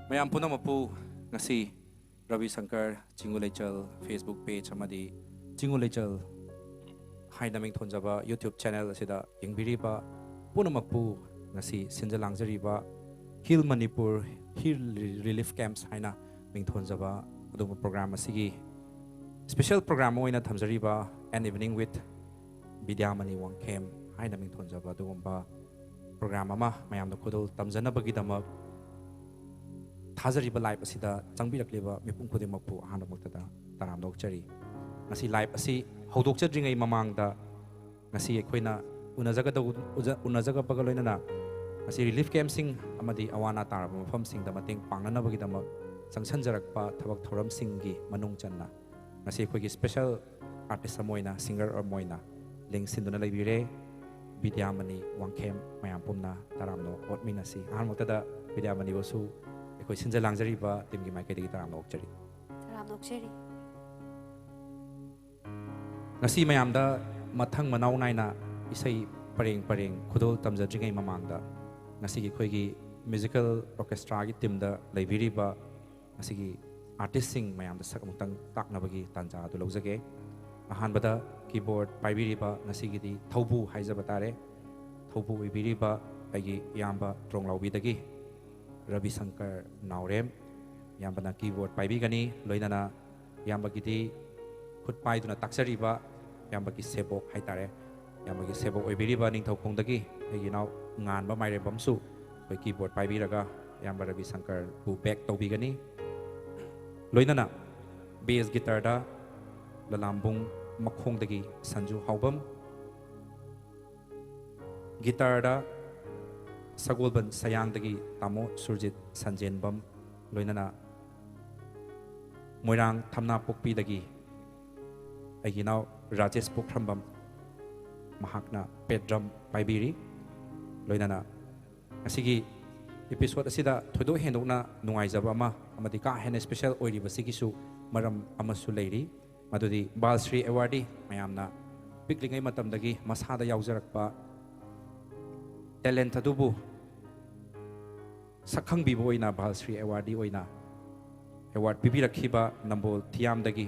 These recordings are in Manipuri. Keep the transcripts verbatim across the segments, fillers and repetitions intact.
ꯃꯌꯥꯝ ꯄꯨꯝꯅꯃꯛꯄꯨ ꯉꯁꯤ ꯔꯕꯤ ꯁꯪꯀꯔ ꯆꯤꯡꯉꯨ ꯂꯩꯆꯜ Facebook page ꯑꯃꯗꯤ ꯆꯤꯡꯉꯨ ꯂꯩꯆꯜ ꯍꯥꯏꯅ ꯃꯤꯡꯊꯣꯟꯖꯕ YouTube channel ꯑꯁꯤꯗ ꯌꯦꯡꯕꯤꯔꯤꯕ ꯄꯨꯝꯅꯃꯛꯄꯨ ꯉꯁꯤ ꯁꯤꯟꯖ ꯂꯥꯡꯖꯔꯤꯕ Heal Manipur, Heal Relief Camps ꯍꯥꯏꯅ ꯃꯤꯡꯊꯣꯟꯖꯕ ꯑꯗꯨꯒꯨꯝꯕ program ꯑꯁꯤꯒꯤ special program ꯑꯃ ꯑꯣꯏꯅ ꯊꯝꯖꯔꯤꯕ An Evening with ꯕꯤꯗ꯭ꯌꯥꯃꯅꯤ ꯋꯥꯡꯈꯦꯝ ꯍꯥꯏꯅ ꯃꯤꯡꯊꯣꯟꯖꯕ ꯑꯗꯨꯒꯨꯝꯕ program ꯑꯃ ꯃꯌꯥꯝꯗ ꯈꯨꯗꯣꯜ ꯇꯝꯖꯅꯕꯒꯤꯗꯃꯛ ꯊꯥꯖꯔꯤꯕ live ꯑꯁꯤꯗ ꯆꯪꯕꯤꯔꯛꯂꯤꯕ ꯃꯤꯄꯨꯝ ꯈꯨꯗꯤꯡꯃꯛꯄꯨ ꯑꯍꯥꯟꯕꯃꯛꯇꯗ ꯇꯔꯥꯝꯅ ꯑꯣꯛꯆꯔꯤ꯫ ꯉꯁꯤ live ꯑꯁꯤ ꯍꯧꯗꯣꯛꯆꯗ꯭ꯔꯤꯉꯩ ꯃꯃꯥꯡꯗ ꯉꯁꯤ ꯑꯩꯈꯣꯏꯅ ꯎꯅꯖꯒꯗꯧ-, ꯎꯖ-, ꯎꯅꯖꯒꯕꯒ ꯂꯣꯏꯅꯅ ꯉꯁꯤ relief campꯁꯤꯡ ꯑꯃꯗꯤ ꯑꯋꯥ ꯑꯅꯥ ꯇꯥꯔꯕ ꯃꯐꯝꯁꯤꯡꯗ ꯃꯇꯦꯡ ꯄꯥꯡꯅꯅꯕꯒꯤꯗꯃꯛ ꯆꯪꯁꯤꯟꯖꯔꯛꯄ ꯊꯕꯛ ꯊꯧꯔꯝꯁꯤꯡꯒꯤ ꯃꯅꯨꯡ ꯆꯟꯅ ꯉꯁꯤ ꯑꯩꯈꯣꯏꯒꯤ special artist ꯑꯃ ꯑꯣꯏꯅ, singer ꯑꯃ ꯑꯣꯏꯅ ꯂꯦꯡꯁꯤꯟꯗꯨꯅ ꯂꯩꯕꯤꯔꯦ ꯕꯤꯗ꯭ꯌꯥꯃꯅꯤ ꯋꯥꯡꯈꯦꯝ꯫ ꯃꯌꯥꯝ ꯄꯨꯝꯅ ꯇꯔꯥꯝꯅ ꯑꯣꯠꯃꯤꯟꯅꯁꯤ꯫ ꯑꯍꯥꯟꯕꯃꯛꯇꯗ ꯕꯤꯗ꯭ꯌꯥꯃꯅꯤꯕꯨꯁꯨ ꯑꯩꯈꯣꯏ ꯁꯤꯟꯖ ꯂꯥꯡꯖꯔꯤꯕ teamꯒꯤ ꯃꯥꯏꯀꯩꯗꯒꯤ ꯇꯔꯥꯝꯅ ꯑꯣꯛꯆꯔꯤ꯫ ꯇꯔꯥꯝꯅ ꯑꯣꯛꯆꯔꯤ꯫ ꯉꯁꯤ ꯃꯌꯥꯝꯗ ꯃꯊꯪ ꯃꯅꯥꯎ ꯅꯥꯏꯅ ꯏꯁꯩ ꯄꯔꯦꯡ ꯄꯔꯦꯡ ꯈꯨꯗꯣꯜ ꯇꯝꯖꯗ꯭ꯔꯤꯉꯩ ꯃꯃꯥꯡꯗ ꯉꯁꯤꯒꯤ ꯑꯩꯈꯣꯏꯒꯤ musical orchestraꯒꯤ teamꯗ ꯂꯩꯕꯤꯔꯤꯕ ꯉꯁꯤꯒꯤ artistꯁꯤꯡ ꯃꯌꯥꯝꯗ ꯁꯛ ꯑꯃꯨꯛꯇꯪ ꯇꯥꯛꯅꯕꯒꯤ ꯇꯥꯟꯖꯥ ꯑꯗꯨ ꯂꯧꯖꯒꯦ꯫ ꯑꯍꯥꯟꯕꯗ keyboard ꯄꯥꯏꯕꯤꯔꯤꯕ ꯉꯁꯤꯒꯤꯗꯤ ꯊꯧꯕꯨ ꯍꯥꯏꯖꯕ ꯇꯥꯔꯦ꯫ ꯊꯧꯕꯨ ꯑꯣꯏꯕꯤꯔꯤꯕ ꯑꯩꯒꯤ ꯏꯌꯥꯝꯕ ꯇ꯭ꯔꯣꯡꯂꯥꯎꯕꯤꯗꯒꯤ ꯔꯕꯤ ꯁꯪꯀꯔ ꯅꯥꯎꯔꯦꯝ ꯏꯌꯥꯝꯕꯅ keyboard ꯄꯥꯏꯕꯤꯒꯅꯤ꯫ ꯂꯣꯏꯅꯅ ꯏꯌꯥꯝꯕꯒꯤꯗꯤ ꯈꯨꯠ ꯄꯥꯏꯗꯨꯅ ꯇꯥꯛꯆꯔꯤꯕ ꯏꯌꯥꯝꯕꯒꯤ ꯁꯦꯕꯣꯛ ꯍꯥꯏꯇꯥꯔꯦ, ꯏꯌꯥꯝꯕꯒꯤ ꯁꯦꯕꯣꯛ ꯑꯣꯏꯕꯤꯔꯤꯕ ꯅꯤꯡꯊꯧꯈꯣꯡꯗꯒꯤ ꯑꯩꯒꯤ ꯏꯅꯥꯎ ꯉꯥꯟꯕ ꯃꯥꯏꯔꯦꯝꯕꯝꯁꯨ ꯑꯩꯈꯣꯏ keyboard ꯄꯥꯏꯕꯤꯔꯒ ꯏꯌꯥꯝꯕ ꯔꯕꯤ ꯁꯪꯀꯔꯕꯨ back ꯇꯧꯕꯤꯒꯅꯤ꯫ ꯂꯣꯏꯅꯅ bass guitarꯗ ꯂꯂꯥꯝꯕꯨꯡ ꯃꯈꯣꯡꯗꯒꯤ ꯁꯟꯖꯨ ꯍꯥꯎꯕꯝ, guitarꯗ ꯁꯒꯣꯜꯕꯟ ꯁꯌꯥꯡꯗꯒꯤ ꯇꯥꯃꯣ ꯁꯨꯔꯖꯤꯠ ꯁꯟꯖꯦꯟꯕꯝ, ꯂꯣꯏꯅꯅ ꯃꯣꯏꯔꯥꯡ ꯊꯝꯅꯥꯄꯣꯛꯄꯤꯗꯒꯤ ꯑꯩꯒꯤ ꯏꯅꯥꯎ ꯔꯥꯖꯦꯁ ꯄꯣꯛꯈ꯭ꯔꯝꯕꯝ, ꯃꯍꯥꯛꯅ bass drum ꯄꯥꯏꯕꯤꯔꯤ꯫ ꯂꯣꯏꯅꯅ ꯉꯁꯤꯒꯤ episode ꯑꯁꯤꯗ ꯊꯣꯏꯗꯣꯛ ꯍꯦꯟꯗꯣꯛꯅ ꯅꯨꯡꯉꯥꯏꯖꯕ ꯑꯃ ꯑꯃꯗꯤ ꯀꯥ ꯍꯦꯟꯅ special ꯑꯣꯏꯔꯤꯕꯁꯤꯒꯤꯁꯨ ꯃꯔꯝ ꯑꯃꯁꯨ ꯂꯩꯔꯤ꯫ ꯃꯗꯨꯗꯤ ꯕꯥꯜ ꯁ꯭ꯔꯤ awardee ꯃꯌꯥꯝꯅ ꯄꯤꯛꯂꯤꯉꯩ ꯃꯇꯝꯗꯒꯤ ꯃꯁꯥꯗ ꯌꯥꯎꯖꯔꯛꯄ talent ꯑꯗꯨꯕꯨ ꯁꯛꯈꯪꯕꯤꯕ ꯑꯣꯏꯅ ꯕꯥꯜ ꯁ꯭ꯔꯤ ꯑꯦꯋꯥꯔꯗꯤ ꯑꯣꯏꯅ ꯑꯦꯋꯥꯔꯗ ꯄꯤꯕꯤꯔꯛꯈꯤꯕ ꯅꯝꯕꯣꯜ ꯊꯤꯌꯥꯝꯗꯒꯤ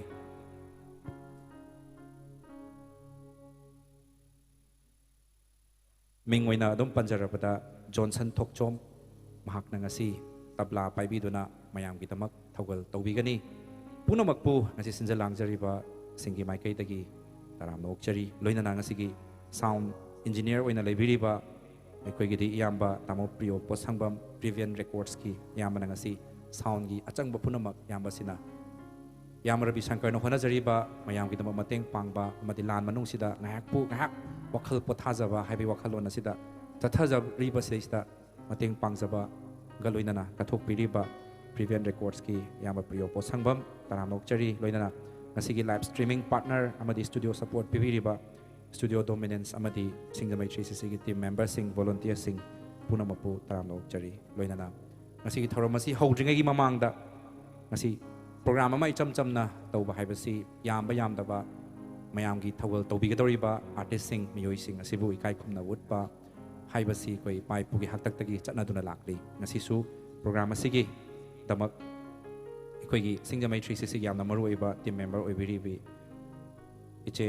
ꯃꯤꯡ ꯑꯣꯏꯅ ꯑꯗꯨꯝ ꯄꯟꯖꯔꯕꯗ ꯖꯣꯟꯁꯟ ꯊꯣꯛꯆꯣꯝ, ꯃꯍꯥꯛꯅ ꯉꯁꯤ ꯇꯕ꯭ꯂꯥ ꯄꯥꯏꯕꯤꯗꯨꯅ ꯃꯌꯥꯝꯒꯤꯗꯃꯛ ꯊꯧꯒꯜ ꯇꯧꯕꯤꯒꯅꯤ꯫ ꯄꯨꯝꯅꯃꯛꯄꯨ ꯉꯁꯤ ꯁꯤꯟꯖ ꯂꯥꯡꯖꯔꯤꯕꯁꯤꯡꯒꯤ ꯃꯥꯏꯀꯩꯗꯒꯤ ꯇꯔꯥꯝꯅ ꯑꯣꯛꯆꯔꯤ꯫ ꯂꯣꯏꯅꯅ ꯉꯁꯤꯒꯤ ꯁꯥꯎꯟ ꯏꯟꯖꯤꯅꯤꯌꯔ ꯑꯣꯏꯅ ꯂꯩꯕꯤꯔꯤꯕ ꯑꯩꯈꯣꯏꯒꯤꯗꯤ ꯏꯌꯥꯝꯕ ꯇꯥꯃꯣ ꯄ꯭ꯔꯤꯌꯣ ꯄꯣꯠꯁꯪꯕꯝ, ꯄ꯭ꯔꯤꯚꯤꯌꯟ ꯔꯦꯀꯣꯔꯠꯁꯀꯤ ꯏꯌꯥꯝꯕꯅ ꯉꯁꯤ ꯁꯥꯎꯟꯒꯤ ꯑꯆꯪꯕ ꯄꯨꯝꯅꯃꯛ ꯏꯌꯥꯝꯕꯁꯤꯅ ꯏꯌꯥꯝꯕ ꯔꯕꯤ ꯁꯪꯀꯔꯅ ꯍꯣꯠꯅꯖꯔꯤꯕ ꯃꯌꯥꯝꯒꯤꯗꯃꯛ ꯃꯇꯦꯡ ꯄꯥꯡꯕ ꯑꯃꯗꯤ ꯂꯥꯟ ꯃꯅꯨꯡꯁꯤꯗ ꯉꯥꯏꯍꯥꯛꯄꯨ ꯉꯥꯏꯍꯥꯛ ꯋꯥꯈꯜ ꯄꯣꯊꯥꯖꯕ ꯍꯥꯏꯕꯒꯤ ꯋꯥꯈꯜꯂꯣꯟ ꯑꯁꯤꯗ ꯆꯠꯊꯖꯔꯤꯕꯁꯤꯗꯩꯁꯤꯗ ꯃꯇꯦꯡ ꯄꯥꯡꯖꯕꯒ ꯂꯣꯏꯅꯅ ꯀꯠꯊꯣꯛꯄꯤꯔꯤꯕ ꯄ꯭ꯔꯤꯚꯤꯌꯟ ꯔꯦꯀꯣꯔꯠꯁꯀꯤ ꯏꯌꯥꯝꯕ ꯄ꯭ꯔꯤꯌꯣ ꯄꯣꯠꯁꯪꯕꯝ ꯇꯔꯥꯝꯅ ꯑꯣꯛꯆꯔꯤ꯫ ꯂꯣꯏꯅꯅ ꯉꯁꯤꯒꯤ ꯂꯥꯏꯚ ꯁ꯭ꯇ꯭ꯔꯤꯃꯤꯡ ꯄꯥꯔꯠꯅꯔ ꯑꯃꯗꯤ ꯁ꯭ꯇꯨꯗꯤꯑꯣ ꯁꯄꯣꯔꯠ ꯄꯤꯕꯤꯔꯤꯕ ꯁ꯭ꯇꯨꯗꯤꯑꯣ ꯗꯣꯃꯤꯅꯦꯟꯁ ꯑꯃꯗꯤ ꯁꯤꯡꯖꯃꯩ ꯊ꯭ꯔꯤ ꯁꯤꯛꯁꯇꯤꯒꯤ ꯇꯤꯝ ꯃꯦꯝꯕꯔꯁꯤꯡ, ꯚꯣꯂꯨꯟꯇꯤꯌꯔꯁꯤꯡ ꯄꯨꯝꯅꯃꯛꯄꯨ ꯇꯔꯥꯝꯅ ꯑꯣꯛꯆꯔꯤ꯫ ꯂꯣꯏꯅꯅ ꯉꯁꯤꯒꯤ ꯊꯧꯔꯝ ꯑꯁꯤ ꯍꯧꯗ꯭ꯔꯤꯉꯩꯒꯤ ꯃꯃꯥꯡꯗ ꯉꯁꯤ ꯄ꯭ꯔꯣꯒ꯭ꯔꯥꯝ ꯑꯃ ꯏꯆꯝ ꯆꯝꯅ ꯇꯧꯕ ꯍꯥꯏꯕꯁꯤ ꯌꯥꯝꯕ ꯌꯥꯝꯗꯕ ꯃꯌꯥꯝꯒꯤ ꯊꯧꯒꯜ ꯇꯧꯕꯤꯒꯗꯧꯔꯤꯕ ꯑꯥꯔꯇꯤꯁꯁꯤꯡ, ꯃꯤꯑꯣꯏꯁꯤꯡ ꯑꯁꯤꯕꯨ ꯏꯀꯥꯏ ꯈꯨꯝꯅꯕ ꯎꯠꯄ ꯍꯥꯏꯕꯁꯤ ꯑꯩꯈꯣꯏ ꯏꯄꯥ ꯏꯄꯨꯒꯤ ꯍꯥꯛꯇꯛꯇꯒꯤ ꯆꯠꯅꯗꯨꯅ ꯂꯥꯛꯂꯤ꯫ ꯉꯁꯤꯁꯨ ꯄ꯭ꯔꯣꯒ꯭ꯔꯥꯝ ꯑꯁꯤꯒꯤꯗꯃꯛ ꯑꯩꯈꯣꯏꯒꯤ ꯁꯤꯡꯖꯃꯩ ꯊ꯭ꯔꯤ ꯁꯤꯛꯁꯇꯤꯒꯤ ꯌꯥꯝꯅ ꯃꯔꯨꯑꯣꯏꯕ ꯇꯤꯝ ꯃꯦꯝꯕꯔ ꯑꯣꯏꯕꯤꯔꯤꯕꯤ ꯏꯆꯦ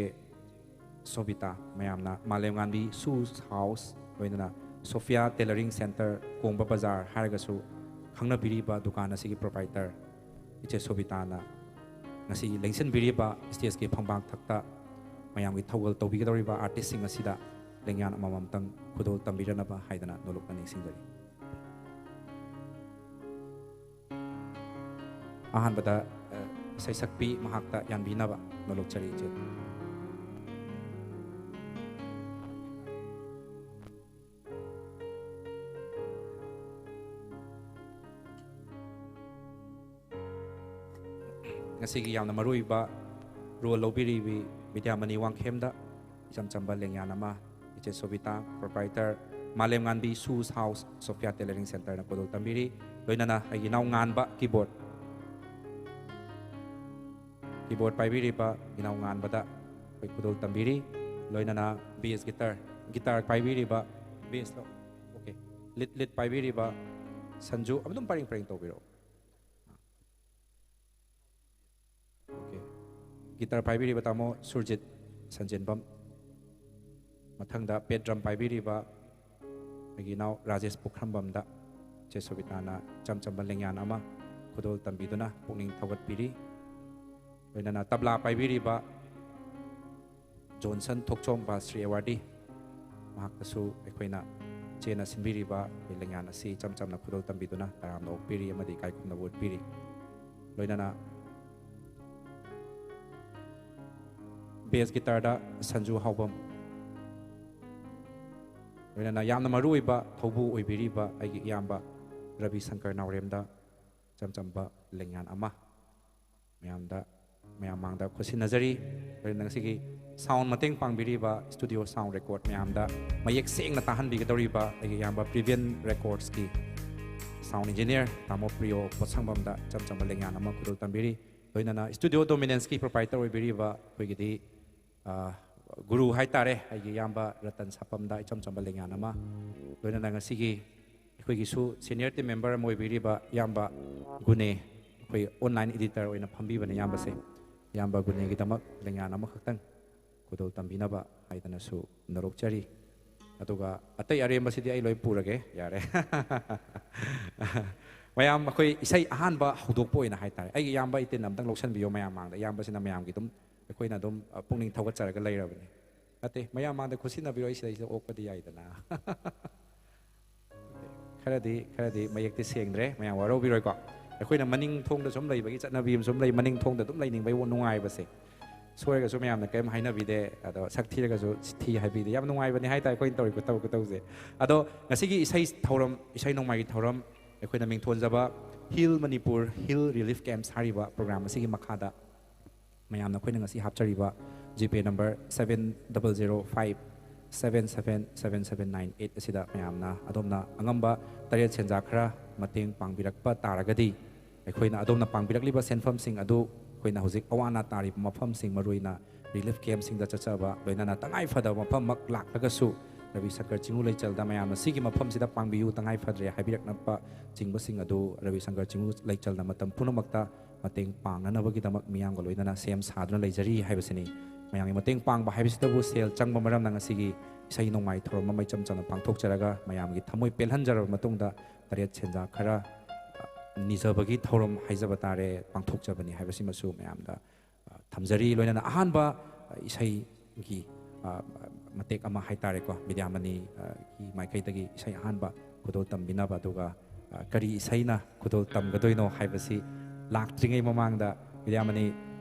ꯁꯣꯕꯤꯇꯥ, ꯃꯌꯥꯝꯅ ꯃꯥꯂꯦꯝꯉꯥꯟꯕꯤ ꯁꯨꯁ ꯍꯥꯎꯁ, ꯂꯣꯏꯅꯅ ꯁꯣꯐꯤꯌꯥ ꯇꯦꯂꯔꯤꯡ ꯁꯦꯟꯇꯔ, ꯀꯣꯡꯕ ꯕꯖꯥꯔ ꯍꯥꯏꯔꯒꯁꯨ ꯈꯪꯅꯕꯤꯔꯤꯕ ꯗꯨꯀꯥꯟ ꯑꯁꯤꯒꯤ ꯄ꯭ꯔꯣꯄꯥꯏꯇꯔ ꯏꯆꯦ ꯁꯣꯕꯤꯇꯥꯅ ꯉꯁꯤ ꯂꯦꯡꯁꯤꯟꯕꯤꯔꯤꯕ ꯁ꯭ꯇꯦꯖꯀꯤ ꯐꯝꯕꯥꯛ ꯊꯛꯇ ꯃꯌꯥꯝꯒꯤ ꯊꯧꯒꯜ ꯇꯧꯕꯤꯒꯗꯧꯔꯤꯕ ꯑꯥꯔꯇꯤꯁꯁꯤꯡ ꯑꯁꯤꯗ ꯂꯦꯡꯌꯥꯟ ꯑꯃꯃꯝꯇꯪ ꯈꯨꯗꯣꯜ ꯇꯝꯕꯤꯔꯅꯕ ꯍꯥꯏꯗꯅ ꯅꯣꯂꯨꯛꯅ ꯅꯤꯡꯁꯤꯡꯖꯔꯤ꯫ ꯑꯍꯥꯟꯕꯗ, ꯑ, ꯏꯁꯩꯁꯛꯄꯤ ꯃꯍꯥꯛꯇ ꯌꯥꯟꯕꯤꯅꯕ ꯅꯣꯂꯨꯛꯆꯔꯤ, ꯏꯆꯦ꯫ ꯉꯁꯤꯒꯤ ꯌꯥꯝꯅ ꯃꯔꯨꯑꯣꯏꯕ ꯔꯣꯜ ꯂꯧꯕꯤꯔꯤꯕꯤ ꯕꯤꯗ꯭ꯌꯥꯃꯅꯤ ꯋꯥꯡꯈꯦꯝꯗ ꯏꯆꯝ ꯆꯝꯕ ꯂꯦꯡꯌꯥꯟ ꯑꯃ, ꯏꯆꯦ ꯁꯣꯕꯤꯇꯥ, ꯄ꯭ꯔꯣꯄꯥꯏꯇꯔ, ꯃꯥꯂꯦꯝꯉꯥꯟꯕꯤ ꯁꯨꯁ ꯍꯥꯎꯁ, ꯁꯣꯐꯤꯌꯥ ꯇꯦꯂꯔꯤꯡ ꯁꯦꯟꯇꯔꯅ ꯈꯨꯗꯣꯜ ꯇꯝꯕꯤꯔꯤ꯫ ꯂꯣꯏꯅꯅ ꯑꯩꯒꯤ ꯏꯅꯥꯎ ꯉꯥꯟꯕ, ꯀꯤꯕꯣꯔꯗ, ꯀꯤꯕꯣꯔꯗ ꯄꯥꯏꯕꯤꯔꯤꯕ ꯏꯅꯥꯎ ꯉꯥꯟꯕꯗ ꯑꯩꯈꯣꯏ ꯈꯨꯗꯣꯜ ꯇꯝꯕꯤꯔꯤ꯫ ꯂꯣꯏꯅꯅ ꯕꯦꯁ ꯒꯤꯇꯔ, ꯒꯤꯇꯥꯔ ꯄꯥꯏꯕꯤꯔꯤꯕ, ꯕꯦꯁ, ꯑꯣꯀꯦ, ꯂꯤꯠ, ꯂꯤꯠ ꯄꯥꯏꯕꯤꯔꯤꯕ ꯁꯟꯖꯨ, ꯑꯗꯨꯝ ꯄꯔꯦꯡ ꯄꯔꯦꯡ ꯇꯧꯕꯤꯔꯛꯑꯣ꯫ Okay. Guitar ꯄꯥꯏꯕꯤꯔꯤꯕ ꯇꯥꯃꯣ ꯁꯨꯔꯖꯤꯠ ꯁꯟꯖꯦꯟꯕꯝ, ꯃꯊꯪꯗ bass drum ꯄꯥꯏꯕꯤꯔꯤꯕ ꯑꯩꯒꯤ ꯏꯅꯥꯎ ꯔꯥꯖꯦꯁ ꯄꯨꯈ꯭ꯔꯝꯕꯝꯗ ꯆꯦ ꯁꯣꯕꯤꯇꯥꯅ ꯏꯆꯝ ꯆꯝꯕ ꯂꯦꯡꯌꯥꯟ ꯑꯃ ꯈꯨꯗꯣꯜ ꯇꯝꯕꯤꯗꯨꯅ ꯄꯨꯛꯅꯤꯡ ꯊꯧꯒꯠꯄꯤꯔꯤ꯫ ꯂꯣꯏꯅꯅ ꯇꯕ꯭ꯂꯥ ꯄꯥꯏꯕꯤꯔꯤꯕ ꯖꯣꯟꯁꯟ ꯊꯣꯛꯆꯣꯝ ꯕꯥꯁ꯭ꯔꯤ ꯑꯦꯋꯥꯔꯗꯤ, ꯃꯍꯥꯛꯇꯁꯨ ꯑꯩꯈꯣꯏꯅ ꯆꯦꯅ ꯁꯤꯟꯕꯤꯔꯤꯕ ꯑꯩꯈꯣꯏ ꯂꯦꯡꯌꯥꯟ ꯑꯁꯤ ꯏꯆꯝ ꯆꯝꯅ ꯈꯨꯗꯣꯜ ꯇꯝꯕꯤꯗꯨꯅ ꯇꯔꯥꯝꯅ ꯑꯣꯛꯄꯤꯔꯤ ꯑꯃꯗꯤ ꯏꯀꯥꯏ ꯈꯨꯝꯅꯕ ꯎꯠꯄꯤꯔꯤ꯫ ꯂꯣꯏꯅꯅ bass guitarꯗ ꯁꯟꯖꯨ ꯍꯥꯎꯕꯝ, ꯂꯣꯏꯅꯅ ꯌꯥꯝꯅ ꯃꯔꯨ ꯑꯣꯏꯕ ꯊꯧꯕꯨ ꯑꯣꯏꯕꯤꯔꯤꯕ ꯑꯩꯒꯤ ꯏꯌꯥꯝꯕ ꯔꯕꯤ ꯁꯪꯀꯔ ꯅꯥꯎꯔꯦꯝꯗ ꯏꯆꯝ ꯆꯝꯕ ꯂꯦꯡꯌꯥꯟ ꯑꯃ ꯃꯌꯥꯝꯗ, ꯃꯌꯥꯝ ꯃꯥꯡꯗ ꯈꯨꯠꯁꯤꯟꯅꯖꯔꯤ꯫ ꯂꯣꯏꯅꯅ ꯉꯁꯤꯒꯤ sound ꯃꯇꯦꯡ ꯄꯥꯡꯕꯤꯔꯤꯕ studio sound record ꯃꯌꯥꯝꯗ, ꯃꯌꯦꯛ ꯁꯦꯡꯅ ꯇꯥꯍꯟꯕꯤꯒꯗꯧꯔꯤꯕ ꯑꯩꯒꯤ ꯏꯌꯥꯝꯕ ꯄ꯭ꯔꯤꯚꯤꯌꯟ Recordsꯀꯤ sound engineer ꯇꯥꯃꯣ ꯄ꯭ꯔꯤꯌꯣ ꯄꯣꯠꯁꯪꯕꯝꯗ ꯏꯆꯝ ꯆꯝꯕ ꯂꯦꯡꯌꯥꯟ ꯑꯃ ꯈꯨꯗꯣꯜ ꯇꯝꯕꯤꯔꯤ꯫ ꯂꯣꯏꯅꯅ Studio Dominanceꯀꯤ proprietor ꯑꯣꯏꯕꯤꯔꯤꯕ ꯑꯩꯈꯣꯏꯒꯤꯗꯤ, ꯑ, ꯒꯨꯔꯨ ꯍꯥꯏꯇꯥꯔꯦ, ꯑꯩꯒꯤ ꯏꯌꯥꯝꯕ ꯔꯇꯟ ꯁꯥꯄꯝꯗ ꯏꯆꯝ ꯆꯝꯕ ꯂꯦꯡꯌꯥꯟ ꯑꯃ, ꯂꯣꯏꯅꯅ ꯉꯁꯤꯒꯤ ꯑꯩꯈꯣꯏꯒꯤꯁꯨ senior team member ꯑꯃ ꯑꯣꯏꯕꯤꯔꯤꯕ ꯏꯌꯥꯝꯕ ꯒꯨꯅꯦ, ꯑꯩꯈꯣꯏ online editor ꯑꯣꯏꯅ ꯐꯝꯕꯤꯕꯅꯦ ꯏꯌꯥꯝꯕꯁꯦ꯫ ꯏꯌꯥꯝꯕ ꯒꯨꯅꯦꯒꯤꯗꯃꯛ ꯂꯦꯡꯌꯥꯟ ꯑꯃꯈꯛꯇꯪ ꯈꯨꯗꯣꯜ ꯇꯝꯕꯤꯅꯕ ꯍꯥꯏꯗꯅꯁꯨ ꯅꯔꯣꯛꯆꯔꯤ꯫ ꯑꯗꯨꯒ ꯑꯇꯩ ꯑꯔꯦꯝꯕꯁꯤꯗꯤ ꯑꯩ ꯂꯣꯏ ꯄꯨꯔꯒꯦ, ꯌꯥꯔꯦ꯫ ꯃꯌꯥꯝ, ꯑꯩꯈꯣꯏ ꯏꯁꯩ ꯑꯍꯥꯟꯕ ꯍꯧꯗꯣꯛꯄ ꯑꯣꯏꯅ ꯍꯥꯏꯇꯥꯔꯦ, ꯑꯩꯒꯤ ꯏꯌꯥꯝꯕ ꯏꯇꯤꯟ ꯑꯝꯇꯪ ꯂꯧꯁꯤꯟꯕꯤꯌꯣ ꯃꯌꯥꯝ ꯃꯥꯡꯗ꯫ ꯏꯌꯥꯝꯕꯁꯤꯅ ꯃꯌꯥꯝꯒꯤ ꯑꯗꯨꯝ, ꯑꯩꯈꯣꯏꯅ ꯑꯗꯨꯝ, ꯑ, ꯄꯨꯛꯅꯤꯡ ꯊꯧꯒꯠꯆꯔꯒ ꯂꯩꯔꯕꯅꯤ꯫ ꯅꯠꯇꯦ, ꯃꯌꯥꯝ ꯃꯥꯡꯗ ꯈꯨꯠꯁꯤꯟꯅꯕꯤꯔꯣ, ꯑꯩ ꯁꯤꯗꯩꯁꯤꯗ ꯑꯣꯛꯄꯗꯤ ꯌꯥꯏꯗꯅ꯫ ꯈꯔꯗꯤ, ꯈꯔꯗꯤ ꯃꯌꯦꯛꯇꯤ ꯁꯦꯡꯗ꯭ꯔꯦ, ꯃꯌꯥꯝ ꯋꯥꯔꯧꯕꯤꯔꯣꯏꯀꯣ꯫ ꯑꯩꯈꯣꯏꯅ ꯃꯅꯤꯡ ꯊꯣꯡꯗ ꯁꯨꯝ ꯂꯩꯕꯒꯤ ꯆꯠꯅꯕꯤ ꯑꯃ ꯁꯨꯝ ꯂꯩ, ꯃꯅꯤꯡ ꯊꯣꯡꯗ ꯑꯗꯨꯝ ꯂꯩꯅꯤꯡꯕꯩ ꯅꯨꯡꯉꯥꯏꯕꯁꯦ꯫ ꯁꯣꯏꯔꯒꯁꯨ ꯃꯌꯥꯝꯅ ꯀꯔꯤꯝ ꯍꯥꯏꯅꯕꯤꯗꯦ, ꯑꯗꯣ ꯁꯛ ꯊꯤꯔꯒꯁꯨ ꯊꯤ ꯍꯥꯏꯕꯤꯗꯦ꯫ ꯌꯥꯝ ꯅꯨꯡꯉꯥꯏꯕꯅꯦ ꯍꯥꯏꯇꯥꯔꯦ ꯑꯩꯈꯣꯏꯅ ꯇꯧꯔꯤ ꯈꯨꯇꯧ ꯈꯨꯇꯧꯁꯦ꯫ ꯑꯗꯣ ꯉꯁꯤꯒꯤ ꯏꯁꯩ ꯊꯧꯔꯝ, ꯏꯁꯩ ꯅꯣꯡꯃꯥꯏꯒꯤ ꯊꯧꯔꯝ, ꯑꯩꯈꯣꯏꯅ ꯃꯤꯡꯊꯣꯟꯖꯕ Heal Manipur, Heal Relief Camps ꯍꯥꯏꯔꯤꯕ program ꯑꯁꯤꯒꯤ ꯃꯈꯥꯗ ꯃꯌꯥꯝꯅ ꯑꯩꯈꯣꯏꯅ ꯉꯁꯤ ꯍꯥꯞꯆꯔꯤꯕ GPay number seven double zero five seven seven seven seven nine eight ꯑꯁꯤꯗ ꯃꯌꯥꯝꯅ ꯑꯗꯣꯝꯅ ꯑꯉꯝꯕ ꯇꯔꯦꯠ ꯁꯦꯟꯖꯥ ꯈꯔ ꯃꯇꯦꯡ ꯄꯥꯡꯕꯤꯔꯛꯄ ꯇꯥꯔꯒꯗꯤ, ꯑꯩꯈꯣꯏꯅ ꯑꯗꯣꯝꯅ ꯄꯥꯡꯕꯤꯔꯛꯂꯤꯕ ꯁꯦꯟꯐꯝꯁꯤꯡ ꯑꯗꯨ ꯑꯩꯈꯣꯏꯅ ꯍꯧꯖꯤꯛ ꯑꯋꯥ ꯑꯅꯥ ꯇꯥꯔꯤꯕ ꯃꯐꯝꯁꯤꯡ, ꯃꯔꯨꯑꯣꯏꯅ relief campꯁꯤꯡꯗ ꯆꯠꯆꯕ, ꯂꯣꯏꯅꯅ ꯇꯉꯥꯏ ꯐꯗꯕ ꯃꯐꯝꯃꯛ ꯂꯥꯛꯂꯒꯁꯨ ꯔꯕꯤ ꯁꯪꯀꯔ ꯆꯤꯡꯉꯨ ꯂꯩꯆꯜꯗ ꯃꯌꯥꯝꯅ ꯁꯤꯒꯤ ꯃꯐꯝꯁꯤꯗ ꯄꯥꯡꯕꯤꯌꯨ, ꯇꯉꯥꯏ ꯐꯗ꯭ꯔꯦ ꯍꯥꯏꯕꯤꯔꯛꯅꯕ ꯆꯤꯡꯕꯁꯤꯡ ꯑꯗꯨ ꯔꯕꯤ ꯁꯪꯀꯔ ꯆꯤꯡꯉꯨ ꯂꯩꯆꯜꯅ ꯃꯇꯝ ꯄꯨꯝꯅꯃꯛꯇ ꯃꯇꯦꯡ ꯄꯥꯡꯅꯅꯕꯒꯤꯗꯃꯛ ꯃꯤꯌꯥꯝꯒ ꯂꯣꯏꯅꯅ ꯁꯦꯝ ꯁꯥꯗꯨꯅ ꯂꯩꯖꯔꯤ ꯍꯥꯏꯕꯁꯤꯅꯤ꯫ ꯃꯌꯥꯝꯒꯤ ꯃꯇꯦꯡ ꯄꯥꯡꯕ ꯍꯥꯏꯕꯁꯤꯗꯕꯨ ꯁꯦꯜ ꯆꯪꯕ ꯃꯔꯝꯅ ꯉꯁꯤꯒꯤ ꯏꯁꯩ ꯅꯣꯡꯃꯥꯏ ꯊꯧꯔꯝ ꯑꯃ ꯏꯆꯝ ꯆꯝꯅ ꯄꯥꯡꯊꯣꯛꯆꯔꯒ ꯃꯌꯥꯝꯒꯤ ꯊꯃꯣꯏ ꯄꯦꯜꯍꯟꯖꯔꯕ ꯃꯇꯨꯡꯗ ꯇꯔꯦꯠ ꯁꯦꯟꯖꯥ ꯈꯔ, ꯑ, ꯅꯤꯖꯕꯒꯤ ꯊꯧꯔꯝ ꯍꯥꯏꯖꯕ ꯇꯥꯔꯦ, ꯄꯥꯡꯊꯣꯛꯆꯕꯅꯤ ꯍꯥꯏꯕꯁꯤꯃꯁꯨ ꯃꯌꯥꯝꯗ, ꯑ, ꯊꯝꯖꯔꯤ꯫ ꯂꯣꯏꯅꯅ ꯑꯍꯥꯟꯕ, ꯑ, ꯏꯁꯩꯒꯤ, ꯑ, ꯃꯇꯦꯛ ꯑꯃ ꯍꯥꯏꯇꯥꯔꯦꯀꯣ, ꯕꯤꯗ꯭ꯌꯥꯃꯅꯤ, ꯑ, ꯒꯤ ꯃꯥꯏꯀꯩꯗꯒꯤ ꯏꯁꯩ ꯑꯍꯥꯟꯕ ꯈꯨꯗꯣꯜ ꯇꯝꯕꯤꯅꯕ, ꯑꯗꯨꯒ, ꯑ, ꯀꯔꯤ ꯏꯁꯩꯅ ꯈꯨꯗꯣꯜ ꯇꯝꯒꯗꯣꯏꯅꯣ ꯍꯥꯏꯕꯁꯤ ꯂꯥꯛꯇ꯭ꯔꯤꯉꯩ ꯃꯃꯥꯡꯗ ꯕꯤꯗ꯭ꯌꯥꯃꯅꯤ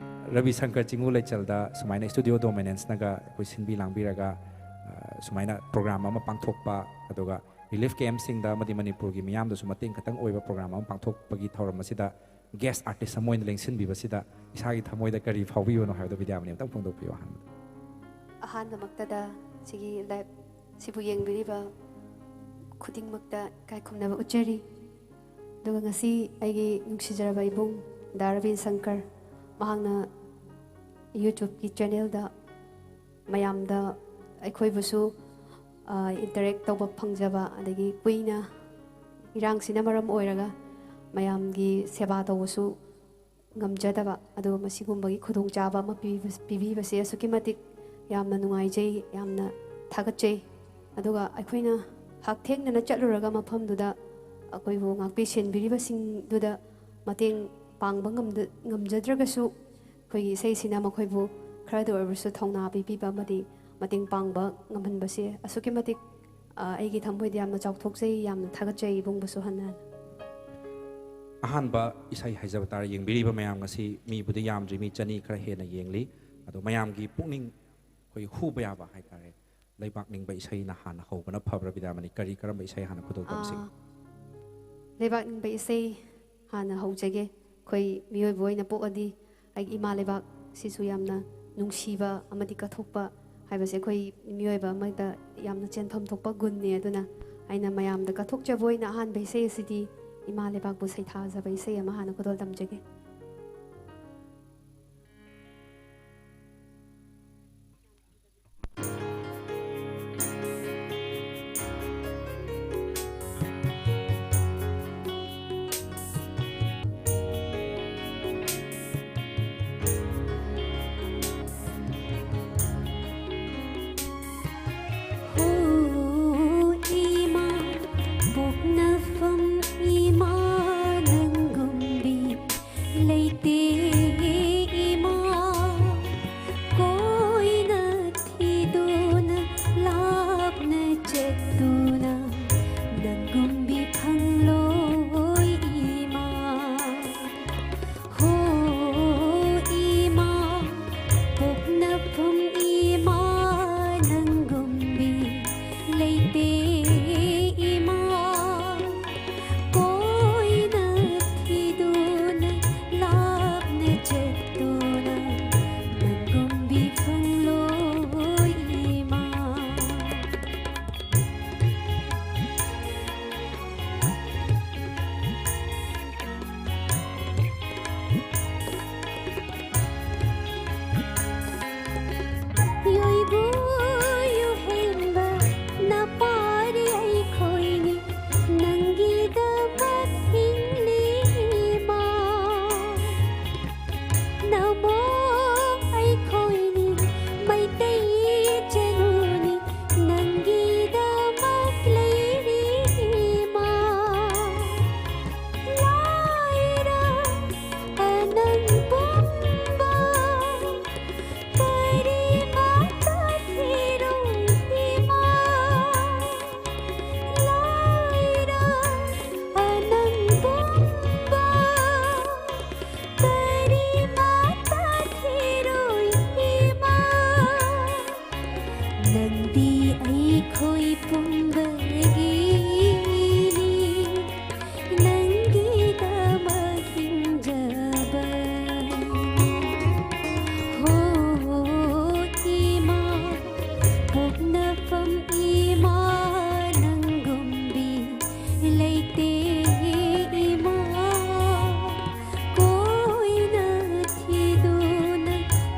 ꯔꯕꯤ ꯁꯪꯀꯔ ꯆꯤꯡꯉꯨ ꯂꯩꯆꯜꯗ ꯁꯨꯃꯥꯏꯅ ꯁ꯭ꯇꯨꯗꯤꯑꯣ ꯗꯣꯃꯤꯅꯦꯟꯁꯅꯒ ꯑꯩꯈꯣꯏ ꯁꯤꯟꯕꯤ ꯂꯥꯡꯕꯤꯔꯒ, ꯑ, ꯁꯨꯃꯥꯏꯅ ꯄ꯭ꯔꯣꯒ꯭ꯔꯥꯝ ꯑꯃ ꯄꯥꯡꯊꯣꯛꯄ, ꯑꯗꯨꯒ ꯔꯤꯂꯤꯐ ꯀꯦꯝꯞꯁꯤꯡꯗ ꯑꯃꯗꯤ ꯃꯅꯤꯄꯨꯔꯒꯤ ꯃꯤꯌꯥꯝꯗꯁꯨ ꯃꯇꯦꯡ ꯈꯛꯇꯪ ꯑꯣꯏꯕ ꯄ꯭ꯔꯣꯒ꯭ꯔꯥꯝ ꯑꯃ ꯄꯥꯡꯊꯣꯛꯄꯒꯤ ꯊꯧꯔꯝ ꯑꯁꯤꯗ ꯒꯦꯁ ꯑꯥꯔꯇꯤꯁ ꯑꯃ ꯑꯣꯏꯅ ꯂꯦꯡꯁꯤꯟꯕꯤꯕꯁꯤꯗ ꯏꯁꯥꯒꯤ ꯊꯃꯣꯏꯗ ꯀꯔꯤ ꯐꯥꯎꯕꯤꯕꯅꯣ ꯍꯥꯏꯕꯗꯨ ꯕꯤꯗ꯭ꯌꯥꯃꯅꯤ ꯑꯝꯇꯪ ꯐꯣꯡꯗꯣꯛꯄꯤꯌꯨ ꯑꯍꯥꯟꯕꯗ꯫ ꯑꯍꯥꯟꯕꯃꯛꯇꯗ ꯁꯤꯒꯤ ꯂꯥꯏꯞ ꯁꯤꯕꯨ ꯌꯦꯡꯕꯤꯔꯤꯕ ꯈꯨꯗꯤꯡꯃꯛꯇ ꯏꯀꯥꯏ ꯈꯨꯝꯅꯕ ꯎꯠꯆꯔꯤ꯫ ꯑꯗꯨꯒ ꯉꯁꯤ ꯑꯩꯒꯤ ꯅꯨꯡꯁꯤꯖꯔꯕ ꯏꯕꯨꯡ ꯗꯥ ꯔꯕꯤ ꯁꯪꯀꯔ, ꯃꯍꯥꯛꯅ ꯌꯨꯇ꯭ꯌꯨꯕꯀꯤ ꯆꯦꯅꯦꯜꯗ ꯃꯌꯥꯝꯗ ꯑꯩꯈꯣꯏꯕꯨꯁꯨ, ꯑ, ꯏꯟꯇꯔꯦꯛ ꯇꯧꯕ ꯐꯪꯖꯕ, ꯑꯗꯒꯤ ꯀꯨꯏꯅ ꯏꯔꯥꯡꯁꯤꯅ ꯃꯔꯝ ꯑꯣꯏꯔꯒ ꯃꯌꯥꯝꯒꯤ ꯁꯦꯕꯥ ꯇꯧꯕꯁꯨ ꯉꯝꯖꯗꯕ, ꯑꯗꯨꯒ ꯃꯁꯤꯒꯨꯝꯕꯒꯤ ꯈꯨꯗꯣꯡꯆꯥꯕ ꯑꯃ ꯄꯤꯕ-, ꯄꯤꯕꯤꯕꯁꯦ ꯑꯁꯨꯛꯀꯤ ꯃꯇꯤꯛ ꯌꯥꯝꯅ ꯅꯨꯡꯉꯥꯏꯖꯩ, ꯌꯥꯝꯅ ꯊꯥꯒꯠꯆꯩ꯫ ꯑꯗꯨꯒ ꯑꯩꯈꯣꯏꯅ ꯍꯛꯊꯦꯡꯅꯅ ꯆꯠꯂꯨꯔꯒ ꯃꯐꯝꯗꯨꯗ ꯑꯩꯈꯣꯏꯕꯨ ꯉꯥꯛꯄꯤ ꯁꯦꯟꯕꯤꯔꯤꯕꯁꯤꯡꯗꯨꯗ ꯃꯇꯦꯡ ꯄꯥꯡꯕ ꯉꯝꯗ-, ꯉꯝꯖꯗ꯭ꯔꯒꯁꯨ, ꯑꯩꯈꯣꯏꯒꯤ ꯏꯁꯩꯁꯤꯅ ꯃꯈꯣꯏꯕꯨ ꯈꯔꯗ ꯑꯣꯏꯔꯕꯁꯨ ꯊꯧꯅꯥ ꯄꯤꯕꯤꯕ ꯑꯃꯗꯤ ꯃꯇꯦꯡ ꯄꯥꯡꯕ ꯉꯝꯍꯟꯕꯁꯦ ꯑꯁꯨꯛꯀꯤ ꯃꯇꯤꯛ, ꯑ, ꯑꯩꯒꯤ ꯊꯃꯣꯏꯗ ꯌꯥꯝꯅ ꯆꯥꯎꯊꯣꯛꯆꯩ, ꯌꯥꯝꯅ ꯊꯥꯒꯠꯆꯩ ꯏꯕꯨꯡꯕꯨꯁꯨ ꯍꯟꯅ ꯍꯟꯅ꯫ ꯑꯍꯥꯟꯕ ꯏꯁꯩ ꯍꯥꯏꯖꯕ ꯇꯥꯔꯦ, ꯌꯦꯡꯕꯤꯔꯤꯕ ꯃꯌꯥꯝ ꯉꯁꯤ ꯃꯤꯕꯨꯗꯤ ꯌꯥꯝꯗ꯭ꯔꯤ, ꯃꯤ ꯆꯅꯤ ꯈꯔ ꯍꯦꯟꯅ ꯌꯦꯡꯂꯤ꯫ ꯑꯗꯣ ꯃꯌꯥꯝꯒꯤ ꯄꯨꯛꯅꯤꯡ ꯑꯩꯈꯣꯏ ꯍꯨꯕ ꯌꯥꯕ ꯍꯥꯏꯇꯥꯔꯦ, ꯂꯩꯕꯥꯛ ꯅꯤꯡꯕ ꯏꯁꯩꯅ ꯍꯥꯟꯅ ꯍꯧꯕꯅ ꯐꯕ꯭ꯔꯥ ꯕꯤꯗ꯭ꯌꯥꯃꯅꯤ? ꯀꯔꯤ ꯀꯔꯝꯕ ꯏꯁꯩ ꯍꯥꯟꯅ ꯈꯨꯗꯣꯜ ꯇꯝꯁꯤ? ꯑꯥ, ꯂꯩꯕꯥꯛ ꯅꯤꯡꯕ ꯏꯁꯩ ꯍꯥꯟꯅ ꯍꯧꯖꯒꯦ꯫ ꯑꯩꯈꯣꯏ ꯃꯤꯑꯣꯏꯕ ꯑꯣꯏꯅ ꯄꯣꯛꯑꯗꯤ ꯑꯩꯒꯤ ꯏꯃꯥ ꯂꯩꯕꯥꯛ ꯁꯤꯁꯨ ꯌꯥꯝꯅ ꯅꯨꯡꯁꯤꯕ ꯑꯃꯗꯤ ꯀꯠꯊꯣꯛꯄ ꯍꯥꯏꯕꯁꯦ ꯑꯩꯈꯣꯏ ꯃꯤꯑꯣꯏꯕ ꯑꯃꯗ ꯌꯥꯝꯅ ꯆꯦꯟꯐꯝ ꯊꯣꯛꯄ ꯒꯨꯟꯅꯦ꯫ ꯑꯗꯨꯅ ꯑꯩꯅ ꯃꯌꯥꯝꯗ ꯀꯠꯊꯣꯛꯆꯕ ꯑꯣꯏꯅ ꯑꯍꯥꯟꯕ ꯏꯁꯩ ꯑꯁꯤꯗꯤ ꯏꯃꯥ ꯂꯩꯕꯥꯛꯄꯨ ꯁꯩꯊꯥꯖꯕ ꯏꯁꯩ ꯑꯃ ꯍꯥꯟꯅ ꯈꯨꯗꯣꯜ ꯇꯝꯖꯒꯦ꯫ ꯏꯃꯥ, ꯀꯣꯏꯅ ꯊꯤꯗꯨꯅ,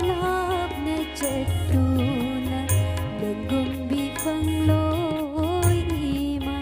ꯂꯥꯞꯅ ꯆꯠꯇꯨꯅ, ꯅꯪꯒꯨꯝꯕꯤ ꯐꯪꯂꯣꯏ ꯏꯃꯥ꯫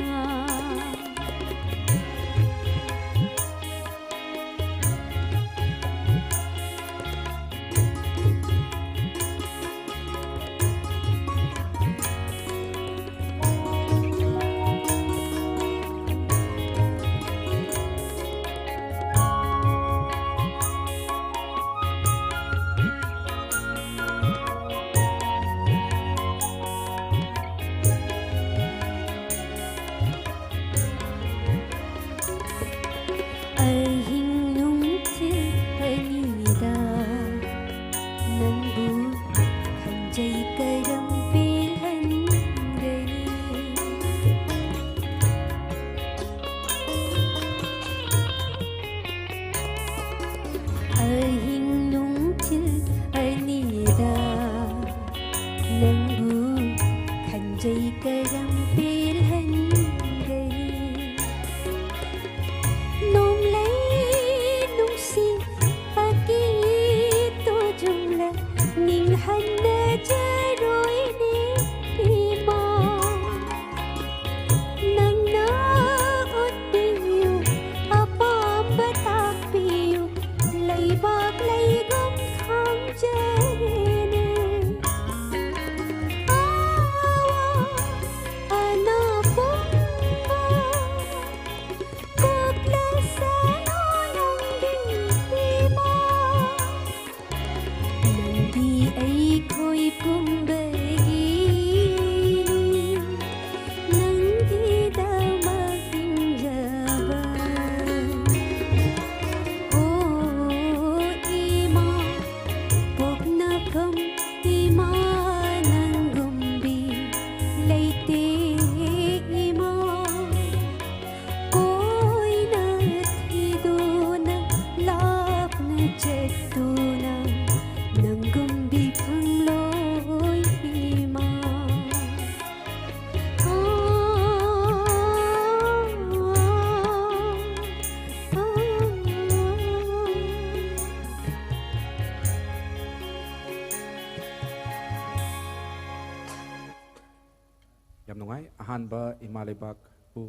ꯑꯍꯥꯟꯕ ꯏꯃꯥ ꯂꯩꯕꯥꯛꯄꯨ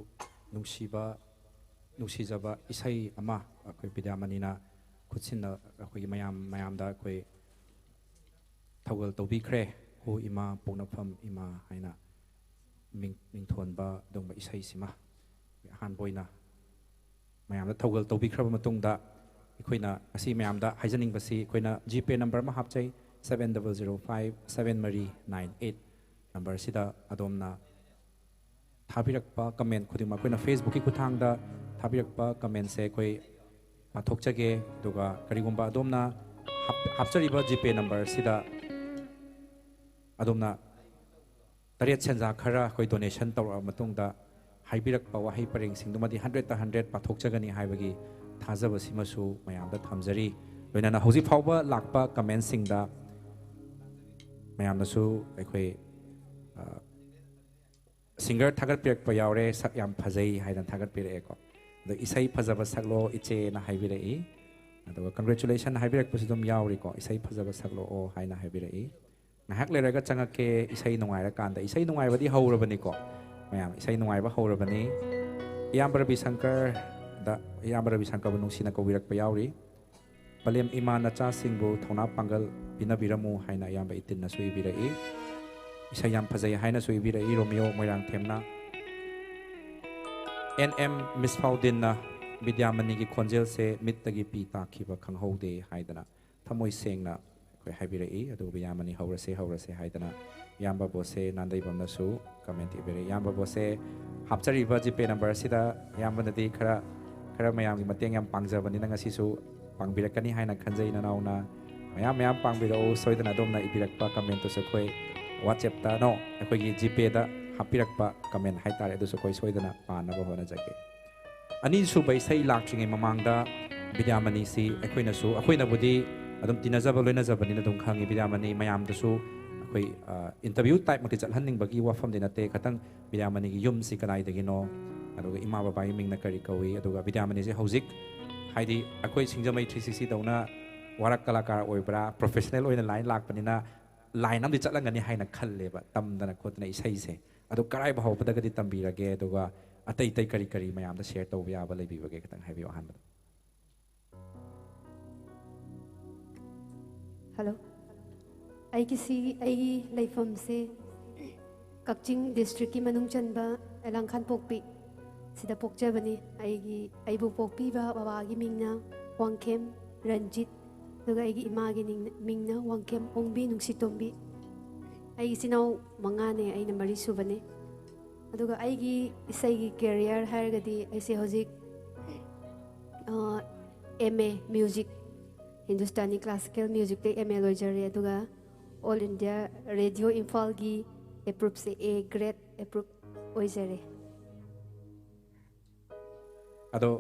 ꯅꯨꯡꯁꯤꯕ, ꯅꯨꯡꯁꯤꯖꯕ ꯏꯁꯩ ꯑꯃ ꯑꯩꯈꯣꯏ ꯕꯤꯗ꯭ꯌꯥꯃꯅꯤꯅ ꯈꯨꯠꯁꯤꯟꯅ ꯑꯩꯈꯣꯏꯒꯤ ꯃꯌꯥꯝ, ꯃꯌꯥꯝꯗ ꯑꯩꯈꯣꯏ ꯊꯧꯒꯜ ꯇꯧꯕꯤꯈ꯭ꯔꯦ꯫ "ꯍꯣ ꯏꯃꯥ, ꯄꯣꯛꯅꯐꯝ ꯏꯃꯥ" ꯍꯥꯏꯅ ꯃꯤꯡ, ꯃꯤꯡꯊꯣꯟꯕ ꯑꯗꯨꯒꯨꯝꯕ ꯏꯁꯩꯁꯤꯃ ꯑꯍꯥꯟꯕ ꯑꯣꯏꯅ ꯃꯌꯥꯝꯗ ꯊꯧꯒꯜ ꯇꯧꯕꯤꯈ꯭ꯔꯕ ꯃꯇꯨꯡꯗ, ꯑꯩꯈꯣꯏꯅ ꯉꯁꯤ ꯃꯌꯥꯝꯗ ꯍꯥꯏꯖꯅꯤꯡꯕꯁꯤ, ꯑꯩꯈꯣꯏꯅ GPay number ꯑꯃ ꯍꯥꯞꯆꯩ, seven double zero five seven ꯃꯔꯤ nine eight number ꯑꯁꯤꯗ ꯑꯗꯣꯝꯅ ꯊꯥꯕꯤꯔꯛꯄ comment ꯈꯨꯗꯤꯡꯃꯛ, ꯑꯩꯈꯣꯏꯅ Facebookꯀꯤ ꯈꯨꯠꯊꯥꯡꯗ ꯊꯥꯕꯤꯔꯛꯄ commentꯁꯦ ꯑꯩꯈꯣꯏ ꯄꯥꯊꯣꯛꯆꯒꯦ꯫ ꯑꯗꯨꯒ ꯀꯔꯤꯒꯨꯝꯕ ꯑꯗꯣꯝꯅ ꯍꯥꯞ-, ꯍꯥꯞꯆꯔꯤꯕ GPay number ꯑꯁꯤꯗ ꯑꯗꯣꯝꯅ ꯇꯔꯦꯠ ꯁꯦꯟꯖꯥ ꯈꯔ ꯑꯩꯈꯣꯏ donation ꯇꯧꯔꯛꯑꯕ ꯃꯇꯨꯡꯗ, ꯍꯥꯏꯕꯤꯔꯛꯄ ꯋꯥꯍꯩ ꯄꯔꯦꯡꯁꯤꯡꯗꯨꯃꯗꯤ hundredꯇ hundred ꯄꯥꯊꯣꯛꯆꯒꯅꯤ ꯍꯥꯏꯕꯒꯤ ꯊꯥꯖꯕꯁꯤꯃꯁꯨ ꯃꯌꯥꯝꯗ ꯊꯝꯖꯔꯤ꯫ ꯂꯣꯏꯅꯅ ꯍꯧꯖꯤꯛ ꯐꯥꯎꯕ ꯂꯥꯛꯄ commentꯁꯤꯡꯗ ꯃꯌꯥꯝꯅꯁꯨ ꯑꯩꯈꯣꯏ, ꯑ, singer ꯊꯥꯒꯠꯄꯤꯔꯛꯄ ꯌꯥꯎꯔꯦ, "ꯁꯛ ꯌꯥꯝ ꯐꯖꯩ" ꯍꯥꯏꯅ ꯊꯥꯒꯠꯄꯤꯔꯛꯑꯦꯀꯣ꯫ ꯑꯗꯣ "ꯏꯁꯩ ꯐꯖꯕ ꯁꯛꯂꯣ ꯏꯆꯦꯅ" ꯍꯥꯏꯕꯤꯔꯛꯏ꯫ ꯑꯗꯨꯒ congratulation ꯍꯥꯏꯕꯤꯔꯛꯄꯁꯨ ꯑꯗꯨꯝ ꯌꯥꯎꯔꯤꯀꯣ, "ꯏꯁꯩ ꯐꯖꯕ ꯁꯛꯂꯛꯑꯣ" ꯍꯥꯏꯅ ꯍꯥꯏꯕꯤꯔꯛꯏ꯫ ꯉꯥꯏꯍꯥꯛ ꯂꯩꯔꯒ ꯆꯪꯉꯛꯀꯦ, ꯏꯁꯩ ꯅꯨꯡꯉꯥꯏꯔꯀꯥꯟꯗ꯫ ꯏꯁꯩ ꯅꯨꯡꯉꯥꯏꯕꯗꯤ ꯍꯧꯔꯕꯅꯤꯀꯣ, ꯃꯌꯥꯝ, ꯏꯁꯩ ꯅꯨꯡꯉꯥꯏꯕ ꯍꯧꯔꯕꯅꯤ꯫ ꯏꯌꯥꯝꯕ ꯔꯕꯤ ꯁꯪꯀꯔꯗ, ꯏꯌꯥꯝꯕ ꯔꯕꯤ ꯁꯪꯀꯔꯕꯨ ꯅꯨꯡꯁꯤꯅ ꯀꯧꯕꯤꯔꯛꯄ ꯌꯥꯎꯔꯤ꯫ "ꯄꯂꯦꯝ ꯏꯃꯥ ꯅꯆꯥꯁꯤꯡꯕꯨ ꯊꯧꯅꯥ ꯄꯥꯡꯒꯜ ꯄꯤꯅꯕꯤꯔꯝꯃꯨ" ꯍꯥꯏꯅ ꯏꯌꯥꯝꯕ ꯏꯇꯤꯟꯅꯁꯨ ꯏꯕꯤꯔꯛꯏ꯫ "ꯏꯁꯩ ꯌꯥꯝ ꯐꯖꯩ" ꯍꯥꯏꯅꯁꯨ ꯏꯕꯤꯔꯛꯏ ꯔꯣꯃꯤꯌꯣ ꯃꯣꯏꯔꯥꯡꯊꯦꯝꯅ꯫ "NM ꯃꯤꯁꯐꯥꯎꯗꯤꯟꯅ ꯕꯤꯗ꯭ꯌꯥꯃꯅꯤꯒꯤ ꯈꯣꯟꯖꯦꯜꯁꯦ ꯃꯤꯠꯇꯒꯤ ꯄꯤ ꯇꯥꯈꯤꯕ ꯈꯪꯍꯧꯗꯦ" ꯍꯥꯏꯗꯅ ꯊꯃꯣꯏ ꯁꯦꯡꯅ ꯑꯩꯈꯣꯏ ꯍꯥꯏꯕꯤꯔꯛꯏ꯫ ꯑꯗꯨꯒ ꯕꯤꯗ꯭ꯌꯥꯃꯅꯤ ꯍꯧꯔꯁꯦ, ꯍꯧꯔꯁꯦ ꯍꯥꯏꯗꯅ ꯏꯌꯥꯝꯕ ꯕꯣꯁꯦ ꯅꯥꯟꯗꯩꯕꯝꯅꯁꯨ comment ꯏꯕꯤꯔꯛꯏ꯫ ꯏꯌꯥꯝꯕ ꯕꯣꯁꯦ ꯍꯥꯞꯆꯔꯤꯕ GPay number ꯑꯁꯤꯗ ꯏꯌꯥꯝꯕꯅꯗꯤ ꯈꯔ, ꯈꯔ ꯃꯌꯥꯝꯒꯤ ꯃꯇꯦꯡ ꯌꯥꯝ ꯄꯥꯡꯖꯕꯅꯤꯅ ꯉꯁꯤꯁꯨ ꯄꯥꯡꯕꯤꯔꯛꯀꯅꯤ ꯍꯥꯏꯅ ꯈꯟꯖꯩ꯫ ꯅꯅꯥꯎꯅ ꯃꯌꯥꯝ ꯃꯌꯥꯝ ꯄꯥꯡꯕꯤꯔꯛꯎ꯫ ꯁꯣꯏꯗꯅ ꯑꯗꯣꯝꯅ ꯏꯕꯤꯔꯛꯄ commentꯇꯨꯁꯨ ꯑꯩꯈꯣꯏ WhatsAppꯇ, no, ꯑꯩꯈꯣꯏꯒꯤ GPayꯗ ꯍꯥꯞꯄꯤꯔꯛꯄ comment ꯍꯥꯏꯇꯥꯔꯦ, ꯑꯗꯨꯁꯨ ꯑꯩꯈꯣꯏ ꯁꯣꯏꯗꯅ ꯄꯥꯅꯕ ꯍꯣꯠꯅꯖꯒꯦ꯫ ꯑꯅꯤꯁꯨꯕ ꯏꯁꯩ ꯂꯥꯛꯇ꯭ꯔꯤꯉꯩ ꯃꯃꯥꯡꯗ ꯕꯤꯗ꯭ꯌꯥꯃꯅꯤꯁꯤ ꯑꯩꯈꯣꯏꯅꯁꯨ, ꯑꯩꯈꯣꯏꯅꯕꯨꯗꯤ ꯑꯗꯨꯝ ꯇꯤꯟꯅꯖꯕ ꯂꯣꯏꯅꯖꯕꯅꯤꯅ ꯑꯗꯨꯝ ꯈꯪꯉꯤ꯫ ꯕꯤꯗ꯭ꯌꯥꯃꯅꯤ ꯃꯌꯥꯝꯗꯁꯨ ꯑꯩꯈꯣꯏ, ꯑ, interview typeꯃꯛꯇꯤ ꯆꯠꯍꯟꯅꯤꯡꯕꯒꯤ ꯋꯥꯐꯝꯗꯤ ꯅꯠꯇꯦ꯫ ꯈꯇꯪ ꯕꯤꯗ꯭ꯌꯥꯃꯅꯤꯒꯤ ꯌꯨꯝꯁꯤ ꯀꯗꯥꯏꯗꯒꯤꯅꯣ, ꯑꯗꯨꯒ ꯏꯃꯥ ꯕꯕꯥꯒꯤ ꯃꯤꯡꯅ ꯀꯔꯤ ꯀꯧꯏ, ꯑꯗꯨꯒ ꯕꯤꯗ꯭ꯌꯥꯃꯅꯤꯁꯦ ꯍꯧꯖꯤꯛ, ꯍꯥꯏꯗꯤ, ꯑꯩꯈꯣꯏ ꯁꯤꯡꯖꯃꯩ three sixty ꯇꯧꯅ ꯋꯥꯔꯛ ꯀꯂꯥꯀꯥꯔ ꯑꯣꯏꯕ꯭ꯔꯥ, professional ꯑꯣꯏꯅ line ꯂꯥꯛꯄꯅꯤꯅ line ꯑꯃꯗꯤ ꯆꯠꯂꯝꯒꯅꯤ ꯍꯥꯏꯅ ꯈꯜꯂꯦꯕ, ꯇꯝꯗꯅ ꯈꯣꯠꯇꯅ ꯏꯁꯩꯁꯦ꯫ ꯑꯗꯨ ꯀꯔꯥꯏ ꯐꯥꯎꯕꯗꯒꯗꯤ ꯇꯝꯕꯤꯔꯒꯦ? ꯑꯗꯨꯒ ꯑꯇꯩ ꯑꯇꯩ ꯀꯔꯤ ꯀꯔꯤ ꯃꯌꯥꯝꯗ ꯁꯤꯌꯔ ꯇꯧꯕ ꯌꯥꯕ ꯂꯩꯕꯤꯕꯒꯦ? ꯈꯤꯇꯪ ꯍꯥꯏꯕꯤꯌꯨ ꯑꯍꯥꯟꯕꯗ꯫ ꯍꯜꯂꯣ꯫ ꯑꯩꯒꯤ ꯁꯤ ꯑꯩꯒꯤ ꯂꯩꯐꯝꯁꯦ ꯀꯛꯆꯤꯡ ꯗꯤꯁꯇ꯭ꯔꯤꯛꯀꯤ ꯃꯅꯨꯡ ꯆꯟꯕ ꯑꯦꯂꯥꯡꯈꯥꯟ ꯄꯣꯛꯄꯤ ꯁꯤꯗ ꯄꯣꯛꯆꯕꯅꯤ꯫ ꯑꯩꯒꯤ ꯑꯩꯕꯨ ꯄꯣꯛꯄꯤꯕ ꯕꯕꯥꯒꯤ ꯃꯤꯡꯅ ꯋꯥꯡꯈꯦꯝ ꯔꯟꯖꯤꯠ, ꯑꯗꯨꯒ ꯑꯩꯒꯤ ꯏꯃꯥꯒꯤ ꯅꯤꯡ- ꯃꯤꯡꯅ ꯋꯥꯡꯈꯦꯝ ꯑꯣꯡꯕꯤ ꯅꯨꯡꯁꯤꯇꯣꯝꯕꯤ꯫ ꯑꯩ ꯏꯆꯤꯟ ꯏꯅꯥꯎ ꯃꯉꯥꯅꯦ, ꯑꯩꯅ ꯃꯔꯤ ꯁꯨꯕꯅꯦ꯫ ꯑꯗꯨꯒ ꯑꯩꯒꯤ ꯏꯁꯩꯒꯤ ꯀꯦꯔꯤꯌꯔ ꯍꯥꯏꯔꯒꯗꯤ ꯑꯩꯁꯦ ꯍꯧꯖꯤꯛ M A music, Hindustani classical ꯃ꯭ꯌꯨꯖꯤꯛꯇ ꯑꯦꯝ ꯑꯦ ꯂꯣꯏꯖꯔꯦ꯫ ꯑꯗꯨꯒ ꯑꯣꯜ ꯏꯟꯗꯤꯌꯥ ꯔꯦꯗꯤꯑꯣ ꯏꯝꯐꯥꯜꯒꯤ ꯑꯦꯄ꯭ꯔꯨꯞꯁꯦ ꯑꯦ ꯒ꯭ꯔꯦꯗ ꯑꯦꯄ꯭ꯔꯨꯞ ꯑꯣꯏꯖꯔꯦ꯫ ꯑꯗꯣ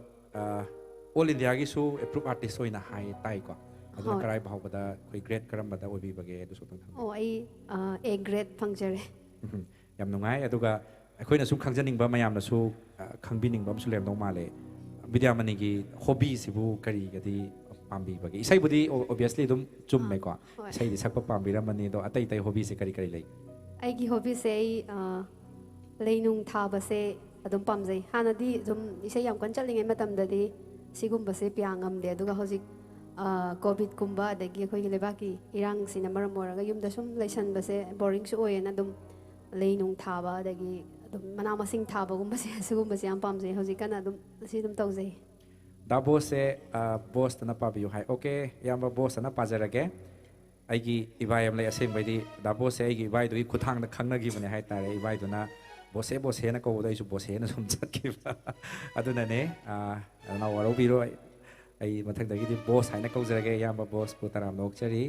ꯑꯣꯜ ꯏꯟꯗꯤꯌꯥꯒꯤꯁꯨ ꯑꯦꯄ꯭ꯔꯨꯞ ꯑꯥꯔꯇꯤꯁ ꯑꯣꯏꯅ ꯍꯥꯏ ꯇꯥꯏꯀꯣ? ꯑꯗꯨꯅ ꯍꯣꯏ꯫ ꯀꯔꯥꯏ ꯐꯥꯎꯕꯗ ꯑꯩꯈꯣꯏ ꯒ꯭ꯔꯦꯗ ꯀꯔꯝꯕꯗ ꯑꯣꯏꯕꯤꯕꯒꯦ? ꯑꯗꯨꯁꯨ ꯑꯗꯨꯝ ꯊꯝꯕꯤꯌꯨ꯫ ꯑꯣ, ꯑꯩ ꯑꯦ ꯒ꯭ꯔꯦꯗ ꯐꯪꯖꯔꯦ꯫ ꯎꯝ, ꯌꯥꯝ ꯅꯨꯡꯉꯥꯏ꯫ ꯑꯗꯨꯒ ꯑꯩꯈꯣꯏꯅ ꯁꯨꯝ ꯈꯪꯖꯅꯤꯡꯕ, ꯃꯌꯥꯝꯅꯁꯨ ꯑ, ꯈꯪꯕꯤꯅꯤꯡꯕ ꯑꯃꯁꯨ ꯂꯩꯔꯝꯗꯧ ꯃꯥꯜꯂꯦ꯫ ꯕꯤꯗ꯭ꯌꯥꯃꯅꯤꯒꯤ ꯍꯣꯕꯤꯁꯤꯕꯨ ꯀꯔꯤꯒꯗꯤ ꯄꯥꯝꯕꯤꯕꯒꯦ? ꯏꯁꯩꯕꯨꯗꯤ ꯑꯣ- ꯑꯣꯕꯤꯌꯁꯂꯤ ꯑꯗꯨꯝ ꯆꯨꯝꯃꯦꯀꯣ? ꯍꯣꯏ꯫ ꯏꯁꯩꯗꯤ ꯁꯛꯄ ꯄꯥꯝꯕꯤꯔꯝꯃꯅꯤ, ꯑꯗꯣ ꯑꯇꯩ ꯑꯇꯩ ꯍꯣꯕꯤꯁꯦ ꯀꯔꯤ ꯀꯔꯤ ꯂꯩ? ꯑꯩꯒꯤ ꯍꯣꯕꯤꯁꯦ ꯑꯩ ꯑ, ꯂꯩ ꯅꯨꯡ ꯊꯥꯕꯁꯦ ꯑꯗꯨꯝ ꯄꯥꯝꯖꯩ꯫ ꯍꯥꯟꯅꯗꯤ ꯑꯗꯨꯝ ꯏꯁꯩ ꯌꯥꯝ ꯀꯟꯅ ꯆꯠꯂꯤꯉꯩ ꯃꯇꯝꯗꯗꯤ ꯁꯤꯒꯨꯝꯕꯁꯦ ꯄꯤꯌꯥ ꯉꯝꯗꯦ꯫ ꯑꯗꯨꯒ ꯍꯧꯖꯤꯛ ꯀꯣꯚꯤꯗꯀꯨꯝꯕ ꯑꯗꯒꯤ ꯑꯩꯈꯣꯏꯒꯤ ꯂꯩꯕꯥꯛꯀꯤ ꯏꯔꯥꯡꯁꯤꯅ ꯃꯔꯝ ꯑꯣꯏꯔꯒ ꯌꯨꯝꯗ ꯁꯨꯝ ꯂꯩꯁꯟꯕꯁꯦ ꯕꯣꯔꯤꯡꯁꯨ ꯑꯣꯏꯌꯦꯅ ꯑꯗꯨꯝ ꯂꯩ ꯅꯨꯡ ꯊꯥꯕ ꯑꯗꯒꯤ ꯑꯗꯨꯝ ꯃꯅꯥ ꯃꯁꯤꯡ ꯊꯥꯕꯒꯨꯝꯕꯁꯦ ꯁꯤꯒꯨꯝꯕꯁꯦ ꯌꯥꯝ ꯄꯥꯝꯖꯩ꯫ ꯍꯧꯖꯤꯛ ꯀꯟꯅ ꯑꯗꯨꯝ ꯑꯁꯤ ꯑꯗꯨꯝ ꯇꯧꯖꯩ꯫ ꯗꯥ ꯕꯣꯁꯁꯦ, ꯑ, ꯕꯣꯁꯇꯅ ꯄꯥꯕꯤꯌꯨ ꯍꯥꯏ꯫ ꯑꯣꯀꯦ, ꯏꯌꯥꯝꯕ ꯕꯣꯁꯇꯅ ꯄꯥꯖꯔꯒꯦ꯫ ꯑꯩꯒꯤ ꯏꯕꯥꯏ ꯑꯃ ꯂꯩ, ꯑꯁꯦꯡꯕꯩꯗꯤ ꯗꯥ ꯕꯣꯁꯁꯦ ꯑꯩꯒꯤ ꯏꯕꯥꯏꯗꯨꯒꯤ ꯈꯨꯠꯊꯥꯡꯗ ꯈꯪꯅꯈꯤꯕꯅꯦ ꯍꯥꯏꯇꯥꯔꯦ꯫ ꯏꯕꯥꯏꯗꯨꯅ "ꯕꯣꯁꯦ, ꯕꯣꯁꯦꯅ" ꯀꯧꯕꯗꯣ ꯑꯩꯁꯨ "ꯕꯣꯁꯦꯅ" ꯁꯨꯝ ꯆꯠꯈꯤꯕ꯫ ꯑꯗꯨꯅꯅꯦ, ꯑ, ꯅꯅꯥꯎ ꯋꯥꯔꯧꯕꯤꯔꯣꯏ꯫ ꯑꯩ ꯃꯊꯪꯗꯒꯤꯗꯤ ꯕꯣꯁ ꯍꯥꯏꯅ ꯀꯧꯖꯔꯒꯦ꯫ ꯏꯌꯥꯝꯕ ꯕꯣꯁꯄꯨ ꯇꯔꯥꯝꯅ ꯑꯣꯛꯆꯔꯤ꯫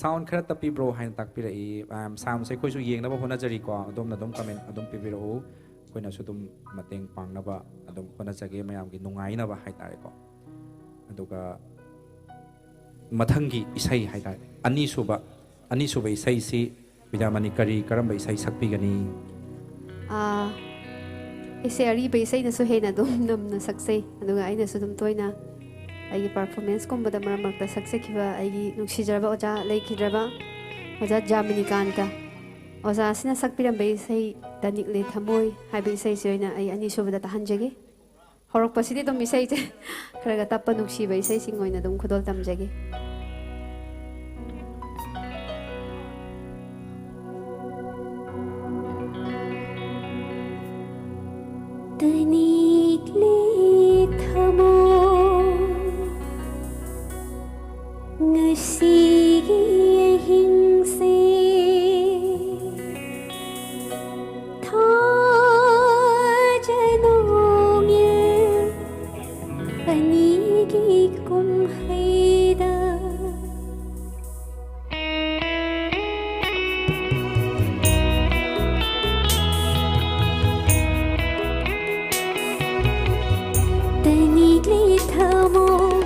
"ꯁꯥꯎꯟ ꯈꯔ ꯇꯞꯄꯤꯕ꯭ꯔꯣ?" ꯍꯥꯏꯅ ꯇꯥꯛꯄꯤꯔꯛꯏ꯫ ꯑꯝ, ꯁꯥꯎꯟꯁꯦ ꯑꯩꯈꯣꯏꯁꯨ ꯌꯦꯡꯅꯕ ꯍꯣꯠꯅꯖꯔꯤꯀꯣ꯫ ꯑꯗꯣꯝꯅ ꯑꯗꯨꯝ ꯀꯃꯦꯟ ꯑꯗꯨꯝ ꯄꯤꯕꯤꯔꯛꯎ, ꯑꯩꯈꯣꯏꯅꯁꯨ ꯑꯗꯨꯝ ꯃꯇꯦꯡ ꯄꯥꯡꯅꯕ ꯑꯗꯨꯝ ꯍꯣꯠꯅꯖꯒꯦ, ꯃꯌꯥꯝꯒꯤ ꯅꯨꯡꯉꯥꯏꯅꯕ ꯍꯥꯏꯇꯥꯔꯦꯀꯣ꯫ ꯑꯗꯨꯒ ꯃꯊꯪꯒꯤ ꯏꯁꯩ ꯍꯥꯏꯇꯥꯔꯦ, ꯑꯅꯤꯁꯨꯕ, ꯑꯅꯤꯁꯨꯕ ꯏꯁꯩꯁꯤ ꯕꯤꯗ꯭ꯌꯥꯃꯅꯤ ꯀꯔꯤ, ꯀꯔꯝꯕ ꯏꯁꯩ ꯁꯛꯄꯤꯒꯅꯤ? ꯑꯥ, ꯑꯩꯁꯦ ꯑꯔꯤꯕ ꯏꯁꯩꯅꯁꯨ ꯍꯦꯟꯅ ꯑꯗꯨꯝ ꯅꯝꯅ ꯁꯛꯆꯩ, ꯑꯗꯨꯒ ꯑꯩꯅꯁꯨ ꯑꯗꯨꯝ ꯇꯣꯏꯅ ꯑꯩꯒꯤ ꯄꯔꯐꯣꯔꯃꯦꯟꯁꯀꯨꯝꯕꯗ ꯃꯔꯛ ꯃꯔꯛꯇ ꯁꯛꯆꯈꯤꯕ ꯑꯩꯒꯤ ꯅꯨꯡꯁꯤꯖꯔꯕ ꯑꯣꯖꯥ, ꯂꯩꯈꯤꯗ꯭ꯔꯕ ꯑꯣꯖꯥ ꯖꯥꯃꯤꯅꯤꯀꯥꯟꯇ, ꯑꯣꯖꯥꯁꯤꯅ ꯁꯛꯄꯤꯔꯝꯕ ꯏꯁꯩ ꯇꯅꯤꯛꯂꯦ ꯊꯃꯣꯏ ꯍꯥꯏꯕ ꯏꯁꯩꯁꯤ ꯑꯣꯏꯅ ꯑꯩ ꯑꯅꯤꯁꯨꯕꯗ ꯇꯥꯍꯟꯖꯒꯦ꯫ ꯍꯧꯔꯛꯄꯁꯤꯗꯤ ꯑꯗꯨꯝ ꯏꯁꯩꯁꯦ ꯈꯔꯒ ꯇꯞꯄ ꯅꯨꯡꯁꯤꯕ ꯏꯁꯩꯁꯤꯡ ꯑꯣꯏꯅ ꯑꯗꯨꯝ ꯈꯨꯗꯣꯜ ꯇꯝꯖꯒꯦ꯫ ꯇꯅꯤꯛꯂꯦ ꯊꯃꯣꯏ ꯉꯁꯤꯒꯤ ꯑꯍꯤꯡꯁꯦ ꯊꯥꯖꯅꯣꯡꯌꯦ ꯑꯅꯤꯒꯤ ꯀꯨꯝꯍꯩꯗ꯫ ꯇꯅꯤꯛꯂꯦ ꯊꯃꯣꯏ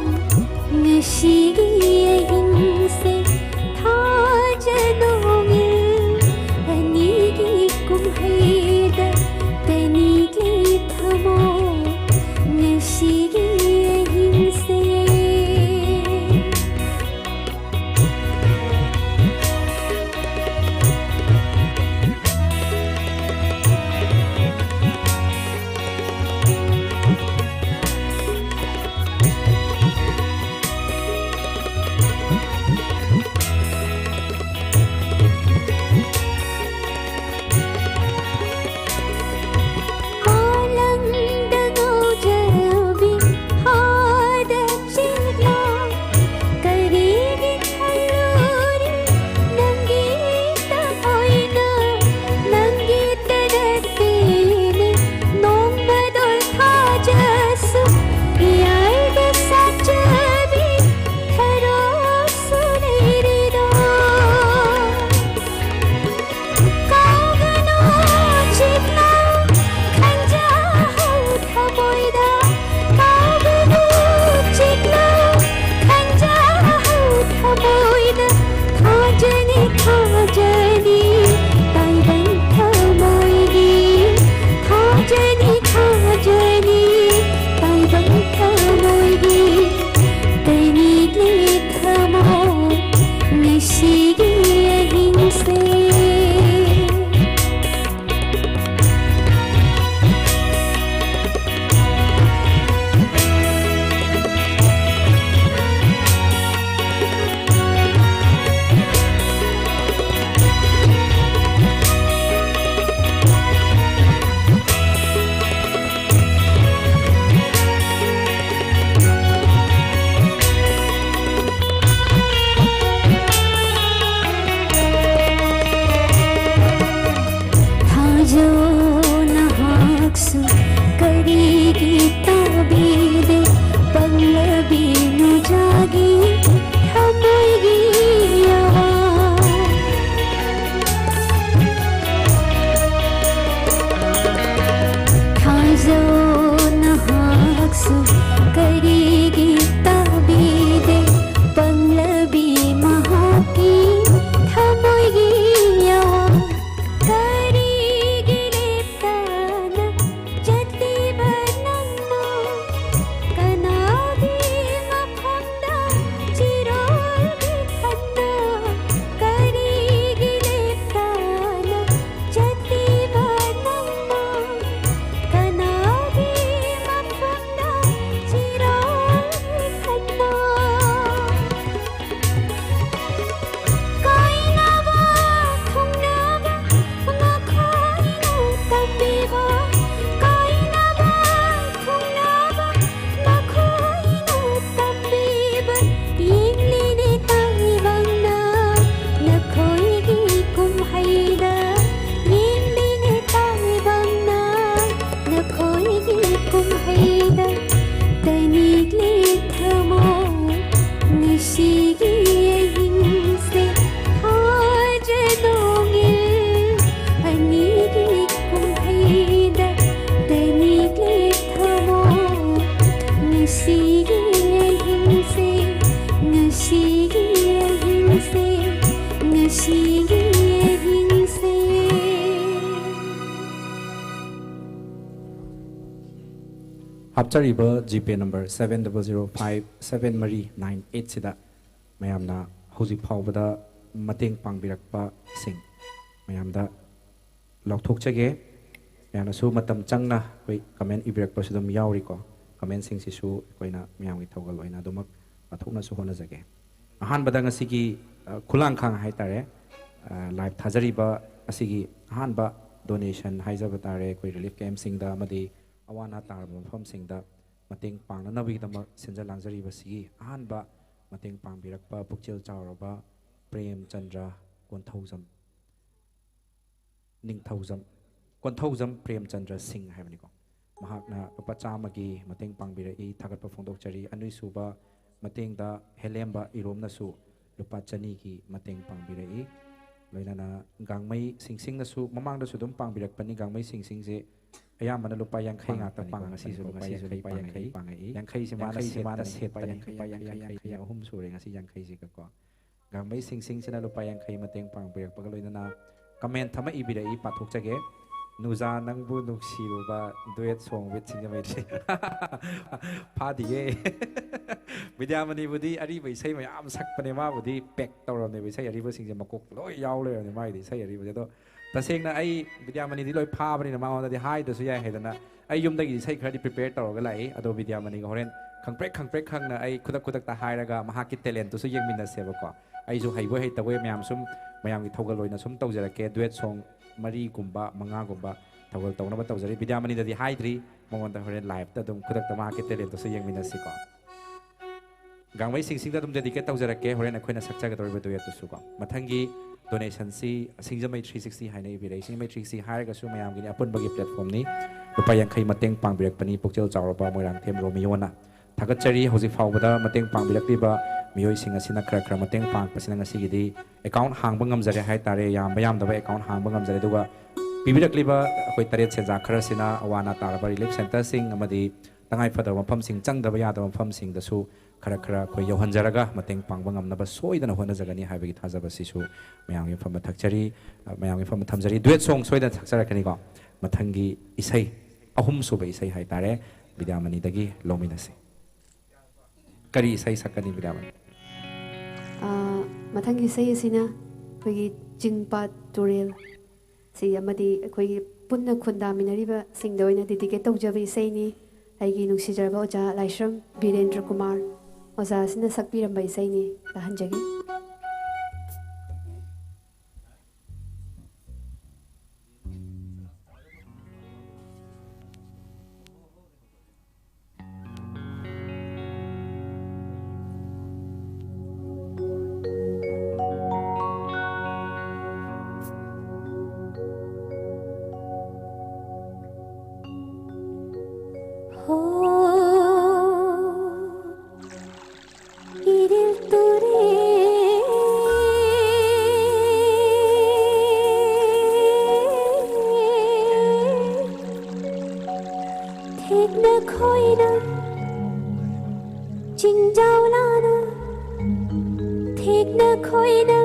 ꯉꯁꯤꯒꯤ ꯑꯍꯤꯡꯁꯦ ꯊꯥꯖꯅꯣꯡꯌꯦ ꯑꯅꯤꯒꯤ ꯀꯨꯝꯍꯩꯗ꯫ ꯇꯅꯤꯛꯂꯦ ꯊꯃꯣꯏ ꯉꯁꯤꯒꯤ ꯑꯍꯤꯡꯁꯦ꯫ ꯀꯔꯤꯒꯤ ꯇꯥꯕꯤꯗꯦ ꯄꯪꯂꯕꯤ ꯃꯍꯥꯛꯀꯤ ꯊꯃꯣꯏꯒꯤ ꯌꯥꯋꯥ? ꯀꯔꯤꯒꯤ ꯂꯦꯞꯇꯅ ꯆꯠꯂꯤꯕ ꯅꯪꯅ? ꯀꯅꯥꯒꯤ ꯃꯐꯝꯗ ꯆꯤꯔꯣꯜꯒꯤ ꯈꯟꯅ? ꯀꯔꯤꯒꯤ ꯂꯦꯞꯇꯅ ꯆꯠꯂꯤꯕ ꯅꯪꯅ? ꯀꯅꯥꯒꯤ ꯃꯐꯝꯗ ꯆꯤꯔꯣꯜꯒꯤ ꯈꯟꯅ? ꯀꯥꯏꯅꯕ ꯊꯨꯡꯅꯕ ꯃꯈꯣꯏꯅ ꯇꯝꯕꯤꯕ, ꯀꯥꯏꯅꯕ ꯊꯨꯡꯅꯕ ꯃꯈꯣꯏꯅ ꯇꯝꯕꯤꯕ, ꯌꯦꯡꯂꯤꯅꯦ ꯇꯥꯏꯕꯪꯅ ꯅꯈꯣꯏꯒꯤ ꯀꯨꯝꯍꯩꯗ, ꯌꯦꯡꯂꯤꯅꯦ ꯇꯥꯏꯕꯪꯅ ꯅꯈꯣꯏꯒꯤ ꯀꯨꯝꯍꯩꯗ꯫ ꯇꯅꯤꯛꯂꯤ ꯊꯃꯣꯏ ꯉꯁꯤꯒꯤ ꯑꯍꯤꯡꯁꯦ ꯊꯥꯖ ꯅꯣꯡꯉꯤꯜ ꯑꯅꯤꯒꯤ ꯀꯨꯝꯍꯩꯗ꯫ ꯇꯅꯤꯛꯂꯤ ꯊꯃꯣꯏ ꯉꯁꯤꯒꯤ ꯑꯍꯤꯡꯁꯦ, ꯉꯁꯤꯒꯤ ꯑꯍꯤꯡꯁꯦ, ꯉꯁꯤꯒꯤ ꯑꯍꯤꯡꯁꯦ꯫ ꯍꯥꯞꯆꯔꯤꯕ ꯖꯤꯄꯦ number seven double zero five seven ꯃꯔꯤ nine eight ꯁꯤꯗ ꯃꯌꯥꯝꯅ ꯍꯧꯖꯤꯛ ꯐꯥꯎꯕꯗ ꯃꯇꯦꯡ ꯄꯥꯡꯕꯤꯔꯛꯄꯁꯤꯡ ꯃꯌꯥꯝꯗ ꯂꯥꯎꯊꯣꯛꯆꯒꯦ꯫ ꯃꯌꯥꯝꯅꯁꯨ ꯃꯇꯝ ꯆꯪꯅ ꯑꯩꯈꯣꯏ ꯀꯃꯦꯟ ꯏꯕꯤꯔꯛꯄꯁꯨ ꯑꯗꯨꯝ ꯌꯥꯎꯔꯤꯀꯣ꯫ ꯀꯃꯦꯟꯁꯤꯡꯁꯤꯁꯨ ꯑꯩꯈꯣꯏꯅ ꯃꯌꯥꯝꯒꯤ ꯊꯧꯒꯜ ꯑꯣꯏꯅ ꯑꯗꯨꯃꯛ ꯄꯥꯊꯣꯛꯅꯁꯨ ꯍꯣꯠꯅꯖꯒꯦ꯫ ꯑꯍꯥꯟꯕꯗ ꯉꯁꯤꯒꯤ, ꯑ, ꯈꯨꯂꯥꯡꯈꯥꯡ ꯍꯥꯏꯇꯥꯔꯦ, ꯑ, ꯂꯥꯏꯚ ꯊꯥꯖꯔꯤꯕ ꯑꯁꯤꯒꯤ ꯑꯍꯥꯟꯕ ꯗꯣꯅꯦꯁꯟ ꯍꯥꯏꯖꯕ ꯇꯥꯔꯦ꯫ ꯑꯩꯈꯣꯏ ꯔꯤꯂꯤꯐ ꯀꯦꯝꯞꯁꯤꯡꯗ ꯑꯃꯗꯤ ꯑꯋꯥ ꯑꯅꯥ ꯇꯥꯔꯕ ꯃꯐꯝꯁꯤꯡꯗ ꯃꯇꯦꯡ ꯄꯥꯡꯅꯅꯕꯒꯤꯗꯃꯛ ꯁꯤꯟꯖ ꯂꯥꯡꯖꯔꯤꯕꯁꯤꯒꯤ ꯑꯍꯥꯟꯕ ꯃꯇꯦꯡ ꯄꯥꯡꯕꯤꯔꯛꯄ ꯄꯨꯛꯆꯦꯜ ꯆꯥꯎꯔꯕ ꯄ꯭ꯔꯦꯝꯆꯟꯗ꯭ꯔ ꯀꯣꯟꯊꯧꯖꯝ, ꯅꯤꯡꯊꯧꯖꯝ, ꯀꯣꯟꯊꯧꯖꯝ ꯄ꯭ꯔꯦꯝꯆꯟꯗ꯭ꯔ ꯁꯤꯡ ꯍꯥꯏꯕꯅꯤꯀꯣ꯫ ꯃꯍꯥꯛꯅ ꯂꯨꯄꯥ ꯆꯥꯝꯃꯒꯤ ꯃꯇꯦꯡ ꯄꯥꯡꯕꯤꯔꯛꯏ, ꯊꯥꯒꯠꯄ ꯐꯣꯡꯗꯣꯛꯆꯔꯤ꯫ ꯑꯅꯤꯁꯨꯕ ꯃꯇꯦꯡꯗ ꯍꯦꯂꯦꯝꯕ ꯏꯔꯣꯝꯅꯁꯨ ꯂꯨꯄꯥ ꯆꯅꯤꯒꯤ ꯃꯇꯦꯡ ꯄꯥꯡꯕꯤꯔꯛꯏ꯫ ꯂꯣꯏꯅꯅ ꯒꯥꯡꯃꯩ ꯁꯤꯡꯁꯤꯡꯅꯁꯨ ꯃꯃꯥꯡꯗꯁꯨ ꯑꯗꯨꯝ ꯄꯥꯡꯕꯤꯔꯛꯄꯅꯤ꯫ ꯒꯥꯡꯃꯩ ꯁꯤꯡꯁꯤꯡꯁꯦ ꯑꯌꯥꯝꯕꯅ ꯂꯨꯄꯥ ꯌꯥꯡꯈꯩ ꯉꯥꯛꯇ ꯄꯥꯡꯉꯛꯄꯅꯤꯀꯣ꯫ ꯉꯁꯤꯁꯨ ꯂꯨꯄꯥ ꯌꯥꯡꯈꯩ ꯄꯥꯡꯉꯛꯏ꯫ ꯌꯥꯡꯈꯩꯁꯤ ꯃꯥꯅ ꯁꯦꯠꯄꯅꯤ꯫ ꯂꯨꯄꯥ ꯌꯥꯡꯈꯩ, ꯌꯥꯡꯈꯩ, ꯌꯥꯡꯈꯩ ꯑꯍꯨꯝ ꯁꯨꯔꯦ ꯉꯁꯤ ꯌꯥꯡꯈꯩꯁꯤꯒꯀꯣ꯫ ꯒꯥꯡꯃꯩ ꯁꯤꯡꯁꯤꯡꯁꯤꯅ ꯂꯨꯄꯥ ꯌꯥꯡꯈꯩ ꯃꯇꯦꯡ ꯄꯥꯡꯕꯤꯔꯛꯄꯒ ꯂꯣꯏꯅꯅ comment ꯑꯃ ꯏꯕꯤꯔꯛꯏ, ꯄꯥꯊꯣꯛꯆꯒꯦ꯫ "ꯅꯨꯖꯥ ꯅꯪꯕꯨ ꯅꯨꯡꯁꯤꯔꯨꯕ duet song with Singjamei three." ꯐꯥꯗꯤꯌꯦ꯫ ꯕꯤꯗ꯭ꯌꯥꯃꯅꯤꯕꯨꯗꯤ ꯑꯔꯤꯕ ꯏꯁꯩ ꯃꯌꯥꯝ ꯁꯛꯄꯅꯦ, ꯃꯥꯕꯨꯗꯤ pack ꯇꯧꯔꯕꯅꯦꯕ, ꯏꯁꯩ ꯑꯔꯤꯕꯁꯤꯡꯁꯦ ꯃꯀꯣꯛ ꯂꯣꯏ ꯌꯥꯎ ꯂꯩꯔꯕꯅꯦ ꯃꯥꯒꯤꯗꯤ ꯏꯁꯩ ꯑꯔꯤꯕꯁꯦ꯫ ꯑꯗꯣ ꯇꯁꯦꯡꯅ ꯑꯩ ꯕꯤꯗ꯭ꯌꯥꯃꯅꯤꯗꯤ ꯂꯣꯏ ꯐꯥꯕꯅꯤꯅ ꯃꯉꯣꯟꯗꯗꯤ ꯍꯥꯏꯗ꯭ꯔꯁꯨ ꯌꯥꯏ ꯍꯥꯏꯗꯅ ꯑꯩ ꯌꯨꯝꯗꯒꯤ ꯏꯁꯩ ꯈꯔꯗꯤ prepare ꯇꯧꯔꯒ ꯂꯥꯛꯏ꯫ ꯑꯗꯣ ꯕꯤꯗ꯭ꯌꯥꯃꯅꯤꯒ ꯍꯣꯔꯦꯟ ꯈꯪꯄ꯭ꯔꯦꯛ ꯈꯪꯄ꯭ꯔꯦꯛ ꯈꯪꯅ ꯑꯩ ꯈꯨꯗꯛ ꯈꯨꯗꯛꯇ ꯍꯥꯏꯔꯒ ꯃꯍꯥꯛꯀꯤ talentꯇꯨꯁꯨ ꯌꯦꯡꯃꯤꯟꯅꯁꯦꯕꯀꯣ꯫ ꯑꯩꯁꯨ ꯍꯩꯕꯣꯏ ꯍꯩꯇꯕꯣꯏ ꯃꯌꯥꯝ ꯁꯨꯝ, ꯃꯌꯥꯝꯒꯤ ꯊꯧꯒꯜ ꯑꯣꯏꯅ ꯁꯨꯝ ꯇꯧꯖꯔꯛꯀꯦ꯫ Duet song ꯃꯔꯤꯒꯨꯝꯕ ꯃꯉꯥꯒꯨꯝꯕ ꯊꯧꯒꯜ ꯇꯧꯅꯕ ꯇꯧꯖꯔꯤ꯫ ꯕꯤꯗ꯭ꯌꯥꯃꯅꯤꯗꯗꯤ ꯍꯥꯏꯗ꯭ꯔꯤ, ꯃꯉꯣꯟꯗ ꯍꯣꯔꯦꯟ liveꯇ ꯑꯗꯨꯝ ꯈꯨꯗꯛꯇ ꯃꯍꯥꯛꯀꯤ talentꯇꯨꯁꯨ ꯌꯦꯡꯃꯤꯟꯅꯁꯤꯀꯣ꯫ ꯒꯥꯡꯃꯩ ꯁꯤꯡꯁꯤꯡꯗ ꯑꯗꯨꯝ dedicate ꯇꯧꯖꯔꯛꯀꯦ ꯍꯣꯔꯦꯟ ꯑꯩꯈꯣꯏꯅ ꯁꯛꯆꯒꯗꯧꯔꯤꯕ duetꯇꯨꯁꯨꯀꯣ꯫ ꯃꯊꯪꯒꯤ donationꯁꯤ ꯁꯤꯡꯖꯃꯩ three sixty ꯍꯥꯏꯅ ꯏꯕꯤꯔꯛꯏ꯫ ꯁꯤꯡꯖꯃꯩ three sixty ꯍꯥꯏꯔꯒꯁꯨ ꯃꯌꯥꯝꯒꯤꯅꯤ, ꯑꯄꯨꯟꯕꯒꯤ platformꯅꯤ꯫ ꯂꯨꯄꯥ ꯌꯥꯡꯈꯩ ꯃꯇꯦꯡ ꯄꯥꯡꯕꯤꯔꯛꯄꯅꯤ ꯄꯨꯛꯆꯦꯜ ꯆꯥꯎꯔꯕ ꯃꯣꯏꯔꯥꯡꯊꯦꯝ ꯔꯣꯃꯤꯌꯣꯅ꯫ ꯊꯥꯒꯠꯆꯔꯤ꯫ ꯍꯧꯖꯤꯛ ꯐꯥꯎꯕꯗ ꯃꯇꯦꯡ ꯄꯥꯡꯕꯤꯔꯛꯂꯤꯕ ꯃꯤꯑꯣꯏꯁꯤꯡ ꯑꯁꯤꯅ ꯈꯔ ꯈꯔ ꯃꯇꯦꯡ ꯄꯥꯡꯉꯛꯄꯁꯤꯅ ꯉꯁꯤꯒꯤꯗꯤ account ꯍꯥꯡꯕ ꯉꯝꯖꯔꯦ ꯍꯥꯏꯇꯥꯔꯦ꯫ ꯌꯥꯝꯕ ꯌꯥꯝꯗꯕ account ꯍꯥꯡꯕ ꯉꯝꯖꯔꯦ꯫ ꯑꯗꯨꯒ ꯄꯤꯕꯤꯔꯛꯂꯤꯕ ꯑꯩꯈꯣꯏ ꯇꯔꯦꯠ ꯁꯦꯟꯖꯥ ꯈꯔꯁꯤꯅ ꯑꯋꯥ ꯑꯅꯥ ꯇꯥꯔꯕ relief centreꯁꯤꯡ ꯑꯃꯗꯤ ꯇꯉꯥꯏ ꯐꯗꯕ ꯃꯐꯝꯁꯤꯡ, ꯆꯪꯗꯕ ꯌꯥꯗꯕ ꯃꯐꯝꯁꯤꯡꯗꯁꯨ ꯈꯔ ꯈꯔ ꯑꯩꯈꯣꯏ ꯌꯧꯍꯟꯖꯔꯒ ꯃꯇꯦꯡ ꯄꯥꯡꯕ ꯉꯝꯅꯕ ꯁꯣꯏꯗꯅ ꯍꯣꯠꯅꯖꯒꯅꯤ ꯍꯥꯏꯕꯒꯤ ꯊꯥꯖꯕꯁꯤꯁꯨ ꯃꯌꯥꯝꯒꯤ ꯃꯐꯝꯗ ꯊꯛꯆꯔꯤ꯫ ꯑ, ꯃꯌꯥꯝꯒꯤ ꯃꯐꯝꯗ ꯊꯝꯖꯔꯤ꯫ Duet song ꯁꯣꯏꯗꯅ ꯁꯛꯆꯔꯛꯀꯅꯤꯀꯣ꯫ ꯃꯊꯪꯒꯤ ꯏꯁꯩ, ꯑꯍꯨꯝꯁꯨꯕ ꯏꯁꯩ ꯍꯥꯏꯇꯥꯔꯦ, ꯕꯤꯗ꯭ꯌꯥꯃꯅꯤꯗꯒꯤ ꯂꯧꯃꯤꯟꯅꯁꯤ꯫ ꯀꯔꯤ ꯏꯁꯩ ꯁꯛꯀꯅꯤ ꯕꯤꯗ꯭ꯌꯥꯃꯅꯤ? ꯑ, ꯃꯊꯪꯒꯤ ꯏꯁꯩ ꯑꯁꯤꯅ ꯑꯩꯈꯣꯏꯒꯤ ꯆꯤꯡ ꯄꯥꯠ ꯇꯨꯔꯦꯜ ꯁꯤ ꯑꯃꯗꯤ ꯑꯩꯈꯣꯏꯒꯤ ꯄꯨꯟꯅ ꯈꯨꯟꯗꯥꯃꯤꯟꯅꯔꯤꯕꯁꯤꯡꯗ ꯑꯣꯏꯅ dedicate ꯇꯧꯖꯕ ꯏꯁꯩꯅꯤ꯫ ꯑꯩꯒꯤ ꯅꯨꯡꯁꯤꯖꯔꯕ ꯑꯣꯖꯥ ꯂꯥꯏꯁ꯭ꯔꯝ ꯕꯤꯔꯦꯟꯗ꯭ꯔ ꯀꯨꯃꯥꯔ ꯑꯣꯖꯥ ꯑꯁꯤꯅ ꯁꯛꯄꯤꯔꯝꯕ ꯏꯁꯩꯅꯤ꯫ ꯇꯥꯍꯟꯖꯒꯦ꯫ ꯆꯤꯡꯖꯥꯎ ꯂꯥꯅ ꯊꯦꯛꯅ ꯈꯣꯏꯅ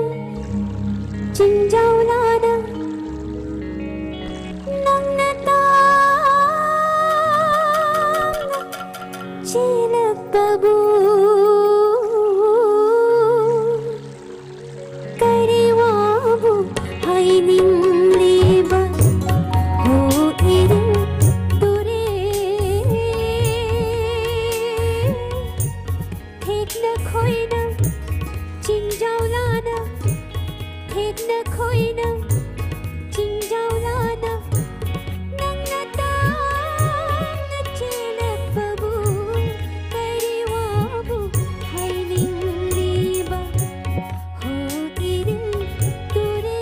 ꯆꯤꯡꯖꯥꯎ ꯂꯥꯅ ꯅꯪꯅ ꯇꯥꯡꯅ ꯆꯦꯜꯂꯛꯄꯕꯨ ꯀꯔꯤ ꯋꯥꯕꯨ ꯍꯥꯏꯅꯤꯡꯂꯤꯕ? ꯍꯣ ꯏꯔꯤꯜ ꯇꯨꯔꯦꯜ ꯊꯦꯛꯅ ꯈꯣꯏꯅ ꯆꯤꯡꯖꯥꯎ ꯂꯥꯅ ꯊꯦꯛꯅ ꯈꯣꯏꯅ ꯆꯤꯡꯖꯥꯎ ꯂꯥꯅ ꯅꯪꯅ ꯇꯥꯡꯅ ꯆꯦꯜꯂꯛꯄꯕꯨ ꯀꯔꯤ ꯋꯥꯕꯨ ꯍꯥꯏꯅꯤꯡꯂꯤꯕ? ꯍꯣ ꯏꯔꯤꯜ ꯇꯨꯔꯦꯜ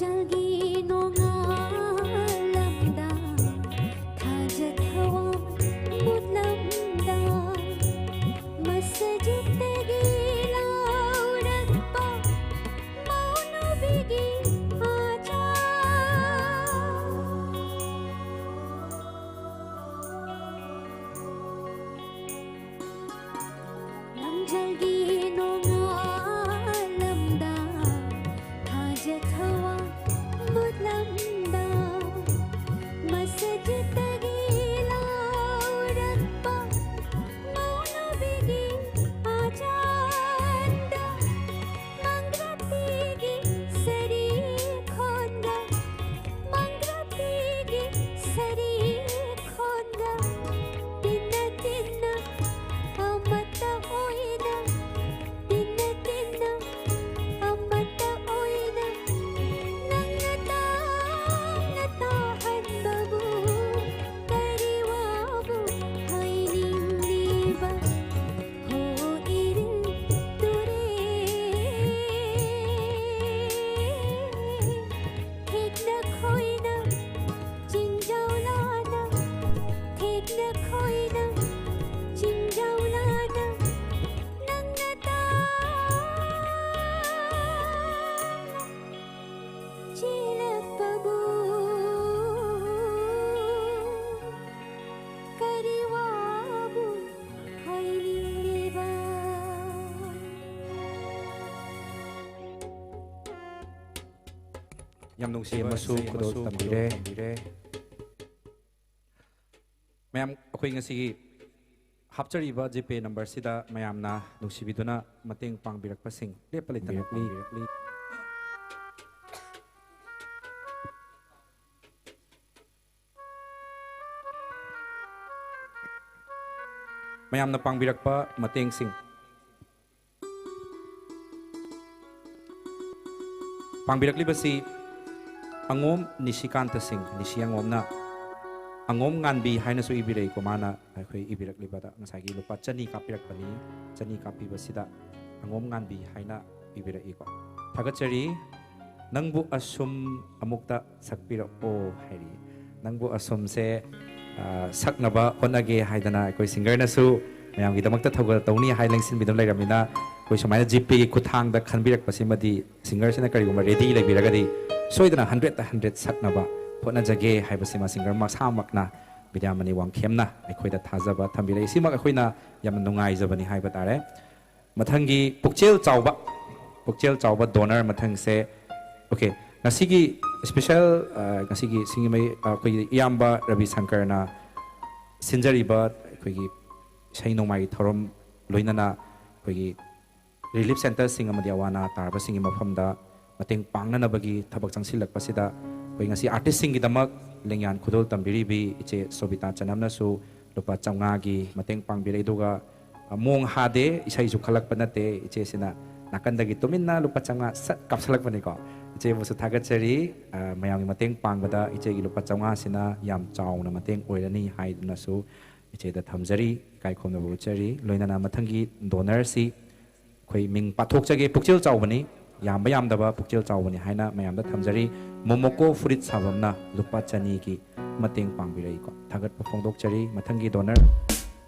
ꯆꯜꯒꯤ ꯅꯣꯡꯉꯥꯜꯂꯝꯗ, ꯊꯥꯖ ꯊꯋꯥ ꯃꯨꯠꯂꯝꯗ, ꯃꯁꯖꯤꯗꯇꯒꯤ ꯂꯥꯎꯔꯛꯄ ꯃꯧꯅꯨꯕꯤꯒꯤ ꯑꯖꯥꯟ꯫ ꯂꯝꯖꯦꯜꯒꯤ ꯅꯣꯡꯉꯥꯜꯂꯝꯗ, ꯊꯥꯖ ꯊꯋꯥ ꯃꯨꯠꯂꯝꯗ, ꯃꯁꯖꯤꯗꯇꯒꯤ ꯂꯥꯎꯔꯛꯄ ꯃꯧꯅꯨꯕꯤꯒꯤ ꯑꯖꯥꯟꯗ, ꯃꯪꯒ꯭ꯔꯥꯇꯤꯒꯤ ꯁꯔꯤ ꯈꯣꯟꯒ, ꯃꯪꯒ꯭ꯔꯥꯇꯤꯒꯤ ꯁꯔꯤ ꯈꯣꯟꯒ, ꯇꯤꯟꯅ ꯇꯤꯟꯅ ꯑꯃꯠꯇ ꯑꯣꯏꯅ, ꯇꯤꯟꯅ ꯇꯤꯟꯅ ꯑꯃꯠꯇ ꯑꯣꯏꯅ, ꯅꯪꯅ ꯇꯥꯡꯅ ꯇꯥꯍꯟꯕꯕꯨ ꯀꯔꯤ ꯋꯥꯕꯨ ꯍꯥꯏꯅꯤꯡꯂꯤꯕ? ꯍꯣ ꯏꯔꯤꯜ ꯇꯨꯔꯦꯜ, ꯊꯦꯛꯅ ꯈꯣꯏꯅ ꯆꯤꯡꯖꯥꯎ ꯂꯥꯅ, ꯊꯦꯛꯅ ꯈꯣꯏꯅ ꯆꯤꯡꯖꯥꯎ ꯂꯥꯅ, ꯅꯪꯅ ꯇꯥꯡꯅ ꯆꯦꯜꯂꯛꯄꯕꯨ ꯀꯔꯤ ꯋꯥꯕꯨ ꯍꯥꯏꯅꯤꯡꯂꯤꯕ? ꯌꯥꯝ ꯅꯨꯡꯁꯤꯕ ꯑꯃꯁꯨ ꯈꯨꯗꯣꯜ ꯇꯝꯕꯤꯔꯦ꯫ ꯃꯌꯥꯝ, ꯑꯩꯈꯣꯏ ꯉꯁꯤꯒꯤ ꯍꯥꯞꯆꯔꯤꯕ ꯖꯤꯄꯦ ꯅꯝꯕꯔꯁꯤꯗ ꯃꯌꯥꯝꯅ ꯅꯨꯡꯁꯤꯕꯤꯗꯨꯅ ꯃꯇꯦꯡ ꯄꯥꯡꯕꯤꯔꯛꯄꯁꯤꯡ ꯂꯦꯞꯄ ꯂꯩꯇꯅ ꯄꯤꯕꯤꯔꯛꯂꯤ꯫ ꯃꯌꯥꯝꯅ ꯄꯥꯡꯕꯤꯔꯛꯄ ꯃꯇꯦꯡꯁꯤꯡ꯫ ꯄꯥꯡꯕꯤꯔꯛꯂꯤꯕꯁꯤ ꯑꯉꯣꯝ ꯅꯤꯁꯤꯀꯥꯟꯇ ꯁꯤꯡ, ꯅꯤꯁꯤ ꯑꯉꯣꯝꯅ꯫ ꯑꯉꯣꯝ ꯉꯥꯟꯕꯤ ꯍꯥꯏꯅꯁꯨ ꯏꯕꯤꯔꯛꯏꯀꯣ, ꯃꯥꯅ ꯑꯩꯈꯣꯏ ꯏꯕꯤꯔꯛꯂꯤꯕꯗ ꯉꯁꯥꯏꯒꯤ ꯂꯨꯄꯥ ꯆꯅꯤ ꯀꯥꯞꯄꯤꯔꯛꯄꯅꯤ꯫ ꯆꯅꯤ ꯀꯥꯞꯄꯤꯕꯁꯤꯗ ꯑꯉꯣꯝ ꯉꯥꯟꯕꯤ ꯍꯥꯏꯅ ꯏꯕꯤꯔꯛꯏꯀꯣ꯫ ꯊꯥꯒꯠꯆꯔꯤ꯫ ꯅꯪꯕꯨ ꯑꯁꯨꯝ ꯑꯃꯨꯛꯇ ꯁꯛꯄꯤꯔꯛꯑꯣ ꯍꯥꯏꯔꯤ꯫ ꯅꯪꯕꯨ ꯑꯁꯨꯝꯁꯦ, ꯑ, ꯁꯛꯅꯕ ꯍꯣꯠꯅꯒꯦ ꯍꯥꯏꯗꯅ ꯑꯩꯈꯣꯏ ꯁꯤꯡꯒꯔꯅꯁꯨ ꯃꯌꯥꯝꯒꯤꯗꯃꯛꯇ ꯊꯧꯒꯜ ꯇꯧꯅꯤ ꯍꯥꯏ ꯂꯦꯡꯁꯤꯟꯕꯤꯗꯨꯅ ꯂꯩꯔꯕꯅꯤꯅ, ꯑꯩꯈꯣꯏ ꯁꯨꯃꯥꯏꯅ ꯖꯤꯄꯦꯒꯤ ꯈꯨꯠꯊꯥꯡꯗ ꯈꯟꯕꯤꯔꯛꯄꯁꯤꯃꯗꯤ ꯁꯤꯡꯒꯔꯁꯤꯅ ꯀꯔꯤꯒꯨꯝꯕ ꯔꯦꯗꯤ ꯂꯩꯕꯤꯔꯒꯗꯤ ꯁꯣꯏꯗꯅ ꯍꯟꯗ꯭ꯔꯦꯠꯇ ꯍꯟꯗ꯭ꯔꯦꯠ ꯁꯛꯅꯕ ꯍꯣꯠꯅꯖꯒꯦ ꯍꯥꯏꯕꯁꯤꯃ ꯁꯤꯡꯒꯔ ꯃꯁꯥꯃꯛꯅ, ꯕꯤꯗ꯭ꯌꯥꯃꯅꯤ ꯋꯥꯡꯈꯦꯝꯅ ꯑꯩꯈꯣꯏꯗ ꯊꯥꯖꯕ ꯊꯝꯕꯤꯔꯛꯏ꯫ ꯁꯤꯃꯛ ꯑꯩꯈꯣꯏꯅ ꯌꯥꯝꯅ ꯅꯨꯡꯉꯥꯏꯖꯕꯅꯤ ꯍꯥꯏꯕ ꯇꯥꯔꯦ꯫ ꯃꯊꯪꯒꯤ ꯄꯨꯛꯆꯦꯜ ꯆꯥꯎꯕ, ꯄꯨꯛꯆꯦꯜ ꯆꯥꯎꯕ ꯗꯣꯅꯔ ꯃꯊꯪꯁꯦ, ꯑꯣꯀꯦ, ꯉꯁꯤꯒꯤ ꯏꯁꯄꯤꯁꯦꯜ, ꯑ, ꯉꯁꯤꯒꯤ ꯁꯤꯡꯖꯃꯩ, ꯑ, ꯑꯩꯈꯣꯏꯒꯤ ꯏꯌꯥꯝꯕ ꯔꯕꯤ ꯁꯪꯀꯔꯅ ꯁꯤꯟꯖꯔꯤꯕ ꯑꯩꯈꯣꯏꯒꯤ ꯏꯁꯩ ꯅꯣꯡꯃꯥꯏꯒꯤ ꯊꯧꯔꯝ ꯂꯣꯏꯅꯅ ꯑꯩꯈꯣꯏꯒꯤ ꯔꯤꯂꯤꯐ ꯁꯦꯟꯇꯔꯁꯤꯡ ꯑꯃꯗꯤ ꯑꯋꯥ ꯑꯅꯥ ꯇꯥꯔꯕꯁꯤꯡꯒꯤ ꯃꯐꯝꯗ ꯃꯇꯦꯡ ꯄꯥꯡꯅꯅꯕꯒꯤ ꯊꯕꯛ ꯆꯪꯁꯤꯜꯂꯛꯄꯁꯤꯗ ꯑꯩꯈꯣꯏ ꯉꯁꯤ ꯑꯥꯔꯇꯤꯁꯁꯤꯡꯒꯤꯗꯃꯛ ꯂꯦꯡꯌꯥꯟ ꯈꯨꯗꯣꯜ ꯇꯝꯕꯤꯔꯤꯕꯤ ꯏꯆꯦ ꯁꯣꯕꯤꯇꯥ ꯆꯅꯝꯅꯁꯨ ꯂꯨꯄꯥ ꯆꯥꯝꯃꯉꯥꯒꯤ ꯃꯇꯦꯡ ꯄꯥꯡꯕꯤꯔꯛꯏ꯫ ꯑꯗꯨꯒ, ꯑ, ꯃꯣꯡ ꯍꯥꯗꯦ, ꯏꯁꯩꯁꯨ ꯈꯜꯂꯛꯄ ꯅꯠꯇꯦ, ꯏꯆꯦꯁꯤꯅ ꯅꯥꯀꯟꯗꯒꯤ ꯇꯨꯃꯤꯟꯅ ꯂꯨꯄꯥ ꯆꯥꯝꯃꯉꯥ ꯁꯠ ꯀꯥꯞꯁꯤꯜꯂꯛꯄꯅꯤꯀꯣ꯫ ꯏꯆꯦꯕꯨꯁꯨ ꯊꯥꯒꯠꯆꯔꯤ꯫ ꯑ, ꯃꯌꯥꯝꯒꯤ ꯃꯇꯦꯡ ꯄꯥꯡꯕꯗ ꯏꯆꯦꯒꯤ ꯂꯨꯄꯥ ꯆꯥꯝꯃꯉꯥꯁꯤꯅ ꯌꯥꯝ ꯆꯥꯎꯅ ꯃꯇꯦꯡ ꯑꯣꯏꯔꯅꯤ ꯍꯥꯏꯗꯨꯅꯁꯨ ꯏꯆꯦꯗ ꯊꯝꯖꯔꯤ, ꯏꯀꯥꯏ ꯈꯨꯝꯅꯕ ꯎꯠꯆꯔꯤ꯫ ꯂꯣꯏꯅꯅ ꯃꯊꯪꯒꯤ ꯗꯣꯅꯔꯁꯤ ꯑꯩꯈꯣꯏ ꯃꯤꯡ ꯄꯥꯊꯣꯛꯆꯒꯦ꯫ ꯄꯨꯛꯆꯦꯜ ꯆꯥꯎꯕꯅꯤ, ꯌꯥꯝꯕ ꯌꯥꯝꯗꯕ ꯄꯨꯛꯆꯦꯜ ꯆꯥꯎꯕꯅꯤ ꯍꯥꯏꯅ ꯃꯌꯥꯝꯗ ꯊꯝꯖꯔꯤ꯫ ꯃꯣꯃꯣꯀꯣ ꯐꯨꯔꯤꯠ ꯁꯥꯐꯝꯅ ꯂꯨꯄꯥ ꯆꯅꯤꯒꯤ ꯃꯇꯦꯡ ꯄꯥꯡꯕꯤꯔꯛꯏꯀꯣ, ꯊꯥꯒꯠꯄ ꯐꯣꯡꯗꯣꯛꯆꯔꯤ꯫ ꯃꯊꯪꯒꯤ ꯗꯣꯅꯔ,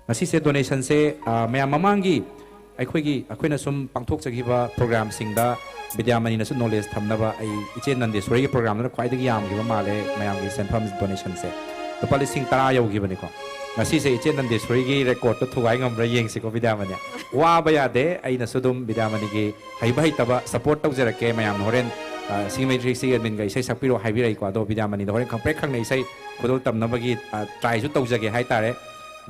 ꯉꯁꯤꯁꯦ ꯗꯣꯅꯦꯁꯟꯁꯦ, ꯑ, ꯃꯌꯥꯝ ꯃꯃꯥꯡꯒꯤ ꯑꯩꯈꯣꯏꯒꯤ, ꯑꯩꯈꯣꯏꯅ ꯁꯨꯝ ꯄꯥꯡꯊꯣꯛꯆꯈꯤꯕ ꯄ꯭ꯔꯣꯒ꯭ꯔꯥꯝꯁꯤꯡꯗ ꯕꯤꯗ꯭ꯌꯥꯃꯅꯤꯅꯁꯨ ꯅꯣꯂꯦꯖ ꯊꯝꯅꯕ ꯑꯩ ꯏꯆꯦ ꯅꯟꯗꯦꯁꯣꯔꯤꯒꯤ ꯄ꯭ꯔꯣꯒ꯭ꯔꯥꯝꯗꯨꯅ ꯈ꯭ꯋꯥꯏꯗꯒꯤ ꯌꯥꯝꯈꯤꯕ ꯃꯥꯜꯂꯦ ꯃꯌꯥꯝꯒꯤ ꯁꯦꯟꯐꯝ ꯗꯣꯅꯦꯁꯟꯁꯦ꯫ ꯂꯨꯄꯥ ꯂꯤꯁꯤꯡ ꯇꯔꯥ ꯌꯧꯈꯤꯕꯅꯤꯀꯣ꯫ ꯉꯁꯤꯁꯦ ꯏꯆꯦ ꯅꯟꯗꯦꯁꯣꯔꯤꯒꯤ ꯔꯦꯀꯣꯔꯠꯇꯣ ꯊꯨꯒꯥꯏ ꯉꯝꯕ꯭ꯔꯥ ꯌꯦꯡꯁꯤꯀꯣ ꯕꯤꯗ꯭ꯌꯥꯃꯅꯤ꯫ ꯋꯥꯕ ꯌꯥꯗꯦ, ꯑꯩꯅꯁꯨ ꯑꯗꯨꯝ ꯕꯤꯗ꯭ꯌꯥꯃꯅꯤꯒꯤ ꯍꯩꯕ ꯍꯩꯇꯕ ꯁꯄꯣꯔꯠ ꯇꯧꯖꯔꯛꯀꯦ꯫ ꯃꯌꯥꯝꯅ ꯍꯣꯔꯦꯟ, ꯑ, ꯁꯤꯡꯖꯃꯩ ꯊ꯭ꯔꯤ ꯁꯤꯛꯁ ꯑꯦꯗꯃꯤꯟꯒ ꯏꯁꯩ ꯁꯛꯄꯤꯔꯣ ꯍꯥꯏꯕꯤꯔꯛꯏꯀꯣ꯫ ꯑꯗꯣ ꯕꯤꯗ꯭ꯌꯥꯃꯅꯤꯗ ꯍꯣꯔꯦꯟ ꯈꯪꯄ꯭ꯔꯦꯛ ꯈꯪꯅ ꯏꯁꯩ ꯈꯨꯗꯣꯜ ꯇꯝꯅꯕꯒꯤ, ꯑ, ꯇ꯭ꯔꯥꯏꯁꯨ ꯇꯧꯖꯒꯦ ꯍꯥꯏꯇꯥꯔꯦ꯫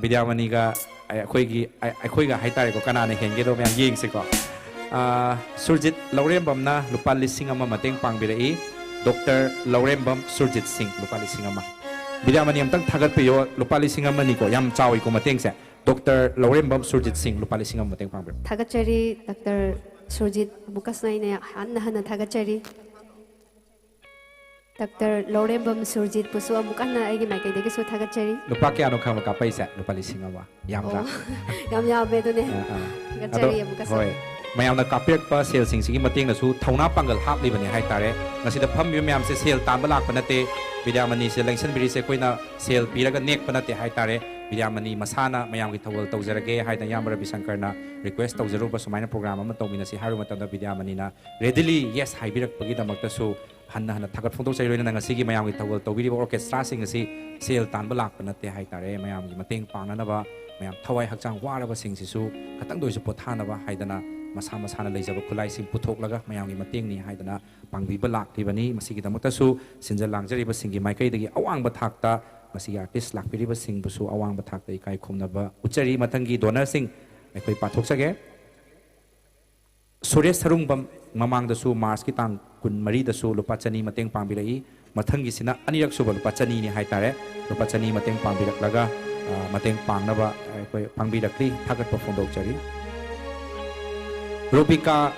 ꯕꯤꯗ꯭ꯌꯥꯃꯅꯤꯒ ꯑꯩ-, ꯑꯩꯈꯣꯏꯒꯤ, ꯑꯩ-, ꯑꯩꯈꯣꯏꯒ ꯍꯥꯏꯇꯥꯔꯦꯀꯣ, ꯀꯅꯥꯅ ꯍꯦꯟꯒꯦꯗꯣ ꯃꯌꯥꯝ ꯌꯦꯡꯁꯤꯀꯣ꯫ ꯑ, ꯁꯨꯔꯖꯤꯠ ꯂꯧꯔꯦꯝꯕꯝꯅ ꯂꯨꯄꯥ ꯂꯤꯁꯤꯡ ꯑꯃ ꯃꯇꯦꯡ ꯄꯥꯡꯕꯤꯔꯛꯏ꯫ ꯗꯣꯛꯇꯔ ꯂꯧꯔꯦꯝꯕꯝ ꯁꯨꯔꯖꯤꯠ ꯁꯤꯡ, ꯂꯨꯄꯥ ꯂꯤꯁꯤꯡ ꯑꯃ꯫ ꯕꯤꯗ꯭ꯌꯥꯃꯅꯤ ꯑꯝꯇꯪ ꯊꯥꯒꯠꯄꯤꯌꯣ, ꯂꯨꯄꯥ ꯂꯤꯁꯤꯡ ꯑꯃꯅꯤꯀꯣ, ꯌꯥꯝ ꯆꯥꯎꯏꯀꯣ ꯃꯇꯦꯡꯁꯦ꯫ ꯗꯣꯛꯇꯔ ꯂꯧꯔꯦꯝꯕꯝ ꯁꯨꯔꯖꯤꯠ ꯁꯤꯡ, ꯂꯨꯄꯥ ꯂꯤꯁꯤꯡ ꯑꯃ ꯃꯇꯦꯡ ꯄꯥꯡꯕꯤꯔꯛꯏ꯫ ꯊꯥꯒꯠꯆꯔꯤ, ꯗꯥꯛꯇꯔ ꯁꯨꯔꯖꯤꯠ ꯑꯃꯨꯛꯀꯁꯨ ꯑꯩꯅ ꯍꯟꯅ ꯍꯟꯅ ꯊꯥꯒꯠꯆꯔꯤ꯫ ꯗꯥꯛꯇꯔ ꯂꯧꯔꯦꯝꯕꯝ ꯁꯨꯔꯖꯤꯠꯄꯨꯁꯨ ꯑꯃꯨꯛ ꯍꯟꯅ ꯑꯩꯒꯤ ꯃꯥꯏꯀꯩꯗꯒꯤꯁꯨ ꯊꯥꯒꯠꯆꯔꯤ꯫ ꯂꯨꯄꯥ ꯀꯌꯥꯅꯣ ꯈꯪꯕ ꯀꯥꯞꯄꯛꯏꯁꯦ? ꯂꯨꯄꯥ ꯂꯤꯁꯤꯡ ꯑꯃ꯫ ꯌꯥꯝꯗ꯭ꯔꯥ? ꯑꯣ, ꯌꯥꯝ ꯌꯥꯝꯃꯦ ꯑꯗꯨꯅꯦ꯫ ꯑꯥ, ꯑꯥ꯫ ꯊꯥꯒꯠꯆꯔꯤ ꯑꯗꯣ, ꯑꯃꯨꯛꯀꯁꯨ꯫ ꯍꯣꯏ꯫ ꯃꯌꯥꯝꯅ ꯀꯥꯞꯄꯤꯔꯛꯄ ꯁꯦꯜꯁꯤꯡꯁꯤꯒꯤ ꯃꯇꯦꯡꯅꯁꯨ ꯊꯧꯅꯥ ꯄꯥꯡꯒꯜ ꯍꯥꯞꯂꯤꯕꯅꯤ ꯍꯥꯏꯇꯥꯔꯦ꯫ ꯃꯁꯤꯗ ꯐꯝꯃꯤꯕ ꯃꯌꯥꯝꯁꯦ ꯁꯦꯜ ꯇꯥꯟꯕ ꯂꯥꯛꯄ ꯅꯠꯇꯦ꯫ ꯕꯤꯗ꯭ꯌꯥꯃꯅꯤꯁꯦ ꯂꯦꯡꯁꯟꯕꯤꯔꯤꯁꯦ ꯑꯩꯈꯣꯏꯅ ꯁꯦꯜ ꯄꯤꯔꯒ ꯅꯦꯛꯄ ꯅꯠꯇꯦ ꯍꯥꯏꯇꯥꯔꯦ꯫ ꯕꯤꯗ꯭ꯌꯥꯃꯅꯤ ꯃꯁꯥꯅ ꯃꯌꯥꯝꯒꯤ ꯊꯧꯒꯜ ꯇꯧꯖꯔꯒꯦ ꯍꯥꯏꯅ ꯏꯌꯥꯝꯕ ꯔꯕꯤꯁꯪꯀꯔꯅ request ꯇꯧꯖꯔꯨꯕ ꯁꯨꯃꯥꯏꯅ program ꯑꯃ ꯇꯧꯃꯤꯟꯅꯁꯤ ꯍꯥꯏꯔꯨꯕ ꯃꯇꯝꯗ ꯕꯤꯗ꯭ꯌꯥꯃꯅꯤꯅ readily yes ꯍꯥꯏꯕꯤꯔꯛꯄꯒꯤꯗꯃꯛꯇꯁꯨ ꯍꯟꯅ ꯍꯟꯅ ꯊꯥꯒꯠ ꯐꯣꯡꯗꯣꯛꯆꯔꯤ꯫ ꯂꯣꯏꯅꯅ ꯉꯁꯤꯒꯤ ꯃꯌꯥꯝꯒꯤ ꯊꯧꯒꯜ ꯇꯧꯕꯤꯔꯤꯕ orchestra ꯁꯤꯡ ꯑꯁꯤ ꯁꯦꯜ ꯇꯥꯟꯕ ꯂꯥꯛꯄ ꯅꯠꯇꯦ ꯍꯥꯏꯇꯥꯔꯦ꯫ ꯃꯌꯥꯝꯒꯤ ꯃꯇꯦꯡ ꯄꯥꯡꯅꯅꯕ, ꯃꯌꯥꯝ ꯊꯋꯥꯏ ꯍꯛꯆꯥꯡ ꯋꯥꯔꯕꯁꯤꯡꯁꯤꯁꯨ ꯈꯇꯪꯗ ꯑꯣꯏꯔꯁꯨ ꯄꯣꯊꯥꯅꯕ ꯍꯥꯏꯗꯅ ꯃꯁꯥ ꯃꯁꯥꯅ ꯂꯩꯖꯕ ꯈꯨꯠꯂꯥꯏꯁꯤꯡ ꯄꯨꯊꯣꯛꯂꯒ ꯃꯌꯥꯝꯒꯤ ꯃꯇꯦꯡꯅꯤ ꯍꯥꯏꯗꯅ ꯄꯥꯡꯕꯤꯕ ꯂꯥꯛꯂꯤꯕꯅꯤ꯫ ꯃꯁꯤꯒꯤꯗꯃꯛꯇꯁꯨ ꯁꯤꯟꯖ ꯂꯥꯡꯖꯔꯤꯕꯁꯤꯡꯒꯤ ꯃꯥꯏꯀꯩꯗꯒꯤ ꯑꯋꯥꯡꯕ ꯊꯥꯛꯇ ꯃꯁꯤꯒꯤ artist ꯂꯥꯛꯄꯤꯔꯤꯕꯁꯤꯡꯕꯨꯁꯨ ꯑꯋꯥꯡꯕ ꯊꯥꯛꯇ ꯏꯀꯥꯏ ꯈꯨꯝꯅꯕ ꯎꯠꯆꯔꯤ꯫ ꯃꯊꯪꯒꯤ donor ꯁꯤꯡ ꯑꯩꯈꯣꯏ ꯄꯥꯊꯣꯛꯆꯒꯦ꯫ ꯁꯨꯔꯦꯁ ꯁꯔꯨꯡꯕꯝ, ꯃꯃꯥꯡꯗꯁꯨ March ꯀꯤ ꯇꯥꯡ ꯀꯨꯟꯃꯔꯤꯗꯁꯨ ꯂꯨꯄꯥ ꯆꯅꯤ ꯃꯇꯦꯡ ꯄꯥꯡꯕꯤꯔꯛꯏ꯫ ꯃꯊꯪꯒꯤꯁꯤꯅ ꯑꯅꯤꯔꯛ ꯁꯨꯕ ꯂꯨꯄꯥ ꯆꯅꯤꯅꯤ ꯍꯥꯏꯇꯥꯔꯦ꯫ ꯂꯨꯄꯥ ꯆꯅꯤ ꯃꯇꯦꯡ ꯄꯥꯡꯕꯤꯔꯛꯂꯒ, ꯑ, ꯃꯇꯦꯡ ꯄꯥꯡꯅꯕ ꯑꯩꯈꯣꯏ ꯄꯥꯡꯕꯤꯔꯛꯂꯤ꯫ ꯊꯥꯒꯠꯄ ꯐꯣꯡꯗꯣꯛꯆꯔꯤ꯫ ꯔꯣꯕꯤꯀꯥ,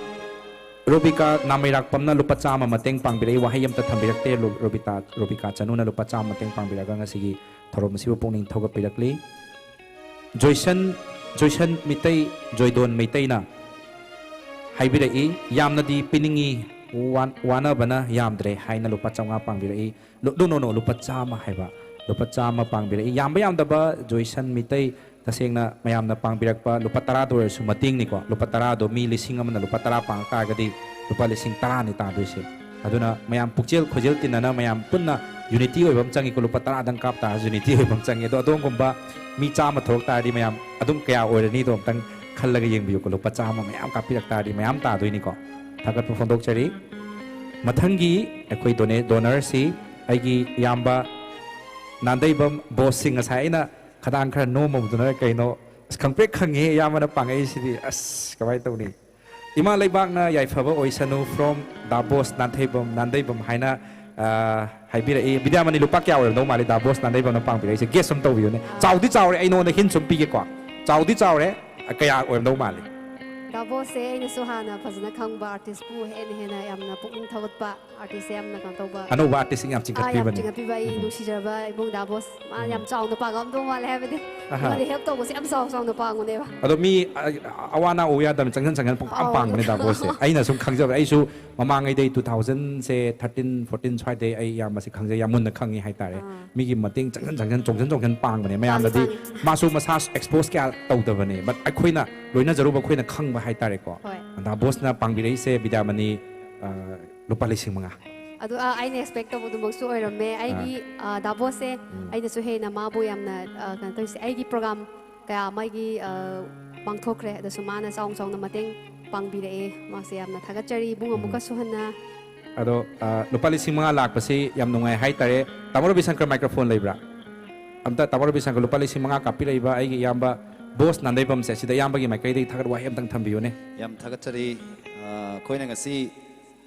ꯔꯣꯕꯤꯀꯥ ꯅꯥꯃꯩꯔꯥꯛꯄꯝꯅ ꯂꯨꯄꯥ ꯆꯥꯝꯃ ꯃꯇꯦꯡ ꯄꯥꯡꯕꯤꯔꯛꯏ꯫ ꯋꯥꯍꯩ ꯑꯃꯇ ꯊꯝꯕꯤꯔꯛꯇꯦ꯫ ꯔꯣ-, ꯔꯣꯕꯤꯇꯥ, ꯔꯣꯕꯤꯀꯥ ꯆꯅꯨꯅ ꯂꯨꯄꯥ ꯆꯥꯝꯃ ꯃꯇꯦꯡ ꯄꯥꯡꯕꯤꯔꯛꯑꯒ ꯉꯁꯤꯒꯤ ꯊꯧꯔꯝ ꯑꯁꯤꯕꯨ ꯄꯨꯛꯅꯤꯡ ꯊꯧꯒꯠꯄꯤꯔꯛꯂꯤ꯫ ꯖꯣꯏꯁꯟ, ꯖꯣꯏꯁꯟ ꯃꯤꯇꯩ, ꯖꯣꯏꯗꯣꯟ ꯃꯩꯇꯩꯅ ꯍꯥꯏꯕꯤꯔꯛꯏ, "ꯌꯥꯝꯅꯗꯤ ꯄꯤꯅꯤꯡꯏ, ꯋꯥ-, ꯋꯥꯅꯕꯅ ꯌꯥꯝꯗ꯭ꯔꯦ" ꯍꯥꯏꯅ ꯂꯨꯄꯥ ꯆꯥꯝꯃꯉꯥ ꯄꯥꯡꯕꯤꯔꯛꯏ꯫ ꯂꯨ-, no, no, no, ꯂꯨꯄꯥ ꯆꯥꯝꯃ ꯍꯥꯏꯕ꯫ ꯂꯨꯄꯥ ꯆꯥꯝꯃ ꯄꯥꯡꯕꯤꯔꯛꯏ꯫ ꯌꯥꯝꯕ ꯌꯥꯝꯗꯕ ꯖꯣꯏꯁꯟ ꯃꯤꯇꯩ, ꯇꯁꯦꯡꯅ ꯃꯌꯥꯝꯅ ꯄꯥꯡꯕꯤꯔꯛꯄ ꯂꯨꯄꯥ ꯇꯔꯥꯗ ꯑꯣꯏꯔꯁꯨ ꯃꯇꯦꯡꯅꯤꯀꯣ꯫ ꯂꯨꯄꯥ ꯇꯔꯥꯗꯣ ꯃꯤ ꯂꯤꯁꯤꯡ ꯑꯃꯅ ꯂꯨꯄꯥ ꯇꯔꯥ ꯄꯥꯡꯉꯛ ꯇꯥꯔꯒꯗꯤ ꯂꯨꯄꯥ ꯂꯤꯁꯤꯡ ꯇꯔꯥꯅꯤ ꯇꯥꯗꯣꯏꯁꯦ꯫ ꯑꯗꯨꯅ ꯃꯌꯥꯝ ꯄꯨꯛꯆꯦꯜ ꯈꯣꯏꯖꯦꯜ ꯇꯤꯟꯅꯅ ꯃꯌꯥꯝ ꯄꯨꯟꯅ unity ꯑꯣꯏꯕ ꯑꯃ ꯆꯪꯉꯤꯀꯣ꯫ ꯂꯨꯄꯥ ꯇꯔꯥꯗꯪ ꯀꯥꯞ ꯇꯥꯔꯁꯨ unity ꯑꯣꯏꯕ ꯑꯃ ꯆꯪꯉꯤ꯫ ꯑꯗꯣ ꯑꯗꯣꯝꯒꯨꯝꯕ ꯃꯤ ꯆꯥꯝꯃ ꯊꯣꯛꯂꯛ ꯇꯥꯔꯗꯤ ꯃꯌꯥꯝ ꯑꯗꯨꯝ ꯀꯌꯥ ꯑꯣꯏꯔꯅꯤꯗꯣ ꯑꯝꯇꯪ ꯈꯜꯂꯒ ꯌꯦꯡꯕꯤꯌꯨꯀꯣ꯫ ꯂꯨꯄꯥ ꯆꯥꯝꯃ ꯃꯌꯥꯝ ꯀꯥꯞꯄꯤꯔꯛ ꯇꯥꯔꯗꯤ ꯃꯌꯥꯝ ꯇꯥꯗꯣꯏꯅꯤꯀꯣ꯫ ꯊꯥꯒꯠꯄ ꯐꯣꯡꯗꯣꯛꯆꯔꯤ꯫ ꯃꯊꯪꯒꯤ ꯑꯩꯈꯣꯏ donor, donor ꯁꯤ ꯑꯩꯒꯤ ꯏꯌꯥꯝꯕ ꯅꯥꯟꯗꯩꯕꯝ ꯕꯣꯁꯁꯤꯡ, ꯉꯁꯥꯏ ꯑꯩꯅ ꯈꯗꯥꯡ ꯈꯔ ꯅꯣꯝꯃꯨꯕꯗꯨꯅ ꯀꯩꯅꯣ, ꯑꯁ, ꯈꯪꯄ꯭ꯔꯦꯛ ꯈꯪꯉꯦ ꯏꯌꯥꯝꯕꯅ ꯄꯥꯡꯉꯛꯏꯁꯤꯗꯤ꯫ ꯑꯁ, ꯀꯃꯥꯏꯅ ꯇꯧꯅꯤ? "ꯏꯃꯥ ꯂꯩꯕꯥꯛꯅ ꯌꯥꯏꯐꯕ ꯑꯣꯏꯁꯅꯨ" from ꯗꯥ ꯕꯣꯁ ꯅꯥꯟꯊꯩꯕꯝ, ꯅꯥꯟꯗꯩꯕꯝ ꯍꯥꯏꯅ, ꯑ, ꯍꯥꯏꯕꯤꯔꯛꯏ꯫ ꯕꯤꯗ꯭ꯌꯥꯃꯅꯤ, ꯂꯨꯄꯥ ꯀꯌꯥ ꯑꯣꯏꯔꯝꯗꯧ ꯃꯥꯜꯂꯤ ꯗꯥ ꯕꯣꯁ ꯅꯥꯟꯗꯩꯕꯝꯅ ꯄꯥꯡꯕꯤꯔꯛꯏꯁꯦ? Guess ꯑꯃ ꯇꯧꯕꯤꯌꯨꯅꯦ꯫ ꯆꯥꯎꯗꯤ ꯆꯥꯎꯔꯦ, ꯑꯩ ꯅꯉꯣꯟꯗ hint ꯁꯨꯝ ꯄꯤꯒꯦꯀꯣ꯫ ꯆꯥꯎꯗꯤ ꯆꯥꯎꯔꯦ, ꯀꯌꯥ ꯑꯣꯏꯔꯝꯗꯧ ꯃꯥꯜꯂꯤ? ꯗꯥ ꯕꯣꯁꯁꯦ ꯑꯩꯅꯁꯨ ꯍꯥꯟꯅ ꯐꯖꯅ ꯈꯪꯕ ꯑꯥꯔꯇꯤꯁꯄꯨ ꯍꯦꯟꯅ ꯍꯦꯟꯅ ꯌꯥꯝꯅ ꯄꯨꯛꯅꯤꯡ ꯊꯧꯒꯠꯄ ꯑꯥꯔꯇꯤꯁꯁꯦ ꯌꯥꯝꯅ ꯀꯩꯅꯣ ꯇꯧꯕ꯫ ꯑꯅꯧꯕ ꯑꯥꯔꯇꯤꯁꯁꯤꯡ ꯌꯥꯝ ꯑꯥ, ꯌꯥꯝ ꯆꯤꯡꯈꯠꯄꯤꯕꯅꯤ꯫ ꯆꯤꯡꯈꯠꯄꯤꯕ ꯑꯩ ꯅꯨꯡꯁꯤꯖꯔꯕ ꯏꯕꯨꯡ ꯗꯥ ꯕꯣꯁ꯫ ꯃꯥꯅ ꯌꯥꯝ ꯆꯥꯎꯅ ꯄꯥꯡꯉꯝꯗꯧ ꯃꯥꯜꯂꯦ, ꯍꯥꯏꯕꯗꯤ ꯑꯍꯥ꯫ ꯃꯥꯗꯤ ꯍꯦꯜꯞ ꯇꯧꯕꯁꯦ ꯌꯥꯝ ꯆꯥꯎ ꯆꯥꯎꯅ ꯄꯥꯡꯕꯅꯦꯕ꯫ ꯑꯗꯣ ꯃꯤ ꯑ, ꯑꯋꯥ ꯑꯅꯥ ꯎ ꯌꯥꯗꯕꯅꯤ, ꯆꯪꯁꯤꯟ ꯆꯪꯁꯤꯟ ꯄꯪꯄꯥꯡ ꯑꯧ꯫ ꯄꯥꯡꯕꯅꯦ ꯗꯥ ꯕꯣꯁꯁꯦ꯫ ꯑꯩꯅ ꯁꯨꯝ ꯈꯪꯖꯕ, ꯑꯩꯁꯨ ꯃꯃꯥꯡꯉꯩꯗꯩ two thousand ꯁꯦ thirteen fourteen ꯁ꯭ꯋꯥꯏꯗꯩ ꯑꯩ ꯏꯌꯥꯝꯕꯁꯦ ꯈꯪꯖꯩ, ꯌꯥꯝ ꯃꯨꯟꯅ ꯈꯪꯉꯤ ꯍꯥꯏꯇꯥꯔꯦ꯫ ꯑꯥ꯫ ꯃꯤꯒꯤ ꯃꯇꯦꯡ ꯆꯪꯁꯤꯟ ꯆꯪꯁꯤꯟ ꯆꯣꯡꯁꯤꯟ ꯆꯣꯡꯁꯤꯟ ꯄꯥꯡꯕꯅꯦ꯫ ꯃꯌꯥꯝꯗꯗꯤ ꯄꯥꯡꯉꯤ꯫ ꯃꯥꯁꯨ ꯃꯁꯥ ꯑꯦꯛꯁꯄꯣꯖ ꯀꯌꯥ ꯇꯧꯗꯕꯅꯦ, ꯕꯠ ꯑꯩꯈꯣꯏꯅ ꯂꯣꯏꯅꯖꯔꯨꯕ ꯑꯩꯈꯣꯏꯅ ꯈꯪꯕ ꯍꯥꯏꯇꯥꯔꯦꯀꯣ꯫ ꯍꯣꯏ꯫ ꯗꯥ ꯕꯣꯁꯅ ꯄꯥꯡꯕꯤꯔꯛꯏꯁꯦ ꯕꯤꯗ꯭ꯌꯥꯃꯅꯤ, ꯑ, ꯂꯨꯄꯥ ꯂꯤꯁꯤꯡ ꯃꯉꯥ꯫ ꯑꯗꯨ, ꯑ, ꯑꯩꯅ ꯑꯦꯛꯁꯄꯦꯛ ꯇꯧꯕꯗꯨꯃꯛꯁꯨ ꯑꯣꯏꯔꯝꯃꯦ꯫ ꯑꯩꯒꯤ, ꯑ, ꯗꯥ ꯕꯣꯁꯁꯦ ꯑꯩꯅꯁꯨ ꯍꯦꯟꯅ ꯃꯥꯕꯨ ꯌꯥꯝꯅ, ꯑ, ꯀꯩꯅꯣ ꯇꯧꯔꯤꯁꯦ, ꯑꯩꯒꯤ ꯄ꯭ꯔꯣꯒꯥꯝ ꯀꯌꯥ ꯑꯃꯒꯤ, ꯑ, ꯄꯥꯡꯊꯣꯛꯈ꯭ꯔꯦ꯫ ꯑꯗꯨꯁꯨ ꯃꯥꯅ ꯆꯥꯎꯅ ꯆꯥꯎꯅ ꯃꯇꯦꯡ ꯄꯥꯡꯕꯤꯔꯛꯑꯦ꯫ ꯃꯥꯁꯦ ꯌꯥꯝꯅ ꯊꯥꯒꯠꯆꯔꯤ ꯏꯕꯨꯡ꯫ ꯑꯃꯨꯛꯀꯁꯨ ꯍꯟꯅ ꯑꯗꯣ, ꯑ, ꯂꯨꯄꯥ ꯂꯤꯁꯤꯡ ꯃꯉꯥ ꯂꯥꯛꯄꯁꯤ ꯌꯥꯝ ꯅꯨꯡꯉꯥꯏ ꯍꯥꯏꯇꯥꯔꯦ꯫ ꯇꯥꯃꯣ ꯔꯕꯤꯁꯪꯀꯔ, ꯃꯥꯏꯀ꯭ꯔꯣꯐꯣꯟ ꯂꯩꯕ꯭ꯔꯥ? ꯑꯝꯇ ꯇꯥꯃꯣ ꯔꯕꯤꯁꯪꯀꯔ, ꯂꯨꯄꯥ ꯂꯤꯁꯤꯡ ꯃꯉꯥ ꯀꯥꯞꯄꯤꯔꯛꯏꯕ ꯑꯩꯒꯤ ꯏꯌꯥꯝꯕ ꯕꯣꯁ ꯅꯥꯟꯗꯩꯕꯝꯁꯦ, ꯁꯤꯗ ꯏꯌꯥꯝꯕꯒꯤ ꯃꯥꯏꯀꯩꯗꯒꯤ ꯊꯥꯒꯠ ꯋꯥꯍꯩ ꯑꯝꯇꯪ ꯊꯝꯕꯤꯌꯨꯅꯦ꯫ ꯌꯥꯝ ꯊꯥꯒꯠꯆꯔꯤ꯫ ꯑ, ꯑꯩꯈꯣꯏꯅ ꯉꯁꯤ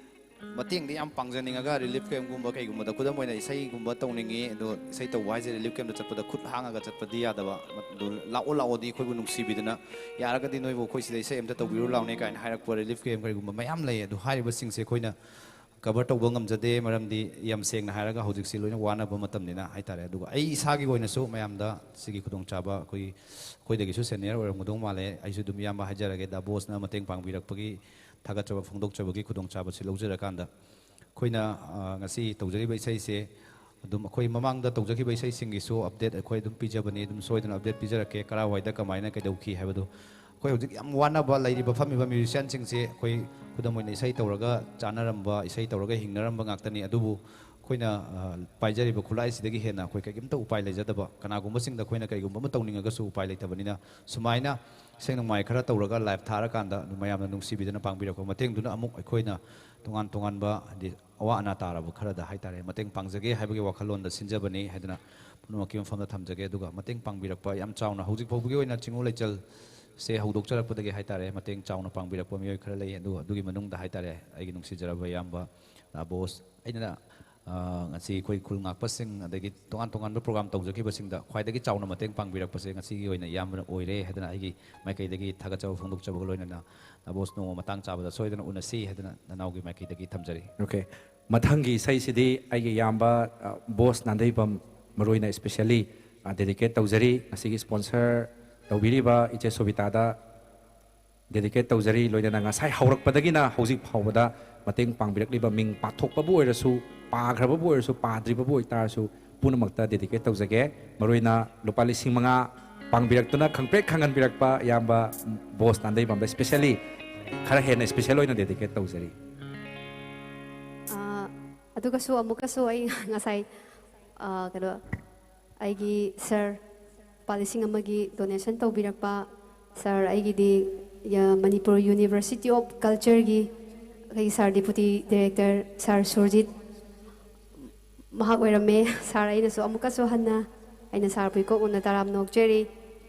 ꯃꯇꯦꯡꯗꯤ ꯌꯥꯝ ꯄꯥꯡꯖꯅꯤꯡꯉꯒ ꯔꯤꯂꯤꯐ ꯀꯦꯝꯒꯨꯝꯕ ꯀꯩꯒꯨꯝꯕꯗ, ꯈꯨꯗꯝ ꯑꯣꯏꯅ ꯏꯁꯩꯒꯨꯝꯕ ꯇꯧꯅꯤꯡꯉꯤ, ꯑꯗꯣ ꯏꯁꯩ ꯇꯧꯕ ꯍꯥꯏꯁꯦ ꯔꯤꯂꯤꯐ ꯀꯦꯝꯗ ꯆꯠꯄꯗ ꯈꯨꯠ ꯍꯥꯡꯉꯒ ꯆꯠꯄꯗꯤ ꯌꯥꯗꯕ꯫ ꯑꯗꯨ ꯂꯥꯛꯑꯣ ꯂꯥꯛꯑꯣꯗꯤ ꯑꯩꯈꯣꯏꯕꯨ ꯅꯨꯡꯁꯤꯕꯤꯗꯅ, ꯌꯥꯔꯒꯗꯤ ꯅꯣꯏꯕꯨ ꯑꯩꯈꯣꯏ ꯁꯤꯗ ꯏꯁꯩ ꯑꯝꯇ ꯇꯧꯕꯤꯔꯨ ꯂꯥꯎꯅꯦ ꯀꯥꯏꯅ ꯍꯥꯏꯔꯛꯄ ꯔꯤꯂꯤꯐ ꯀꯦꯝ ꯀꯩꯒꯨꯝꯕ ꯃꯌꯥꯝ ꯂꯩ꯫ ꯑꯗꯨ ꯍꯥꯏꯔꯤꯕꯁꯤꯡꯁꯦ ꯑꯩꯈꯣꯏꯅ ꯀꯚꯔ ꯇꯧꯕ ꯉꯝꯖꯗꯦ, ꯃꯔꯝꯗꯤ ꯌꯥꯝ ꯁꯦꯡꯅ ꯍꯥꯏꯔꯒ ꯍꯧꯖꯤꯛꯁꯤ ꯂꯣꯏꯅ ꯋꯥꯅꯕ ꯃꯇꯝꯅꯤꯅ ꯍꯥꯏꯇꯥꯔꯦ꯫ ꯑꯗꯨꯒ ꯑꯩ ꯏꯁꯥꯒꯤ ꯑꯣꯏꯅꯁꯨ ꯃꯌꯥꯝꯗ ꯁꯤꯒꯤ ꯈꯨꯗꯣꯡꯆꯥꯕ, ꯑꯩꯈꯣꯏꯒꯤ, ꯑꯩꯈꯣꯏꯗꯒꯤꯁꯨ ꯁꯦꯅꯤꯌꯔ ꯑꯣꯏꯔꯝꯒꯗꯧ ꯃꯥꯜꯂꯦ, ꯑꯩꯁꯨ ꯑꯗꯨꯝ ꯏꯌꯥꯝꯕ ꯍꯥꯏꯖꯔꯒꯦ, ꯗꯥ ꯕꯣꯁꯅ ꯃꯇꯦꯡ ꯄꯥꯡꯕꯤꯔꯛꯄꯒꯤ ꯊꯥꯒꯠꯆꯕ ꯐꯣꯡꯗꯣꯛꯆꯕꯒꯤ ꯈꯨꯗꯣꯡꯆꯥꯕꯁꯤ ꯂꯧꯖꯔꯀꯥꯟꯗ, ꯑꯩꯈꯣꯏꯅ, ꯑ, ꯉꯁꯤ ꯇꯧꯖꯔꯤꯕ ꯏꯁꯩꯁꯦ ꯑꯗꯨꯝ ꯑꯩꯈꯣꯏ ꯃꯃꯥꯡꯗ ꯇꯧꯖꯈꯤꯕ ꯏꯁꯩꯁꯤꯡꯒꯤꯁꯨ ꯑꯞꯗꯦꯠ ꯑꯩꯈꯣꯏ ꯑꯗꯨꯝ ꯄꯤꯖꯕꯅꯤ, ꯑꯗꯨꯝ ꯁꯣꯏꯗꯅ ꯑꯞꯗꯦꯠ ꯄꯤꯖꯔꯛꯀꯦ, ꯀꯔꯥꯏꯋꯥꯏꯗ ꯀꯃꯥꯏꯅ ꯀꯩꯗꯧꯈꯤ ꯍꯥꯏꯕꯗꯨ꯫ ꯑꯩꯈꯣꯏ ꯍꯧꯖꯤꯛ ꯌꯥꯝ ꯋꯥꯅꯕ ꯂꯩꯔꯤꯕ ꯐꯝꯃꯤꯕ ꯃ꯭ꯌꯨꯖꯤꯁꯤꯌꯥꯟꯁꯤꯡꯁꯦ ꯑꯩꯈꯣꯏ, ꯈꯨꯗꯝ ꯑꯣꯏꯅ, ꯏꯁꯩ ꯇꯧꯔꯒ ꯆꯥꯅꯔꯝꯕ, ꯏꯁꯩ ꯇꯧꯔꯒ ꯍꯤꯡꯅꯔꯝꯕ ꯉꯥꯛꯇꯅꯤ꯫ ꯑꯗꯨꯕꯨ ꯑꯩꯈꯣꯏꯅ, ꯑ, ꯄꯥꯏꯖꯔꯤꯕ ꯈꯨꯠꯂꯥꯏꯁꯤꯗꯒꯤ ꯍꯦꯟꯅ ꯑꯩꯈꯣꯏ ꯀꯔꯤꯝꯇ ꯎꯄꯥꯏ ꯂꯩꯖꯗꯕ, ꯀꯅꯥꯒꯨꯝꯕꯁꯤꯡꯗ ꯑꯩꯈꯣꯏꯅ ꯀꯔꯤꯒꯨꯝꯕ ꯑꯃ ꯇꯧꯅꯤꯡꯉꯒꯁꯨ ꯎꯄꯥꯏ ꯂꯩꯇꯕꯅꯤꯅ, ꯁꯨꯃꯥꯏꯅ ꯏꯁꯩ ꯅꯣꯡꯃꯥꯏ ꯈꯔ ꯇꯧꯔꯒ ꯂꯥꯏꯚ ꯊꯥꯔꯀꯥꯟꯗ ꯑꯗꯨꯝ ꯃꯌꯥꯝꯅ ꯅꯨꯡꯁꯤꯕꯤꯗꯅ ꯄꯥꯡꯕꯤꯔꯛꯄ ꯃꯇꯦꯡꯗꯨꯅ ꯑꯃꯨꯛ ꯑꯩꯈꯣꯏꯅ ꯇꯣꯉꯥꯟ ꯇꯣꯉꯥꯟꯕ, ꯍꯥꯏꯗꯤ, ꯑꯋꯥ ꯑꯅꯥ ꯇꯥꯔꯕ ꯈꯔꯗ ꯍꯥꯏꯇꯥꯔꯦ, ꯃꯇꯦꯡ ꯄꯥꯡꯖꯒꯦ ꯍꯥꯏꯕꯒꯤ ꯋꯥꯈꯜꯂꯣꯟꯗ ꯁꯤꯟꯖꯕꯅꯤ ꯍꯥꯏꯗꯅ ꯄꯨꯝꯅꯃꯛꯀꯤ ꯃꯐꯝꯗ ꯊꯝꯖꯒꯦ꯫ ꯑꯗꯨꯒ ꯃꯇꯦꯡ ꯄꯥꯡꯕꯤꯔꯛꯄ ꯌꯥꯝ ꯆꯥꯎꯅ, ꯍꯧꯖꯤꯛ ꯐꯥꯎꯕꯒꯤ ꯑꯣꯏꯅ ꯆꯤꯡꯉꯨ ꯂꯩꯆꯜꯁꯦ ꯍꯧꯗꯣꯛꯆꯔꯛꯄꯗꯒꯤ ꯍꯥꯏꯇꯥꯔꯦ, ꯃꯇꯦꯡ ꯆꯥꯎꯅ ꯄꯥꯡꯕꯤꯔꯛꯄ ꯃꯤꯑꯣꯏ ꯈꯔ ꯂꯩ꯫ ꯑꯗꯨ, ꯑꯗꯨꯒꯤ ꯃꯅꯨꯡꯗ ꯍꯥꯏꯇꯥꯔꯦ, ꯑꯩꯒꯤ ꯅꯨꯡꯁꯤꯖꯔꯕ ꯏꯌꯥꯝꯕ ꯗꯥ ꯕꯣꯁ, ꯑꯩꯅ ꯑ, ꯉꯁꯤ ꯑꯩꯈꯣꯏ ꯈꯨꯜ ꯉꯥꯛꯄꯁꯤꯡ, ꯑꯗꯒꯤ ꯇꯣꯉꯥꯟ ꯇꯣꯉꯥꯟꯕ program ꯇꯧꯖꯈꯤꯕꯁꯤꯡꯗ ꯈ꯭ꯋꯥꯏꯗꯒꯤ ꯆꯥꯎꯅ ꯃꯇꯦꯡ ꯄꯥꯡꯕꯤꯔꯛꯄꯁꯦ ꯉꯁꯤꯒꯤ ꯑꯣꯏꯅ ꯏꯌꯥꯝꯕꯅ ꯑꯣꯏꯔꯦ ꯍꯥꯏꯗꯅ ꯑꯩꯒꯤ ꯃꯥꯏꯀꯩꯗꯒꯤ ꯊꯥꯒꯠꯆꯕ ꯐꯣꯡꯗꯣꯛꯆꯕꯒ ꯂꯣꯏꯅꯅ, ꯅꯕꯣꯁ, ꯅꯣꯡꯃ ꯃꯇꯥꯡ ꯆꯥꯕꯗ ꯁꯣꯏꯗꯅ ꯎꯅꯁꯤ ꯍꯥꯏꯗꯅ ꯅꯅꯥꯎꯒꯤ ꯃꯥꯏꯀꯩꯗꯒꯤ ꯊꯝꯖꯔꯤ꯫ OK, ꯃꯊꯪꯒꯤ ꯏꯁꯩꯁꯤꯗꯤ ꯑꯩꯒꯤ ꯏꯌꯥꯝꯕ, ꯑ, ꯕꯣꯁ ꯅꯥꯟꯗꯩꯕꯝ ꯃꯔꯨ ꯑꯣꯏꯅ specially, ꯑ, dedicate ꯇꯧꯖꯔꯤ꯫ ꯉꯁꯤꯒꯤ sponsor ꯇꯧꯕꯤꯔꯤꯕ ꯏꯆꯦ ꯁꯣꯕꯤꯇꯥꯗ dedicate ꯇꯧꯖꯔꯤ꯫ ꯂꯣꯏꯅꯅ ꯉꯁꯥꯏ ꯍꯧꯔꯛꯄꯗꯒꯤꯅ ꯍꯧꯖꯤꯛ ꯐꯥꯎꯕꯗ ꯃꯇꯦꯡ ꯄꯥꯡꯕꯤꯔꯛꯂꯤꯕ, ꯃꯤꯡ ꯄꯥꯊꯣꯛꯄꯕꯨ ꯑꯣꯏꯔꯁꯨ, ꯄꯥꯈ꯭ꯔꯕꯕꯨ ꯑꯣꯏꯔꯁꯨ, ꯄꯥꯗ꯭ꯔꯤꯕꯕꯨ ꯑꯣꯏꯇꯥꯔꯁꯨ, ꯄꯨꯝꯅꯃꯛꯇ dedicate ꯇꯧꯖꯒꯦ꯫ ꯃꯔꯨꯑꯣꯏꯅ ꯂꯨꯄꯥ ꯂꯤꯁꯤꯡ ꯃꯉꯥ ꯄꯥꯡꯕꯤꯔꯛꯇꯨꯅ ꯈꯪꯄ꯭ꯔꯦꯛ ꯈꯪꯍꯟꯕꯤꯔꯛꯄ ꯏꯌꯥꯝꯕ ꯕꯣꯁ ꯅꯥꯟꯗꯩꯕꯝꯗ specially ꯈꯔ ꯍꯦꯟꯅ special ꯑꯣꯏꯅ dedicate ꯇꯧꯖꯔꯤ꯫ ꯑꯥ, ꯑꯗꯨꯒꯁꯨ ꯑꯃꯨꯛꯀꯁꯨ ꯑꯩ ꯉꯁꯥꯏ, ꯑꯥ, ꯀꯩꯅꯣ, ꯑꯩꯒꯤ ꯁꯥꯔ ꯂꯨꯄꯥ ꯂꯤꯁꯤꯡ ꯑꯃꯒꯤ donation ꯇꯧꯕꯤꯔꯛꯄ ꯁꯥꯔ, ꯑꯩꯒꯤꯗꯤ, ꯌ-, ꯃꯅꯤꯄꯨꯔ University of Cultureꯒꯤ ꯑꯩꯈꯣꯏꯒꯤ ꯁꯥꯔ Deputy Director ꯁꯥꯔ ꯁꯨꯔꯖꯤꯠ, ꯃꯍꯥꯛ ꯑꯣꯏꯔꯝꯃꯦ꯫ ꯁꯥꯔ, ꯑꯩꯅꯁꯨ ꯑꯃꯨꯛꯀꯁꯨ ꯍꯟꯅ ꯑꯩꯅ ꯁꯥꯔꯕꯨ ꯏꯀꯣꯛ ꯎꯅ ꯇꯔꯥꯝꯅ ꯑꯣꯛꯆꯔꯤ꯫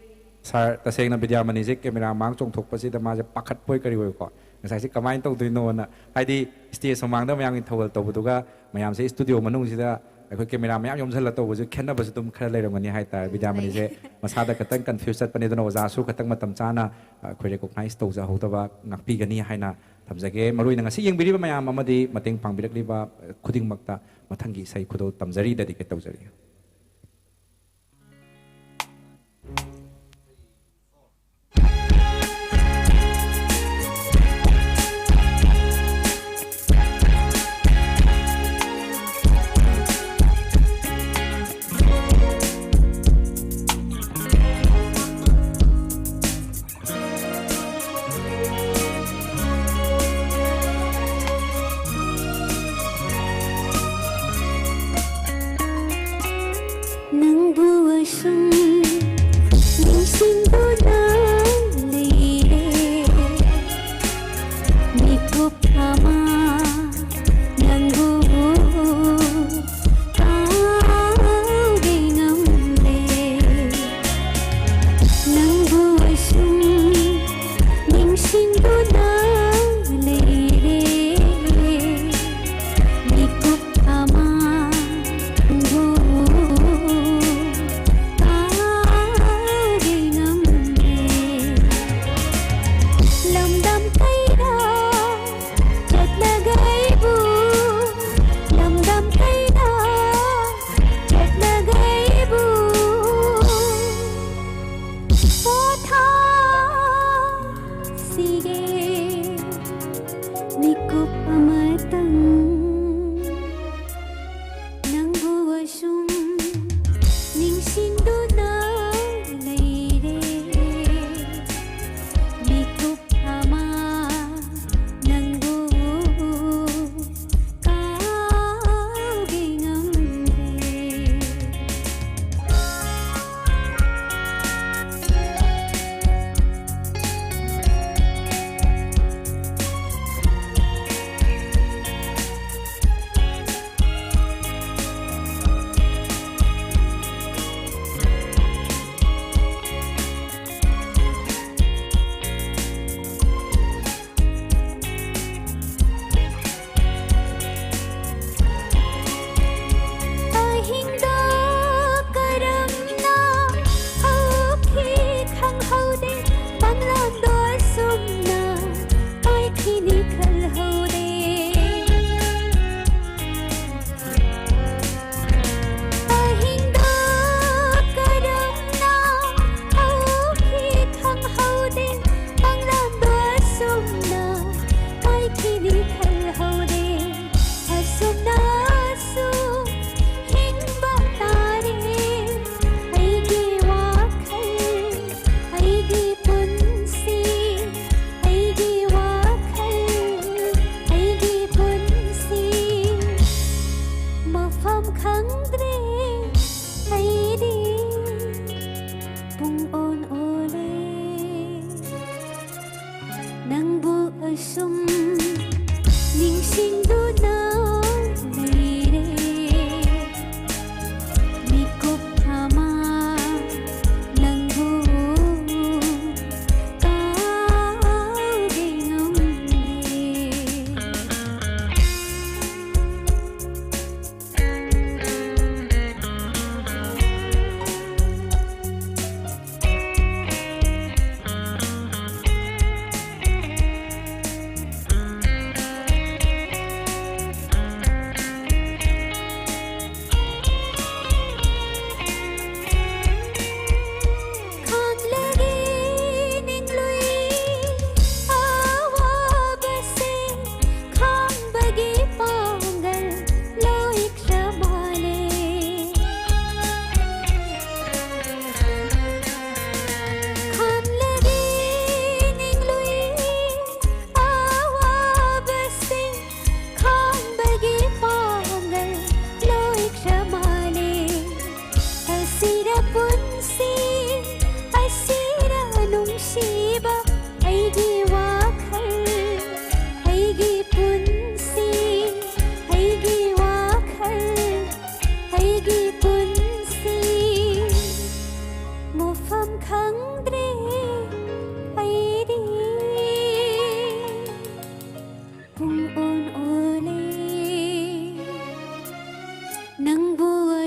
ꯁꯥꯔ, ꯇꯁꯦꯡꯅ ꯕꯤꯗ꯭ꯌꯥꯃꯅꯤꯁꯦ ꯀꯦꯃꯦꯔꯥ ꯃꯥꯡ ꯆꯣꯡꯊꯣꯛꯄꯁꯤꯗ ꯃꯥꯁꯦ ꯄꯥꯈꯠꯄꯣꯏ ꯀꯔꯤꯑꯣꯏꯀꯣ, ꯉꯁꯥꯏꯁꯦ ꯀꯃꯥꯏꯅ ꯇꯧꯗꯣꯏꯅꯣꯅ, ꯍꯥꯏꯗꯤ stage ꯃꯃꯥꯡꯗ ꯃꯌꯥꯝꯒꯤ ꯊꯧꯒꯜ ꯇꯧꯕꯗꯨꯒ ꯃꯌꯥꯝꯁꯦ studio ꯃꯅꯨꯡꯁꯤꯗ ꯑꯩꯈꯣꯏ ꯀꯦꯃꯦꯔꯥ ꯃꯌꯥꯝ ꯌꯣꯝꯁꯤꯜꯂ ꯇꯧꯕꯁꯨ ꯈꯦꯠꯅꯕꯁꯨ ꯑꯗꯨꯝ ꯈꯔ ꯂꯩꯔꯝꯒꯅꯤ ꯍꯥꯏꯇꯥꯔꯦ꯫ ꯕꯤꯗ꯭ꯌꯥꯃꯅꯤꯁꯦ ꯃꯁꯥꯗ ꯈꯤꯇꯪ confuse ꯆꯠꯄꯅꯤ, ꯑꯗꯨꯅ ꯑꯣꯖꯥꯁꯨ ꯈꯤꯇꯪ ꯃꯇꯝ ꯆꯥꯅ ꯑꯩꯈꯣꯏ recognize ꯇꯧꯖꯍꯧꯗꯕ ꯉꯥꯛꯄꯤꯒꯅꯤ ꯍꯥꯏꯅ ꯊꯝꯖꯒꯦ꯫ ꯃꯔꯨꯑꯣꯏꯅ ꯉꯁꯤ ꯌꯦꯡꯕꯤꯔꯤꯕ ꯃꯌꯥꯝ ꯑꯃꯗꯤ ꯃꯇꯦꯡ ꯄꯥꯡꯕꯤꯔꯛꯂꯤꯕ ꯈꯨꯗꯤꯡꯃꯛꯇ ꯃꯊꯪꯒꯤ ꯏꯁꯩ ꯈꯨꯗꯣꯜ ꯇꯝꯖꯔꯤ, dedicate ꯇꯧꯖꯔꯤ꯫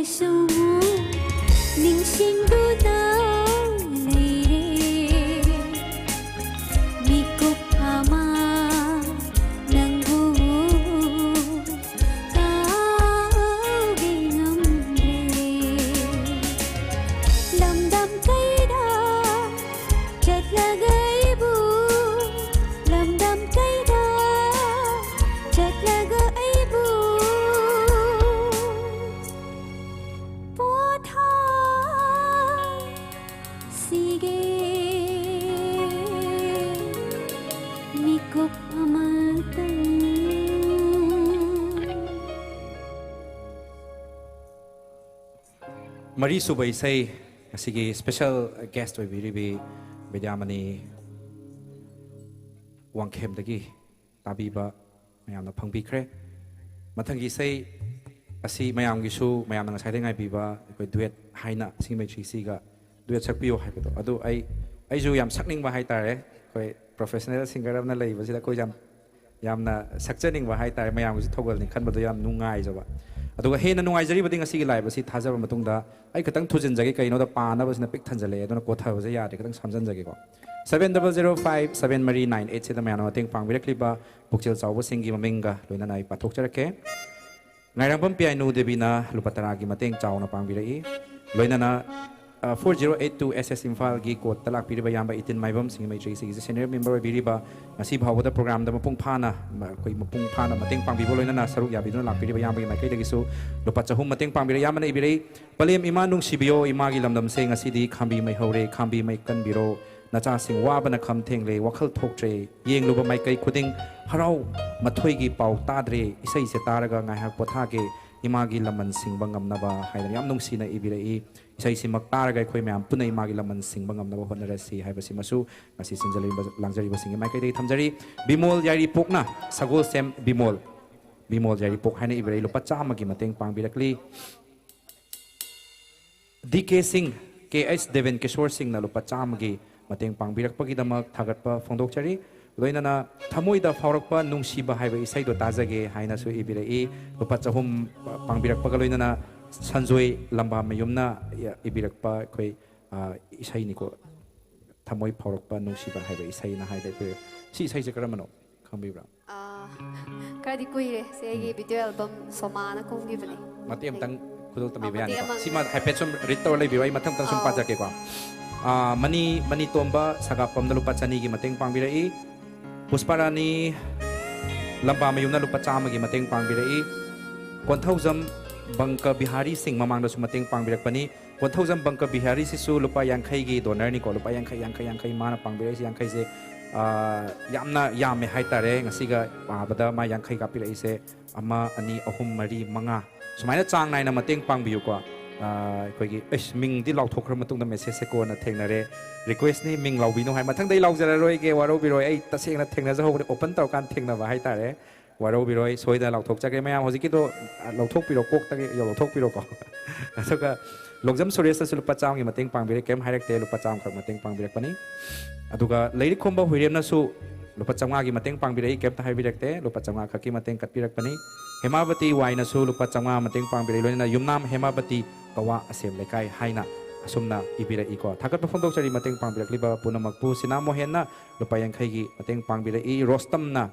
ꯁꯨꯝ ꯅꯤꯡꯁꯤꯡꯗꯨꯅ ꯂꯩꯔꯦ꯫ ꯃꯤꯀꯨꯞ ꯑꯃ ꯅꯪꯕꯨ ꯀꯥꯎꯕ ꯉꯝꯗ꯭ꯔꯦ꯫ ꯂꯝꯗꯝ ꯀꯩꯗ ꯆꯠꯂꯒ ꯑꯩꯕꯨ, ꯂꯝꯗꯝ ꯀꯩꯗ ꯆꯠꯂꯒ ꯑꯩꯕꯨ ꯄꯣꯊꯥꯁꯤꯒꯦ ꯃꯤꯀꯨꯞ ꯑꯃꯇꯪ꯫ ꯃꯔꯤꯁꯨꯕ ꯏꯁꯩ, ꯉꯁꯤꯒꯤ special guest ꯑꯣꯏꯕꯤꯔꯤꯕꯤ ꯕꯤꯗ꯭ꯌꯥꯃꯅꯤ ꯋꯥꯡꯈꯦꯝꯗꯒꯤ ꯇꯥꯕꯤꯕ ꯃꯌꯥꯝꯅ ꯐꯪꯕꯤꯈ꯭ꯔꯦ꯫ ꯃꯊꯪꯒꯤ ꯏꯁꯩ ꯑꯁꯤ ꯃꯌꯥꯝꯒꯤꯁꯨ, ꯃꯌꯥꯝꯅ ꯉꯁꯥꯏꯗꯩ ꯉꯥꯏꯕꯤꯕ ꯑꯩꯈꯣꯏ duet ꯍꯥꯏꯅ ꯁꯤꯡꯃꯩ ꯁꯤꯒ duet ꯁꯛꯄꯤꯌꯨ ꯍꯥꯏꯕꯗꯣ, ꯑꯗꯨ ꯑꯩ, ꯑꯩꯁꯨ ꯌꯥꯝ ꯁꯛꯅꯤꯡꯕ ꯍꯥꯏꯇꯥꯔꯦ꯫ ꯑꯩꯈꯣꯏ professional singer ꯑꯃꯅ ꯂꯩꯕꯁꯤꯗ ꯑꯩꯈꯣꯏ ꯌꯥꯝ, ꯌꯥꯝꯅ ꯁꯛꯆꯅꯤꯡꯕ ꯍꯥꯏꯇꯥꯔꯦ꯫ ꯃꯌꯥꯝꯒꯤꯁꯨ ꯊꯧꯒꯜꯅꯤ ꯈꯟꯕꯗꯣ ꯌꯥꯝ ꯅꯨꯡꯉꯥꯏꯖꯕ꯫ ꯑꯗꯨꯒ ꯍꯦꯟꯅ ꯅꯨꯡꯉꯥꯏꯖꯔꯤꯕꯗꯤ ꯉꯁꯤꯒꯤ live ꯑꯁꯤ ꯊꯥꯖꯔꯕ ꯃꯇꯨꯡꯗ ꯑꯩ ꯈꯤꯇꯪ ꯊꯨꯖꯤꯟꯖꯒꯦ, ꯀꯩꯅꯣꯗ ꯄꯥꯅꯕꯁꯤꯅ ꯄꯤꯛ ꯊꯟꯖꯜꯂꯛꯑꯦ, ꯑꯗꯨꯅ ꯀꯣꯊꯕꯁꯦ ꯌꯥꯗ꯭ꯔꯦ, ꯈꯤꯇꯪ ꯁꯝꯖꯟꯖꯒꯦꯀꯣ꯫ Seven double zero five seven ꯃꯔꯤ nine eight ꯁꯤꯗ ꯃꯌꯥꯝꯅ ꯃꯇꯦꯡ ꯄꯥꯡꯕꯤꯔꯛꯂꯤꯕ ꯄꯨꯛꯆꯦꯜ ꯆꯥꯎꯕꯁꯤꯡꯒꯤ ꯃꯃꯤꯡꯒ ꯂꯣꯏꯅꯅ ꯑꯩ ꯄꯥꯊꯣꯛꯆꯔꯛꯀꯦ꯫ ꯉꯥꯏꯔꯥꯡꯕꯝ ꯄꯤꯌꯥꯏꯅꯨ ꯗꯦꯕꯤꯅ ꯂꯨꯄꯥ ꯇꯔꯥꯒꯤ ꯃꯇꯦꯡ ꯆꯥꯎꯅ ꯄꯥꯡꯕꯤꯔꯛꯏ꯫ ꯂꯣꯏꯅꯅ, ꯑ, four zero eight two S S ꯏꯝꯐꯥꯜꯒꯤ code ꯇ ꯂꯥꯛꯄꯤꯔꯤꯕ ꯏꯌꯥꯝꯕ ꯏꯇꯤꯟ ꯃꯥꯏꯕꯝ, ꯁꯤꯡꯖꯃꯩ ꯁꯤꯒꯤ senior member ꯑꯣꯏꯕꯤꯔꯤꯕ, ꯉꯁꯤ ꯐꯥꯎꯕꯗ program ꯗ ꯃꯄꯨꯡ ꯐꯥꯅ, ꯃ-, ꯑꯩꯈꯣꯏ ꯃꯄꯨꯡ ꯐꯥꯅ ꯃꯇꯦꯡ ꯄꯥꯡꯕꯤꯕ, ꯂꯣꯏꯅꯅ ꯁꯔꯨꯛ ꯌꯥꯕꯤꯗꯨꯅ ꯂꯥꯛꯄꯤꯔꯤꯕ ꯏꯌꯥꯝꯕꯒꯤ ꯃꯥꯏꯀꯩꯗꯒꯤꯁꯨ ꯂꯨꯄꯥ ꯆꯍꯨꯝ ꯃꯇꯦꯡ ꯄꯥꯡꯕꯤꯔꯛꯏ꯫ ꯏꯌꯥꯝꯕꯅ ꯏꯕꯤꯔꯛꯏ, "ꯄꯂꯦꯝ ꯏꯃꯥ ꯅꯨꯡꯁꯤꯕꯤꯌꯣ, ꯏꯃꯥꯒꯤ ꯂꯝꯗꯝꯁꯦ ꯉꯁꯤꯗꯤ ꯈꯥꯝꯕꯤ ꯃꯩ ꯍꯧꯔꯦ, ꯈꯥꯝꯕꯤ ꯃꯩ ꯀꯟꯕꯤꯔꯣ, ꯅꯆꯥꯁꯤꯡ ꯋꯥꯕꯅ ꯈꯝ ꯊꯦꯡꯂꯦ, ꯋꯥꯈꯜ ꯊꯣꯛꯇ꯭ꯔꯦ, ꯌꯦꯡꯂꯨꯕ ꯃꯥꯏꯀꯩ ꯈꯨꯗꯤꯡ ꯍꯔꯥꯎ ꯃꯊꯣꯏꯒꯤ ꯄꯥꯎ ꯇꯥꯗ꯭ꯔꯦ, ꯏꯁꯩꯁꯦ ꯇꯥꯔꯒ ꯉꯥꯏꯍꯥꯛ ꯄꯣꯊꯥꯒꯦ, ꯏꯃꯥꯒꯤ ꯂꯃꯟ ꯁꯤꯡꯕ ꯉꯝꯅꯕ" ꯍꯥꯏꯗꯅ ꯌꯥꯝ ꯅꯨꯡꯁꯤꯅ ꯏꯕꯤꯔꯛꯏ꯫ ꯏꯁꯩꯁꯤꯃꯛ ꯇꯥꯔꯒ ꯑꯩꯈꯣꯏ ꯃꯌꯥꯝ ꯄꯨꯟꯅ ꯏꯃꯥꯒꯤ ꯂꯃꯟ ꯁꯤꯡꯕ ꯉꯝꯅꯕ ꯍꯣꯠꯅꯔꯁꯤ ꯍꯥꯏꯕꯁꯤꯃꯁꯨ ꯉꯁꯤ ꯁꯤꯟꯖꯔꯤꯕ ꯂꯥꯡꯖꯔꯤꯕꯁꯤꯡꯒꯤ ꯃꯥꯏꯀꯩꯗꯒꯤ ꯊꯝꯖꯔꯤ꯫ ꯕꯤꯃꯣꯜ ꯌꯥꯏꯔꯤꯄꯣꯛꯅ, ꯁꯒꯣꯜꯁꯦꯝ ꯕꯤꯃꯣꯜ, ꯕꯤꯃꯣꯜ ꯌꯥꯏꯔꯤꯄꯣꯛ ꯍꯥꯏꯅ ꯏꯕꯤꯔꯛꯏ, ꯂꯨꯄꯥ ꯆꯥꯝꯃꯒꯤ ꯃꯇꯦꯡ ꯄꯥꯡꯕꯤꯔꯛꯂꯤ꯫ ꯗꯤ ꯀꯦ ꯁꯤꯡ, ꯀꯦ ꯑꯩꯆ ꯗꯦꯕꯦꯟ ꯀꯤꯁꯣꯔ ꯁꯤꯡꯅ ꯂꯨꯄꯥ ꯆꯥꯝꯃꯒꯤ ꯃꯇꯦꯡ ꯄꯥꯡꯕꯤꯔꯛꯄꯒꯤꯗꯃꯛ ꯊꯥꯒꯠꯄ ꯐꯣꯡꯗꯣꯛꯆꯔꯤ꯫ ꯂꯣꯏꯅꯅ ꯊꯃꯣꯏꯗ ꯐꯥꯎꯔꯛꯄ ꯅꯨꯡꯁꯤꯕ ꯍꯥꯏꯕ ꯏꯁꯩꯗꯣ ꯇꯥꯖꯒꯦ ꯍꯥꯏꯅꯁꯨ ꯏꯕꯤꯔꯛꯏ꯫ ꯂꯨꯄꯥ ꯆꯍꯨꯝ ꯄꯥꯡꯕꯤꯔꯛꯄꯒ ꯂꯣꯏꯅꯅ ꯁꯟꯖꯣꯏ ꯂꯝꯕꯥꯃꯌꯨꯝꯅ ꯏꯕꯤꯔꯛꯄ ꯑꯩꯈꯣꯏ, ꯑ, ꯏꯁꯩꯅꯤꯀꯣ꯫ ꯊꯃꯣꯏ ꯐꯥꯎꯔꯛꯄ ꯅꯨꯡꯁꯤꯕ ꯍꯥꯏꯕ ꯏꯁꯩꯅ ꯍꯥꯏꯕ ꯑꯩꯈꯣꯏ꯫ ꯁꯤ ꯏꯁꯩꯁꯦ ꯀꯔꯝꯕꯅꯣ ꯈꯪꯕꯤꯕ꯭ꯔꯥ? ꯑꯥ, ꯈꯔꯗꯤ ꯀꯨꯏꯔꯦ꯫ ꯁꯤ ꯑꯩꯒꯤ ꯎꯝ꯫ Video album ꯁꯣꯃꯥꯅ ꯀꯨꯝꯈꯤꯕꯅꯦ꯫ ꯃꯇꯦꯛ ꯑꯃꯇꯪ ꯈꯨꯗꯣꯜ ꯇꯝꯕꯤꯕ ꯑꯥ, ꯃꯇꯦꯛ ꯌꯥꯅꯤꯀꯣ? ꯑꯃ꯫ ꯁꯤꯃ ꯍꯥꯏꯐꯦꯠ ꯁꯨꯝ ꯔꯤꯗ ꯇꯧꯔ ꯂꯩꯕꯤꯌꯨ, ꯑꯩ ꯃꯊꯪ ꯃꯊꯪ ꯁꯨꯝ ꯑꯥꯎ꯫ ꯄꯥꯖꯔꯛꯀꯦꯀꯣ꯫ ꯑꯥ, ꯃꯅꯤ, ꯃꯅꯤ ꯇꯣꯝꯕ ꯁꯒꯥꯄꯝꯗ ꯂꯨꯄꯥ ꯆꯅꯤꯒꯤ ꯃꯇꯦꯡ ꯄꯥꯡꯕꯤꯔꯛꯏ꯫ ꯄꯨꯁꯄꯥꯔꯥꯅꯤ ꯂꯝꯕꯥꯃꯌꯨꯝꯅ ꯂꯨꯄꯥ ꯆꯥꯝꯃꯒꯤ ꯃꯇꯦꯡ ꯄꯥꯡꯕꯤꯔꯛꯏ꯫ ꯀꯣꯟꯊꯧꯖꯝ ꯕꯪꯀ ꯕꯤꯍꯥꯔꯤ ꯁꯤꯡ ꯃꯃꯥꯡꯗꯁꯨ ꯃꯇꯦꯡ ꯄꯥꯡꯕꯤꯔꯛꯄꯅꯤ꯫ ꯀꯣꯟꯊꯧꯖꯝ ꯕꯪꯀ ꯕꯤꯍꯥꯔꯤꯁꯤꯁꯨ ꯂꯨꯄꯥ ꯌꯥꯡꯈꯩꯒꯤ ꯗꯣꯅꯔꯅꯤꯀꯣ, ꯂꯨꯄꯥ ꯌꯥꯡꯈꯩ, ꯌꯥꯡꯈꯩ, ꯌꯥꯡꯈꯩ ꯃꯥꯅ ꯄꯥꯡꯕꯤꯔꯛꯏꯁꯦ, ꯌꯥꯡꯈꯩꯁꯦ, ꯑꯥ, ꯌꯥꯝꯅ ꯌꯥꯝꯃꯦ ꯍꯥꯏꯇꯥꯔꯦ꯫ ꯉꯁꯤꯒ ꯄꯥꯕꯗ ꯃꯥ ꯌꯥꯡꯈꯩ ꯀꯥꯞꯄꯤꯔꯛꯏꯁꯦ ꯑꯃ, ꯑꯅꯤ, ꯑꯍꯨꯝ, ꯃꯔꯤ, ꯃꯉꯥ꯫ ꯁꯨꯃꯥꯏꯅ ꯆꯥꯡ ꯅꯥꯏꯅ ꯃꯇꯦꯡ ꯄꯥꯡꯕꯤꯌꯨꯀꯣ꯫ ꯑꯥ, ꯑꯩꯈꯣꯏꯒꯤ, ꯑꯩꯁ, ꯃꯤꯡꯗꯤ ꯂꯥꯎꯊꯣꯛꯈ꯭ꯔ ꯃꯇꯨꯡꯗ ꯃꯦꯁꯦꯖꯁꯦ ꯀꯣꯟꯅ ꯊꯦꯡꯅꯔꯦ꯫ ꯔꯤꯀ꯭ꯋꯦꯁꯅꯤ, ꯃꯤꯡ ꯂꯥꯎꯕꯤꯅꯨ ꯍꯥꯏ꯫ ꯃꯊꯪꯗ ꯑꯩ ꯂꯥꯎꯖꯔꯔꯣꯏꯒꯦ, ꯋꯥꯔꯧꯕꯤꯔꯣꯏ꯫ ꯑꯩ ꯇꯁꯦꯡꯅ ꯊꯦꯡꯅꯖꯍꯧꯕꯅꯦ, ꯑꯣꯄꯟ ꯇꯧꯔꯀꯥꯟꯗ ꯊꯦꯡꯅꯕ ꯍꯥꯏꯇꯥꯔꯦ꯫ ꯋꯥꯔꯧꯕꯤꯔꯣꯏ, ꯁꯣꯏꯗꯅ ꯂꯥꯎꯊꯣꯛꯆꯒꯦ꯫ ꯃꯌꯥꯝ ꯍꯧꯖꯤꯛꯀꯤꯗꯣ, ꯑ, ꯂꯧꯊꯣꯛꯄꯤꯔꯣ, ꯀꯣꯛꯇꯒꯤ ꯂꯧꯊꯣꯛꯄꯤꯔꯣꯀꯣ꯫ ꯑꯗꯨꯒ ꯂꯣꯡꯖꯝ ꯁꯨꯔꯦꯁꯅꯁꯨ ꯂꯨꯄꯥ ꯆꯥꯝꯃꯒꯤ ꯃꯇꯦꯡ ꯄꯥꯡꯕꯤꯔꯦ, ꯀꯩꯝ ꯍꯥꯏꯔꯛꯇꯦ, ꯂꯨꯄꯥ ꯆꯥꯝꯃꯈꯛ ꯃꯇꯦꯡ ꯄꯥꯡꯕꯤꯔꯛꯄꯅꯤ꯫ ꯑꯗꯨꯒ ꯂꯩꯔꯤꯛ ꯈꯣꯝꯕ ꯍꯨꯏꯔꯦꯝꯅꯁꯨ ꯂꯨꯄꯥ ꯆꯥꯝꯃꯉꯥꯒꯤ ꯃꯇꯦꯡ ꯄꯥꯡꯕꯤꯔꯛꯏ, ꯀꯩꯝꯇ ꯍꯥꯏꯕꯤꯔꯛꯇꯦ, ꯂꯨꯄꯥ ꯆꯥꯝꯃꯉꯥ ꯈꯛꯀꯤ ꯃꯇꯦꯡ ꯀꯠꯄꯤꯔꯛꯄꯅꯤ꯫ ꯍꯦꯃꯥꯕꯇꯤ ꯋꯥꯏꯅꯁꯨ ꯂꯨꯄꯥ ꯆꯥꯝꯃꯉꯥ ꯃꯇꯦꯡ ꯄꯥꯡꯕꯤꯔꯛꯏ, ꯂꯣꯏꯅꯅ ꯌꯨꯝꯅꯥꯝ ꯍꯦꯃꯥꯕꯇꯤ ꯀꯋꯥ ꯑꯁꯦꯝ ꯂꯩꯀꯥꯏ ꯍꯥꯏꯅ ꯑꯁꯨꯝꯅ ꯏꯕꯤꯔꯛꯏꯀꯣ꯫ ꯊꯥꯒꯠꯄ ꯐꯣꯡꯗꯣꯛꯆꯔꯤ ꯃꯇꯦꯡ ꯄꯥꯡꯕꯤꯔꯛꯂꯤꯕ ꯄꯨꯝꯅꯃꯛꯄꯨ꯫ ꯁꯤꯅꯥ ꯃꯣꯍꯦꯟꯅ ꯂꯨꯄꯥ ꯌꯥꯡꯈꯩꯒꯤ ꯃꯇꯦꯡ ꯄꯥꯡꯕꯤꯔꯛꯏ, ꯔꯣꯁꯇꯝꯅ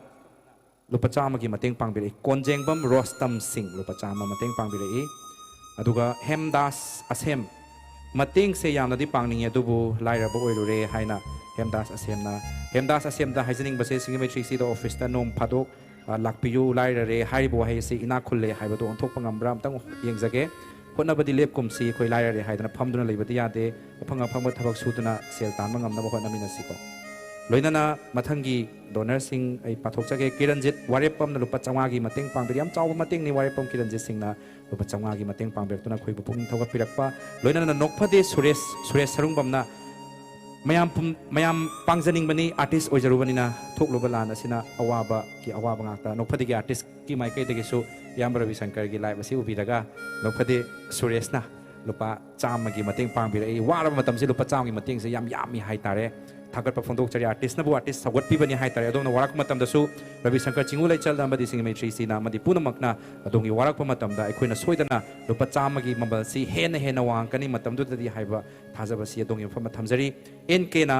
ꯂꯨꯄꯥ ꯆꯥꯝꯃꯒꯤ ꯃꯇꯦꯡ ꯄꯥꯡꯕꯤꯔꯛꯏ꯫ ꯀꯣꯟꯖꯦꯡꯕꯝ ꯔꯣꯁꯇꯝ ꯁꯤꯡ ꯂꯨꯄꯥ ꯆꯥꯝꯃ ꯃꯇꯦꯡ ꯄꯥꯡꯕꯤꯔꯛꯏ꯫ ꯑꯗꯨꯒ ꯍꯦꯝꯗꯥꯁ ꯑꯁꯦꯝ, ꯃꯇꯦꯡꯁꯦ ꯌꯥꯝꯅꯗꯤ ꯄꯥꯡꯅꯤꯡꯉꯤ, ꯑꯗꯨꯕꯨ ꯂꯥꯏꯔꯕ ꯑꯣꯏꯔꯨꯔꯦ ꯍꯥꯏꯅ ꯍꯦꯝꯗꯥꯁ ꯑꯁꯦꯝꯅ, ꯍꯦꯝꯗꯥꯁ ꯑꯁꯦꯝꯗ ꯍꯥꯏꯖꯅꯤꯡꯕꯁꯦ, ꯁꯤꯡꯖꯃꯩ ꯊ꯭ꯔꯤ ꯁꯤꯗ ꯑꯣꯐꯤꯁꯇ ꯅꯣꯡ ꯐꯥꯗꯣꯛ, ꯑ, ꯂꯥꯛꯄꯤꯌꯨ, ꯂꯥꯏꯔꯔꯦ ꯍꯥꯏꯔꯤꯕ ꯋꯥꯍꯩ ꯑꯁꯤ ꯏꯅꯥꯛ ꯈꯨꯜꯂꯦ ꯍꯥꯏꯕꯗꯨ ꯑꯣꯟꯊꯣꯛꯄ ꯉꯝꯕ꯭ꯔꯥ? ꯑꯝꯇꯪ ꯌꯦꯡꯖꯒꯦ꯫ ꯍꯣꯠꯅꯕꯗꯤ ꯂꯦꯞꯀꯨꯝꯁꯤ, ꯑꯩꯈꯣꯏ ꯂꯥꯏꯔꯔꯦ ꯍꯥꯏꯗꯅ ꯐꯝꯗꯨꯅ ꯂꯩꯕꯗꯤ ꯌꯥꯗꯦ꯫ ꯑꯐꯪ ꯑꯐꯪꯕ ꯊꯕꯛ ꯁꯨꯗꯨꯅ ꯁꯦꯜ ꯇꯥꯟꯕ ꯉꯝꯅꯕ ꯍꯣꯠꯅꯃꯤꯟꯅꯁꯤꯀꯣ꯫ ꯂꯣꯏꯅꯅ ꯃꯊꯪꯒꯤ ꯗꯣꯅꯔꯁꯤꯡ ꯑꯩ ꯄꯥꯊꯣꯛꯆꯒꯦ꯫ ꯀꯤꯔꯟꯖꯤꯠ ꯋꯥꯔꯦꯞꯄꯝꯅ ꯂꯨꯄꯥ ꯆꯥꯝꯃꯉꯥꯒꯤ ꯃꯇꯦꯡ ꯄꯥꯡꯕꯤꯔꯤ꯫ ꯌꯥꯝ ꯆꯥꯎꯕ ꯃꯇꯦꯡꯅꯤ ꯋꯥꯔꯦꯞꯄꯝ ꯀꯤꯔꯟꯖꯤꯠ ꯁꯤꯡꯅ ꯂꯨꯄꯥ ꯆꯥꯝꯃꯉꯥꯒꯤ ꯃꯇꯦꯡ ꯄꯥꯡꯕꯤꯔꯛꯇꯨꯅ ꯑꯩꯈꯣꯏꯕꯨ ꯄꯨꯛꯅꯤꯡ ꯊꯧꯒꯠꯄꯤꯔꯛꯄ꯫ ꯂꯣꯏꯅꯅ ꯅꯣꯛꯐꯗꯦ ꯁꯨꯔꯦꯁ, ꯁꯨꯔꯦꯁ ꯁꯔꯨꯡꯕꯝꯅ ꯃꯌꯥꯝ ꯄꯨꯝ-, ꯃꯌꯥꯝ ꯄꯥꯡꯖꯅꯤꯡꯕꯅꯤ, ꯑꯥꯔꯇꯤꯁ ꯑꯣꯏꯖꯔꯨꯕꯅꯤꯅ ꯊꯣꯛꯂꯨꯕ ꯂꯥꯟ ꯑꯁꯤꯅ ꯑꯋꯥꯕꯒꯤ ꯑꯋꯥꯕ ꯉꯥꯛꯇ꯫ ꯅꯣꯛꯐꯗꯦꯒꯤ ꯑꯥꯔꯇꯤꯁꯀꯤ ꯃꯥꯏꯀꯩꯗꯒꯤꯁꯨ ꯏꯌꯥꯝꯕ ꯔꯕꯤ ꯁꯪꯀꯔꯒꯤ ꯂꯥꯏꯞ ꯑꯁꯤ ꯎꯕꯤꯔꯒ ꯅꯣꯛꯐꯗꯦ ꯁꯨꯔꯦꯁꯅ ꯂꯨꯄꯥ ꯆꯥꯝꯃꯒꯤ ꯃꯇꯦꯡ ꯄꯥꯡꯕꯤꯔꯛꯏ꯫ ꯋꯥꯔꯕ ꯃꯇꯝꯁꯤ ꯂꯨꯄꯥ ꯆꯥꯝꯃꯒꯤ ꯃꯇꯦꯡꯁꯦ ꯌꯥꯝ ꯌꯥꯝꯃꯤ ꯍꯥꯏꯇꯥꯔꯦ꯫ ꯊꯥꯒꯠꯄ ꯐꯣꯡꯗꯣꯛꯆꯔꯤ꯫ ꯑꯥꯔꯇꯤꯁꯅꯕꯨ ꯑꯥꯔꯇꯤꯁ ꯁꯧꯒꯠꯄꯤꯕꯅꯤ ꯍꯥꯏꯇꯥꯔꯦ꯫ ꯑꯗꯣꯝꯅ ꯋꯥꯔꯛꯄ ꯃꯇꯝꯗꯁꯨ ꯔꯕꯤ ꯁꯪꯀꯔ ꯆꯤꯡꯉꯨ ꯂꯩꯆꯜꯅ ꯑꯃꯗꯤ ꯁꯤꯡꯖꯃꯩ ꯊ꯭ꯔꯤ ꯁꯤꯅ ꯑꯃꯗꯤ ꯄꯨꯝꯅꯃꯛꯅ ꯑꯗꯣꯝꯒꯤ ꯋꯥꯔꯛꯄ ꯃꯇꯝꯗ ꯑꯩꯈꯣꯏꯅ ꯁꯣꯏꯗꯅ ꯂꯨꯄꯥ ꯆꯥꯝꯃꯒꯤ ꯃꯃꯜꯁꯤ ꯍꯦꯟꯅ ꯍꯦꯟꯅ ꯋꯥꯡꯉꯛꯀꯅꯤ ꯃꯇꯝꯗꯨꯗꯗꯤ ꯍꯥꯏꯕ ꯊꯥꯖꯕꯁꯤ ꯑꯗꯣꯝꯒꯤ ꯃꯐꯝꯗ ꯊꯝꯖꯔꯤ꯫ ꯑꯦꯟ ꯀꯦꯅ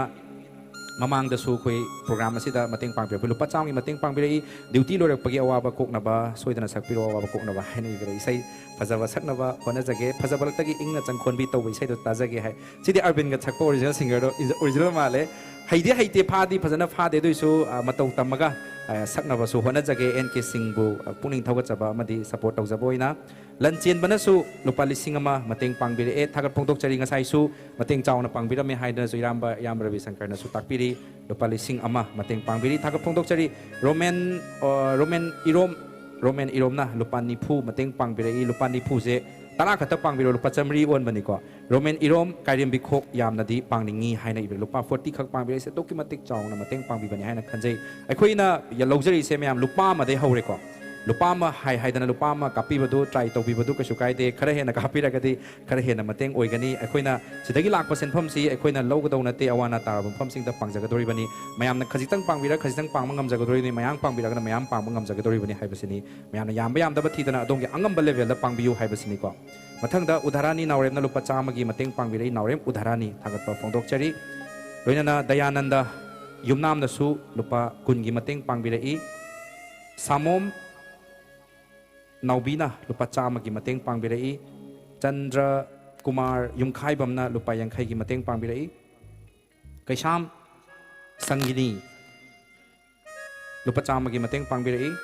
ꯃꯃꯥꯡꯗꯁꯨ ꯑꯩꯈꯣꯏ ꯄ꯭ꯔꯣꯒ꯭ꯔꯥꯝ ꯑꯁꯤꯗ ꯃꯇꯦꯡ ꯄꯥꯡꯕꯤꯔꯛꯄ ꯂꯨꯄꯥ ꯆꯥꯝꯃꯒꯤ ꯃꯇꯦꯡ ꯄꯥꯡꯕꯤꯔꯛꯏ꯫ ꯗ꯭ꯌꯨꯇꯤ ꯂꯣꯏꯔꯛꯄꯒꯤ ꯑꯋꯥꯕ ꯀꯣꯛꯅꯕ ꯁꯣꯏꯗꯅ ꯁꯛꯄꯤꯔꯣ, ꯑꯋꯥꯕ ꯀꯣꯛꯅꯕ ꯍꯥꯏꯅ ꯏꯕꯤꯔꯛꯏ꯫ ꯏꯁꯩ ꯐꯖꯕ ꯁꯛꯅꯕ ꯍꯣꯠꯅꯖꯒꯦ꯫ ꯐꯖꯕꯂꯛꯇꯒꯤ ꯏꯪꯅ ꯆꯪꯈꯣꯟꯕꯤ ꯇꯧꯕ ꯏꯁꯩꯗꯣ ꯇꯥꯖꯒꯦ ꯍꯥꯏ꯫ ꯁꯤꯗꯤ ꯑꯔꯕꯤꯟꯒ ꯁꯛꯄ ꯑꯣꯔꯤꯖꯤꯅꯦꯜ ꯁꯤꯡꯒꯔꯗꯣ ꯑꯣꯔꯤꯖꯤꯅꯦꯜ ꯃꯥꯜꯂꯦ꯫ ꯍꯩꯗꯤ ꯍꯩꯇꯦ, ꯐꯥꯗꯤ ꯐꯖꯅ ꯐꯥꯗꯦ, ꯑꯗꯨꯏꯁꯨ, ꯑ, ꯃꯇꯧ ꯇꯝꯃꯒ, ꯑ, ꯁꯛꯅꯕꯁꯨ ꯍꯣꯠꯅꯖꯒꯦ꯫ ꯑꯦꯟ ꯀꯦ ꯁꯤꯡꯕꯨ, ꯑ, ꯄꯨꯛꯅꯤꯡ ꯊꯧꯒꯠꯆꯕ ꯑꯃꯗꯤ ꯁꯄꯣꯔꯠ ꯇꯧꯖꯕ ꯑꯣꯏꯅ꯫ ꯂꯟꯆꯦꯟꯕꯅꯁꯨ ꯂꯨꯄꯥ ꯂꯤꯁꯤꯡ ꯑꯃ ꯃꯇꯦꯡ ꯄꯥꯡꯕꯤꯔꯛꯑꯦ꯫ ꯊꯥꯒꯠ ꯐꯣꯡꯗꯣꯛꯆꯔꯤ꯫ ꯉꯁꯥꯏꯁꯨ ꯃꯇꯦꯡ ꯆꯥꯎꯅ ꯄꯥꯡꯕꯤꯔꯝꯃꯦ ꯍꯥꯏꯗꯅꯁꯨ ꯏꯌꯥꯝꯕ, ꯏꯌꯥꯝꯕ ꯔꯕꯤ ꯁꯪꯀꯔꯅꯁꯨ ꯇꯥꯛꯄꯤꯔꯤ꯫ ꯂꯨꯄꯥ ꯂꯤꯁꯤꯡ ꯑꯃ ꯃꯇꯦꯡ ꯄꯥꯡꯕꯤꯔꯤ꯫ ꯊꯥꯒꯠ ꯐꯣꯡꯗꯣꯛꯆꯔꯤ꯫ ꯔꯣꯃꯦꯟ, ꯑ, ꯔꯣꯃꯦꯟ ꯏꯔꯣꯝ, ꯔꯣꯃꯦꯟ ꯏꯔꯣꯝꯅ ꯂꯨꯄꯥ ꯅꯤꯐꯨ ꯃꯇꯦꯡ ꯄꯥꯡꯕꯤꯔꯛꯏ꯫ ꯂꯨꯄꯥ ꯅꯤꯐꯨꯁꯦ ꯇꯔꯥ ꯈꯛꯇ ꯄꯥꯡꯕꯤꯔꯣ, ꯂꯨꯄꯥ ꯆꯥꯃꯔꯤ ꯑꯣꯟꯕꯅꯤꯀꯣ꯫ ꯔꯣꯃꯦꯟ ꯏꯔꯣꯝ, ꯀꯥꯏꯔꯦꯝꯕꯤ ꯈꯣꯛ ꯌꯥꯝꯅꯗꯤ ꯄꯥꯡꯅꯤꯡꯉꯤ ꯍꯥꯏꯅ ꯏꯕꯤꯔꯦ꯫ ꯂꯨꯄꯥ ꯐꯣꯔꯇꯤ ꯈꯛ ꯄꯥꯡꯕꯤꯔꯛꯏꯁꯦ ꯑꯗꯨꯛꯀꯤ ꯃꯇꯤꯛ ꯆꯥꯎꯅ ꯃꯇꯦꯡ ꯄꯥꯡꯕꯤꯕꯅꯤ ꯍꯥꯏꯅ ꯈꯟꯖꯩ꯫ ꯑꯩꯈꯣꯏꯅ ꯂꯧꯖꯔꯤꯁꯦ ꯃꯌꯥꯝ ꯂꯨꯄꯥ ꯑꯃꯗꯩ ꯍꯧꯔꯦꯀꯣ꯫ ꯂꯨꯄꯥ ꯑꯃ ꯍꯥꯏ ꯍꯥꯏꯗꯅ ꯂꯨꯄꯥ ꯑꯃ ꯀꯥꯞꯄꯤꯕꯗꯨ ꯇ꯭ꯔꯥꯏ ꯇꯧꯕꯤꯕꯗꯨ ꯀꯩꯁꯨ ꯀꯥꯏꯗꯦ꯫ ꯈꯔ ꯍꯦꯟꯅ ꯀꯥꯞꯄꯤꯔꯒꯗꯤ ꯈꯔ ꯍꯦꯟꯅ ꯃꯇꯦꯡ ꯑꯣꯏꯒꯅꯤ꯫ ꯑꯩꯈꯣꯏꯅ ꯁꯤꯗꯒꯤ ꯂꯥꯛꯄ ꯁꯦꯟꯐꯝꯁꯤ ꯑꯩꯈꯣꯏꯅ ꯂꯧꯒꯗꯧ ꯅꯠꯇꯦ, ꯑꯋꯥ ꯑꯅꯥ ꯇꯥꯔꯕ ꯃꯐꯝꯁꯤꯡꯗ ꯄꯥꯡꯖꯒꯗꯧꯔꯤꯕꯅꯤ꯫ ꯃꯌꯥꯝꯅ ꯈꯖꯤꯛꯇꯪ ꯄꯥꯡꯕꯤꯔ ꯈꯖꯤꯛꯇꯪ ꯄꯥꯡꯕ ꯉꯝꯖꯒꯗꯧꯔꯤꯕꯅꯤ, ꯃꯌꯥꯝ ꯄꯥꯡꯕꯤꯔꯒꯅ ꯃꯌꯥꯝ ꯄꯥꯡꯕ ꯉꯝꯖꯒꯗꯧꯔꯤꯕꯅꯤ ꯍꯥꯏꯕꯁꯤꯅꯤ꯫ ꯃꯌꯥꯝꯅ ꯌꯥꯝꯕ ꯌꯥꯝꯗꯕ ꯊꯤꯗꯅ ꯑꯗꯣꯝꯒꯤ ꯑꯉꯝꯕ ꯂꯦꯚꯦꯜꯗ ꯄꯥꯡꯕꯤꯌꯨ ꯍꯥꯏꯕꯁꯤꯅꯤꯀꯣ꯫ ꯃꯊꯪꯗ ꯎꯙꯥꯔꯥꯅꯤ ꯅꯥꯎꯔꯦꯝꯅ ꯂꯨꯄꯥ ꯆꯥꯝꯃꯒꯤ ꯃꯇꯦꯡ ꯄꯥꯡꯕꯤꯔꯛꯏ꯫ ꯅꯥꯎꯔꯦꯝ ꯎꯙꯥꯔꯥꯅꯤ ꯊꯥꯒꯠꯄ ꯐꯣꯡꯗꯣꯛꯆꯔꯤ꯫ ꯂꯣꯏꯅꯅ ꯗꯌꯥꯅꯟꯗ ꯌꯨꯝꯅꯥꯝꯅꯁꯨ ꯂꯨꯄꯥ ꯀꯨꯟꯒꯤ ꯃꯇꯦꯡ ꯄꯥꯡꯕꯤꯔꯛꯏ꯫ ꯁꯥꯃꯣꯝ ꯅꯥꯎꯕꯤꯅ ꯂꯨꯄꯥ ꯆꯥꯝꯃꯒꯤ ꯃꯇꯦꯡ ꯄꯥꯡꯕꯤꯔꯛꯏ꯫ ꯆꯟꯗ꯭ꯔ ꯀꯨꯃꯥꯔ ꯌꯨꯝꯈꯥꯏꯕꯝꯅ ꯂꯨꯄꯥ ꯌꯥꯡꯈꯩꯒꯤ ꯃꯇꯦꯡ ꯄꯥꯡꯕꯤꯔꯛꯏ꯫ ꯀꯩꯁꯥꯝ ꯁꯪꯒꯤꯅꯤ ꯂꯨꯄꯥ ꯆꯥꯝꯃꯒꯤ ꯃꯇꯦꯡ ꯄꯥꯡꯕꯤꯔꯛꯏ꯫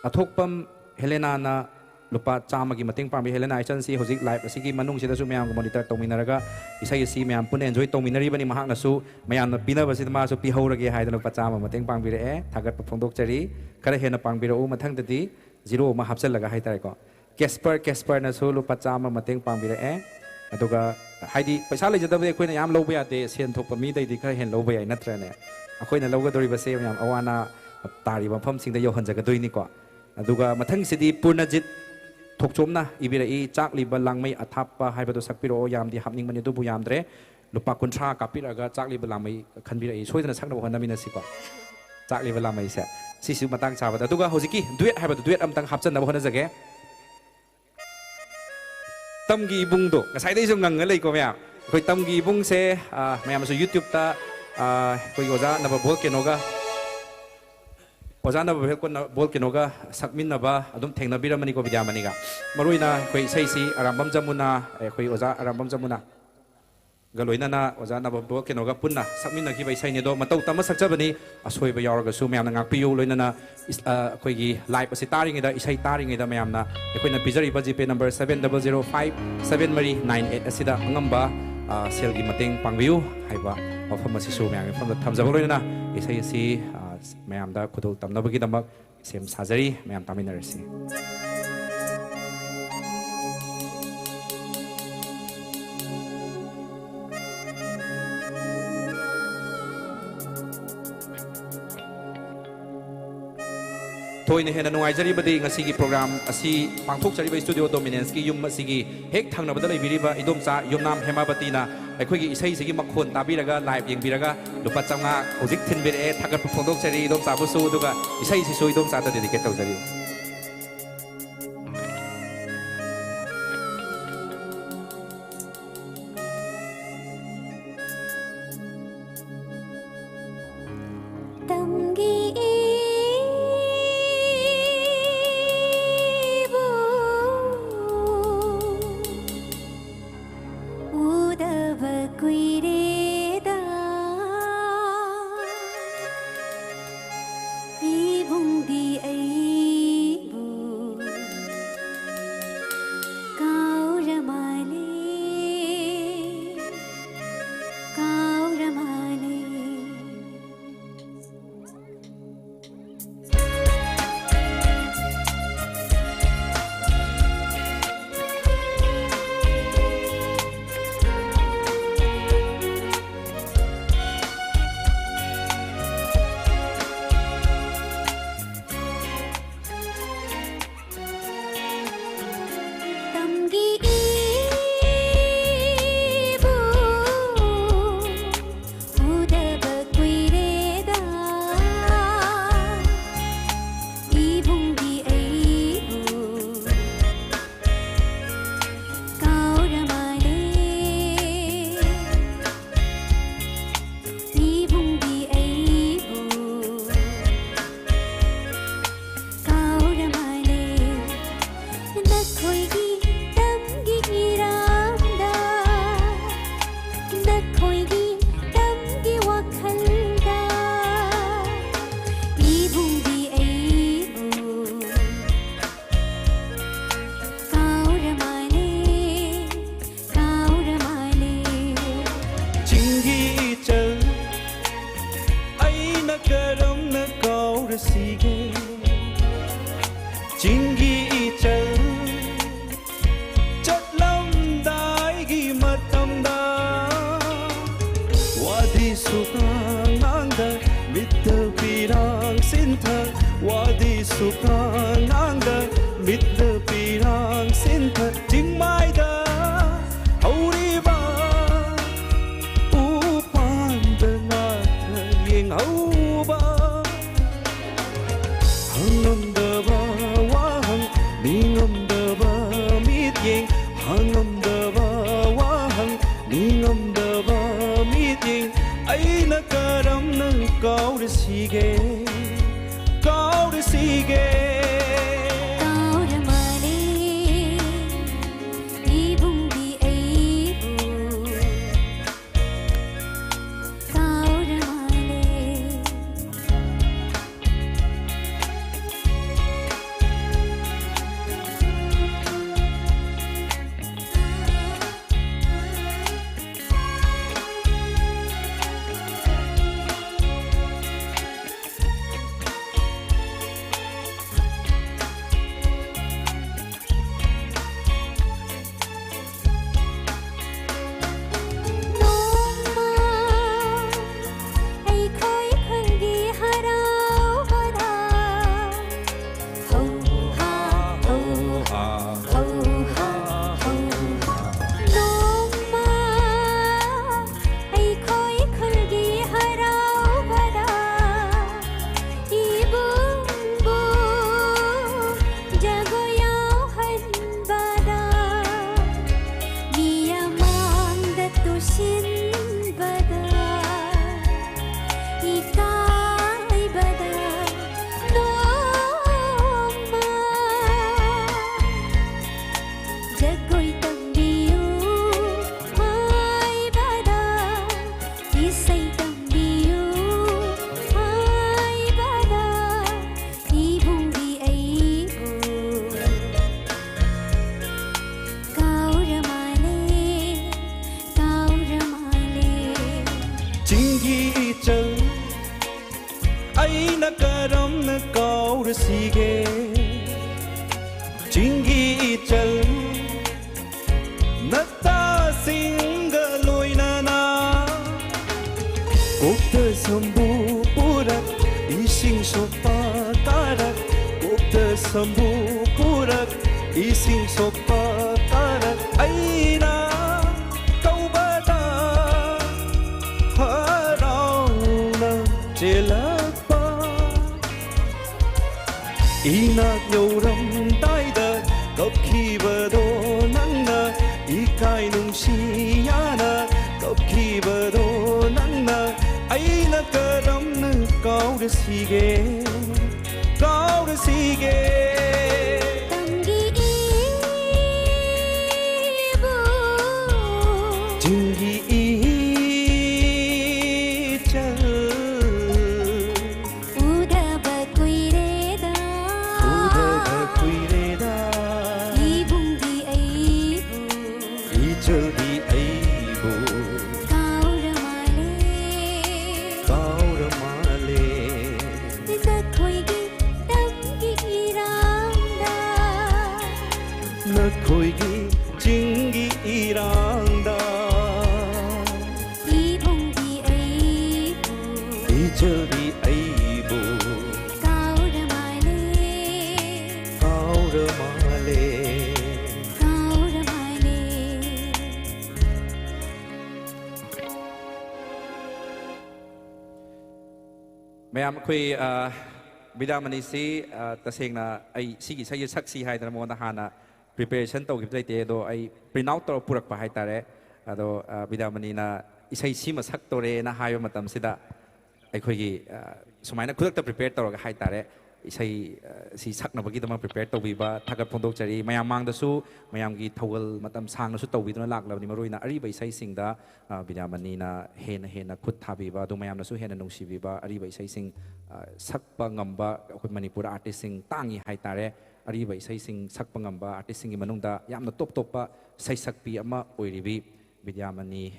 ꯑꯊꯣꯛꯄꯝ ꯍꯦꯂꯦꯅꯥꯅ ꯂꯨꯄꯥ ꯆꯥꯝꯃꯒꯤ ꯃꯇꯦꯡ ꯄꯥꯡꯕꯤ꯫ ꯍꯦꯂꯦꯅꯥ ꯏꯆꯟꯁꯤ ꯍꯧꯖꯤꯛ ꯂꯥꯏꯞ ꯑꯁꯤꯒꯤ ꯃꯅꯨꯡꯁꯤꯗꯁꯨ ꯃꯌꯥꯝꯒ ꯃꯣꯅꯤꯇꯔ ꯇꯧꯃꯤꯟꯅꯔꯒ ꯏꯁꯩ ꯑꯁꯤ ꯃꯌꯥꯝ ꯄꯨꯟꯅ ꯑꯦꯟꯖꯣꯏ ꯇꯧꯃꯤꯟꯅꯔꯤꯕꯅꯤ꯫ ꯃꯍꯥꯛꯅꯁꯨ ꯃꯌꯥꯝꯅ ꯄꯤꯅꯕꯁꯤꯗ ꯃꯥꯁꯨ ꯄꯤꯍꯧꯔꯒꯦ ꯍꯥꯏꯗꯅ ꯂꯨꯄꯥ ꯆꯥꯝꯃ ꯃꯇꯦꯡ ꯄꯥꯡꯕꯤꯔꯛꯑꯦ꯫ ꯊꯥꯒꯠꯄ ꯐꯣꯡꯗꯣꯛꯆꯔꯤ꯫ ꯈꯔ ꯍꯦꯟꯅ ꯄꯥꯡꯕꯤꯔꯛꯎ꯫ ꯃꯊꯪꯗꯗꯤ ꯖꯤꯔꯣ ꯑꯃ ꯍꯥꯞꯆꯜꯂꯒ ꯍꯥꯏꯇꯥꯔꯦꯀꯣ꯫ ꯀꯦꯁꯄꯔ, ꯀꯦꯁꯄꯔꯅꯁꯨ ꯂꯨꯄꯥ ꯆꯥꯝꯃ ꯃꯇꯦꯡ ꯄꯥꯡꯕꯤꯔꯛꯑꯦ꯫ ꯑꯗꯨꯒ ꯍꯥꯏꯗꯤ ꯄꯩꯁꯥ ꯂꯩꯖꯗꯕꯗꯤ ꯑꯩꯈꯣꯏꯅ ꯌꯥꯝ ꯂꯧꯕ ꯌꯥꯗꯦ, ꯁꯦꯟ ꯊꯣꯛꯄ ꯃꯤꯗꯩꯗꯤ ꯈꯔ ꯍꯦꯟꯅ ꯂꯧꯕ ꯌꯥꯏ, ꯅꯠꯇ꯭ꯔꯅꯦ? ꯑꯩꯈꯣꯏꯅ ꯂꯧꯒꯗꯧꯔꯤꯕꯁꯦ ꯃꯌꯥꯝ ꯑꯋꯥ ꯑꯅꯥ ꯇꯥꯔꯤꯕ ꯃꯐꯝꯁꯤꯡꯗ ꯌꯧꯍꯟꯖꯒꯗꯣꯏꯅꯤꯀꯣ꯫ ꯑꯗꯨꯒ ꯃꯊꯪꯁꯤꯗꯤ ꯄꯨꯔꯅꯖꯤꯠ ꯊꯣꯛꯆꯣꯝꯅ ꯏꯕꯤꯔꯛꯏ, ꯆꯥꯛꯂꯤꯕ ꯂꯥꯡꯃꯩ ꯑꯊꯥꯞꯄ ꯍꯥꯏꯕꯗꯣ ꯁꯛꯄꯤꯔꯛꯑꯣ꯫ ꯌꯥꯝꯗꯤ ꯍꯥꯞꯅꯤꯡꯕꯅꯤ, ꯑꯗꯨꯕꯨ ꯌꯥꯝꯗ꯭ꯔꯦ꯫ ꯂꯨꯄꯥ ꯀꯨꯟꯊ꯭ꯔꯥ ꯀꯥꯞꯄꯤꯔꯛꯑꯒ ꯆꯥꯛꯂꯤꯕ ꯂꯥꯃꯩ ꯈꯟꯕꯤꯔꯛꯏ꯫ ꯁꯣꯏꯗꯅ ꯁꯛꯅꯕ ꯍꯣꯠꯅꯃꯤꯟꯅꯁꯤꯀꯣ꯫ ꯆꯥꯛꯂꯤꯕ ꯂꯥꯃꯩꯁꯦ꯫ ꯁꯤꯁꯨ ꯃꯇꯥꯡ ꯆꯥꯕꯗ꯫ ꯑꯗꯨꯒ ꯍꯧꯖꯤꯛꯀꯤ duet ꯍꯥꯏꯕꯗꯣ, duet ꯑꯝꯇꯪ ꯍꯥꯞꯆꯟꯅꯕ ꯍꯣꯠꯅꯖꯒꯦ꯫ ꯇꯝꯒꯤ ꯏꯕꯨꯡꯗꯣ ꯉꯁꯥꯏꯗꯩꯁꯨ ꯉꯪꯉ ꯂꯩꯀꯣ ꯃꯌꯥꯝ꯫ ꯑꯩꯈꯣꯏ ꯇꯝꯒꯤ ꯏꯕꯨꯡꯁꯦ, ꯑ, ꯃꯌꯥꯝꯁꯨ YouTube-ꯇ, ꯑ, ꯑꯩꯈꯣꯏꯒꯤ ꯑꯣꯖꯥ ꯅꯕ ꯚꯣꯜꯀꯦꯅꯣꯒ, ꯑꯣꯖꯥ ꯅꯕ ꯚꯣꯜꯀꯦꯅꯣ-, ꯚꯣꯜꯀꯦꯅꯣꯒ ꯁꯛꯃꯤꯟꯅꯕ ꯑꯗꯨꯝ ꯊꯦꯡꯅꯕꯤꯔꯝꯃꯅꯤꯀꯣ ꯕꯤꯗ꯭ꯌꯥꯃꯅꯤꯒ꯫ ꯃꯔꯨꯑꯣꯏꯅ ꯑꯩꯈꯣꯏ ꯏꯁꯩꯁꯤ ꯑꯔꯥꯝꯕꯝ ꯖꯃꯨꯅꯥ, ꯑꯩꯈꯣꯏ ꯑꯣꯖꯥ ꯑꯔꯥꯝꯕꯝ ꯖꯃꯨꯅꯥꯒ ꯂꯣꯏꯅꯅ ꯑꯣꯖꯥ ꯅꯕ ꯚꯣꯜꯀꯦꯅꯣꯒ ꯄꯨꯟꯅ ꯁꯛꯃꯤꯟꯅꯈꯤꯕ ꯏꯁꯩꯅꯤ꯫ ꯑꯗꯣ ꯃꯇꯧ ꯇꯝꯃ ꯁꯛꯆꯕꯅꯤ, ꯑꯁꯣꯏꯕ ꯌꯥꯎꯔꯒꯁꯨ ꯃꯌꯥꯝꯅ ꯉꯥꯛꯄꯤꯌꯨ꯫ ꯂꯣꯏꯅꯅ ꯏꯁ-, ꯑ, ꯑꯩꯈꯣꯏꯒꯤ live ꯑꯁꯤ ꯇꯥꯔꯤꯉꯩꯗ, ꯏꯁꯩ ꯇꯥꯔꯤꯉꯩꯗ ꯃꯌꯥꯝꯅ ꯑꯩꯈꯣꯏꯅ ꯄꯤꯖꯔꯤꯕ GPay number seven double zero five seven ꯃꯔꯤ nine eight ꯑꯁꯤꯗ ꯑꯉꯝꯕ, ꯑ, ꯁꯦꯜꯒꯤ ꯃꯇꯦꯡ ꯄꯥꯡꯕꯤꯌꯨ ꯍꯥꯏꯕ ꯋꯥꯐꯝ ꯑꯁꯤꯁꯨ ꯃꯌꯥꯝꯒꯤ ꯃꯐꯝꯗ ꯊꯝꯖꯕ ꯂꯣꯏꯅꯅ ꯏꯁꯩ ꯑꯁꯤ, ꯑ, ꯃꯌꯥꯝꯗ ꯈꯨꯗꯣꯜ ꯇꯝꯅꯕꯒꯤꯗꯃꯛ ꯁꯦꯝ ꯁꯥꯖꯔꯤ꯫ ꯃꯌꯥꯝ ꯇꯥꯃꯤꯟꯅꯔꯁꯤ꯫ ꯊꯣꯏꯅ ꯍꯦꯟꯅ ꯅꯨꯡꯉꯥꯏꯖꯔꯤꯕꯗꯤ ꯉꯁꯤꯒꯤ program ꯑꯁꯤ ꯄꯥꯡꯊꯣꯛꯆꯔꯤꯕ Studio Dominance-ꯀꯤ ꯌꯨꯝ ꯑꯁꯤꯒꯤ ꯍꯦꯛ ꯊꯪꯅꯕꯗ ꯂꯩꯕꯤꯔꯤꯕ ꯏꯗꯣꯝꯆꯥ ꯌꯨꯝꯅꯥꯝ ꯍꯦꯃꯥꯕꯇꯤꯅ ꯑꯩꯈꯣꯏꯒꯤ ꯏꯁꯩꯁꯤꯒꯤ ꯃꯈꯣꯟ ꯇꯥꯕꯤꯔꯒ, live ꯌꯦꯡꯕꯤꯔꯒ ꯂꯨꯄꯥ ꯆꯥꯝꯃꯉꯥ ꯍꯧꯖꯤꯛ ꯊꯤꯟꯕꯤꯔꯛꯑꯦ꯫ ꯊꯥꯒꯠꯄ ꯐꯣꯡꯗꯣꯛꯆꯔꯤ ꯏꯗꯣꯝꯆꯥꯕꯨꯁꯨ, ꯑꯗꯨꯒ ꯏꯁꯩꯁꯤꯁꯨ ꯏꯗꯣꯝꯆꯥꯗ dedicate ꯇꯧꯖꯔꯤ꯫ ꯇꯝꯒꯤ ꯏꯕꯨ ꯎꯗꯕ ꯀꯨꯏꯔꯦꯗ꯫ ꯏꯕꯨꯡꯗꯤ ꯑꯩ ꯖꯒꯣꯏ ꯇꯝꯕꯤꯌꯨ ꯍꯥꯏꯕꯗ, ꯏꯁꯩ ꯇꯝꯕꯤꯌꯨ ꯍꯥꯏꯕꯗ, ꯏꯕꯨꯡꯒꯤ ꯑꯩꯕꯨ ꯀꯥꯎꯔ ꯃꯥꯜꯂꯦ, ꯀꯥꯎꯔ ꯃꯥꯜꯂꯦ꯫ ꯆꯤꯡꯒꯤ ꯏꯆꯜ ꯑꯩꯅ ꯀꯔꯝꯅ ꯀꯥꯎꯔꯁꯤꯒꯦ? ꯆꯤꯡꯒꯤ ꯏꯆꯜ ꯅꯇꯥꯁꯤꯡꯒ ꯂꯣꯏꯅꯅ ꯀꯣꯛꯇ ꯁꯝꯕꯨ ꯄꯨꯔꯛ ꯏꯁꯤꯡ ꯁꯣꯛꯄ ꯀꯥꯔꯛ, ꯀꯣꯛꯇ ꯁꯝꯕꯨ ꯄꯨꯔꯛ ꯏꯁꯤꯡ ꯁꯣꯛꯄ ꯀꯥꯔꯛ ꯑꯩꯅ ꯀꯧꯕꯗ ꯍꯔꯥꯎꯅ ꯆꯦꯜꯂꯛꯄ꯫ ꯏꯅꯥꯛ ꯌꯧꯔꯝꯗꯥꯏꯗ ꯀꯞꯈꯤꯕꯗꯣ ꯅꯪꯅ, ꯏꯀꯥꯏ ꯅꯨꯡꯁꯤ ꯌꯥꯅ ꯀꯞꯈꯤꯕꯗꯣ ꯅꯪꯅ, ꯑꯩꯅ ꯀꯔꯝꯅ ꯀꯥꯎꯔꯁꯤꯒꯦ, ꯀꯥꯎꯔꯁꯤꯒꯦ? ꯇꯝꯒꯤ ꯏꯕꯨ ꯆꯤꯡꯒꯤ ꯏꯆꯜ ꯎꯗꯕ ꯀꯨꯏꯔꯦꯗ, ꯎꯗꯕ ꯀꯨꯏꯔꯦꯗ꯫ ꯏꯕꯨꯡꯒꯤ ꯑꯩꯕꯨ ꯏꯆꯜꯒꯤ ꯑꯩꯕꯨ ꯀꯥꯎꯔ ꯃꯥꯜꯂꯦ, ꯀꯥꯎꯔ ꯃꯥꯜꯂꯦ꯫ ꯅꯈꯣꯏꯒꯤ ꯇꯝꯒꯤ ꯏꯔꯥꯡꯗ, ꯅꯈꯣꯏꯒꯤ ꯆꯤꯡꯒꯤ ꯏꯔꯥꯡꯗ ꯏꯕꯨꯡꯒꯤ ꯑꯩꯕꯨ ꯏꯆꯜꯒꯤ ꯑꯩꯕꯨ ꯀꯥꯎꯔ ꯃꯥꯜꯂꯦ, ꯀꯥꯎꯔ ꯃꯥꯜꯂꯦ꯫ ꯀꯥꯎꯔ ꯃꯥꯜꯂꯦ꯫ ꯃꯌꯥꯝ, ꯑꯩꯈꯣꯏ, ꯑ, ꯕꯤꯗ꯭ꯌꯥꯃꯅꯤꯁꯤ, ꯑ, ꯇꯁꯦꯡꯅ ꯑꯩ ꯁꯤꯒꯤ ꯏꯁꯩꯁꯦ ꯁꯛꯁꯤ ꯍꯥꯏꯗꯅ ꯃꯉꯣꯟꯗ ꯍꯥꯟꯅ preparation ꯇꯧꯈꯤꯕ ꯂꯩꯇꯦ, ꯑꯗꯣ ꯑꯩ print out ꯇꯧꯔ ꯄꯨꯔꯛꯄ ꯍꯥꯏꯇꯥꯔꯦ꯫ ꯑꯗꯣ, ꯑ, ꯕꯤꯗ꯭ꯌꯥꯃꯅꯤꯅ ꯏꯁꯩ ꯁꯤꯃ ꯁꯛꯇꯣꯔꯦꯅ ꯍꯥꯏꯕ ꯃꯇꯝꯁꯤꯗ ꯑꯩꯈꯣꯏꯒꯤ, ꯑ, ꯁꯨꯃꯥꯏꯅ ꯈꯨꯗꯛꯇ prepare ꯇꯧꯔꯒ ꯍꯥꯏꯇꯥꯔꯦ, ꯏꯁꯩ ꯑ, ꯁꯤ ꯁꯛꯅꯕꯒꯤꯗꯃꯛ prepare ꯇꯧꯕꯤꯕ ꯊꯥꯒꯠ ꯐꯣꯡꯗꯣꯛꯆꯔꯤ꯫ ꯃꯌꯥꯝ ꯃꯥꯡꯗꯁꯨ ꯃꯌꯥꯝꯒꯤ ꯊꯧꯒꯜ ꯃꯇꯝ ꯁꯥꯡꯅꯁꯨ ꯇꯧꯕꯤꯗꯨꯅ ꯂꯥꯛꯂꯕꯅꯤ꯫ ꯃꯔꯨꯑꯣꯏꯅ ꯑꯔꯤꯕ ꯏꯁꯩꯁꯤꯡꯗ ꯑ, ꯕꯤꯗ꯭ꯌꯥꯃꯅꯤꯅ ꯍꯦꯟꯅ ꯍꯦꯟꯅ ꯈꯨꯠ ꯊꯥꯕꯤꯕ, ꯑꯗꯨ ꯃꯌꯥꯝꯅꯁꯨ ꯍꯦꯟꯅ ꯅꯨꯡꯁꯤꯕꯤꯕ꯫ ꯑꯔꯤꯕ ꯏꯁꯩꯁꯤꯡ ꯑ, ꯁꯛꯄ ꯉꯝꯕ ꯑꯩꯈꯣꯏ ꯃꯅꯤꯄꯨꯔ artistꯁꯤꯡ ꯇꯥꯡꯉꯤ ꯍꯥꯏꯇꯥꯔꯦ꯫ ꯑꯔꯤꯕ ꯏꯁꯩꯁꯤꯡ ꯁꯛꯄ ꯉꯝꯕ artistꯁꯤꯡꯒꯤ ꯃꯅꯨꯡꯗ ꯌꯥꯝꯅ top ꯇꯣꯞꯄ ꯁꯩꯁꯛꯄꯤ ꯑꯃ ꯑꯣꯏꯔꯤꯕꯤ ꯕꯤꯗ꯭ꯌꯥꯃꯅꯤ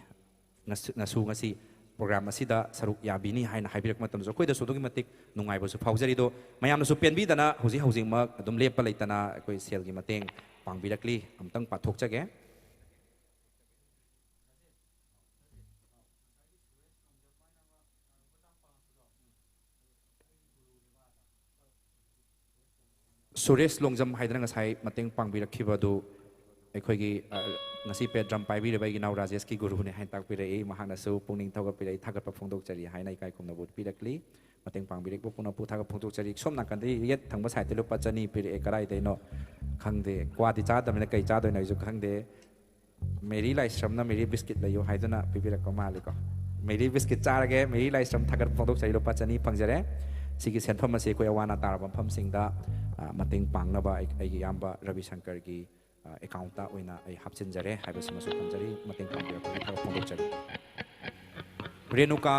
ꯉꯁ-, ꯅꯁꯨ ꯉꯁꯤ program ꯑꯁꯤꯗ ꯁꯔꯨꯛ ꯌꯥꯕꯤꯅꯤ ꯍꯥꯏꯅ ꯍꯥꯏꯕꯤꯔꯛꯄ ꯃꯇꯝꯗꯁꯨ ꯑꯩꯈꯣꯏꯗꯁꯨ ꯑꯗꯨꯛꯀꯤ ꯃꯇꯤꯛ ꯅꯨꯡꯉꯥꯏꯕꯁꯨ ꯐꯥꯎꯖꯔꯤ꯫ ꯑꯗꯣ ꯃꯌꯥꯝꯅꯁꯨ ꯄꯦꯟꯕꯤꯗꯅ ꯍꯧꯖꯤꯛ ꯍꯧꯖꯤꯛꯃꯛ ꯑꯗꯨꯝ ꯂꯦꯞꯄ ꯂꯩꯇꯅ ꯑꯩꯈꯣꯏ ꯁꯦꯜꯒꯤ ꯃꯇꯦꯡ ꯄꯥꯡꯕꯤꯔꯛꯂꯤ꯫ ꯑꯃꯨꯛꯇꯪ ꯄꯥꯊꯣꯛꯆꯒꯦ꯫ ꯁꯨꯔꯦꯁ ꯂꯣꯡꯖꯝ ꯍꯥꯏꯗꯅ ꯉꯁꯥꯏ ꯃꯇꯦꯡ ꯄꯥꯡꯕꯤꯔꯛꯈꯤꯕ ꯑꯗꯨ ꯑꯩꯈꯣꯏꯒꯤ, ꯑ, ꯉꯁꯤ ꯄꯦ ꯗ꯭ꯔꯝ ꯄꯥꯏꯕꯤꯔꯤꯕ ꯑꯩꯒꯤ ꯏꯅꯥꯎ ꯔꯥꯖꯦꯁꯀꯤ ꯒꯨꯔꯨꯅꯤ ꯍꯥꯏꯅ ꯇꯥꯛꯄꯤꯔꯛꯏ꯫ ꯃꯍꯥꯛꯅꯁꯨ ꯄꯨꯛꯅꯤꯡ ꯊꯧꯒꯠꯄꯤꯔꯛꯏ, ꯊꯥꯒꯠꯄ ꯐꯣꯡꯗꯣꯛꯆꯔꯤ ꯍꯥꯏꯅ ꯏꯀꯥꯏ ꯈꯨꯝꯅꯕ ꯎꯠꯄꯤꯔꯛꯂꯤ꯫ ꯃꯇꯦꯡ ꯄꯥꯡꯕꯤꯔꯛꯄ ꯄꯨꯝꯅꯃꯛꯄꯨ ꯊꯥꯒꯠ ꯐꯣꯡꯗꯣꯛꯆꯔꯤ꯫ ꯁꯣꯝ ꯅꯥꯀꯟꯗ ꯌꯦꯠ ꯊꯪꯕ sideꯇ ꯂꯨꯄꯥ ꯆꯅꯤ ꯄꯤꯔꯛꯑꯦ꯫ ꯀꯗꯥꯏꯗꯩꯅꯣ ꯈꯪꯗꯦ, ꯀ꯭ꯋꯥꯗꯤ ꯆꯥꯗꯕꯅꯤꯅ ꯀꯩ ꯆꯥꯗꯣꯏꯅꯣ ꯑꯩꯁꯨ ꯈꯪꯗꯦ꯫ ꯃꯦꯔꯤ ꯂꯥꯏꯁ꯭ꯔꯝꯅ "ꯃꯦꯔꯤ ꯕꯤꯁꯀꯤꯠ ꯂꯩꯌꯨ" ꯍꯥꯏꯗꯨꯅ ꯄꯤꯕꯤꯔꯛꯄ ꯃꯥꯜꯂꯤꯀꯣ꯫ ꯃꯦꯔꯤ ꯕꯤꯁꯀꯤꯠ ꯆꯥꯔꯒꯦ꯫ ꯃꯦꯔꯤ ꯂꯥꯏꯁ꯭ꯔꯝ ꯊꯥꯒꯠ ꯐꯣꯡꯗꯣꯛꯆꯔꯤ, ꯂꯨꯄꯥ ꯆꯅꯤ ꯐꯪꯖꯔꯦ꯫ ꯁꯤꯒꯤ ꯁꯦꯟꯐꯝ ꯑꯁꯤ ꯑꯩꯈꯣꯏ ꯑꯋꯥ ꯑꯅꯥ ꯇꯥꯔꯕ ꯃꯐꯝꯁꯤꯡꯗ, ꯑ, ꯃꯇꯦꯡ ꯄꯥꯡꯅꯕ ꯑꯩ-, ꯑꯩꯒꯤ ꯏꯌꯥꯝꯕ ꯔꯕꯤ ꯁꯪꯀꯔꯒꯤ, ꯑ, accountꯇ ꯑꯣꯏꯅ ꯑꯩ ꯍꯥꯞꯆꯤꯟꯖꯔꯦ ꯍꯥꯏꯕꯁꯤꯃꯁꯨ ꯊꯝꯖꯔꯤ꯫ ꯃꯇꯦꯡ ꯄꯥꯡꯕꯤꯔꯛꯄꯒꯤ ꯊꯥꯒꯠ ꯐꯣꯡꯗꯣꯛꯆꯔꯤ꯫ ꯔꯦꯅꯨꯀꯥ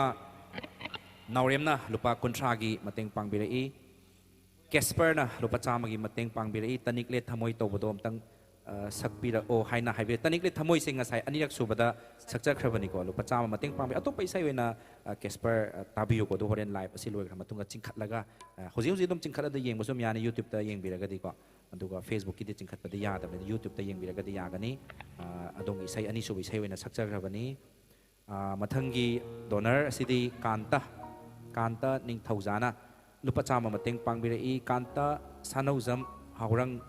ꯅꯥꯎꯔꯦꯝꯅ ꯂꯨꯄꯥ ꯀꯨꯟꯊ꯭ꯔꯥꯒꯤ ꯃꯇꯦꯡ ꯄꯥꯡꯕꯤꯔꯛꯏ꯫ ꯀꯦꯁꯄꯔꯅ ꯂꯨꯄꯥ ꯆꯥꯝꯃꯒꯤ ꯃꯇꯦꯡ ꯄꯥꯡꯕꯤꯔꯛꯏ꯫ "ꯇꯅꯤꯛꯂꯦ ꯊꯃꯣꯏ" ꯇꯧꯕꯗꯣ ꯑꯝꯇꯪ, ꯑ, ꯁꯛꯄꯤꯔꯛꯑꯣ ꯍꯥꯏꯅ ꯍꯥꯏꯕꯤꯔꯛꯏ꯫ "ꯇꯅꯤꯛꯂꯦ ꯊꯃꯣꯏꯁꯦ" ꯉꯁꯥꯏ ꯑꯅꯤꯔꯛ ꯁꯨꯕꯗ ꯁꯛꯆꯈ꯭ꯔꯕꯅꯤꯀꯣ꯫ ꯂꯨꯄꯥ ꯆꯥꯝꯃ ꯃꯇꯦꯡ ꯄꯥꯡꯕꯤ꯫ ꯑꯇꯣꯞꯄ ꯏꯁꯩ ꯑꯣꯏꯅ, ꯑ, ꯀꯦꯁꯄꯔ, ꯑ, ꯇꯥꯕꯤꯌꯨꯀꯣ꯫ ꯑꯗꯨ ꯍꯣꯔꯦꯟ live ꯑꯁꯤ ꯂꯣꯏꯈ꯭ꯔ ꯃꯇꯨꯡꯗ ꯆꯤꯡꯈꯠꯂꯒ, ꯑ, ꯍꯧꯖꯤꯛ ꯍꯧꯖꯤꯛ ꯑꯗꯨꯝ ꯆꯤꯡꯈꯠꯂꯒ ꯌꯦꯡꯕꯁꯨ ꯑꯗꯨꯝ ꯌꯥꯅꯤ YouTubeꯇ ꯌꯦꯡꯕꯤꯔꯒꯗꯤꯀꯣ꯫ ꯑꯗꯨꯒ Facebookꯀꯤꯗꯤ ꯆꯤꯡꯈꯠꯄꯗꯤ ꯌꯥꯗꯕꯅꯤꯅ YouTubeꯇ ꯌꯦꯡꯕꯤꯔꯒꯗꯤ ꯌꯥꯒꯅꯤ꯫ ꯑ, ꯑꯗꯣꯝꯒꯤ ꯏꯁꯩ ꯑꯅꯤꯁꯨꯕ ꯏꯁꯩ ꯑꯣꯏꯅ ꯁꯛꯆꯈ꯭ꯔꯕꯅꯤ꯫ ꯑ, ꯃꯊꯪꯒꯤ donor ꯑꯁꯤꯗꯤ ꯀꯥꯟꯇ, ꯀꯥꯟꯇ ꯅꯤꯡꯊꯧꯖꯥꯅ ꯂꯨꯄꯥ ꯆꯥꯝꯃ ꯃꯇꯦꯡ ꯄꯥꯡꯕꯤꯔꯛꯏ꯫ ꯀꯥꯟꯇ ꯁꯥꯅꯧꯖꯝ ꯍꯥꯎꯔꯪ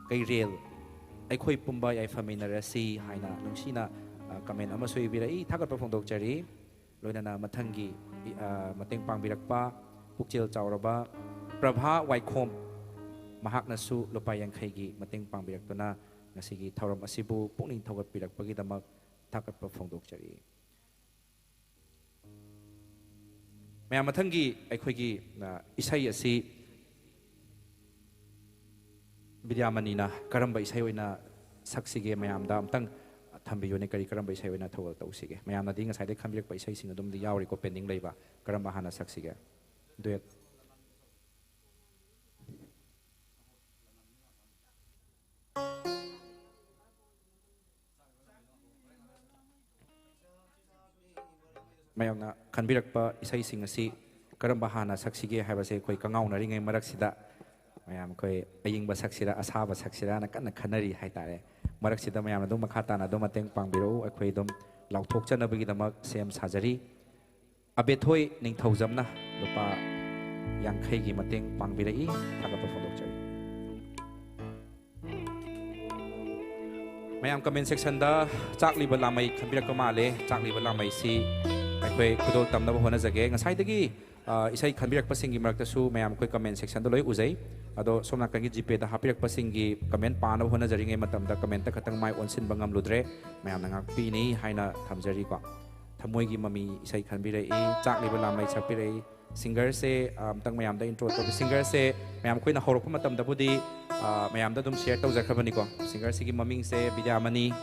ꯀꯩꯔꯦꯜ, "ꯑꯩꯈꯣꯏ ꯄꯨꯝꯕ ꯌꯥꯏꯐꯃꯤꯟꯅꯔꯁꯤ" ꯍꯥꯏꯅ ꯅꯨꯡꯁꯤꯅ, ꯑ, comment ꯑꯃꯁꯨ ꯏꯕꯤꯔꯛꯏ꯫ ꯊꯥꯒꯠꯄ ꯐꯣꯡꯗꯣꯛꯆꯔꯤ꯫ ꯂꯣꯏꯅꯅ ꯃꯊꯪꯒꯤ, ꯑ, ꯃꯇꯦꯡ ꯄꯥꯡꯕꯤꯔꯛꯄ ꯄꯨꯛꯆꯦꯜ ꯆꯥꯎꯔꯕ ꯄ꯭ꯔꯚꯥ ꯋꯥꯏꯈꯣꯝ, ꯃꯍꯥꯛꯅꯁꯨ ꯂꯨꯄꯥ ꯌꯥꯡꯈꯩꯒꯤ ꯃꯇꯦꯡ ꯄꯥꯡꯕꯤꯔꯛꯇꯨꯅ ꯉꯁꯤꯒꯤ ꯊꯧꯔꯝ ꯑꯁꯤꯕꯨ ꯄꯨꯛꯅꯤꯡ ꯊꯧꯒꯠꯄꯤꯔꯛꯄꯒꯤꯗꯃꯛ ꯊꯥꯒꯠꯄ ꯐꯣꯡꯗꯣꯛꯆꯔꯤ꯫ ꯃꯌꯥꯝ, ꯃꯊꯪꯒꯤ ꯑꯩꯈꯣꯏꯒꯤ, ꯑ, ꯏꯁꯩ ꯑꯁꯤ ꯕꯤꯗ꯭ꯌꯥꯃꯅꯤꯅ ꯀꯔꯝꯕ ꯏꯁꯩ ꯑꯣꯏꯅ ꯁꯛꯁꯤꯒꯦ? ꯃꯌꯥꯝꯗ ꯑꯝꯇꯪ ꯊꯝꯕꯤꯌꯨꯅꯦ, ꯀꯔꯤ ꯀꯔꯝꯕ ꯏꯁꯩ ꯑꯣꯏꯅ ꯊꯧꯒꯜ ꯇꯧꯁꯤꯒꯦ? ꯃꯌꯥꯝꯅꯗꯤ ꯉꯁꯥꯏꯗꯩ ꯈꯟꯕꯤꯔꯛꯄ ꯏꯁꯩꯁꯤꯡ ꯑꯗꯨꯝꯗꯤ ꯌꯥꯎꯔꯤꯀꯣ, pending ꯂꯩꯕ꯫ ꯀꯔꯝꯕ ꯍꯥꯟꯅ ꯁꯛꯁꯤꯒꯦ? Duet꯫ ꯃꯌꯥꯝꯅ ꯈꯟꯕꯤꯔꯛꯄ ꯏꯁꯩꯁꯤꯡ ꯑꯁꯤ ꯀꯔꯝꯕ ꯍꯥꯟꯅ ꯁꯛꯁꯤꯒꯦ ꯍꯥꯏꯕꯁꯦ ꯑꯩꯈꯣꯏ ꯀꯉꯥꯎꯅꯔꯤꯉꯩ ꯃꯔꯛꯁꯤꯗ, ꯃꯌꯥꯝ ꯑꯩꯈꯣꯏ ꯑꯏꯪꯕ ꯁꯛꯁꯤꯔꯥ, ꯑꯁꯥꯕ ꯁꯛꯁꯤꯔꯥꯅ ꯀꯟꯅ ꯈꯟꯅꯔꯤ ꯍꯥꯏꯇꯥꯔꯦ꯫ ꯃꯔꯛꯁꯤꯗ ꯃꯌꯥꯝꯅ ꯑꯗꯨꯝ ꯃꯈꯥ ꯇꯥꯅ ꯑꯗꯨꯝ ꯃꯇꯦꯡ ꯄꯥꯡꯕꯤꯔꯛꯎ꯫ ꯑꯩꯈꯣꯏ ꯑꯗꯨꯝ ꯂꯥꯎꯊꯣꯛꯆꯅꯕꯒꯤꯗꯃꯛ ꯁꯦꯝ ꯁꯥꯖꯔꯤ꯫ ꯑꯕꯦꯊꯣꯏ ꯅꯤꯡꯊꯧꯖꯝꯅ ꯂꯨꯄꯥ ꯌꯥꯡꯈꯩꯒꯤ ꯃꯇꯦꯡ ꯄꯥꯡꯕꯤꯔꯛꯏ꯫ ꯊꯥꯒꯠꯄ ꯐꯣꯡꯗꯣꯛꯆꯔꯤ꯫ ꯃꯌꯥꯝ comment sectionꯗ ꯆꯥꯛꯂꯤꯕ ꯂꯥꯃꯩ ꯈꯟꯕꯤꯔꯛꯄ ꯃꯥꯜꯂꯦ꯫ ꯆꯥꯛꯂꯤꯕ ꯂꯥꯃꯩꯁꯤ ꯑꯩꯈꯣꯏ ꯈꯨꯗꯣꯜ ꯇꯝꯅꯕ ꯍꯣꯠꯅꯖꯒꯦ꯫ ꯉꯁꯥꯏꯗꯒꯤ, ꯑ, ꯏꯁꯩ ꯈꯟꯕꯤꯔꯛꯄꯁꯤꯡꯒꯤ ꯃꯔꯛꯇꯁꯨ ꯃꯌꯥꯝ ꯑꯩꯈꯣꯏ comment sectionꯗ ꯂꯣꯏ ꯎꯖꯩ꯫ ꯑꯗꯣ ꯁꯣꯝ ꯅꯥꯀꯟꯒꯤ GPayꯗ ꯍꯥꯞꯄꯤꯔꯛꯄꯁꯤꯡꯒꯤ comment ꯄꯥꯅꯕ ꯍꯣꯠꯅꯖꯔꯤꯉꯩ ꯃꯇꯝꯗ commentꯇ ꯈꯇꯪ ꯃꯥꯏ ꯑꯣꯟꯁꯤꯟꯕ ꯉꯝꯂꯨꯗ꯭ꯔꯦ꯫ ꯃꯌꯥꯝꯅ ꯉꯥꯛꯄꯤꯅꯤ ꯍꯥꯏꯅ ꯊꯝꯖꯔꯤꯀꯣ꯫ ꯊꯃꯣꯏꯒꯤ ꯃꯃꯤ ꯏꯁꯩ ꯈꯟꯕꯤꯔꯛꯏ, ꯆꯥꯛꯂꯤꯕ ꯂꯥꯃꯩ ꯁꯛꯄꯤꯔꯛꯏ꯫ Singerꯁꯦ, ꯑ, ꯑꯝꯇꯪ ꯃꯌꯥꯝꯗ intro ꯇꯧꯕꯤ꯫ Singerꯁꯦ ꯃꯌꯥꯝ ꯑꯩꯈꯣꯏꯅ ꯍꯧꯔꯛꯄ ꯃꯇꯝꯗꯕꯨꯗꯤ, ꯑ, ꯃꯌꯥꯝꯗ ꯑꯗꯨꯝ share ꯇꯧꯖꯈ꯭ꯔꯕꯅꯤꯀꯣ꯫ Singerꯁꯤꯒꯤ ꯃꯃꯤꯡꯁꯦ ꯕꯤꯗ꯭ꯌꯥꯃꯅꯤ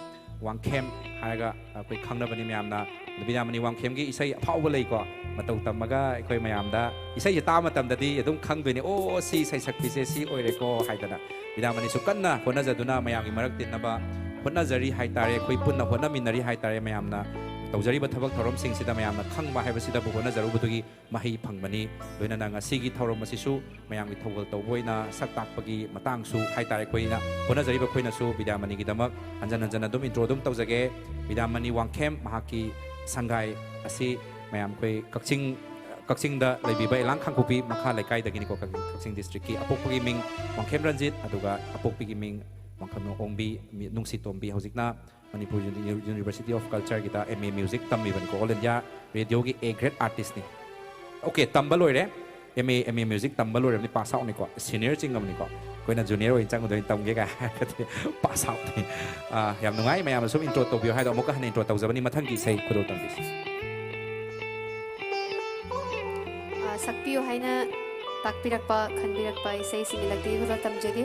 ꯋꯥꯡꯈꯦꯝ ꯍꯥꯏꯔꯒ ꯑꯩꯈꯣꯏ ꯈꯪꯅꯕꯅꯤ ꯃꯌꯥꯝꯅ꯫ ꯕꯤꯗ꯭ꯌꯥꯃꯅꯤ ꯋꯥꯡꯈꯦꯝꯒꯤ ꯏꯁꯩ ꯑꯐꯥꯎꯕ ꯂꯩꯀꯣ, ꯃꯇꯧ ꯇꯝꯃꯒ ꯑꯩꯈꯣꯏ ꯃꯌꯥꯝꯗ ꯏꯁꯩꯁꯦ ꯇꯥꯕ ꯃꯇꯝꯗꯗꯤ ꯑꯗꯨꯝ ꯈꯪꯗꯣꯏꯅꯦ, "ꯑꯣ, ꯁꯤ ꯏꯁꯩ ꯁꯛꯄꯤꯁꯦ ꯁꯤ ꯑꯣꯏꯔꯦꯀꯣ" ꯍꯥꯏꯗꯅ꯫ ꯕꯤꯗ꯭ꯌꯥꯃꯅꯤꯁꯨ ꯀꯟꯅ ꯍꯣꯠꯅꯖꯗꯨꯅ ꯃꯌꯥꯝꯒꯤ ꯃꯔꯛ ꯇꯤꯟꯅꯕ ꯍꯣꯠꯅꯖꯔꯤ ꯍꯥꯏꯇꯥꯔꯦ, ꯑꯩꯈꯣꯏ ꯄꯨꯟꯅ ꯍꯣꯠꯅꯃꯤꯟꯅꯔꯤ ꯍꯥꯏꯇꯥꯔꯦ꯫ ꯃꯌꯥꯝꯅ ꯇꯧꯖꯔꯤꯕ ꯊꯕꯛ ꯊꯧꯔꯝꯁꯤꯡꯁꯤꯗ ꯃꯌꯥꯝꯅ ꯈꯪꯕ ꯍꯥꯏꯕꯁꯤꯗꯕꯨ ꯍꯣꯠꯅꯖꯔꯨꯕꯗꯨꯒꯤ ꯃꯍꯩ ꯐꯪꯕꯅꯤ꯫ ꯂꯣꯏꯅꯅ ꯉꯁꯤꯒꯤ ꯊꯧꯔꯝ ꯑꯁꯤꯁꯨ ꯃꯌꯥꯝꯒꯤ ꯊꯧꯒꯜ ꯇꯧꯕ ꯑꯣꯏꯅ ꯁꯛ ꯇꯥꯛꯄꯒꯤ ꯃꯇꯥꯡꯁꯨ ꯍꯥꯏꯇꯥꯔꯦ, ꯑꯩꯈꯣꯏꯅ ꯍꯣꯠꯅꯖꯔꯤꯕ ꯑꯩꯈꯣꯏꯅꯁꯨ ꯕꯤꯗ꯭ꯌꯥꯃꯅꯤꯒꯤꯗꯃꯛ ꯍꯟꯖꯟ ꯍꯟꯖꯟ ꯑꯗꯨꯝ intro ꯑꯗꯨꯝ ꯇꯧꯖꯒꯦ꯫ ꯕꯤꯗ꯭ꯌꯥꯃꯅꯤ ꯋꯥꯡꯈꯦꯝ, ꯃꯍꯥꯛꯀꯤ ꯁꯪꯒꯥꯏ ꯑꯁꯤ ꯃꯌꯥꯝ ꯑꯩꯈꯣꯏ ꯀꯛꯆꯤꯡ, ꯀꯛꯆꯤꯡꯗ ꯂꯩꯕꯤꯕ ꯏꯂꯥꯡ ꯈꯥꯡꯄꯣꯛꯄꯤ ꯃꯈꯥ ꯂꯩꯀꯥꯏꯗꯒꯤꯅꯤꯀꯣ, ꯀꯛꯆꯤꯡ districtꯀꯤ꯫ ꯑꯄꯣꯛꯄꯒꯤ ꯃꯤꯡ ꯋꯥꯡꯈꯦꯝ ꯔꯟꯖꯤꯠ, ꯑꯗꯨꯒ ꯑꯄꯣꯛꯄꯤꯒꯤ ꯃꯤꯡ ꯋꯥꯡꯈꯦꯝ ꯑꯣꯡꯕꯤ, ꯃꯤ-, ꯅꯨꯡꯁꯤ ꯇꯣꯝꯕꯤ꯫ ꯍꯧꯖꯤꯛꯅ Manipur Uni-, University of Cultureꯒꯤꯗ MA Music ꯇꯝꯃꯤꯕꯅꯤꯀꯣ, All India Radioꯒꯤ A grade artistꯅꯤ꯫ Okay, ꯇꯝꯕ ꯂꯣꯏꯔꯦ꯫ MA, MA Music ꯇꯝꯕ ꯂꯣꯏꯔꯕꯅꯤ, pass outꯅꯤꯀꯣ, senior ꯆꯤꯡꯉꯕꯅꯤꯀꯣ꯫ ꯑꯩꯈꯣꯏꯅ junior ꯑꯣꯏꯅ ꯆꯪꯉꯨꯗꯣꯏꯅꯤ, ꯇꯝꯒꯦ ꯀꯥꯏ ꯍꯥꯏꯔꯒꯗꯤ pass outꯅꯤ꯫ ꯑꯥ, ꯌꯥꯝ ꯅꯨꯡꯉꯥꯏ, ꯃꯌꯥꯝꯅ ꯁꯨꯝ intro ꯇꯧꯕꯤꯌꯨ ꯍꯥꯏꯗꯣ꯫ ꯑꯃꯨꯛꯀ ꯍꯟꯅ intro ꯇꯧꯖꯕꯅꯤ, ꯃꯊꯪꯒꯤ ꯏꯁꯩ ꯈꯨꯗꯣꯜ ꯇꯝꯕꯤꯁꯤ꯫ ꯑ, ꯁꯛꯄꯤꯌꯨ ꯍꯥꯏꯅ ꯇꯥꯛꯄꯤꯔꯛꯄ, ꯈꯟꯕꯤꯔꯛꯄ ꯏꯁꯩꯁꯤꯡꯒꯤ ꯂꯛꯇꯒꯤ ꯈꯨꯗꯣꯜ ꯇꯝꯖꯒꯦ꯫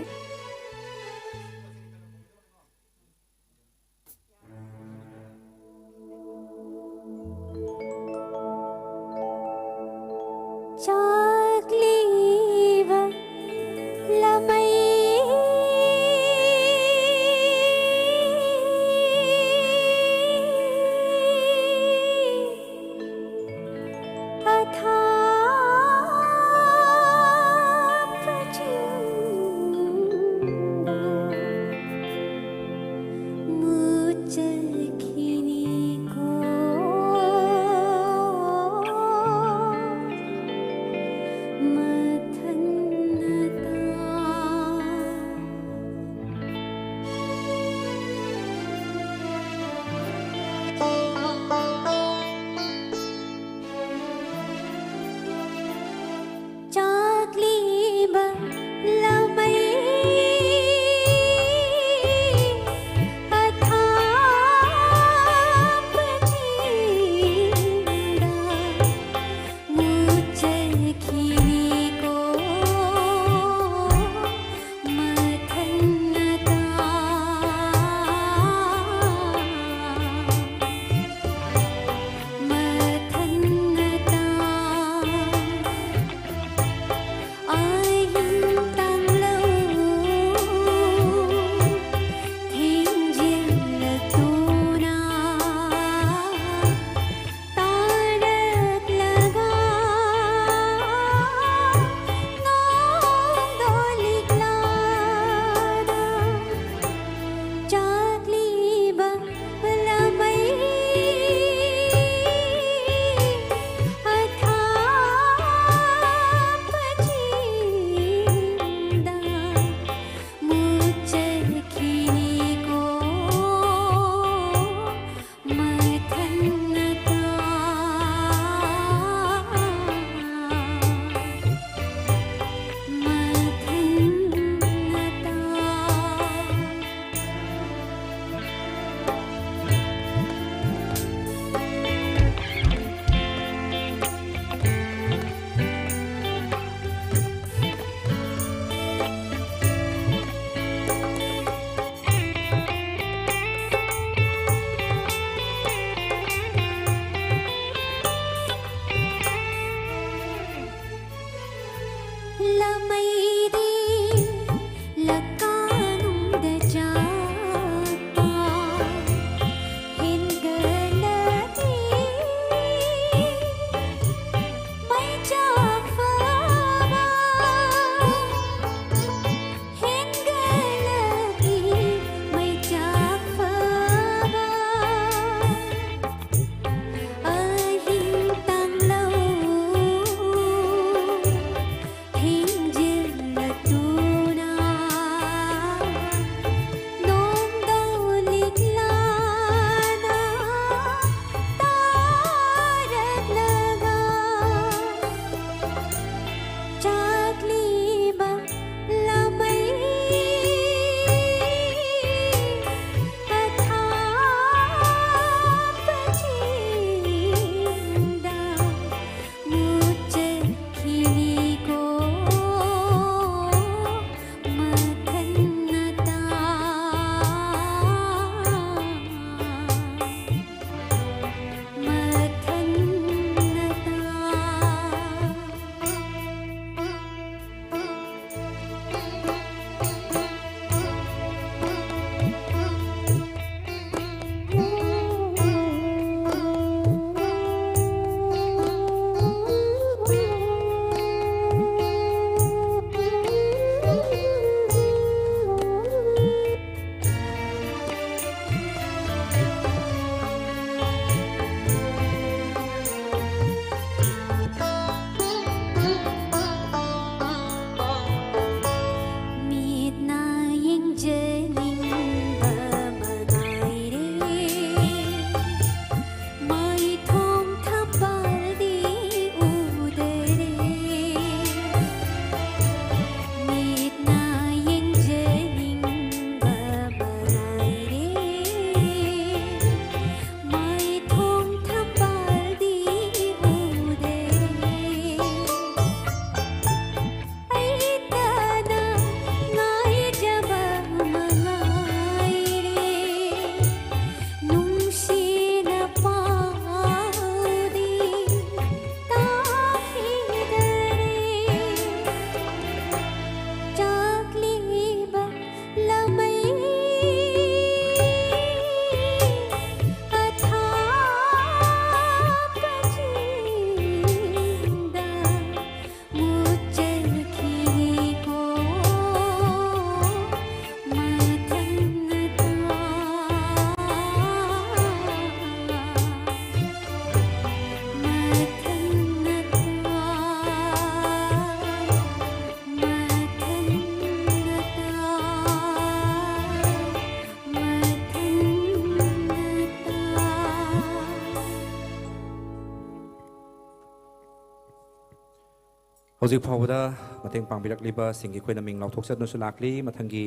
ꯍꯧꯖꯤꯛ ꯐꯥꯎꯕꯗ ꯃꯇꯦꯡ ꯄꯥꯡꯕꯤꯔꯛꯂꯤꯕꯁꯤꯡꯒꯤ ꯑꯩꯈꯣꯏꯅ ꯃꯤꯡ ꯂꯥꯎꯊꯣꯛꯆꯗꯨꯅꯁꯨ ꯂꯥꯛꯂꯤ꯫ ꯃꯊꯪꯒꯤ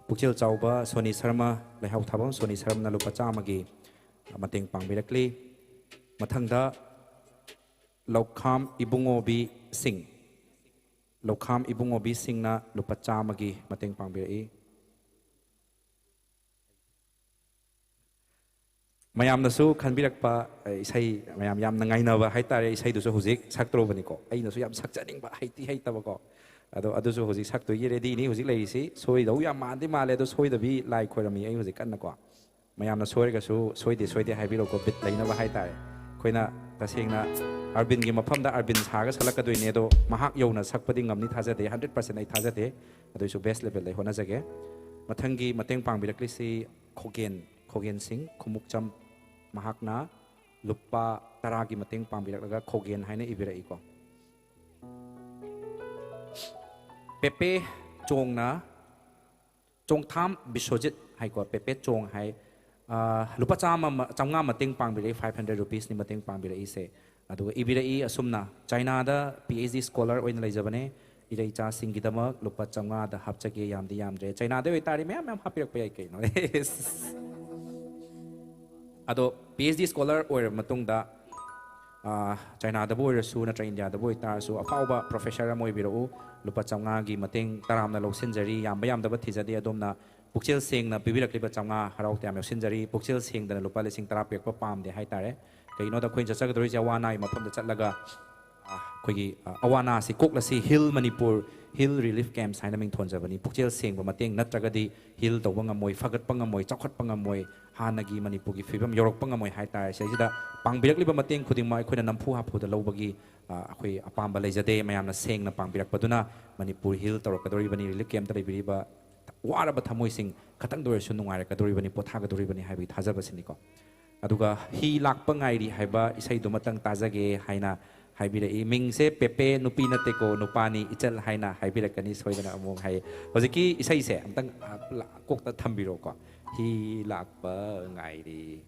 ꯄꯨꯛꯆꯦꯜ ꯆꯥꯎꯕ ꯁꯣꯅꯤ ꯁꯔꯃ, ꯂꯩꯍꯥꯎ ꯊꯥꯕꯝ ꯁꯣꯅꯤ ꯁꯔꯃꯅ ꯂꯨꯄꯥ ꯆꯥꯝꯃꯒꯤ ꯃꯇꯦꯡ ꯄꯥꯡꯕꯤꯔꯛꯂꯤ꯫ ꯃꯊꯪꯗ ꯂꯧꯈꯥꯝ ꯏꯕꯨꯡꯉꯣꯕꯤ ꯁꯤꯡ, ꯂꯧꯈꯥꯝ ꯏꯕꯨꯡꯉꯣꯕꯤ ꯁꯤꯡꯅ ꯂꯨꯄꯥ ꯆꯥꯝꯃꯒꯤ ꯃꯇꯦꯡ ꯄꯥꯡꯕꯤꯔꯛꯏ꯫ ꯃꯌꯥꯝꯅꯁꯨ ꯈꯟꯕꯤꯔꯛꯄ, ꯑ, ꯏꯁꯩ, ꯃꯌꯥꯝ ꯌꯥꯝꯅ ꯉꯥꯏꯅꯕ ꯍꯥꯏꯇꯥꯔꯦ, ꯏꯁꯩꯗꯨꯁꯨ ꯍꯧꯖꯤꯛ ꯁꯛꯇ꯭ꯔꯨꯕꯅꯤꯀꯣ꯫ ꯑꯩꯅꯁꯨ ꯌꯥꯝ ꯁꯛꯆꯅꯤꯡꯕ, ꯍꯩꯇꯤ ꯍꯩꯇꯕꯀꯣ꯫ ꯑꯗꯣ ꯑꯗꯨꯁꯨ ꯍꯧꯖꯤꯛ ꯁꯛꯇꯣꯏꯒꯤ ꯔꯦꯗꯤꯅꯤ꯫ ꯍꯧꯖꯤꯛ ꯂꯩꯔꯤꯁꯤ ꯁꯣꯏꯗꯧ ꯌꯥꯝ ꯃꯥꯟꯗꯤ ꯃꯥꯜꯂꯦ, ꯑꯗꯣ ꯁꯣꯏꯗꯕꯤ ꯂꯥꯏ ꯈꯣꯏꯔꯝꯃꯤ ꯑꯩ ꯍꯧꯖꯤꯛ ꯀꯟꯅꯀꯣ꯫ ꯃꯌꯥꯝꯅ ꯁꯣꯏꯔꯒꯁꯨ ꯁꯣꯏꯗꯦ ꯁꯣꯏꯗꯦ ꯍꯥꯏꯕꯤꯔꯣꯀꯣ, ꯕꯤꯠ ꯂꯩꯅꯕ ꯍꯥꯏꯇꯥꯔꯦ꯫ ꯑꯩꯈꯣꯏꯅ ꯇꯁꯦꯡꯅ ꯑꯔꯕꯤꯟꯒꯤ ꯃꯐꯝꯗ ꯑꯔꯕꯤꯟ ꯁꯥꯔꯒ ꯁꯛꯂꯛꯀꯗꯣꯏꯅꯦ, ꯑꯗꯣ ꯃꯍꯥꯛ ꯌꯧꯅ ꯁꯛꯄꯗꯤ ꯉꯝꯅꯤ ꯊꯥꯖꯗꯦ, ꯍꯟꯗ꯭ꯔꯦꯠ ꯄꯥꯔꯁꯦꯟ ꯑꯩ ꯊꯥꯖꯗꯦ꯫ ꯑꯗꯨꯏꯁꯨ ꯕꯦꯁ ꯂꯦꯚꯦꯜꯗ ꯑꯩ ꯍꯣꯠꯅꯖꯒꯦ꯫ ꯃꯊꯪꯒꯤ ꯃꯇꯦꯡ ꯄꯥꯡꯕꯤꯔꯛꯂꯤꯁꯤ ꯈꯣꯒꯦꯟ, ꯈꯣꯒꯦꯟ ꯁꯤꯡ, ꯈꯨꯃꯨꯛꯆꯝ꯫ ꯃꯍꯥꯛꯅ ꯂꯨꯄꯥ ꯇꯔꯥꯒꯤ ꯃꯇꯦꯡ ꯄꯥꯡꯕꯤꯔꯛꯂꯒ ꯈꯣꯒꯦꯟ ꯍꯥꯏꯅ ꯏꯕꯤꯔꯛꯏꯀꯣ꯫ ꯄꯦꯄꯦ ꯆꯣꯡꯅ, ꯆꯣꯡꯊꯥꯝ ꯕꯤꯁ꯭ꯋꯖꯤꯠ ꯍꯥꯏꯀꯣ, ꯄꯦꯄꯦ ꯆꯣꯡ ꯍꯥꯏ꯫ ꯑꯥ, ꯂꯨꯄꯥ ꯆꯥꯝꯃ ꯑꯃ, ꯆꯥꯝꯃꯉꯥ ꯃꯇꯦꯡ ꯄꯥꯡꯕꯤꯔꯛꯏ, ꯐꯥꯏꯚ ꯍꯟꯗ꯭ꯔꯦꯠ ꯔꯨꯄꯤꯁꯅꯤ ꯃꯇꯦꯡ ꯄꯥꯡꯕꯤꯔꯛꯏꯁꯦ꯫ ꯑꯗꯨꯒ ꯏꯕꯤꯔꯛꯏ ꯑꯁꯨꯝꯅ, ꯆꯥꯏꯅꯥꯗ ꯄꯤ ꯑꯩꯆ ꯗꯤ ꯁ꯭ꯀꯣꯂꯔ ꯑꯣꯏꯅ ꯂꯩꯖꯕꯅꯦ, ꯏꯔꯩꯆꯥꯁꯤꯡꯒꯤꯗꯃꯛ ꯂꯨꯄꯥ ꯆꯥꯝꯃꯉꯥꯗ ꯍꯥꯞꯆꯒꯦ, ꯌꯥꯝꯗꯤ ꯌꯥꯝꯗ꯭ꯔꯦ꯫ ꯆꯥꯏꯅꯥꯗ ꯑꯣꯏꯇꯥꯔꯗꯤ ꯃꯌꯥꯝ ꯃꯌꯥꯝ ꯍꯥꯞꯄꯤꯔꯛꯄ ꯌꯥꯏ ꯀꯩꯅꯣ꯫ ꯑꯗꯣ ꯄꯤ ꯑꯩꯆ ꯗꯤ ꯁ꯭ꯀꯣꯂꯔ ꯑꯣꯏꯔꯕ ꯃꯇꯨꯡꯗ, ꯑꯥ, ꯆꯥꯏꯅꯥꯗꯕꯨ ꯑꯣꯏꯔꯁꯨ ꯅꯠꯇ꯭ꯔꯒ ꯏꯟꯗꯤꯌꯥꯗꯕꯨ ꯑꯣꯏꯇꯥꯔꯁꯨ, ꯑꯐꯥꯎꯕ ꯄ꯭ꯔꯣꯐꯦꯁꯔ ꯑꯃ ꯑꯣꯏꯕꯤꯔꯛꯎ꯫ ꯂꯨꯄꯥ ꯆꯥꯝꯃꯉꯥꯒꯤ ꯃꯇꯦꯡ ꯇꯔꯥꯝꯅ ꯂꯧꯁꯤꯟꯖꯔꯤ, ꯌꯥꯝꯕ ꯌꯥꯝꯗꯕ ꯊꯤꯖꯗꯦ꯫ ꯑꯗꯣꯝꯅ ꯄꯨꯛꯆꯦꯜ ꯁꯦꯡꯅ ꯄꯤꯕꯤꯔꯛꯂꯤꯕ ꯆꯥꯝꯃꯉꯥ ꯍꯔꯥꯎ ꯇꯌꯥꯝ ꯌꯥꯎꯁꯤꯟꯖꯔꯤ꯫ ꯄꯨꯛꯆꯦꯜ ꯁꯦꯡꯗꯅ ꯂꯨꯄꯥ ꯂꯤꯁꯤꯡ ꯇꯔꯥ ꯄꯤꯔꯛꯄ ꯄꯥꯝꯗꯦ ꯍꯥꯏꯇꯥꯔꯦ꯫ ꯀꯩꯒꯤꯅꯣꯗ ꯑꯩꯈꯣꯏꯅ ꯆꯠꯆꯒꯗꯧꯔꯤꯁꯦ ꯑꯋꯥ ꯑꯅꯥꯒꯤ ꯃꯐꯝꯗ ꯆꯠꯂꯒ, ꯑ, ꯑꯩꯈꯣꯏꯒꯤ, ꯑ, ꯑꯋꯥ ꯑꯅꯥꯁꯤ ꯀꯣꯛꯂꯁꯤ, ꯍꯤꯜ ꯃꯅꯤꯄꯨꯔ, ꯍꯤꯜ ꯔꯤꯂꯤꯐ ꯀꯦꯝꯞꯁ ꯍꯥꯏꯅ ꯃꯤꯡ ꯊꯣꯟꯖꯕꯅꯤ꯫ ꯄꯨꯛꯆꯦꯜ ꯁꯦꯡꯕ ꯃꯇꯦꯡ ꯅꯠꯇ꯭ꯔꯒꯗꯤ ꯍꯤꯜ ꯇꯧꯕ ꯉꯝꯃꯣꯏ, ꯐꯒꯠꯄ ꯉꯝꯃꯣꯏ, ꯆꯥꯎꯈꯠꯄ ꯉꯝꯃꯣꯏ, ꯍꯥꯟꯅꯒꯤ ꯃꯅꯤꯄꯨꯔꯒꯤ ꯐꯤꯕꯝ ꯌꯧꯔꯛꯄ ꯉꯝꯃꯣꯏ ꯍꯥꯏꯇꯥꯔꯦ꯫ ꯁꯤꯗꯩꯁꯤꯗ ꯄꯥꯡꯕꯤꯔꯛꯂꯤꯕ ꯃꯇꯦꯡ ꯈꯨꯗꯤꯡꯃꯛ ꯑꯩꯈꯣꯏꯅ ꯅꯝꯐꯨ ꯍꯥꯐꯨꯗ ꯂꯧꯕꯒꯤ, ꯑ, ꯑꯩꯈꯣꯏ ꯑꯄꯥꯝꯕ ꯂꯩꯖꯗꯦ꯫ ꯃꯌꯥꯝꯅ ꯁꯦꯡꯅ ꯄꯥꯡꯕꯤꯔꯛꯄꯗꯨꯅ ꯃꯅꯤꯄꯨꯔ ꯍꯤꯜ ꯇꯧꯔꯛꯀꯗꯧꯔꯤꯕꯅꯤ꯫ ꯔꯤꯂꯤꯐ ꯀꯦꯝꯞꯇ ꯂꯩꯕꯤꯔꯤꯕ ꯋꯥꯔꯕ ꯊꯃꯣꯏꯁꯤꯡ ꯈꯇꯪꯗ ꯑꯣꯏꯔꯁꯨ ꯅꯨꯡꯉꯥꯏꯔꯛꯀꯗꯧꯔꯤꯕꯅꯤ, ꯄꯣꯊꯥꯒꯗꯧꯔꯤꯕꯅꯤ ꯍꯥꯏꯕꯒꯤ ꯊꯥꯖꯕꯁꯤꯅꯤꯀꯣ꯫ ꯑꯗꯨꯒ ꯍꯤ ꯂꯥꯛꯄ ꯉꯥꯏꯔꯤ ꯍꯥꯏꯕ ꯏꯁꯩꯗꯨꯃꯇꯪ ꯇꯥꯖꯒꯦ ꯍꯥꯏꯅ ꯍꯥꯏꯕꯤꯔꯛꯏ꯫ ꯃꯤꯡꯁꯦ ꯄꯦꯄꯦ ꯅꯨꯄꯤ ꯅꯠꯇꯦꯀꯣ, ꯅꯨꯄꯥꯅꯤ ꯏꯆꯜ ꯍꯥꯏꯅ ꯍꯥꯏꯕꯤꯔꯛꯀꯅꯤ ꯁꯣꯏꯗꯅ ꯑꯃꯨꯛ ꯍꯥꯏ꯫ ꯍꯧꯖꯤꯛꯀꯤ ꯏꯁꯩꯁꯦ ꯑꯝꯇꯪ, ꯑ, ꯀꯣꯛꯇ ꯊꯝꯕꯤꯔꯣꯀꯣ꯫ ꯍꯤ ꯂꯥꯛꯄ ꯉꯥꯏꯔꯤ꯫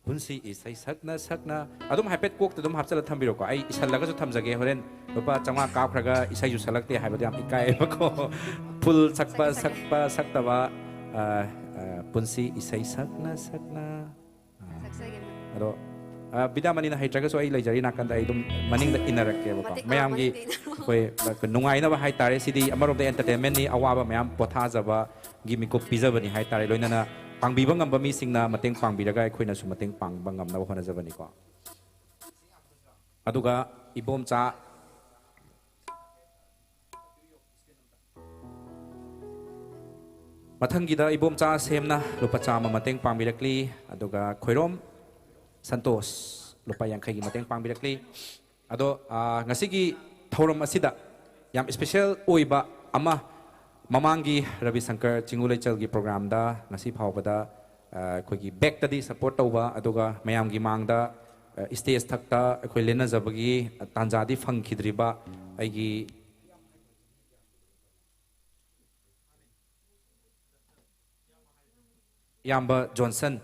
ꯄꯨꯟꯁꯤ ꯏꯁꯩ ꯁꯛꯅ ꯁꯛꯅ ꯑꯗꯨꯝ ꯍꯥꯏꯐꯦꯠ ꯀꯣꯛꯇ ꯑꯗꯨꯝ ꯍꯥꯞꯆꯜꯂ ꯊꯝꯕꯤꯔꯣꯀꯣ꯫ ꯑꯩ ꯏꯁꯜꯂꯒꯁꯨ ꯊꯝꯖꯒꯦ, ꯍꯣꯔꯦꯟ ꯂꯨꯄꯥ ꯆꯥꯝꯃꯉꯥ ꯀꯥꯞꯈ꯭ꯔꯒ ꯏꯁꯩꯁꯨ ꯁꯛꯂꯛꯇꯦ ꯍꯥꯏꯕꯗꯣ ꯌꯥꯝ ꯏꯀꯥꯏꯌꯦꯕꯀꯣ꯫ ꯐꯨꯜ ꯁꯛꯄ ꯁꯛꯄ ꯁꯛꯇꯕ, ꯑ, ꯑ, ꯄꯨꯟꯁꯤ ꯏꯁꯩ ꯁꯛꯅ ꯁꯛꯅ꯫ ꯑ, ꯑꯗꯣ, ꯑ, ꯕꯤꯗ꯭ꯌꯥꯃꯅꯤꯅ ꯍꯩꯇ꯭ꯔꯒꯁꯨ ꯑꯩ ꯂꯩꯖꯔꯤ ꯅꯥꯀꯟꯗ, ꯑꯩ ꯑꯗꯨꯝ ꯃꯅꯤꯡꯗ ꯏꯟꯅꯔꯛꯀꯦꯕꯀꯣ꯫ ꯃꯌꯥꯝꯒꯤ ꯑꯩꯈꯣꯏ ꯅꯨꯡꯉꯥꯏꯅꯕ ꯍꯥꯏꯇꯥꯔꯦ꯫ ꯁꯤꯗꯤ ꯑꯃꯔꯣꯝꯗ entertainment ꯅꯤ, ꯑꯋꯥꯕ ꯃꯌꯥꯝ ꯄꯣꯊꯥꯖꯕꯒꯤ ꯃꯤꯀꯨꯞ ꯄꯤꯖꯕꯅꯤ ꯍꯥꯏꯇꯥꯔꯦ꯫ ꯂꯣꯏꯅꯅ ꯄꯥꯡꯕꯤꯕ ꯉꯝꯕ ꯃꯤꯁꯤꯡꯅ ꯃꯇꯦꯡ ꯄꯥꯡꯕꯤꯔꯒ ꯑꯩꯈꯣꯏꯅꯁꯨ ꯃꯇꯦꯡ ꯄꯥꯡꯕ ꯉꯝꯅꯕ ꯍꯣꯠꯅꯖꯕꯅꯤꯀꯣ꯫ ꯑꯗꯨꯒ ꯏꯕꯣꯝꯆꯥ, ꯃꯊꯪꯒꯤꯗ ꯏꯕꯣꯝꯆꯥ ꯁꯦꯝꯅ ꯂꯨꯄꯥ ꯆꯥꯝꯃ ꯃꯇꯦꯡ ꯄꯥꯡꯕꯤꯔꯛꯂꯤ, ꯑꯗꯨꯒ ꯈꯣꯏꯔꯣꯝ ꯁꯟꯇꯣꯁ ꯂꯨꯄꯥ ꯌꯥꯡꯈꯩꯒꯤ ꯃꯇꯦꯡ ꯄꯥꯡꯕꯤꯔꯛꯂꯤ꯫ ꯑꯗꯣ, ꯑ, ꯉꯁꯤꯒꯤ ꯊꯧꯔꯝ ꯑꯁꯤꯗ ꯌꯥꯝ special ꯑꯣꯏꯕ ꯑꯃ, ꯃꯃꯥꯡꯒꯤ ꯔꯕꯤ ꯁꯪꯀꯔ ꯆꯤꯡꯉꯨ ꯂꯩꯆꯜꯒꯤ programꯗ ꯉꯁꯤ ꯐꯥꯎꯕꯗ, ꯑ, ꯑꯩꯈꯣꯏꯒꯤ backꯇꯗꯤ support ꯇꯧꯕ, ꯑꯗꯨꯒ ꯃꯌꯥꯝꯒꯤ ꯃꯥꯡꯗ, ꯑ, stage ꯊꯛꯇ ꯑꯩꯈꯣꯏ ꯂꯦꯟꯅꯖꯕꯒꯤ ꯇꯥꯟꯖꯥꯗꯤ ꯐꯪꯈꯤꯗ꯭ꯔꯤꯕ ꯑꯩꯒꯤ ꯏꯌꯥꯝꯕ ꯖꯣꯟꯁꯟ,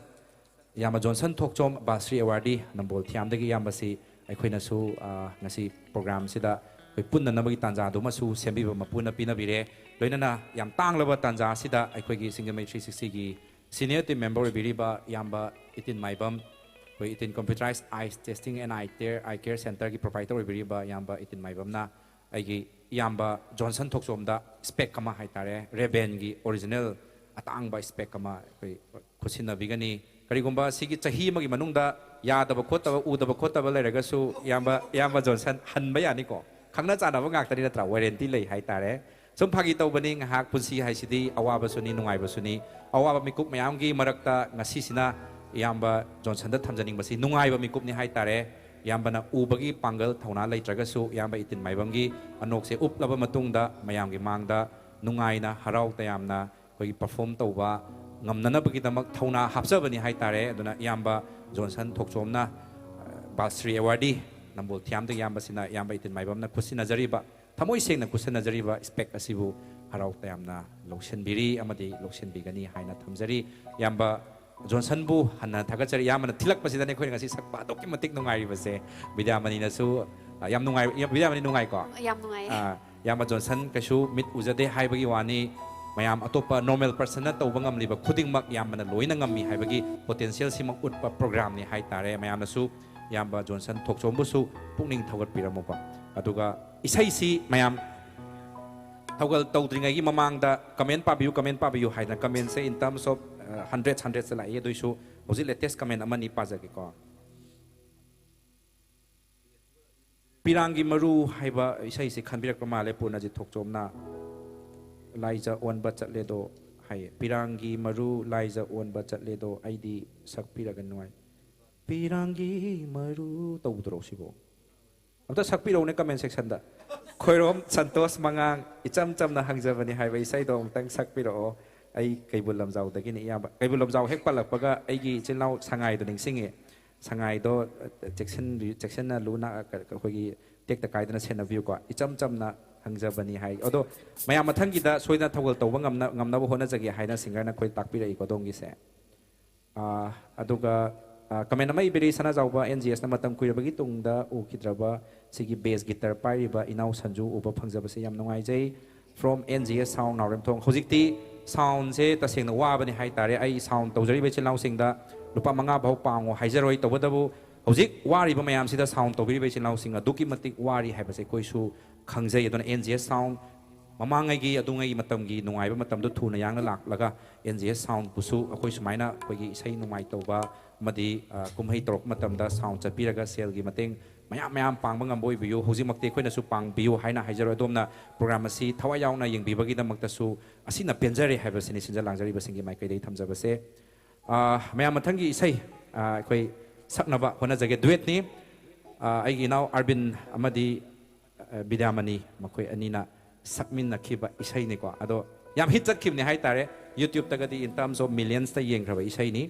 ꯏꯌꯥꯝꯕ ꯖꯣꯟꯁꯟ ꯊꯣꯛꯆꯣꯝ, ꯕꯥꯁ꯭ꯔꯤ Awardee ꯅꯝꯕꯣꯜ ꯊꯤꯌꯥꯝꯗꯒꯤ ꯏꯌꯥꯝꯕꯁꯤ ꯑꯩꯈꯣꯏꯅꯁꯨ, ꯑ, ꯉꯁꯤ programꯁꯤꯗ ꯑꯩꯈꯣꯏ ꯄꯨꯟꯅꯅꯕꯒꯤ ꯇꯥꯟꯖꯥꯗꯨꯃꯁꯨ ꯁꯦꯝꯕꯤꯕ ꯃꯄꯨꯅ ꯄꯤꯅꯕꯤꯔꯦ꯫ ꯂꯣꯏꯅꯅ ꯌꯥꯝ ꯇꯥꯡꯂꯕ ꯇꯥꯟꯖꯥ ꯑꯁꯤꯗ ꯑꯩꯈꯣꯏꯒꯤ ꯁꯤꯡꯖꯃꯩ three sixtyꯒꯤ senior team member ꯑꯣꯏꯕꯤꯔꯤꯕ ꯏꯌꯥꯝꯕ ꯏꯇꯤꯟ ꯃꯥꯏꯕꯝ, ꯑꯩꯈꯣꯏ ꯏꯇꯤꯟ Computerized Eyes Testing and Eye Care, Eye Care Centreꯒꯤ proprietor ꯑꯣꯏꯕꯤꯔꯤꯕ ꯏꯌꯥꯝꯕ ꯏꯇꯤꯟ ꯃꯥꯏꯕꯝꯅ ꯑꯩꯒꯤ ꯏꯌꯥꯝꯕ ꯖꯣꯟꯁꯟ ꯊꯣꯛꯆꯣꯝꯗ spec ꯑꯃ ꯍꯥꯏꯇꯥꯔꯦ, Ray-Banꯒꯤ original ꯑꯇꯥꯡꯕ spec ꯑꯃ ꯑꯩꯈꯣꯏ ꯈꯨꯠꯁꯤꯟꯅꯕꯤꯒꯅꯤ꯫ ꯀꯔꯤꯒꯨꯝꯕ ꯁꯤꯒꯤ ꯆꯍꯤ ꯑꯃꯒꯤ ꯃꯅꯨꯡꯗ ꯌꯥꯗꯕ ꯈꯣꯠꯇꯕ, ꯎꯗꯕ ꯈꯣꯠꯇꯕ ꯂꯩꯔꯒꯁꯨ ꯏꯌꯥꯝꯕ, ꯏꯌꯥꯝꯕ ꯖꯣꯟꯁꯟ ꯍꯟꯕ ꯌꯥꯅꯤꯀꯣ꯫ ꯈꯪꯅ ꯆꯥꯟꯅꯕ ꯉꯥꯛꯇꯅꯤ ꯅꯠꯇ꯭ꯔꯥ? Warranty ꯂꯩ ꯍꯥꯏꯇꯥꯔꯦ꯫ ꯁꯨꯝ ꯐꯥꯒꯤ ꯇꯧꯕꯅꯤ, ꯉꯥꯏꯍꯥꯛ ꯄꯨꯟꯁꯤ ꯍꯥꯏꯁꯤꯗꯤ ꯑꯋꯥꯕꯁꯨꯅꯤ, ꯅꯨꯡꯉꯥꯏꯕꯁꯨꯅꯤ꯫ ꯑꯋꯥꯕ ꯃꯤꯀꯨꯞ ꯃꯌꯥꯝꯒꯤ ꯃꯔꯛꯇ ꯉꯁꯤꯁꯤꯅ ꯏꯌꯥꯝꯕ ꯖꯣꯟꯁꯟꯗ ꯊꯝꯖꯅꯤꯡꯕꯁꯤ ꯅꯨꯡꯉꯥꯏꯕ ꯃꯤꯀꯨꯞꯅꯤ ꯍꯥꯏꯇꯥꯔꯦ꯫ ꯏꯌꯥꯝꯕꯅ ꯎꯕꯒꯤ ꯄꯥꯡꯒꯜ ꯊꯧꯅꯥ ꯂꯩꯇ꯭ꯔꯒꯁꯨ ꯏꯌꯥꯝꯕ ꯏꯇꯤꯟ ꯃꯥꯏꯕꯝꯒꯤ ꯑꯅꯣꯛꯁꯦ ꯎꯞꯂꯕ ꯃꯇꯨꯡꯗ ꯃꯌꯥꯝꯒꯤ ꯃꯥꯡꯗ ꯅꯨꯡꯉꯥꯏꯅ ꯍꯔꯥꯎ ꯇꯌꯥꯝꯅ ꯑꯩꯈꯣꯏꯒꯤ perform ꯇꯧꯕ ꯉꯝꯅꯅꯕꯒꯤꯗꯃꯛ ꯊꯧꯅꯥ ꯍꯥꯞꯆꯕꯅꯤ ꯍꯥꯏꯇꯥꯔꯦ꯫ ꯑꯗꯨꯅ ꯏꯌꯥꯝꯕ ꯖꯣꯟꯁꯟ ꯊꯣꯛꯆꯣꯝꯅ, ꯑ, ꯕꯥꯁ꯭ꯔꯤ Awardee ꯅꯝꯕꯣꯜ ꯊꯤꯌꯥꯝꯗꯒꯤ ꯏꯌꯥꯝꯕꯁꯤꯅ ꯏꯌꯥꯝꯕ ꯏꯇꯤꯟ ꯃꯥꯏꯕꯝꯅ ꯈꯨꯠꯁꯤꯟꯅꯖꯔꯤꯕ, ꯊꯃꯣꯏ ꯁꯦꯡꯅ ꯈꯨꯠꯁꯤꯟꯅꯖꯔꯤꯕ spec ꯑꯁꯤꯕꯨ ꯍꯔꯥꯎ ꯇꯌꯥꯝꯅ ꯂꯧꯁꯤꯟꯕꯤꯔꯤ ꯑꯃꯗꯤ ꯂꯧꯁꯤꯟꯕꯤꯒꯅꯤ ꯍꯥꯏꯅ ꯊꯝꯖꯔꯤ꯫ ꯏꯌꯥꯝꯕ ꯖꯣꯟꯁꯟꯕꯨ ꯍꯟꯅ ꯊꯥꯒꯠꯆꯔꯤ꯫ ꯏꯌꯥꯝꯕꯅ ꯊꯤꯜꯂꯛꯄꯁꯤꯗꯅꯦ ꯑꯩꯈꯣꯏꯅ ꯉꯁꯤ ꯁꯛꯄ ꯑꯗꯨꯛꯀꯤ ꯃꯇꯤꯛ ꯅꯨꯡꯉꯥꯏꯔꯤꯕꯁꯦ꯫ ꯕꯤꯗ꯭ꯌꯥꯃꯅꯤꯅꯁꯨ, ꯑ, ꯌꯥꯝ ꯅꯨꯡꯉꯥꯏ-, ꯕꯤꯗ꯭ꯌꯥꯃꯅꯤ ꯅꯨꯡꯉꯥꯏꯀꯣ? ꯌꯥꯝ ꯅꯨꯡꯉꯥꯏꯌꯦ꯫ ꯑ, ꯏꯌꯥꯝꯕ ꯖꯣꯟꯁꯟ, ꯀꯩꯁꯨ ꯃꯤꯠ ꯎꯖꯗꯦ ꯍꯥꯏꯕꯒꯤ ꯋꯥꯅꯤ, ꯃꯌꯥꯝ ꯑꯇꯣꯞꯄ normal personꯅ ꯇꯧꯕ ꯉꯝꯂꯤꯕ ꯈꯨꯗꯤꯡꯃꯛ ꯏꯌꯥꯝꯕꯅ ꯂꯣꯏꯅ ꯉꯝꯃꯤ ꯍꯥꯏꯕꯒꯤ potentialꯁꯤꯃꯛ ꯎꯠꯄ programꯅꯤ ꯍꯥꯏꯇꯥꯔꯦ꯫ ꯃꯌꯥꯝꯅꯁꯨ ꯏꯌꯥꯝꯕ ꯖꯣꯟꯁꯟ ꯊꯣꯛꯆꯣꯝꯕꯨꯁꯨ ꯄꯨꯛꯅꯤꯡ ꯊꯧꯒꯠꯄꯤꯔꯝꯃꯨꯀꯣ꯫ ꯑꯗꯨꯒ ꯏꯁꯩꯁꯤ ꯃꯌꯥꯝ ꯊꯧꯒꯜ ꯇꯧꯗ꯭ꯔꯤꯉꯩꯒꯤ ꯃꯃꯥꯡꯗ comment ꯄꯥꯕꯤꯌꯨ, comment ꯄꯥꯕꯤꯌꯨ ꯍꯥꯏꯗꯅ commentꯁꯦ in terms of, ꯑ, hundreds, hundredsꯇ ꯂꯥꯛꯏ꯫ ꯑꯗꯨꯏꯁꯨ ꯍꯧꯖꯤꯛ latest comment ꯑꯃꯅꯤ ꯄꯥꯖꯒꯦꯀꯣ꯫ ꯄꯤꯔꯥꯡꯒꯤ ꯃꯔꯨ ꯍꯥꯏꯕ ꯏꯁꯩꯁꯤ ꯈꯟꯕꯤꯔꯛꯄ ꯃꯥꯜꯂꯦ ꯄꯨꯔꯅꯖꯤꯠ ꯊꯣꯛꯆꯣꯝꯅ꯫ "ꯂꯥꯏꯖ ꯑꯣꯟꯕ ꯆꯠꯂꯦꯗꯣ" ꯍꯥꯏꯌꯦ꯫ "ꯄꯤꯔꯥꯡꯒꯤ ꯃꯔꯨ ꯂꯥꯏꯖ ꯑꯣꯟꯕ ꯆꯠꯂꯦꯗꯣ, ꯑꯩꯗꯤ ꯁꯛꯄꯤꯔꯒ ꯅꯨꯡꯉꯥꯏ"꯫ "ꯄꯤꯔꯥꯡꯒꯤ ꯃꯔꯨ" ꯇꯧꯗ꯭ꯔꯣ ꯁꯤꯕꯣ? ꯑꯝꯇ ꯁꯛꯄꯤꯔꯛꯎꯅꯦ comment sectionꯗ꯫ ꯈꯣꯏꯔꯣꯝ ꯁꯟꯇꯣꯁ ꯃꯉꯥꯡ, "ꯏꯆꯝ ꯆꯝꯅ ꯍꯪꯖꯕꯅꯤ" ꯍꯥꯏꯕ ꯏꯁꯩꯗꯣ ꯑꯃꯨꯛꯇꯪ ꯁꯛꯄꯤꯔꯛꯑꯣ꯫ ꯑꯩ ꯀꯩꯕꯨꯜ ꯂꯝꯖꯥꯎꯗꯒꯤꯅꯤ ꯏꯌꯥꯝꯕ꯫ ꯀꯩꯕꯨꯜ ꯂꯝꯖꯥꯎ ꯍꯦꯛ ꯄꯜꯂꯛꯄꯒ ꯑꯩꯒꯤ ꯏꯆꯤꯜ ꯏꯅꯥꯎ ꯁꯉꯥꯏꯗꯣ ꯅꯤꯡꯁꯤꯡꯉꯦ꯫ ꯁꯉꯥꯏꯗꯣ, ꯑ, ꯆꯦꯛꯁꯤꯟꯕꯤ-, ꯆꯦꯛꯁꯤꯟꯅ ꯂꯨꯅ, ꯑ, ꯀ-, ꯑꯩꯈꯣꯏꯒꯤ ꯇꯦꯛꯇ ꯀꯥꯏꯗꯅ ꯁꯦꯟꯅꯕꯤꯌꯨꯀꯣ꯫ "ꯏꯆꯝ ꯆꯝꯅ ꯍꯪꯖꯕꯅꯤ" ꯍꯥꯏ꯫ ꯑꯗꯣ ꯃꯌꯥꯝ ꯃꯊꯪꯒꯤꯗ ꯁꯣꯏꯗꯅ ꯊꯧꯒꯜ ꯇꯧꯕ ꯉꯝꯅ-, ꯉꯝꯅꯕ ꯍꯣꯠꯅꯖꯒꯦ ꯍꯥꯏꯅ singerꯅ ꯑꯩꯈꯣꯏ ꯇꯥꯛꯄꯤꯔꯛꯏꯀꯣ ꯑꯗꯣꯝꯒꯤꯁꯦ꯫ ꯑꯥ, ꯑꯗꯨꯒ, ꯑꯥ, comment ꯑꯃ ꯏꯕꯤꯔꯤ, "ꯁꯅꯥꯖꯥꯎꯕ ꯑꯦꯟ ꯖꯤ ꯑꯦꯁꯅ ꯃꯇꯝ ꯀꯨꯏꯔꯕꯒꯤ ꯇꯨꯡꯗ ꯎꯈꯤꯗ꯭ꯔꯕ ꯁꯤꯒꯤ bass guitar ꯄꯥꯏꯔꯤꯕ ꯏꯅꯥꯎ ꯁꯟꯖꯨ ꯎꯕ ꯐꯪꯖꯕꯁꯦ ꯌꯥꯝ ꯅꯨꯡꯉꯥꯏꯖꯩ꯫ From N G S Sound ꯅꯥꯎꯔꯦꯝꯊꯣꯡ"꯫ ꯍꯧꯖꯤꯛꯇꯤ soundꯁꯦ ꯇꯁꯦꯡꯅ ꯋꯥꯕꯅꯤ ꯍꯥꯏꯇꯥꯔꯦ꯫ ꯑꯩ sound ꯇꯧꯖꯔꯤꯕ ꯏꯆꯤꯜ ꯏꯅꯥꯎꯁꯤꯡꯗ ꯂꯨꯄꯥ ꯃꯉꯥ ꯐꯥꯎ ꯄꯥꯡꯉꯣ ꯍꯥꯏꯖꯔꯣꯏ꯫ ꯇꯧꯕꯇꯕꯨ ꯍꯧꯖꯤꯛ ꯋꯥꯔꯤꯕ ꯃꯌꯥꯝꯁꯤꯗ sound ꯇꯧꯕꯤꯔꯤꯕ ꯏꯆꯤꯜ ꯏꯅꯥꯎꯁꯤꯡ ꯑꯗꯨꯛꯀꯤ ꯃꯇꯤꯛ ꯋꯥꯔꯤ ꯍꯥꯏꯕꯁꯦ ꯑꯩꯈꯣꯏꯁꯨ ꯈꯪꯖꯩ꯫ ꯑꯗꯨꯅ N G S Sound ꯃꯃꯥꯡꯉꯩꯒꯤ ꯑꯗꯨꯉꯩꯒꯤ ꯃꯇꯝꯒꯤ ꯅꯨꯡꯉꯥꯏꯕ ꯃꯇꯝꯗꯣ ꯊꯨꯅ ꯌꯥꯡꯅ ꯂꯥꯛꯂꯒ N G S Soundꯕꯨꯁꯨ ꯑꯩꯈꯣꯏ ꯁꯨꯃꯥꯏꯅ ꯑꯩꯈꯣꯏꯒꯤ ꯏꯁꯩ ꯅꯨꯡꯉꯥꯏ ꯇꯧꯕ ꯑꯃꯗꯤ, ꯑ, ꯀꯨꯝꯍꯩ ꯇꯧꯔꯛꯄ ꯃꯇꯝꯗ sound ꯆꯠꯄꯤꯔꯒ ꯁꯦꯜꯒꯤ ꯃꯇꯦꯡ ꯃꯌꯥꯝ ꯃꯌꯥꯝ ꯄꯥꯡꯕ ꯉꯝꯕ ꯑꯣꯏꯕꯤꯌꯨ꯫ ꯍꯧꯖꯤꯛꯃꯛꯇꯤ ꯑꯩꯈꯣꯏꯅꯁꯨ ꯄꯥꯡꯕꯤꯌꯨ ꯍꯥꯏꯅ ꯍꯥꯏꯖꯔꯣꯏ꯫ ꯑꯗꯣꯝꯅ program ꯑꯁꯤ ꯊꯋꯥꯏ ꯌꯥꯎꯅ ꯌꯦꯡꯕꯤꯕꯒꯤꯗꯃꯛꯇꯁꯨ ꯑꯁꯤꯅ ꯄꯦꯟꯖꯔꯦ ꯍꯥꯏꯕꯁꯤꯅꯤ ꯁꯤꯟꯖ ꯂꯥꯡꯖꯔꯤꯕꯁꯤꯡꯒꯤ ꯃꯥꯏꯀꯩꯗꯒꯤ ꯊꯝꯖꯕꯁꯦ꯫ ꯑ, ꯃꯌꯥꯝ ꯃꯊꯪꯒꯤ ꯏꯁꯩ, ꯑ, ꯑꯩꯈꯣꯏ ꯁꯛꯅꯕ ꯍꯣꯠꯅꯖꯒꯦ꯫ Duetꯅꯤ꯫ ꯑ, ꯑꯩꯒꯤ ꯏꯅꯥꯎ ꯑꯥꯔꯕꯤꯟ ꯑꯃꯗꯤ, ꯑ, ꯕꯤꯗ꯭ꯌꯥꯃꯅꯤ ꯃꯈꯣꯏ ꯑꯅꯤꯅ ꯁꯛꯃꯤꯟꯅꯈꯤꯕ ꯏꯁꯩꯅꯤꯀꯣ꯫ ꯑꯗꯣ ꯌꯥꯝ hit ꯆꯠꯈꯤꯕꯅꯤ ꯍꯥꯏꯇꯥꯔꯦ꯫ YouTubeꯇꯒꯗꯤ in terms of millionsꯇ ꯌꯦꯡꯈ꯭ꯔꯕ ꯏꯁꯩꯅꯤ꯫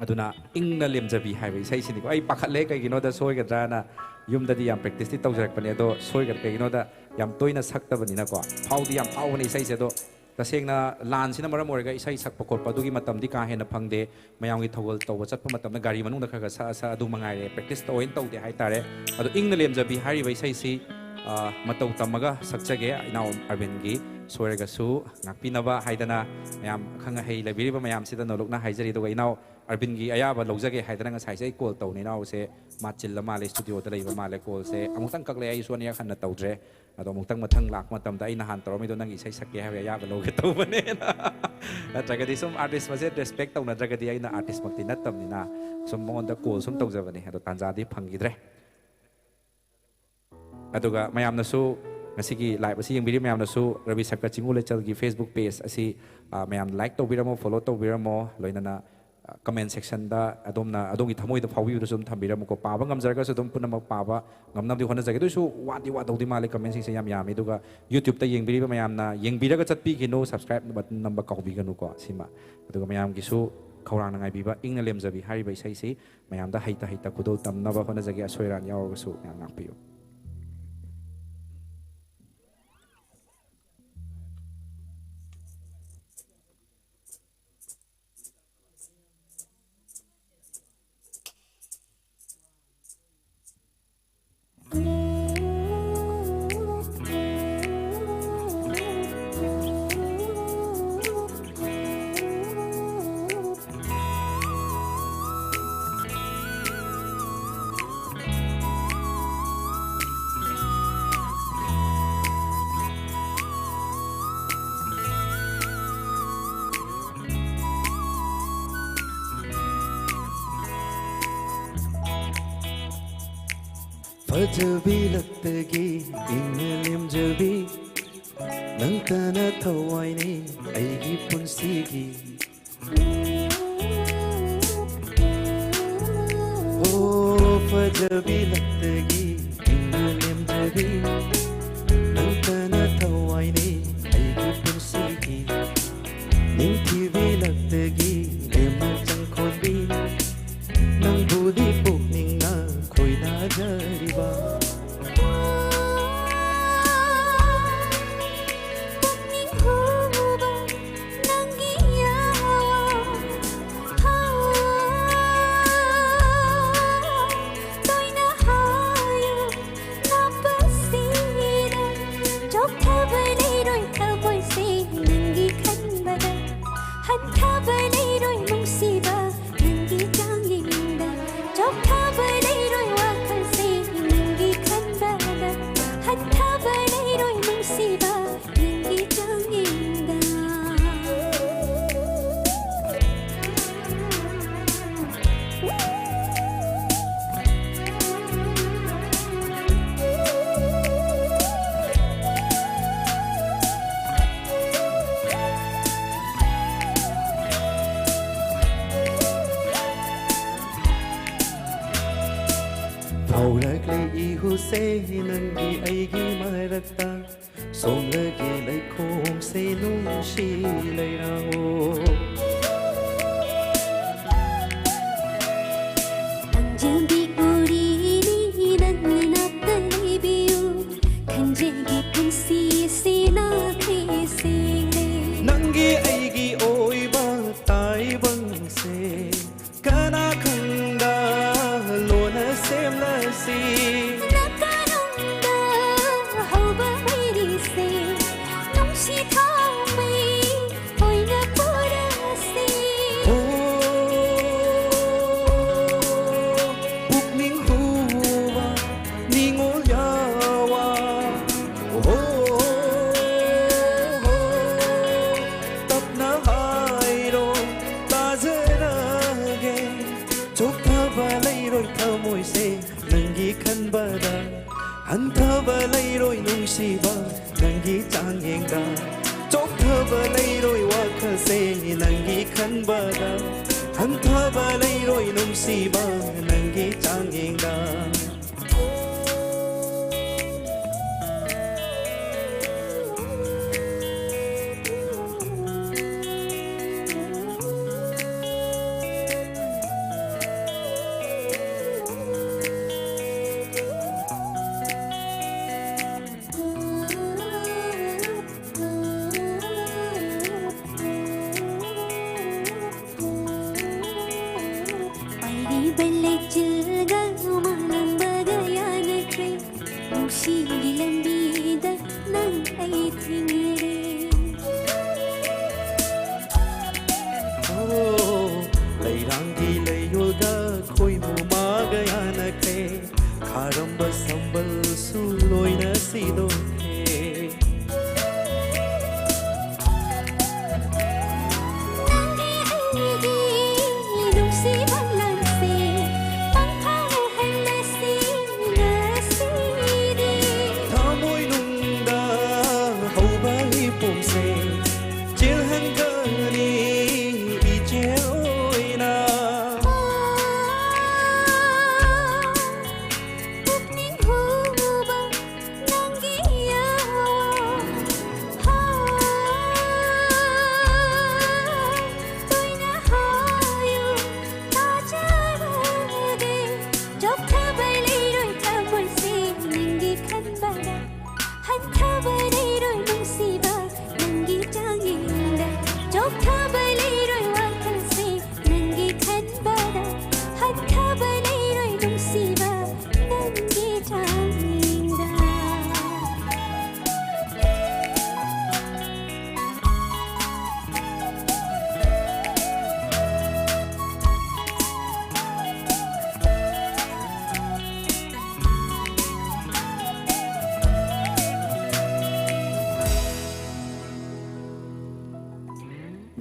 ꯑꯗꯨꯅ "ꯏꯪꯅ ꯂꯦꯝꯖꯕꯤ" ꯍꯥꯏꯕ ꯏꯁꯩꯁꯤꯅꯤꯀꯣ꯫ ꯑꯩ ꯄꯥꯈꯠꯂꯦ, ꯀꯩꯒꯤꯅꯣꯗ ꯁꯣꯏꯒꯗ꯭ꯔꯥꯅ꯫ ꯌꯨꯝꯗꯗꯤ ꯌꯥꯝ practiceꯇꯤ ꯇꯧꯖꯔꯛꯄꯅꯦ, ꯑꯗꯣ ꯁꯣꯏꯒꯗ꯭ꯔꯥ, ꯀꯩꯒꯤꯅꯣꯗ ꯌꯥꯝ ꯇꯣꯏꯅ ꯁꯛꯇꯕꯅꯤꯅꯀꯣ꯫ ꯐꯥꯎꯗꯤ ꯌꯥꯝ ꯐꯥꯎꯕꯅꯦ ꯏꯁꯩꯁꯦ, ꯑꯗꯣ ꯇꯁꯦꯡꯅ ꯂꯥꯟꯁꯤꯅ ꯃꯔꯝ ꯑꯣꯏꯔꯒ ꯏꯁꯩ ꯁꯛꯄ ꯈꯣꯠꯄ ꯑꯗꯨꯒꯤ ꯃꯇꯝꯗꯤ ꯀꯥ ꯍꯦꯟꯅ ꯐꯪꯗꯦ꯫ ꯃꯌꯥꯝꯒꯤ ꯊꯧꯒꯜ ꯇꯧꯕ ꯆꯠꯄ ꯃꯇꯝꯗ ꯒꯥꯔꯤ ꯃꯅꯨꯡꯗ ꯈꯔ ꯈꯔ ꯁꯛꯑ ꯁꯛꯑ ꯑꯗꯨ ꯃꯉꯥꯏꯔꯦ, ꯄ꯭ꯔꯦꯛꯇꯤꯁ ꯇꯧꯅ ꯇꯧꯗꯦ ꯍꯥꯏꯇꯥꯔꯦ꯫ ꯑꯗꯣ ꯏꯪꯅ ꯂꯦꯝꯖꯕꯤ ꯍꯥꯏꯔꯤꯕ ꯏꯁꯩꯁꯤ, ꯑ, ꯃꯇꯧ ꯇꯝꯃꯒ ꯁꯛꯆꯒꯦ꯫ ꯏꯅꯥꯎ ꯑꯔꯕꯤꯟꯒꯤ ꯁꯣꯏꯔꯒꯁꯨ ꯉꯥꯛꯄꯤꯅꯕ ꯍꯥꯏꯗꯅ ꯃꯌꯥꯝ ꯑꯈꯪ ꯑꯍꯩ ꯂꯩꯕꯤꯔꯤꯕ ꯃꯌꯥꯝꯁꯤꯗ ꯅꯣꯂꯨꯛꯅ ꯍꯥꯏꯖꯔꯤ꯫ ꯑꯗꯨꯒ ꯏꯅꯥꯎ ꯑꯔꯕꯤꯟꯒꯤ ꯑꯌꯥꯕ ꯂꯧꯖꯒꯦ ꯍꯥꯏꯗꯅ ꯉꯁꯥꯏꯁꯦ ꯑꯩ ꯀꯣꯜ ꯇꯧꯅꯤ꯫ ꯏꯅꯥꯎꯁꯦ ꯃꯥ ꯆꯤꯜꯂ ꯃꯥꯜꯂꯦ, ꯁ꯭ꯇꯨꯗꯤꯑꯣꯗ ꯂꯩꯕ ꯃꯥꯜꯂꯦ꯫ ꯀꯣꯜꯁꯦ ꯑꯃꯨꯛꯇꯪ ꯀꯛꯂꯦ, ꯑꯩꯁꯨ ꯑꯅꯤꯔꯛ ꯍꯟꯅ ꯇꯧꯗ꯭ꯔꯦ꯫ ꯑꯗꯣ ꯑꯃꯨꯛꯇꯪ ꯃꯊꯪ ꯂꯥꯛꯄ ꯃꯇꯝꯗ ꯑꯩ ꯅꯍꯥꯟ ꯇꯧꯔꯝꯃꯤꯗꯣ ꯅꯪꯒꯤ ꯏꯁꯩ ꯁꯛꯀꯦ ꯍꯥꯏꯕꯒꯤ ꯑꯌꯥꯕ ꯂꯧꯒꯦ ꯇꯧꯕꯅꯦꯅ꯫ ꯅꯠꯇ꯭ꯔꯒꯗꯤ ꯁꯨꯝ ꯑꯥꯔꯇꯤꯁ ꯃꯁꯦꯟ ꯔꯦꯁꯄꯦꯛ ꯇꯧꯅꯗ꯭ꯔꯒꯗꯤ, ꯑꯩꯅ ꯑꯥꯔꯇꯤꯁꯃꯛꯇꯤ ꯅꯠꯇꯕꯅꯤꯅ ꯁꯨꯝ ꯃꯉꯣꯟꯗ ꯀꯣꯜ ꯁꯨꯝ ꯇꯧꯖꯕꯅꯦ꯫ ꯑꯗꯣ ꯇꯥꯟꯖꯥꯗꯤ ꯐꯪꯈꯤꯗ꯭ꯔꯦ꯫ ꯑꯗꯨꯒ ꯃꯌꯥꯝꯅꯁꯨ, ꯉꯁꯤꯒꯤ ꯂꯥꯏꯚ ꯑꯁꯤ ꯌꯦꯡꯕꯤꯔꯤꯕ ꯃꯌꯥꯝꯅꯁꯨ ꯔꯕꯤ ꯁꯪꯀꯔ ꯆꯤꯡꯉꯨ ꯂꯩꯆꯜꯒꯤ ꯐꯦꯁꯕꯨꯛ ꯄꯦꯖ ꯑꯁꯤ, ꯑ, ꯃꯌꯥꯝꯅ ꯂꯥꯏꯛ ꯇꯧꯕꯤꯔꯝꯃꯣ, ꯐꯣꯂꯣ ꯇꯧꯕꯤꯔꯝꯃꯣ, ꯂꯣꯏꯅꯅ, ꯑ, ꯀꯃꯦꯟ ꯁꯦꯛꯁꯟꯗ ꯑꯗꯣꯝꯅ ꯑꯗꯣꯝꯒꯤ ꯊꯃꯣꯏꯗ ꯐꯥꯎꯕꯤꯕꯗꯨꯁꯨ ꯑꯗꯨꯝ ꯊꯝꯕꯤꯔꯝꯃꯨꯀꯣ꯫ ꯄꯥꯕ ꯉꯝꯖꯔꯒꯁꯨ ꯑꯗꯨꯝ ꯄꯨꯝꯅꯃꯛ ꯄꯥꯕ ꯉꯝꯅꯕꯗꯤ ꯍꯣꯠꯅꯖꯒꯦ꯫ ꯑꯗꯨ ꯑꯣꯏꯁꯨ ꯋꯥꯗꯤ ꯋꯥꯗꯧꯗꯤ ꯃꯥꯜꯂꯦ, ꯀꯃꯦꯟꯁꯤꯡꯁꯦ ꯌꯥꯝ ꯌꯥꯝꯃꯤ꯫ ꯑꯗꯨꯒ ꯌꯨꯇ꯭ꯌꯨꯕꯇ ꯌꯦꯡꯕꯤꯔꯤꯕ ꯃꯌꯥꯝꯅ ꯌꯦꯡꯕꯤꯔꯒ ꯆꯠꯄꯤꯈꯤꯅꯨ, ꯁꯕꯁꯀ꯭ꯔꯥꯏꯕ ꯕꯇꯟ ꯅꯝꯕ ꯀꯥꯎꯕꯤꯒꯅꯨꯀꯣ꯫ ꯁꯤꯃ, ꯑꯗꯨꯒ ꯃꯌꯥꯝꯒꯤꯁꯨ ꯈꯧꯔꯥꯡꯅ ꯉꯥꯏꯕꯤꯕ ꯏꯪꯅ ꯂꯦꯝꯖꯕꯤ ꯍꯥꯏꯔꯤꯕ ꯏꯁꯩꯁꯤ ꯃꯌꯥꯝꯗ ꯍꯩꯇ ꯍꯩꯇ ꯈꯨꯗꯣꯜ ꯇꯝꯅꯕ ꯍꯣꯠꯅꯖꯒꯦ꯫ ꯑꯁꯣꯏ ꯑꯔꯥꯟ ꯌꯥꯎꯔꯒꯁꯨ ꯃꯌꯥꯝ ꯉꯥꯛꯄꯤꯌꯨ꯫ ꯐꯖꯕꯤ ꯂꯛꯇꯒꯤ ꯏꯪꯅ ꯂꯦꯝꯖꯕꯤ, ꯅꯪꯇꯅ ꯊꯋꯥꯏꯅꯤ ꯑꯩꯒꯤ ꯄꯨꯟꯁꯤꯒꯤ꯫ ꯑꯣ ꯐꯖꯕꯤ ꯂꯛꯇꯒꯤ ꯏꯪꯅ ꯂꯦꯝꯖꯕꯤ, ꯅꯪꯇꯅ ꯊꯋꯥꯏꯅꯤ ꯑꯩꯒꯤ ꯄꯨꯟꯁꯤꯒꯤ꯫ ꯅꯤꯡꯊꯤꯕꯤ ꯂꯛꯇꯒꯤ ꯂꯦꯝꯅ ꯆꯪꯈꯣꯟꯕꯤ, ꯅꯪꯕꯨꯗꯤ ꯄꯨꯛꯅꯤꯡꯅ ꯈꯣꯏꯗꯥꯖꯔꯤꯕ꯫ ꯄꯨꯛꯅꯤꯡ ꯍꯨꯕ ꯅꯨꯡꯁꯤꯕ ꯅꯪꯒꯤ ꯆꯥꯡꯌꯦꯡꯗ ꯆꯣꯛꯊꯕ ꯂꯩꯔꯣꯏ ꯋꯥꯈꯜꯁꯦ ꯅꯪꯒꯤ ꯈꯟꯕꯗ ꯍꯟꯊꯕ ꯂꯩꯔꯣꯏ ꯅꯨꯡꯁꯤꯕ ꯅꯪꯒꯤ ꯆꯥꯡꯌꯦꯡꯗ꯫ ꯐꯥꯎꯔꯛꯂꯦ ꯏꯍꯨꯁꯦ ꯅꯪꯒꯤ ꯑꯩꯒꯤ ꯃꯔꯛꯇ꯫ ꯁꯣꯝꯂꯒꯤ ꯂꯩꯈꯣꯝꯁꯦ ꯅꯨꯡꯁꯤ ꯂꯩꯔꯥꯡꯉꯣ꯫ ꯂꯪꯖꯤꯟꯕꯤ ꯎꯔꯤꯅꯤ ꯅꯪꯅ ꯅꯥꯛꯇ ꯂꯩꯕꯤꯌꯨ꯫ ꯈꯟꯖꯦꯜꯒꯤ ꯄꯨꯟꯁꯤ ꯑꯁꯤ ꯅꯥꯈꯩ ꯁꯦꯡꯂꯦ꯫ ꯅꯪꯒꯤ ꯑꯩꯒꯤ ꯑꯣꯏꯕ ꯇꯥꯏꯕꯪꯁꯦ ꯀꯅꯥ ꯈꯪꯗ ꯂꯣꯟꯅ ꯁꯦꯝꯂꯁꯤ꯫ ꯅꯀꯥꯅꯨꯡꯗ ꯍꯧꯕ ꯃꯩꯔꯤꯁꯦ ꯅꯨꯡꯁꯤ ꯊꯥꯎꯃꯩ ꯑꯣꯏꯅ ꯄꯨꯔꯁꯤ꯫ ꯑꯣ, ꯄꯨꯛꯅꯤꯡ ꯍꯨꯕ ꯅꯤꯡꯉꯣꯜ ꯌꯥꯋꯥ꯫ ꯑꯣ, ꯇꯞꯅ ꯍꯥꯏꯔꯣ ꯇꯥꯖꯔꯒꯦ꯫ ꯆꯣꯛꯊꯕ ꯂꯩꯔꯣꯏ ꯊꯃꯣꯏꯁꯦ ꯅꯪꯒꯤ ꯈꯟꯕꯗ꯫ ꯍꯟꯊꯕ ꯂꯩꯔꯣꯏ ꯅꯨꯡꯁꯤꯕ ꯅꯪꯒꯤ ꯆꯥꯡꯌꯦꯡꯗ꯫ ꯆꯣꯛꯊꯕ ꯂꯩꯔꯣꯏ ꯋꯥꯈꯜꯁꯦ ꯅꯪꯒꯤ ꯈꯟꯕꯗ꯫ ꯍꯟꯊꯕ ꯂꯩꯔꯣꯏ ꯅꯨꯡꯁꯤꯕ ꯅꯪꯒꯤ ꯆꯥꯡꯌꯦꯡꯗ꯫ ꯄꯥꯏꯔꯤꯕ ꯂꯩꯆꯤꯜꯒ ꯃꯥꯂꯪ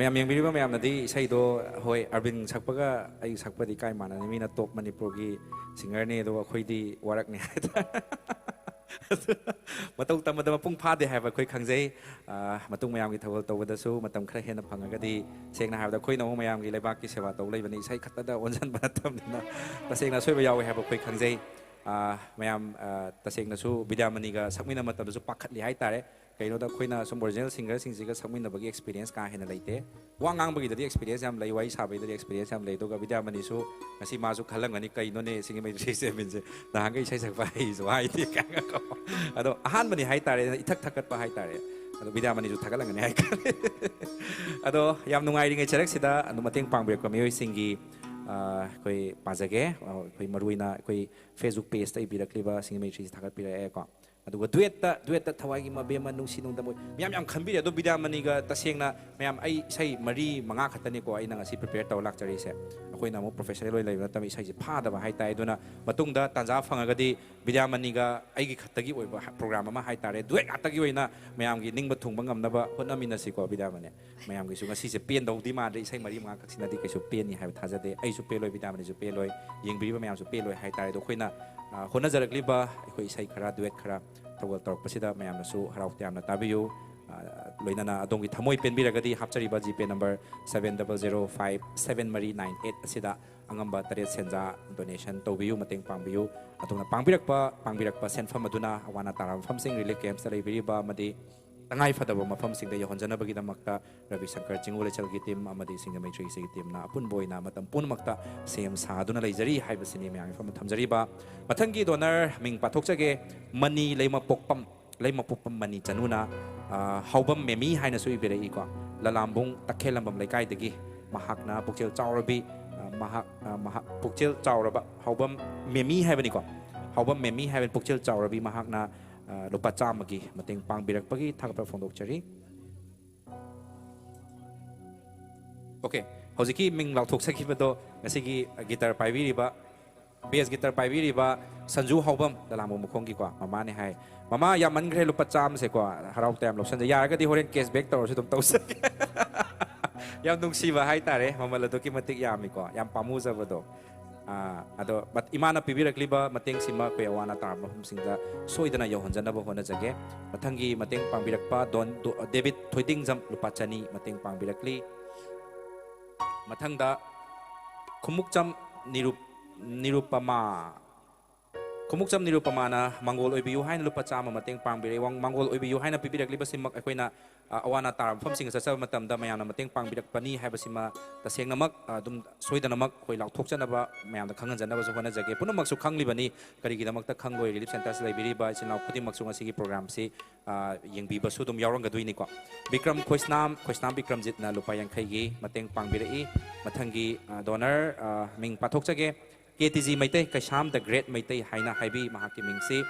ꯃꯌꯥꯝ ꯌꯦꯡꯕꯤꯔꯤꯕ ꯃꯌꯥꯝꯅꯗꯤ ꯏꯁꯩꯗꯣ, ꯍꯣꯏ, ꯑꯔꯕꯤꯟ ꯁꯛꯄꯒ ꯑꯩ ꯁꯛꯄꯗꯤ ꯀꯥꯏ ꯃꯥꯟꯅꯅꯤ? ꯃꯤꯅ ꯇꯣꯞ ꯃꯅꯤꯄꯨꯔꯒꯤ ꯁꯤꯡꯒꯔꯅꯦ, ꯑꯗꯨꯒ ꯑꯩꯈꯣꯏꯗꯤ ꯋꯥꯔꯛꯅꯦ ꯍꯥꯏꯇꯥꯔꯦ꯫ ꯃꯇꯧ ꯇꯝꯕꯗ ꯃꯄꯨꯡ ꯐꯥꯗꯦ ꯍꯥꯏꯕ ꯑꯩꯈꯣꯏ ꯈꯪꯖꯩ꯫ ꯑꯥ, ꯃꯇꯨꯡ ꯃꯌꯥꯝꯒꯤ ꯊꯧꯒꯜ ꯇꯧꯕꯗꯁꯨ ꯃꯇꯝ ꯈꯔ ꯍꯦꯟꯅ ꯐꯪꯉꯒꯗꯤ, ꯁꯦꯡꯅ ꯍꯥꯏꯔꯕꯗ ꯑꯩꯈꯣꯏꯅ ꯑꯃꯨꯛ ꯃꯌꯥꯝꯒꯤ ꯂꯩꯕꯥꯛꯀꯤ ꯁꯦꯕꯥ ꯇꯧ ꯂꯩꯕꯅꯤ, ꯏꯁꯩ ꯈꯛꯇꯗ ꯑꯣꯟꯁꯤꯟꯕ ꯅꯠꯇꯕꯅꯤꯅ, ꯇꯁꯦꯡꯅ ꯑꯁꯣꯏꯕ ꯌꯥꯎꯋꯦ ꯍꯥꯏꯕ ꯑꯩꯈꯣꯏ ꯈꯪꯖꯩ꯫ ꯑꯥ, ꯃꯌꯥꯝ, ꯑꯥ, ꯇꯁꯦꯡꯅꯁꯨ ꯕꯤꯗ꯭ꯌꯥꯃꯅꯤꯒ ꯁꯛꯃꯤꯟꯅꯕ ꯃꯇꯝꯗꯁꯨ ꯄꯥꯈꯠꯂꯤ ꯍꯥꯏꯇꯥꯔꯦ꯫ ꯀꯩꯅꯣꯗ ꯑꯩꯈꯣꯏꯅ ꯁꯨꯝ ꯑꯣꯔꯤꯖꯤꯅꯦꯜ ꯁꯤꯡꯒꯔꯁꯤꯡꯁꯤꯒ ꯁꯛꯃꯤꯟꯅꯕꯒꯤ ꯑꯦꯛꯁꯄꯤꯔꯤꯌꯦꯟꯁ ꯀꯥ ꯍꯦꯟꯅ ꯂꯩꯇꯦ꯫ ꯋꯥ ꯉꯥꯡꯕꯒꯤꯗꯗꯤ ꯑꯦꯛꯁꯄꯤꯔꯤꯌꯦꯟꯁ ꯌꯥꯝ ꯂꯩ, ꯋꯥꯔꯤ ꯁꯥꯕꯒꯤꯗꯗꯤ ꯑꯦꯛꯁꯄꯤꯔꯤꯌꯦꯟꯁ ꯌꯥꯝ ꯂꯩ꯫ ꯑꯗꯨꯒ ꯕꯤꯗ꯭ꯌꯥꯃꯅꯤꯁꯨ ꯉꯁꯤ ꯃꯥꯁꯨ ꯈꯜꯂꯝꯒꯅꯤ, "ꯀꯩꯅꯣꯅꯦ ꯁꯤꯒꯤ ꯃꯩꯇ꯭ꯔꯤ ꯆꯦꯃꯤꯟꯁꯦ, ꯅꯍꯥꯟꯒꯩ ꯏꯁꯩ ꯁꯛꯄ ꯍꯩꯁꯨ ꯍꯥꯏꯗꯦ" ꯀꯥꯏꯅꯀꯣ꯫ ꯑꯗꯣ ꯑꯍꯥꯟꯕꯅꯤ ꯍꯥꯏꯇꯥꯔꯦ, ꯏꯊꯛ ꯊꯛꯀꯠꯄ ꯍꯥꯏꯇꯥꯔꯦ꯫ ꯑꯗꯣ ꯕꯤꯗ꯭ꯌꯥꯃꯅꯤꯁꯨ ꯊꯥꯒꯠꯂꯝꯒꯅꯤ ꯍꯥꯏꯇꯥꯔꯦ꯫ ꯑꯗꯣ ꯌꯥꯝ ꯅꯨꯡꯉꯥꯏꯔꯤꯉꯩ ꯆꯔꯛꯁꯤꯗ ꯑꯗꯨꯝ ꯃꯇꯦꯡ ꯄꯥꯡꯕꯤꯔꯛꯄ ꯃꯤꯑꯣꯏꯁꯤꯡꯒꯤ, ꯑ, ꯑꯩꯈꯣꯏ ꯄꯥꯖꯒꯦ꯫ ꯑ, ꯑꯩꯈꯣꯏ ꯃꯔꯨꯑꯣꯏꯅ ꯑꯩꯈꯣꯏ Facebook ꯄꯦꯖꯇ ꯏꯕꯤꯔꯛꯂꯤꯕ ꯁꯤꯒꯤ ꯃꯩꯇ꯭ꯔꯤꯁꯦ ꯊꯥꯒꯠꯄꯤꯔꯛꯑꯦꯀꯣ꯫ ꯑꯗꯨꯒ ꯗꯨꯋꯦꯠꯇ, ꯗꯨꯋꯦꯠꯇ ꯊꯋꯥꯏꯒꯤ ꯃꯕꯦꯝꯃ ꯅꯨꯡꯁꯤ ꯅꯨꯡꯗꯝ ꯑꯣꯏ꯫ ꯃꯌꯥꯝ ꯌꯥꯝ ꯈꯟꯕꯤꯔꯦ꯫ ꯑꯗꯣ ꯕꯤꯗ꯭ꯌꯥꯃꯅꯤꯒ ꯇꯁꯦꯡꯅ ꯃꯌꯥꯝ ꯑꯩ ꯏꯁꯩ ꯃꯔꯤ ꯃꯉꯥ ꯈꯛꯇꯅꯤꯀꯣ ꯑꯩꯅ ꯉꯁꯤ ꯄ꯭ꯔꯤꯄꯦꯌꯔ ꯇꯧꯔ ꯂꯥꯛꯆꯔꯤꯁꯦ꯫ ꯑꯩꯈꯣꯏꯅ ꯑꯃꯨꯛ ꯄ꯭ꯔꯣꯐꯦꯁꯅꯦꯜ ꯑꯣꯏꯅ ꯂꯩꯕ ꯅꯠꯇꯕꯅꯤꯅ ꯏꯁꯩꯁꯦ ꯐꯥꯗꯕ ꯍꯥꯏꯇꯥꯔꯦ꯫ ꯑꯗꯨꯅ ꯃꯇꯨꯡꯗ ꯇꯥꯟꯖꯥ ꯐꯪꯉꯒꯗꯤ ꯕꯤꯗ꯭ꯌꯥꯃꯅꯤꯒ ꯑꯩꯒꯤ ꯈꯛꯇꯒꯤ ꯑꯣꯏꯕ ꯍ-, ꯄ꯭ꯔꯣꯒ꯭ꯔꯥꯝ ꯑꯃ ꯍꯥꯏꯇꯥꯔꯦ, ꯗꯨꯋꯦꯠ ꯉꯥꯛꯇꯒꯤ ꯑꯣꯏꯅ ꯃꯌꯥꯝꯒꯤ ꯅꯤꯡꯕ ꯊꯨꯡꯕ ꯉꯝꯅꯕ ꯍꯣꯠꯅꯃꯤꯟꯅꯁꯤꯀꯣ ꯕꯤꯗ꯭ꯌꯥꯃꯅꯤ꯫ ꯃꯌꯥꯝꯒꯤꯁꯨ ꯉꯁꯤꯁꯦ ꯄꯦꯟꯗꯧꯗꯤ ꯃꯥꯟꯗ꯭ꯔꯦ, ꯏꯁꯩ ꯃꯔꯤ ꯃꯉꯥ ꯈꯛꯁꯤꯅꯗꯤ ꯀꯩꯁꯨ ꯄꯦꯟꯅꯤ ꯍꯥꯏꯕ ꯊꯥꯖꯗꯦ꯫ ꯑꯩꯁꯨ ꯄꯦꯜꯂꯣꯏ, ꯕꯤꯗ꯭ꯌꯥꯃꯅꯤꯁꯨ ꯄꯦꯜꯂꯣꯏ, ꯌꯦꯡꯕꯤꯔꯤꯕ ꯃꯌꯥꯝꯁꯨ ꯄꯦꯜꯂꯣꯏ ꯍꯥꯏꯇꯥꯔꯦ꯫ ꯑꯗꯣ ꯑꯩꯈꯣꯏꯅ, ꯑ, ꯍꯣꯠꯅꯖꯔꯛꯂꯤꯕ ꯑꯩꯈꯣꯏ ꯏꯁꯩ ꯈꯔ, ꯗꯨꯋꯦꯠ ꯈꯔ ꯊꯧꯒꯜ ꯇꯧꯔꯛꯄꯁꯤꯗ ꯃꯌꯥꯝꯅꯁꯨ ꯍꯔꯥꯎ ꯇꯌꯥꯝꯅ ꯇꯥꯕꯤꯌꯨ꯫ ꯑ, ꯂꯣꯏꯅꯅ ꯑꯗꯣꯝꯒꯤ ꯊꯃꯣꯏ ꯄꯦꯟꯕꯤꯔꯒꯗꯤ ꯍꯥꯞꯆꯔꯤꯕ ꯖꯤꯄꯦ number seven double zero five seven ꯃꯔꯤ nine eight ꯑꯁꯤꯗ ꯑꯉꯝꯕ ꯇꯔꯦꯠ ꯁꯦꯟꯖꯥ ꯗꯣꯅꯦꯁꯟ ꯇꯧꯕꯤꯌꯨ, ꯃꯇꯦꯡ ꯄꯥꯡꯕꯤꯌꯨ꯫ ꯑꯗꯨꯅ ꯄꯥꯡꯕꯤꯔꯛꯄ, ꯄꯥꯡꯕꯤꯔꯛꯄ ꯁꯦꯟꯐꯝ ꯑꯗꯨꯅ ꯑꯋꯥ ꯑꯅꯥ ꯇꯥꯔꯕ ꯃꯐꯝꯁꯤꯡ, ꯔꯤꯂꯤꯐ ꯀꯦꯝꯞꯁꯇ ꯂꯩꯕꯤꯔꯤꯕ ꯑꯃꯗꯤ ꯇꯉꯥꯏ ꯐꯗꯕ ꯃꯐꯝꯁꯤꯡꯗ ꯌꯧꯍꯟꯖꯅꯕꯒꯤꯗꯃꯛꯇ ꯔꯕꯤ ꯁꯪꯀꯔ ꯆꯤꯡꯉꯨ ꯂꯩꯆꯜꯒꯤ ꯇꯤꯝ ꯑꯃꯗꯤ ꯁꯤꯡꯖꯃꯩ ꯊ꯭ꯔꯤ ꯁꯤꯒꯤ ꯇꯤꯝꯅ ꯑꯄꯨꯟꯕ ꯑꯣꯏꯅ ꯃꯇꯝ ꯄꯨꯝꯅꯃꯛꯇ ꯁꯦꯝ ꯁꯥꯗꯨꯅ ꯂꯩꯖꯔꯤ ꯍꯥꯏꯕꯁꯤꯅꯤ ꯃꯌꯥꯝꯒꯤ ꯃꯐꯝꯗ ꯊꯝꯖꯔꯤꯕ꯫ ꯃꯊꯪꯒꯤ ꯗꯣꯅꯔ ꯃꯤꯡ ꯄꯥꯊꯣꯛꯆꯒꯦ꯫ ꯃꯅꯤ ꯂꯩꯃꯄꯣꯛꯄꯝ, ꯂꯩꯃꯄꯣꯛꯄꯝ ꯃꯅꯤ ꯆꯅꯨꯅ, ꯑ, ꯍꯥꯎꯕꯝ ꯃꯦꯃꯤ ꯍꯥꯏꯅꯁꯨ ꯏꯕꯤꯔꯛꯏꯀꯣ꯫ ꯂꯂꯥꯝꯕꯨꯡ ꯇꯈꯦꯜꯂꯝꯕꯝ ꯂꯩꯀꯥꯏꯗꯒꯤ ꯃꯍꯥꯛꯅ ꯄꯨꯛꯆꯦꯜ ꯆꯥꯎꯔꯕꯤ, ꯑ, ꯃꯍꯥꯛ, ꯑ, ꯃꯍꯥꯛ ꯄꯨꯛꯆꯦꯜ ꯆꯥꯎꯔꯕ ꯍꯥꯎꯕꯝ ꯃꯦꯃꯤ ꯍꯥꯏꯕꯅꯤꯀꯣ꯫ ꯍꯥꯎꯕꯝ ꯃꯦꯃꯤ ꯍꯥꯏꯕ ꯄꯨꯛꯆꯦꯜ ꯆꯥꯎꯔꯕꯤ ꯃꯍꯥꯛꯅ, ꯑ, ꯂꯨꯄꯥ ꯆꯥꯝꯃꯒꯤ ꯃꯇꯦꯡ ꯄꯥꯡꯕꯤꯔꯛꯄꯒꯤ ꯊꯥꯒꯠꯄ ꯐꯣꯡꯗꯣꯛꯆꯔꯤ꯫ ꯑꯣꯀꯦ, ꯍꯧꯖꯤꯛꯀꯤ ꯃꯤꯡ ꯂꯥꯎꯊꯣꯛꯆꯈꯤꯕꯗꯣ ꯉꯁꯤꯒꯤ ꯒꯤꯇꯔ ꯄꯥꯏꯕꯤꯔꯤꯕ, ꯕꯦꯁ ꯒꯤꯇꯔ ꯄꯥꯏꯕꯤꯔꯤꯕ ꯁꯟꯖꯨ ꯍꯥꯎꯕꯝ, ꯂꯂꯥꯝꯕꯨꯡ ꯃꯈꯣꯡꯒꯤꯀꯣ, ꯃꯃꯥꯅꯦ ꯍꯥꯏ꯫ "ꯃꯃꯥ, ꯌꯥꯝꯃꯟꯈ꯭ꯔꯦ, ꯂꯨꯄꯥ ꯆꯥꯝꯃꯁꯦꯀꯣ, ꯍꯔꯥꯎ ꯇꯌꯥꯝ ꯂꯧꯁꯟꯖꯩ꯫ ꯌꯥꯔꯒꯗꯤ ꯍꯣꯔꯦꯟ ꯀꯦꯁꯕꯦꯛ ꯇꯧꯔꯁꯨ ꯑꯗꯨꯝ ꯇꯧꯖꯒꯦ"꯫ ꯌꯥꯝ ꯅꯨꯡꯁꯤꯕ ꯍꯥꯏꯇꯥꯔꯦ, ꯃꯃꯜ ꯑꯗꯨꯛꯀꯤ ꯃꯇꯤꯛ ꯌꯥꯝꯃꯤꯀꯣ, ꯌꯥꯝ ꯄꯥꯝꯃꯨꯖꯕꯗꯣ꯫ ꯑꯥ, ꯑꯗꯣ ꯃꯠ-, ꯏꯃꯥꯅ ꯄꯤꯕꯤꯔꯛꯂꯤꯕ ꯃꯇꯦꯡꯁꯤꯃ ꯑꯩꯈꯣꯏ ꯑꯋꯥ ꯑꯅꯥ ꯇꯥꯔꯕ ꯃꯐꯝꯁꯤꯡꯗ ꯁꯣꯏꯗꯅ ꯌꯧꯍꯟꯖꯅꯕ ꯍꯣꯠꯅꯖꯒꯦ꯫ ꯃꯊꯪꯒꯤ ꯃꯇꯦꯡ ꯄꯥꯡꯕꯤꯔꯛꯄ ꯗꯣꯟ-, ꯗꯣ-, ꯗꯦꯕꯤꯠ ꯊꯣꯏꯗꯤꯡꯖꯝ ꯂꯨꯄꯥ ꯆꯅꯤ ꯃꯇꯦꯡ ꯄꯥꯡꯕꯤꯔꯛꯂꯤ꯫ ꯃꯊꯪꯗ ꯈꯨꯃꯨꯛꯆꯝ ꯅꯤꯔꯨꯞ-, ꯅꯤꯔꯨꯄꯃꯥ, ꯈꯨꯃꯨꯛꯆꯝ ꯅꯤꯔꯨꯄꯃꯥꯅ ꯃꯪꯒꯣꯜ ꯑꯣꯏꯕꯤꯌꯨ ꯍꯥꯏꯅ ꯂꯨꯄꯥ ꯆꯥꯝꯃ ꯃꯇꯦꯡ ꯄꯥꯡꯕꯤꯔꯛꯏ꯫ ꯋꯥꯡ-, ꯃꯪꯒꯣꯜ ꯑꯣꯏꯕꯤꯌꯨ ꯍꯥꯏꯅ ꯄꯤꯕꯤꯔꯛꯂꯤꯕꯁꯤꯃꯛ ꯑꯩꯈꯣꯏꯅ, ꯑ, ꯑꯋꯥ ꯑꯅꯥ ꯇꯥꯔꯕ ꯃꯐꯝꯁꯤꯡꯗ ꯆꯠꯆꯕ ꯃꯇꯝꯗ ꯃꯌꯥꯝꯅ ꯃꯇꯦꯡ ꯄꯥꯡꯕꯤꯔꯛꯄꯅꯤ ꯍꯥꯏꯕꯁꯤꯃ ꯇꯁꯦꯡꯅꯃꯛ, ꯑ, ꯑꯗꯨꯝ ꯁꯣꯏꯗꯅꯃꯛ ꯑꯩꯈꯣꯏ ꯂꯥꯎꯊꯣꯛꯆꯅꯕ, ꯃꯌꯥꯝꯗ ꯈꯪꯍꯟꯖꯅꯕꯁꯨ ꯍꯣꯠꯅꯖꯒꯦ꯫ ꯄꯨꯝꯅꯃꯛꯁꯨ ꯈꯪꯂꯤꯕꯅꯤ ꯀꯔꯤꯒꯤꯗꯃꯛꯇ ꯈꯪꯂꯣꯏ꯫ ꯔꯤꯂꯤꯐ ꯁꯦꯟꯇꯔꯁ ꯂꯩꯕꯤꯔꯤꯕ ꯏꯆꯤꯜ ꯏꯅꯥꯎ ꯈꯨꯗꯤꯡꯃꯛꯁꯨ ꯉꯁꯤꯒꯤ ꯄ꯭ꯔꯣꯒ꯭ꯔꯥꯝꯁꯤ, ꯑ, ꯌꯦꯡꯕꯤꯕꯁꯨ ꯑꯗꯨꯝ ꯌꯥꯎꯔꯝꯒꯗꯣꯏꯅꯤꯀꯣ꯫ ꯕꯤꯀ꯭ꯔꯝ ꯈꯣꯏꯁꯅꯥꯝ, ꯈꯣꯏꯁꯅꯥꯝ ꯕꯤꯀ꯭ꯔꯝꯖꯤꯠꯅ ꯂꯨꯄꯥ ꯌꯥꯡꯈꯩꯒꯤ ꯃꯇꯦꯡ ꯄꯥꯡꯕꯤꯔꯛꯏ꯫ ꯃꯊꯪꯒꯤ, ꯑ, ꯗꯣꯅꯔ, ꯑ, ꯃꯤꯡ ꯄꯥꯊꯣꯛꯆꯒꯦ꯫ K T G Meitei, Keisham the great Meitei ꯍꯥꯏꯅ ꯍꯥꯏꯕꯤ ꯃꯍꯥꯛꯀꯤ ꯃꯤꯡꯁꯤ꯫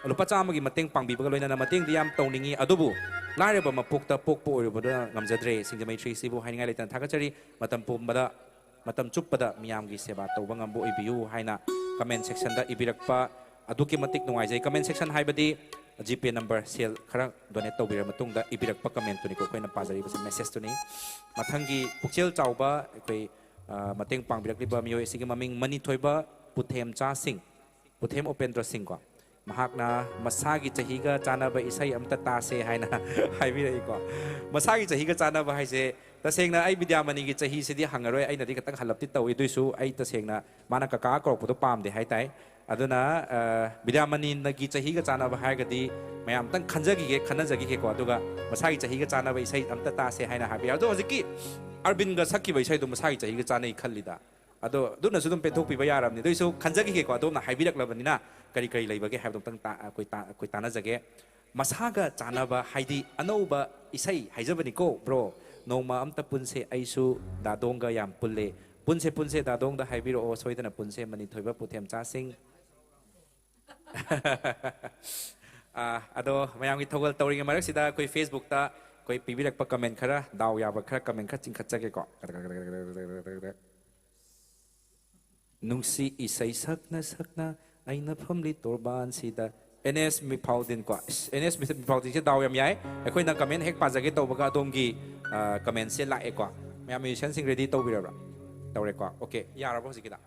ꯂꯨꯄꯥ ꯆꯥꯝꯃꯒꯤ ꯃꯇꯦꯡ ꯄꯥꯡꯕꯤꯕꯒ ꯂꯣꯏꯅꯅ ꯃꯇꯦꯡꯗꯤ ꯌꯥꯝ ꯇꯧꯅꯤꯡꯏ, ꯑꯗꯨꯕꯨ ꯂꯥꯏꯔꯕ ꯃꯄꯣꯛꯇ ꯄꯣꯛꯄ ꯑꯣꯏꯔꯨꯕꯗꯨꯅ ꯉꯝꯖꯗ꯭ꯔꯦ꯫ ꯁꯤꯡꯖꯃꯩ-ꯊ꯭ꯔꯤꯁꯤꯕꯨ ꯍꯥꯏꯅꯤꯡꯉꯥꯏ ꯂꯩꯇꯅ ꯊꯥꯒꯠꯆꯔꯤ꯫ ꯃꯇꯝ ꯄꯨꯝꯕꯗ, ꯃꯇꯝ ꯆꯨꯞꯄꯗ ꯃꯤꯌꯥꯝꯒꯤ ꯁꯦꯕꯥ ꯇꯧꯕ ꯉꯝꯕ ꯑꯣꯏꯕꯤꯌꯨ ꯍꯥꯏꯅ ꯀꯃꯦꯟ ꯁꯦꯛꯁꯟꯗ ꯏꯕꯤꯔꯛꯄ ꯑꯗꯨꯛꯀꯤ ꯃꯇꯤꯛ ꯅꯨꯡꯉꯥꯏꯖꯩ꯫ ꯀꯃꯦꯟ ꯁꯦꯛꯁꯟ ꯍꯥꯏꯕꯗꯤ ꯖꯤꯄꯦ ꯅꯝꯕꯔ, ꯁꯦꯜ ꯈꯔ ꯗꯣꯅꯦꯠ ꯇꯧꯕꯤꯔ ꯃꯇꯨꯡꯗ ꯏꯕꯤꯔꯛꯄ ꯀꯃꯦꯟꯇꯨꯅꯤꯀꯣ ꯑꯩꯈꯣꯏꯅ ꯄꯥꯖꯔꯤꯕꯁꯦ, ꯃꯦꯁꯦꯖꯇꯨꯅꯤ꯫ ꯃꯊꯪꯒꯤ ꯄꯨꯛꯆꯦꯜ ꯆꯥꯎꯕ ꯑꯩꯈꯣꯏ, ꯑ, ꯃꯇꯦꯡ ꯄꯥꯡꯕꯤꯔꯛꯂꯤꯕ ꯃꯤꯑꯣꯏ ꯑꯁꯤꯒꯤ ꯃꯃꯤꯡ ꯃꯅꯤꯊꯣꯏꯕ ꯄꯨꯊꯦꯝꯆꯥ ꯁꯤꯡ, ꯄꯨꯊꯦꯝ ꯎꯄꯦꯟꯗ꯭ꯔ ꯁꯤꯡ ꯀꯣ꯫ ꯃꯍꯥꯛꯅ ꯃꯁꯥꯒꯤ ꯆꯍꯤꯒ ꯆꯥꯟꯅꯕ ꯏꯁꯩ ꯑꯝꯇ ꯇꯥꯁꯦ ꯍꯥꯏꯅ ꯍꯥꯏꯕꯤꯔꯛꯏꯀꯣ꯫ ꯃꯁꯥꯒꯤ ꯆꯍꯤꯒ ꯆꯥꯟꯅꯕ ꯍꯥꯏꯁꯦ, ꯇꯁꯦꯡꯅ ꯑꯩ ꯕꯤꯗ꯭ꯌꯥꯃꯅꯤꯒꯤ ꯆꯍꯤꯁꯤꯗꯤ ꯍꯪꯉꯔꯣꯏ, ꯑꯩꯅꯗꯤ ꯈꯤꯇꯪ ꯍꯜꯂꯞꯇꯤ ꯇꯧꯏ, ꯑꯗꯨꯏꯁꯨ ꯑꯩ ꯇꯁꯦꯡꯅ ꯃꯥꯅ ꯀꯀꯥ ꯀꯧꯔꯛꯄꯗꯣ ꯄꯥꯝꯗꯦ ꯍꯥꯏꯇꯥꯏ꯫ ꯑꯗꯨꯅ, ꯑ, ꯕꯤꯗ꯭ꯌꯥꯃꯅꯤꯒꯤ ꯆꯍꯤꯒ ꯆꯥꯟꯅꯕ ꯍꯥꯏꯔꯒꯗꯤ ꯃꯌꯥꯝ ꯑꯝꯇꯪ ꯈꯟꯖꯈꯤꯒꯦ, ꯈꯟꯅꯖꯈꯤꯒꯦꯀꯣ, ꯑꯗꯨꯒ ꯃꯁꯥꯒꯤ ꯆꯍꯤꯒ ꯆꯥꯟꯅꯕ ꯏꯁꯩ ꯑꯝꯇ ꯇꯥꯁꯦ ꯍꯥꯏꯅ ꯍꯥꯏꯕ ꯌꯥꯏ꯫ ꯑꯗꯣ ꯍꯧꯖꯤꯛꯀꯤ ꯑꯔꯕꯤꯟꯒ ꯁꯛꯈꯤꯕ ꯏꯁꯩꯗꯣ ꯃꯁꯥꯒꯤ ꯆꯍꯤꯒ ꯆꯥꯟꯅꯩ ꯈꯜꯂꯤꯗ꯫ ꯑꯗꯣ ꯑꯗꯨꯅꯁꯨ ꯑꯗꯨꯝ ꯄꯦꯟꯊꯣꯛꯄꯤꯕ ꯌꯥꯔꯕꯅꯤ꯫ ꯑꯗꯨꯏꯁꯨ ꯈꯟꯖꯈꯤꯒꯦꯀꯣ, ꯑꯗꯣꯝꯅ ꯍꯥꯏꯕꯤꯔꯛꯂꯕꯅꯤꯅ ꯀꯔꯤ ꯀꯔꯤ ꯂꯩꯕꯒꯦ ꯍꯥꯏꯕꯗꯣ ꯑꯝꯇꯪ ꯇꯥ-, ꯑꯩꯈꯣꯏ ꯇꯥ-, ꯑꯩꯈꯣꯏ ꯇꯥꯟꯅꯖꯒꯦ꯫ ꯃꯁꯥꯒ ꯆꯥꯟꯅꯕ ꯍꯥꯏꯗꯤ ꯑꯅꯧꯕ ꯏꯁꯩ ꯍꯥꯏꯖꯕꯅꯤꯀꯣ, ꯕ꯭ꯔꯣ꯫ ꯅꯣꯡꯃ ꯑꯝꯇ ꯄꯨꯟꯁꯦ, ꯑꯩꯁꯨ ꯗꯥꯗꯣꯡꯒ ꯌꯥꯝ ꯄꯨꯜꯂꯦ꯫ ꯄꯨꯟꯁꯦ, ꯄꯨꯟꯁꯦ, ꯗꯥꯗꯣꯡꯗ ꯍꯥꯏꯕꯤꯔꯛꯑꯣ, ꯁꯣꯏꯗꯅ ꯄꯨꯟꯁꯦ, ꯃꯅꯤꯊꯣꯏꯕ ꯄꯨꯊꯦꯝꯆꯥꯁꯤꯡ꯫ ꯑꯥ, ꯑꯗꯣ ꯃꯌꯥꯝꯒꯤ ꯊꯧꯒꯜ ꯇꯧꯔꯤꯉꯩ ꯃꯔꯛꯁꯤꯗ ꯑꯩꯈꯣꯏ ꯐꯦꯁꯕꯨꯛꯇ ꯑꯩꯈꯣꯏ ꯄꯤꯕꯤꯔꯛꯄ ꯀꯃꯦꯟ ꯈꯔ, ꯗꯥꯎ ꯌꯥꯕ ꯈꯔ ꯀꯃꯦꯟ ꯈꯔ ꯆꯤꯡꯈꯠꯆꯒꯦꯀꯣ꯫ ꯅꯨꯡꯁꯤ ꯏꯁꯩ ꯁꯛꯅ ꯁꯛꯅ ꯑꯩꯅ ꯐꯝꯂꯤ ꯇꯣꯔꯕꯥꯟꯁꯤꯗ꯫ ꯑꯦꯟ ꯑꯦꯁ ꯃꯤꯐꯥꯎꯗꯤꯟ ꯀꯣ꯫ ꯏꯁ, ꯑꯦꯟ ꯑꯦꯁ ꯃꯤꯐꯥꯎꯗꯤꯟꯁꯦ ꯗꯥꯎ ꯌꯥꯝ ꯌꯥꯏ꯫ ꯑꯩꯈꯣꯏꯅ ꯀꯃꯦꯟ ꯍꯦꯛ ꯄꯥꯖꯒꯦ ꯇꯧꯕꯒ ꯑꯗꯣꯝꯒꯤ, ꯑ, ꯀꯃꯦꯟꯁꯦ ꯂꯥꯛꯑꯦꯀꯣ꯫ ꯃꯌꯥꯝ ꯃ꯭ꯌꯨꯖꯤꯁꯤꯌꯥꯟꯁꯤꯡ ꯔꯦꯗꯤ ꯇꯧꯕꯤꯔꯕ꯭ꯔꯥ? ꯇꯧꯔꯦꯀꯣ꯫ ꯑꯣꯀꯦ, ꯌꯥꯔꯕꯣ ꯍꯧꯖꯤꯛꯀꯤꯗ?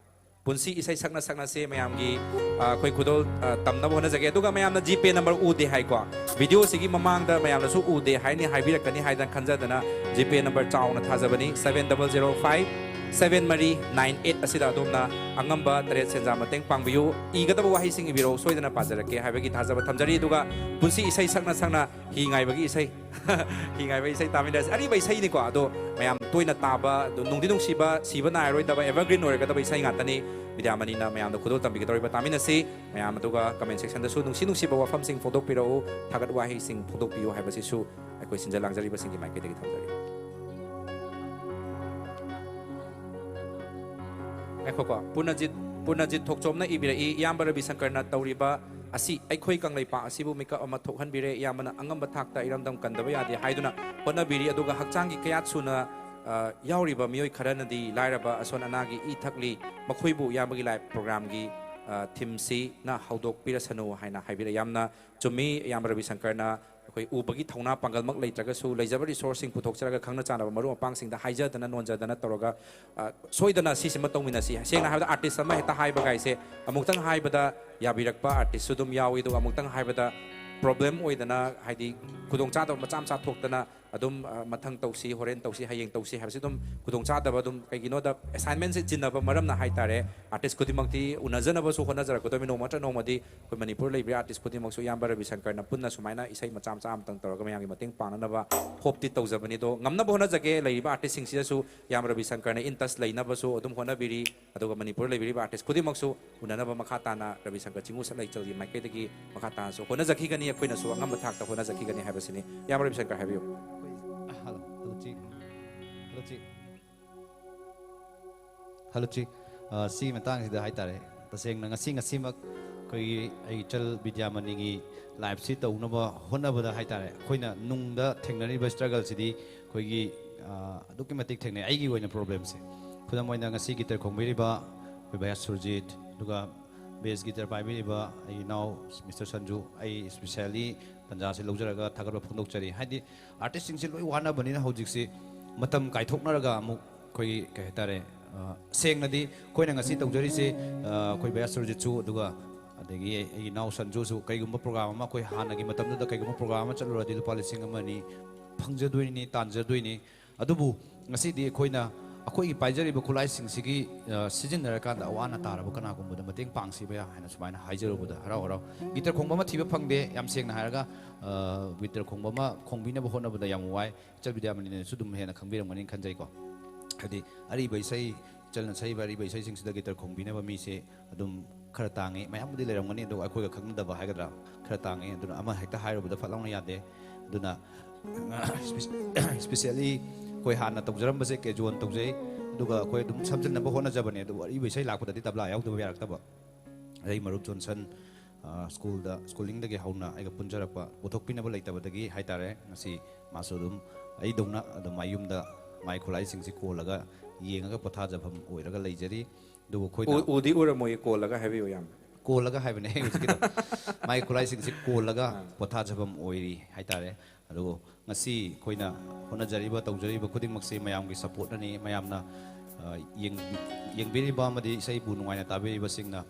ꯄꯨꯟꯁꯤ ꯏꯁꯩ ꯁꯛꯅ ꯁꯛꯅꯁꯦ ꯃꯌꯥꯝꯒꯤ, ꯑ, ꯑꯩꯈꯣꯏ ꯈꯨꯗꯣꯜ, ꯑ, ꯇꯝꯅꯕ ꯍꯣꯠꯅꯖꯒꯦ꯫ ꯑꯗꯨꯒ ꯃꯌꯥꯝꯅ ꯖꯤꯄꯦ ꯅꯝꯕꯔ ꯎꯗꯦ ꯍꯥꯏꯀꯣ꯫ ꯚꯤꯗꯤꯑꯣꯁꯤꯒꯤ ꯃꯃꯥꯡꯗ ꯃꯌꯥꯝꯅꯁꯨ ꯎꯗꯦ ꯍꯥꯏꯅꯤ, ꯍꯥꯏꯕꯤꯔꯛꯀꯅꯤ ꯍꯥꯏꯗꯅ ꯈꯟꯖꯗꯅ ꯖꯤꯄꯦ ꯅꯝꯕꯔ ꯆꯥꯎꯅ ꯊꯥꯖꯕꯅꯤ, seven double zero five seven ꯃꯔꯤ nine eight ꯑꯁꯤꯗ ꯑꯗꯣꯝꯅ ꯑꯉꯝꯕ ꯇꯔꯦꯠ ꯁꯦꯟꯖꯥ ꯃꯇꯦꯡ ꯄꯥꯡꯕꯤꯌꯨ꯫ ꯏꯒꯗꯕ ꯋꯥꯍꯩꯁꯤꯡ ꯏꯕꯤꯔꯛꯎ, ꯁꯣꯏꯗꯅ ꯄꯥꯖꯔꯛꯀꯦ ꯍꯥꯏꯕꯒꯤ ꯊꯥꯖꯕ ꯊꯝꯖꯔꯤ꯫ ꯑꯗꯨꯒ ꯄꯨꯟꯁꯤ ꯏꯁꯩ ꯁꯛꯅ ꯁꯛꯅ ꯍꯤ ꯉꯥꯏꯕꯒꯤ ꯏꯁꯩ, ꯍꯤ ꯉꯥꯏꯕꯒꯤ ꯏꯁꯩ ꯇꯥꯃꯤꯟꯅꯔꯁꯤ꯫ ꯑꯔꯤꯕ ꯏꯁꯩꯅꯤꯀꯣ, ꯑꯗꯣ ꯃꯌꯥꯝ ꯇꯣꯏꯅ ꯇꯥꯕ, ꯑꯗꯨ ꯅꯨꯡꯗꯤ ꯅꯨꯡꯁꯤꯕ, ꯁꯤꯕ ꯅꯥꯏꯔꯣꯏꯗꯕ evergreen ꯑꯣꯏꯔꯒꯗꯕ ꯏꯁꯩ ꯉꯥꯛꯇꯅꯤ꯫ ꯕꯤꯗ꯭ꯌꯥꯃꯅꯤꯅ ꯃꯌꯥꯝꯗ ꯈꯨꯗꯣꯜ ꯇꯝꯕꯤꯒꯗꯧꯔꯤꯕ ꯇꯥꯃꯤꯟꯅꯁꯤ꯫ ꯃꯌꯥꯝ ꯑꯗꯨꯒ comment sectionꯗꯁꯨ ꯅꯨꯡꯁꯤ ꯅꯨꯡꯁꯤꯕ ꯋꯥꯐꯝꯁꯤꯡ ꯐꯣꯡꯗꯣꯛꯄꯤꯔꯛꯎ, ꯊꯥꯒꯠ ꯋꯥꯍꯩꯁꯤꯡ ꯐꯣꯡꯗꯣꯛꯄꯤꯌꯨ ꯍꯥꯏꯕꯁꯤꯁꯨ ꯑꯩꯈꯣꯏ ꯁꯤꯟꯖ ꯂꯥꯡꯖꯔꯤꯕꯁꯤꯡꯒꯤ ꯃꯥꯏꯀꯩꯗꯒꯤ ꯊꯝꯖꯔꯤ꯫ ꯉꯥꯏꯈꯣꯀꯣ, ꯄꯨꯔꯅꯖꯤꯠ, ꯄꯨꯔꯅꯖꯤꯠ ꯊꯣꯛꯆꯣꯝꯅ ꯏꯕꯤꯔꯛꯏ, "ꯏꯌꯥꯝꯕ ꯔꯕꯤ ꯁꯪꯀꯔꯅ ꯇꯧꯔꯤꯕ ꯑꯁꯤ ꯑꯩꯈꯣꯏ ꯀꯪꯂꯩꯄꯥꯛ ꯑꯁꯤꯕꯨ ꯃꯤꯀꯞ ꯑꯃ ꯊꯣꯛꯍꯟꯕꯤꯔꯦ꯫ ꯏꯌꯥꯝꯕꯅ ꯑꯉꯝꯕ ꯊꯥꯛꯇ ꯏꯔꯝꯗꯝ ꯀꯟꯗꯕ ꯌꯥꯗꯦ ꯍꯥꯏꯗꯨꯅ ꯍꯣꯠꯅꯕꯤꯔꯤ, ꯑꯗꯨꯒ ꯍꯛꯆꯥꯡꯒꯤ ꯀꯌꯥꯠ ꯁꯨꯅ, ꯑ, ꯌꯥꯎꯔꯤꯕ ꯃꯤꯑꯣꯏ ꯈꯔꯅꯗꯤ ꯂꯥꯏꯔꯕ ꯑꯁꯣꯟ ꯑꯅꯥꯒꯤ ꯏ ꯊꯛꯂꯤ꯫ ꯃꯈꯣꯏꯕꯨ ꯏꯌꯥꯝꯕꯒꯤ live programꯒꯤ, ꯑ, themeꯁꯤꯅ ꯍꯧꯗꯣꯛꯄꯤꯔꯁꯅꯨ" ꯍꯥꯏꯅ ꯍꯥꯏꯕꯤꯔꯛꯏ꯫ ꯌꯥꯝꯅ ꯆꯨꯝꯃꯤ, ꯏꯌꯥꯝꯕ ꯔꯕꯤ ꯁꯪꯀꯔꯅ ꯑꯩꯈꯣꯏ ꯎꯕꯒꯤ ꯊꯧꯅꯥ ꯄꯥꯡꯒꯜꯃꯛ ꯂꯩꯇ꯭ꯔꯒꯁꯨ, ꯂꯩꯖꯕ resourceꯁꯤꯡ ꯄꯨꯊꯣꯛꯆꯔꯒ ꯈꯪꯅ ꯆꯥꯟꯅꯕ ꯃꯔꯨꯞ ꯃꯄꯥꯡꯁꯤꯡꯗ ꯍꯥꯏꯖꯗꯅ ꯅꯣꯟꯖꯗꯅ ꯇꯧꯔꯒ, ꯑ, ꯁꯣꯏꯗꯅ ꯁꯤꯁꯤꯃ ꯇꯧꯃꯤꯟꯅꯁꯤ꯫ ꯁꯦꯡꯅ ꯍꯥꯏꯕꯗ, artist ꯑꯃ ꯍꯦꯛꯇ ꯍꯥꯏꯕ ꯀꯥꯏꯁꯦ, ꯑꯃꯨꯛꯇꯪ ꯍꯥꯏꯕꯗ ꯌꯥꯕꯤꯔꯛꯄ artistꯁꯨ ꯑꯗꯨꯝ ꯌꯥꯎꯏ, ꯑꯗꯨꯒ ꯑꯃꯨꯛꯇꯪ ꯍꯥꯏꯕꯗ problem ꯑꯣꯏꯗꯅ, ꯍꯥꯏꯗꯤ ꯈꯨꯗꯣꯡꯆꯥꯗꯕ ꯃꯆꯥ ꯃꯆꯥ ꯊꯣꯛꯇꯅ ꯑꯗꯨꯝ, ꯑ, ꯃꯊꯪ ꯇꯧꯁꯤ, ꯍꯣꯔꯦꯟ ꯇꯧꯁꯤ, ꯍꯌꯦꯡ ꯇꯧꯁꯤ ꯍꯥꯏꯕꯁꯤ ꯑꯗꯨꯝ ꯈꯨꯗꯣꯡꯆꯥꯗꯕ, ꯑꯗꯨꯝ ꯀꯩꯒꯤꯅꯣꯗ assignmentꯁꯦ ꯆꯤꯟꯅꯕ ꯃꯔꯝꯅ ꯍꯥꯏꯇꯥꯔꯦ꯫ Artist ꯈꯨꯗꯤꯡꯃꯛꯇꯤ ꯎꯅꯖꯅꯕꯁꯨ ꯍꯣꯠꯅꯖꯔꯛꯀꯗꯕꯅꯤ, ꯅꯣꯡꯃ ꯅꯠꯇ꯭ꯔ ꯅꯣꯡꯃꯗꯤ꯫ ꯑꯩꯈꯣꯏ ꯃꯅꯤꯄꯨꯔ ꯂꯩꯕꯤꯔꯤꯕ artist ꯈꯨꯗꯤꯡꯃꯛꯁꯨ ꯏꯌꯥꯝꯕ ꯔꯕꯤ ꯁꯪꯀꯔꯅ ꯄꯨꯟꯅ ꯁꯨꯃꯥꯏꯅ ꯏꯁꯩ ꯃꯆꯥ ꯃꯆꯥ ꯑꯃꯇꯪ ꯇꯧꯔꯒ ꯃꯌꯥꯝꯒꯤ ꯃꯇꯦꯡ ꯄꯥꯡꯅꯅꯕ hopeꯇꯤ ꯇꯧꯖꯕꯅꯤ꯫ ꯑꯗꯣ ꯉꯝꯅꯕ ꯍꯣꯠꯅꯖꯒꯦ꯫ ꯂꯩꯔꯤꯕ artistꯁꯤꯡꯁꯤꯗꯁꯨ ꯏꯌꯥꯝꯕ ꯔꯕꯤ ꯁꯪꯀꯔꯅ in touch ꯂꯩꯅꯕꯁꯨ ꯑꯗꯨꯝ ꯍꯣꯠꯅꯕꯤꯔꯤ꯫ ꯑꯗꯨꯒ ꯃꯅꯤꯄꯨꯔ ꯂꯩꯕꯤꯔꯤꯕ artist ꯈꯨꯗꯤꯡꯃꯛꯁꯨ ꯎꯅꯅꯕ ꯃꯈꯥ ꯇꯥꯅ ꯔꯕꯤ ꯁꯪꯀꯔ ꯆꯤꯡꯉꯨ ꯁꯛꯂꯩ ꯆꯜꯒꯤ ꯃꯥꯏꯀꯩꯗꯒꯤ ꯃꯈꯥ ꯇꯥꯅꯁꯨ ꯍꯣꯠꯅꯖꯈꯤꯒꯅꯤ, ꯑꯩꯈꯣꯏꯅꯁꯨ ꯑꯉꯝꯕ ꯊꯥꯛꯇ ꯍꯣꯠꯅꯖꯈꯤꯒꯅꯤ ꯍꯥꯏꯕꯁꯤꯅꯤ꯫ ꯏꯌꯥꯝꯕ ꯔꯕꯤ ꯁꯪꯀꯔ ꯍꯥꯏꯕꯤꯌꯨ꯫ Hello, hello, ꯆꯦ꯫ Hello, ꯆꯦ꯫ Hello, ꯆꯦ꯫ ꯑ, ꯁꯤꯒꯤ ꯃꯇꯥꯡꯁꯤꯗ ꯍꯥꯏꯇꯥꯔꯦ, ꯇꯁꯦꯡꯅ ꯉꯁꯤ, ꯉꯁꯤꯃꯛ ꯑꯩꯈꯣꯏꯒꯤ ꯑꯩ ꯏꯆꯜ ꯕꯤꯗ꯭ꯌꯥꯃꯅꯤꯒꯤ liveꯁꯤ ꯇꯧꯅꯕ ꯍꯣꯠꯅꯕꯗ ꯍꯥꯏꯇꯥꯔꯦ, ꯑꯩꯈꯣꯏꯅ ꯅꯨꯡꯗ ꯊꯦꯡꯅꯔꯤꯕ struggleꯁꯤꯗꯤ ꯑꯩꯈꯣꯏꯒꯤ, ꯑ, ꯑꯗꯨꯛꯀꯤ ꯃꯇꯤꯛ ꯊꯦꯡꯅꯩ ꯑꯩꯒꯤ ꯑꯣꯏꯅ problemꯁꯦ꯫ ꯈꯨꯗꯝ ꯑꯣꯏꯅ ꯉꯁꯤ guitar ꯈꯣꯡꯕꯤꯔꯤꯕ ꯑꯩꯈꯣꯏ ꯚꯥꯏꯌꯥ ꯁꯨꯔꯖꯤꯠ, ꯑꯗꯨꯒ bass guitar ꯄꯥꯏꯕꯤꯔꯤꯕ ꯑꯩ ꯏꯅꯥꯎ Mister ꯁꯟꯖꯨ, ꯑꯩ specially ꯇꯟꯖꯥꯁꯤ ꯂꯧꯖꯔꯒ ꯊꯥꯒꯠꯄ ꯐꯣꯡꯗꯣꯛꯆꯔꯤ꯫ ꯍꯥꯏꯗꯤ artistꯁꯤꯡꯁꯤ ꯂꯣꯏ ꯋꯥꯅꯕꯅꯤꯅ ꯍꯧꯖꯤꯛꯁꯤ ꯃꯇꯝ ꯀꯥꯏꯊꯣꯛꯅꯔꯒ ꯑꯃꯨꯛ ꯑꯩꯈꯣꯏꯒꯤ ꯀꯩ ꯍꯥꯏꯇꯥꯔꯦ, ꯑ, ꯁꯦꯡꯅꯗꯤ ꯑꯩꯈꯣꯏꯅ ꯉꯁꯤ ꯇꯧꯖꯔꯤꯁꯦ, ꯑ, ꯑꯩꯈꯣꯏ ꯕꯌꯥꯁ ꯁꯨꯔꯖꯤꯠꯁꯨ, ꯑꯗꯨꯒ ꯑꯗꯒꯤ ꯑꯩꯒꯤ ꯏꯅꯥꯎ ꯁꯟꯖꯨꯁꯨ, ꯀꯩꯒꯨꯝꯕ ꯄ꯭ꯔꯣꯒ꯭ꯔꯥꯝ ꯑꯃ ꯑꯩꯈꯣꯏ ꯍꯥꯟꯅꯒꯤ ꯃꯇꯝꯗꯨꯗ ꯀꯩꯒꯨꯝꯕ ꯄ꯭ꯔꯣꯒ꯭ꯔꯥꯝ ꯑꯃ ꯆꯠꯂꯨꯔꯗꯤ ꯂꯨꯄꯥ ꯂꯤꯁꯤꯡ ꯑꯃ ꯑꯅꯤ ꯐꯪꯖꯗꯣꯏꯅꯤ, ꯇꯥꯟꯖꯗꯣꯏꯅꯤ꯫ ꯑꯗꯨꯕꯨ ꯉꯁꯤꯗꯤ ꯑꯩꯈꯣꯏꯅ ꯑꯩꯈꯣꯏꯒꯤ ꯄꯥꯏꯖꯔꯤꯕ ꯈꯨꯠꯂꯥꯏꯁꯤꯡꯁꯤꯒꯤ, ꯑ, ꯁꯤꯖꯤꯟꯅꯔꯀꯥꯟꯗ ꯑꯋꯥ ꯑꯅꯥ ꯇꯥꯔꯕ ꯀꯅꯥꯒꯨꯝꯕꯗ ꯃꯇꯦꯡ ꯄꯥꯡꯁꯤꯕ ꯌꯥ ꯍꯥꯏꯅ ꯁꯨꯃꯥꯏꯅ ꯍꯥꯏꯖꯔꯨꯕꯗ ꯍꯔꯥꯎ ꯍꯔꯥꯎ꯫ ꯒꯤꯇꯔ ꯈꯣꯡꯕ ꯑꯃ ꯊꯤꯕ ꯐꯪꯗꯦ, ꯌꯥꯝ ꯁꯦꯡꯅ ꯍꯥꯏꯔꯒ, ꯑ, ꯒꯤꯇꯔ ꯈꯣꯡꯕ ꯑꯃ ꯈꯣꯡꯕꯤꯅꯕ ꯍꯣꯠꯅꯕꯗ ꯌꯥꯝ ꯋꯥꯏ꯫ ꯏꯆꯜ ꯕꯤꯗ꯭ꯌꯥꯃꯅꯤꯅꯁꯨ ꯑꯗꯨꯝ ꯍꯦꯟꯅ ꯈꯪꯕꯤꯔꯝꯒꯅꯤ ꯈꯟꯖꯩꯀꯣ꯫ ꯍꯥꯏꯗꯤ ꯑꯔꯤꯕ ꯏꯁꯩ, ꯏꯆꯜꯅ ꯁꯛꯏꯕ ꯑꯔꯤꯕ ꯏꯁꯩꯁꯤꯡꯁꯤꯗ ꯒꯤꯇꯔ ꯈꯣꯡꯕꯤꯅꯕ ꯃꯤꯁꯦ ꯑꯗꯨꯝ ꯈꯔ ꯇꯥꯡꯉꯤ꯫ ꯃꯌꯥꯝꯕꯨꯗꯤ ꯂꯩꯔꯝꯒꯅꯤ, ꯑꯗꯨꯒ ꯑꯩꯈꯣꯏꯒ ꯈꯪꯅꯗꯕ ꯍꯥꯏꯒꯗ꯭ꯔꯥ, ꯈꯔ ꯇꯥꯡꯉꯤ꯫ ꯑꯗꯨꯅ ꯑꯃ ꯍꯦꯛꯇ ꯍꯥꯏꯔꯨꯕꯗ ꯐꯠ ꯂꯥꯎꯅ ꯌꯥꯗꯦ꯫ ꯑꯗꯨꯅ ꯏꯁꯄꯤꯁꯦꯜꯂꯤ ꯑꯩꯈꯣꯏ ꯍꯥꯟꯅ ꯇꯧꯖꯔꯝꯕꯁꯦ ꯀꯦꯖꯨꯋꯜ ꯇꯧꯖꯩ, ꯑꯗꯨꯒ ꯑꯩꯈꯣꯏ ꯑꯗꯨꯝ ꯁꯝꯖꯤꯟꯅꯕ ꯍꯣꯠꯅꯖꯕꯅꯦ꯫ ꯑꯗꯨꯕꯨ ꯑꯔꯤꯕ ꯏꯁꯩ ꯂꯥꯛꯄꯗꯗꯤ ꯇꯕ꯭ꯂꯥ ꯌꯥꯎꯗꯕ ꯌꯥꯔꯛꯇꯕ꯫ ꯑꯩ ꯃꯔꯨꯞ ꯖꯣꯟꯁꯟ, ꯑ, ꯁ꯭ꯀꯨꯜꯗ, ꯁ꯭ꯀꯨꯂꯤꯡꯗꯒꯤ ꯍꯧꯅ ꯑꯩꯒ ꯄꯨꯟꯖꯔꯛꯄ, ꯄꯨꯊꯣꯛꯄꯤꯅꯕ ꯂꯩꯇꯕꯗꯒꯤ ꯍꯥꯏꯇꯥꯔꯦ, ꯉꯁꯤ ꯃꯥꯁꯨ ꯑꯗꯨꯝ ꯑꯩꯗꯧꯅ ꯑꯗꯨꯝ ꯃꯌꯨꯝꯗ ꯃꯥꯏ ꯈꯨꯠꯂꯥꯏꯁꯤꯡꯁꯤ ꯀꯣꯜꯂꯒ ꯌꯦꯡꯉꯒ ꯄꯣꯊꯥꯖꯐꯝ ꯑꯣꯏꯔꯒ ꯂꯩꯖꯔꯤ꯫ ꯑꯗꯨꯕꯨ ꯑꯩꯈꯣꯏꯅ ꯎ-, ꯎꯗꯤ ꯎꯔꯝꯃꯣꯏꯌꯦ, ꯀꯣꯜꯂꯒ ꯍꯥꯏꯕꯤꯌꯨ ꯌꯥꯝ꯫ ꯀꯣꯜꯂꯒ ꯍꯥꯏꯕꯅꯦ ꯑꯩ ꯍꯧꯖꯤꯛꯀꯤꯗꯣ꯫ ꯃꯥꯏ ꯈꯨꯠꯂꯥꯏꯁꯤꯡꯁꯤ ꯀꯣꯜꯂꯒ ꯑꯥ꯫ ꯄꯣꯊꯥꯖꯐꯝ ꯑꯣꯏꯔꯤ ꯍꯥꯏꯇꯥꯔꯦ꯫ ꯑꯗꯨꯕꯨ ꯉꯁꯤ ꯑꯩꯈꯣꯏꯅ ꯍꯣꯠꯅꯖꯔꯤꯕ, ꯇꯧꯖꯔꯤꯕ ꯈꯨꯗꯤꯡꯃꯛꯁꯤ ꯃꯌꯥꯝꯒꯤ ꯁꯄꯣꯔꯠꯅꯅꯤ꯫ ꯃꯌꯥꯝꯅ, ꯑ, ꯌꯦꯡ-, ꯌꯦꯡꯕꯤꯔꯤꯕ ꯑꯃꯗꯤ ꯏꯁꯩꯕꯨ ꯅꯨꯡꯉꯥꯏꯅ ꯇꯥꯕꯤꯔꯤꯕꯁꯤꯡꯅ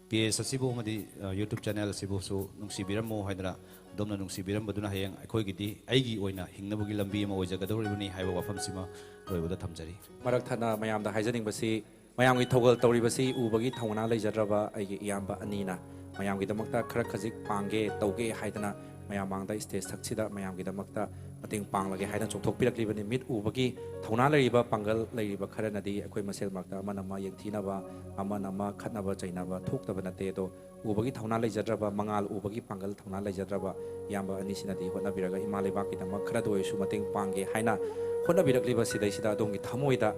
ꯄꯦꯖ ꯑꯁꯤꯕꯨ ꯑꯃꯗꯤ, ꯑ, YouTube ꯆꯦꯅꯦꯜ ꯑꯁꯤꯕꯨꯁꯨ ꯅꯨꯡꯁꯤꯕꯤꯔꯝꯃꯨ ꯍꯥꯏꯗꯅ ꯑꯗꯣꯝꯅ ꯅꯨꯡꯁꯤꯕꯤꯔꯝꯕꯗꯨꯅ ꯍꯌꯦꯡ ꯑꯩꯈꯣꯏꯒꯤꯗꯤ ꯑꯩꯒꯤ ꯑꯣꯏꯅ ꯍꯤꯡꯅꯕꯒꯤ ꯂꯝꯕꯤ ꯑꯃ ꯑꯣꯏꯖꯒꯗꯧꯔꯤꯕꯅꯤ ꯍꯥꯏꯕ ꯋꯥꯐꯝꯁꯤꯃ ꯂꯣꯏꯕꯗ ꯊꯝꯖꯔꯤ꯫ ꯃꯔꯛ ꯊꯠꯅ ꯃꯌꯥꯝꯗ ꯍꯥꯏꯖꯅꯤꯡꯕꯁꯤ, ꯃꯌꯥꯝꯒꯤ ꯊꯧꯒꯜ ꯇꯧꯔꯤꯕꯁꯤ ꯎꯕꯒꯤ ꯊꯧꯅꯥ ꯂꯩꯖꯗ꯭ꯔꯕ ꯑꯩꯒꯤ ꯏꯌꯥꯝꯕ ꯑꯅꯤꯅ ꯃꯌꯥꯝꯒꯤꯗꯃꯛꯇ ꯈꯔ ꯈꯖꯤꯛ ꯄꯥꯡꯒꯦ, ꯇꯧꯒꯦ ꯍꯥꯏꯗꯅ ꯃꯌꯥꯝ ꯃꯥꯡꯗ ꯁ꯭ꯇꯦꯖ ꯊꯛꯁꯤꯗ ꯃꯌꯥꯝꯒꯤꯗꯃꯛꯇ ꯃꯇꯦꯡ ꯄꯥꯡꯂꯒꯦ ꯍꯥꯏꯅ ꯆꯣꯡꯊꯣꯛꯄꯤꯔꯛꯂꯤꯕꯅꯤ꯫ ꯃꯤꯠ ꯎꯕꯒꯤ ꯊꯧꯅꯥ ꯂꯩꯔꯤꯕ ꯄꯥꯡꯒꯜ ꯂꯩꯔꯤꯕ ꯈꯔꯅꯗꯤ ꯑꯩꯈꯣꯏ ꯃꯁꯦꯜ ꯃꯔꯛꯇ ꯑꯃꯅ ꯑꯃ ꯌꯦꯡꯊꯤꯅꯕ, ꯑꯃꯅ ꯑꯃ ꯈꯠꯅꯕ ꯆꯩꯅꯕ ꯊꯣꯛꯇꯕ ꯅꯠꯇꯦ꯫ ꯑꯗꯣ ꯎꯕꯒꯤ ꯊꯧꯅꯥ ꯂꯩꯖꯗ꯭ꯔꯕ, ꯃꯉꯥꯜ ꯎꯕꯒꯤ ꯄꯥꯡꯒꯜ ꯊꯧꯅꯥ ꯂꯩꯖꯗ꯭ꯔꯕ ꯏꯌꯥꯝꯕ ꯑꯅꯤꯁꯤꯅꯗꯤ ꯍꯣꯠꯅꯕꯤꯔꯒ ꯏꯃꯥ ꯂꯩꯕꯥꯛꯀꯤꯗꯃꯛ ꯈꯔꯗ ꯑꯣꯏꯔꯁꯨ ꯃꯇꯦꯡ ꯄꯥꯡꯒꯦ ꯍꯥꯏꯅ ꯍꯣꯠꯅꯕꯤꯔꯛꯂꯤꯕ ꯁꯤꯗꯩꯁꯤꯗ ꯑꯗꯣꯝꯒꯤ ꯊꯃꯣꯏꯗ